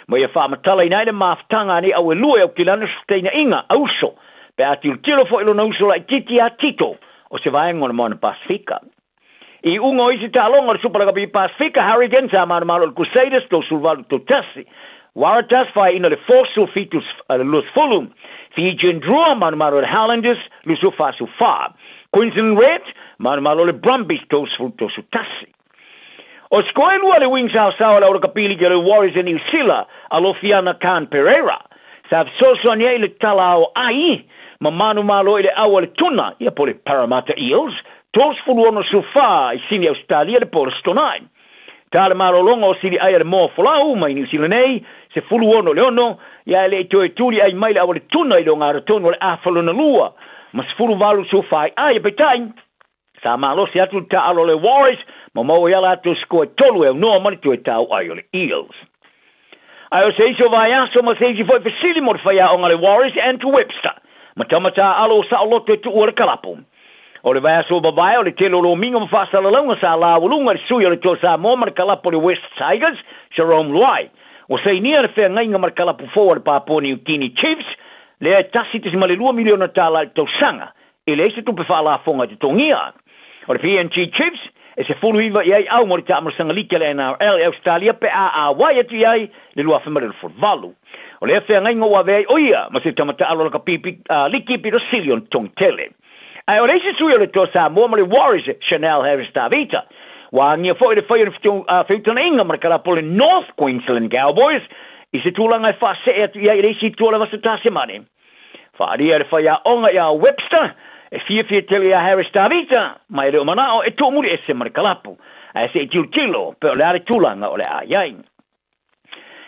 Ma ia faamatalaina ai le mafutaga a nei au e lua i Aukilani o se fetaina'iga a uso, pe a tilotilo foi i lona uso laitiiti ia Tito, o se vaega o le Moana Pasefika. I iuga o isi taaloga o le Super Lakapi Pasefika, Hurricanes sa manumalo i le Crusaders 38-31, Waratahs faeaina i le Force 17-20, Fijian Drua manumalo i le Highlanders 24-24, Queensland Reds manumalo i le Brumbies 30-31. O se koelua le wing saosaoa le aulakapili o le Warriors e Niu Sila, Alofiana Khan Pereira, sa fesoasoani ai i le tala ao ai ma manumalo i le au a le tuna ia po o le Parramatta Eels 36 i Sini Ausetalia le po o le Aso Toonai. Ta le malologa o sili ai a le moa folau mai Niu Sila nei, 16 i le 6, ia e le i toe tuli ai mai le au a le tuna i le ogaratonu o le afa lona lua ma 18 14 ai, peitai sa malosi atu le taaalo o le Warriors ma maua ai a latou sikoa e tolu e aunoa ma le toe tauai o le Eels. Ae o se isi o vaiaso ma se isi foi fesili mo le faiaoga a le Warriors Andrew Webster ma tama taaalo o saoloto e tuua le kalapu. O le vaiaso ua mavae o le tele o lomiga ma faasalalauga sa laualuga i le sui o le Toa Samoa ma le kalapu o le West Tigers, Jarome Luai. Ua sainia le feagaiga ma le kalapu fou a le Papua New Guinea Chiefs, lea e $1.2 miliona i le tausaga, e leai se tupe faalafoga e totogia. O le PNG Chiefs, e 19 i ai au mo le taamalosaga liki a le NRL e Ausetalia pe a auai atu i ai le 2028. O lea feagaiga ua avea ai o ia ma se tamataaalo lakapi liki pito sili ona totogi tele. Ae o le isi sui o le Toa Samoa ma le Warriors, Chanel Harris Tavita, ua agia foi le fai o ni feutagaiga ma le kalapu o le North Queensland Cowboys i se tulaga e faasee atu i ai i le isi itu o le Vasa Tasemane. Faaalia e le faiaoga ia Webster, e fiafia tele iā Harris Tavita, ma e le o manao e tuumuliese ma le kalapu, ae se i tilotilo pe o le a le tulaga o le a i ai.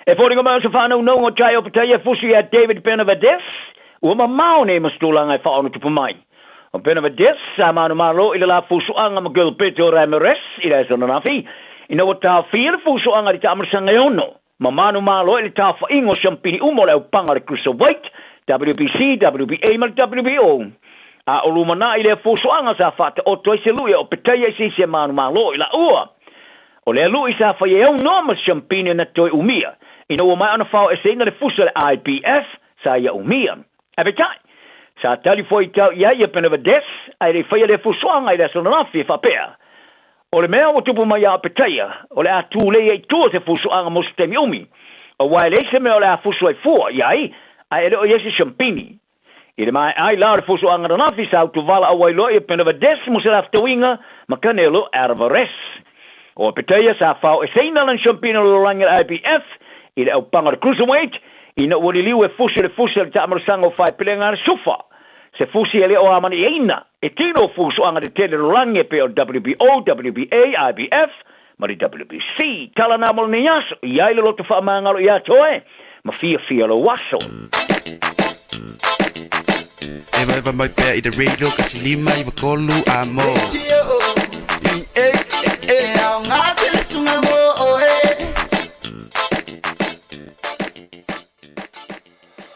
E foliga mai o se faanaunauga o Jai Opetaia e fusi ia David Benavidez, ua mamao nei ma se tulaga e faaonotupu mai. O Benavidez sa manumalo i le la fusuaga ma Gilberto Ramirez i le aso ananafi, ina ua taofia le fusuaga i le taamalosaga e ono, ma manumalo i le taofaiga o siampini uma o le aupaga o le Cruiserweight, WBC, WBA ma le WBO. A o lumanai lea fusuaga sa faataoto ai se lui a Opetaia i se isi e manumalo i laua. O lea lui sa faia e aunoa ma se siampini na toe umia, ina ua maea ona faoeseina le fusi a le IBF sa ia umia. Ae peitai, sa tali fuaitau i ai ia Benavidez ae le i faia lea fusuaga i le aso ananafi e faapea, O le mea ua tupu mai ia Opetaia, o le a tulei ai i tua se fusuaga mo se taimi umi, aua e leai se mea o le a fusu ai fua i ai, ae e le o i ai se siampini. I le maea ai la o le fusuaga ananafi, sa utuvala auai loa ia Benavidez mo se lafetauiga ma Canelo Alvarez. O Opetaia sa faoeseina lana siampini o le lalolagi a le IBF i le aupaga o le Cruiserweight, ina ua liliu e fusi le fusi a le taamalosaga o faepelega a le Sufa. Se fusi e le o amaniaina e tino o fusuaga tetele lalolagi e pei o le WBO, WBA, IBF ma le WBC. Tala na mo lenei aso, i ai le loto faamagalo iā te oe, ma fiafia lou aso. Evaeva mai pea i le radio 1 5 9 3 amo.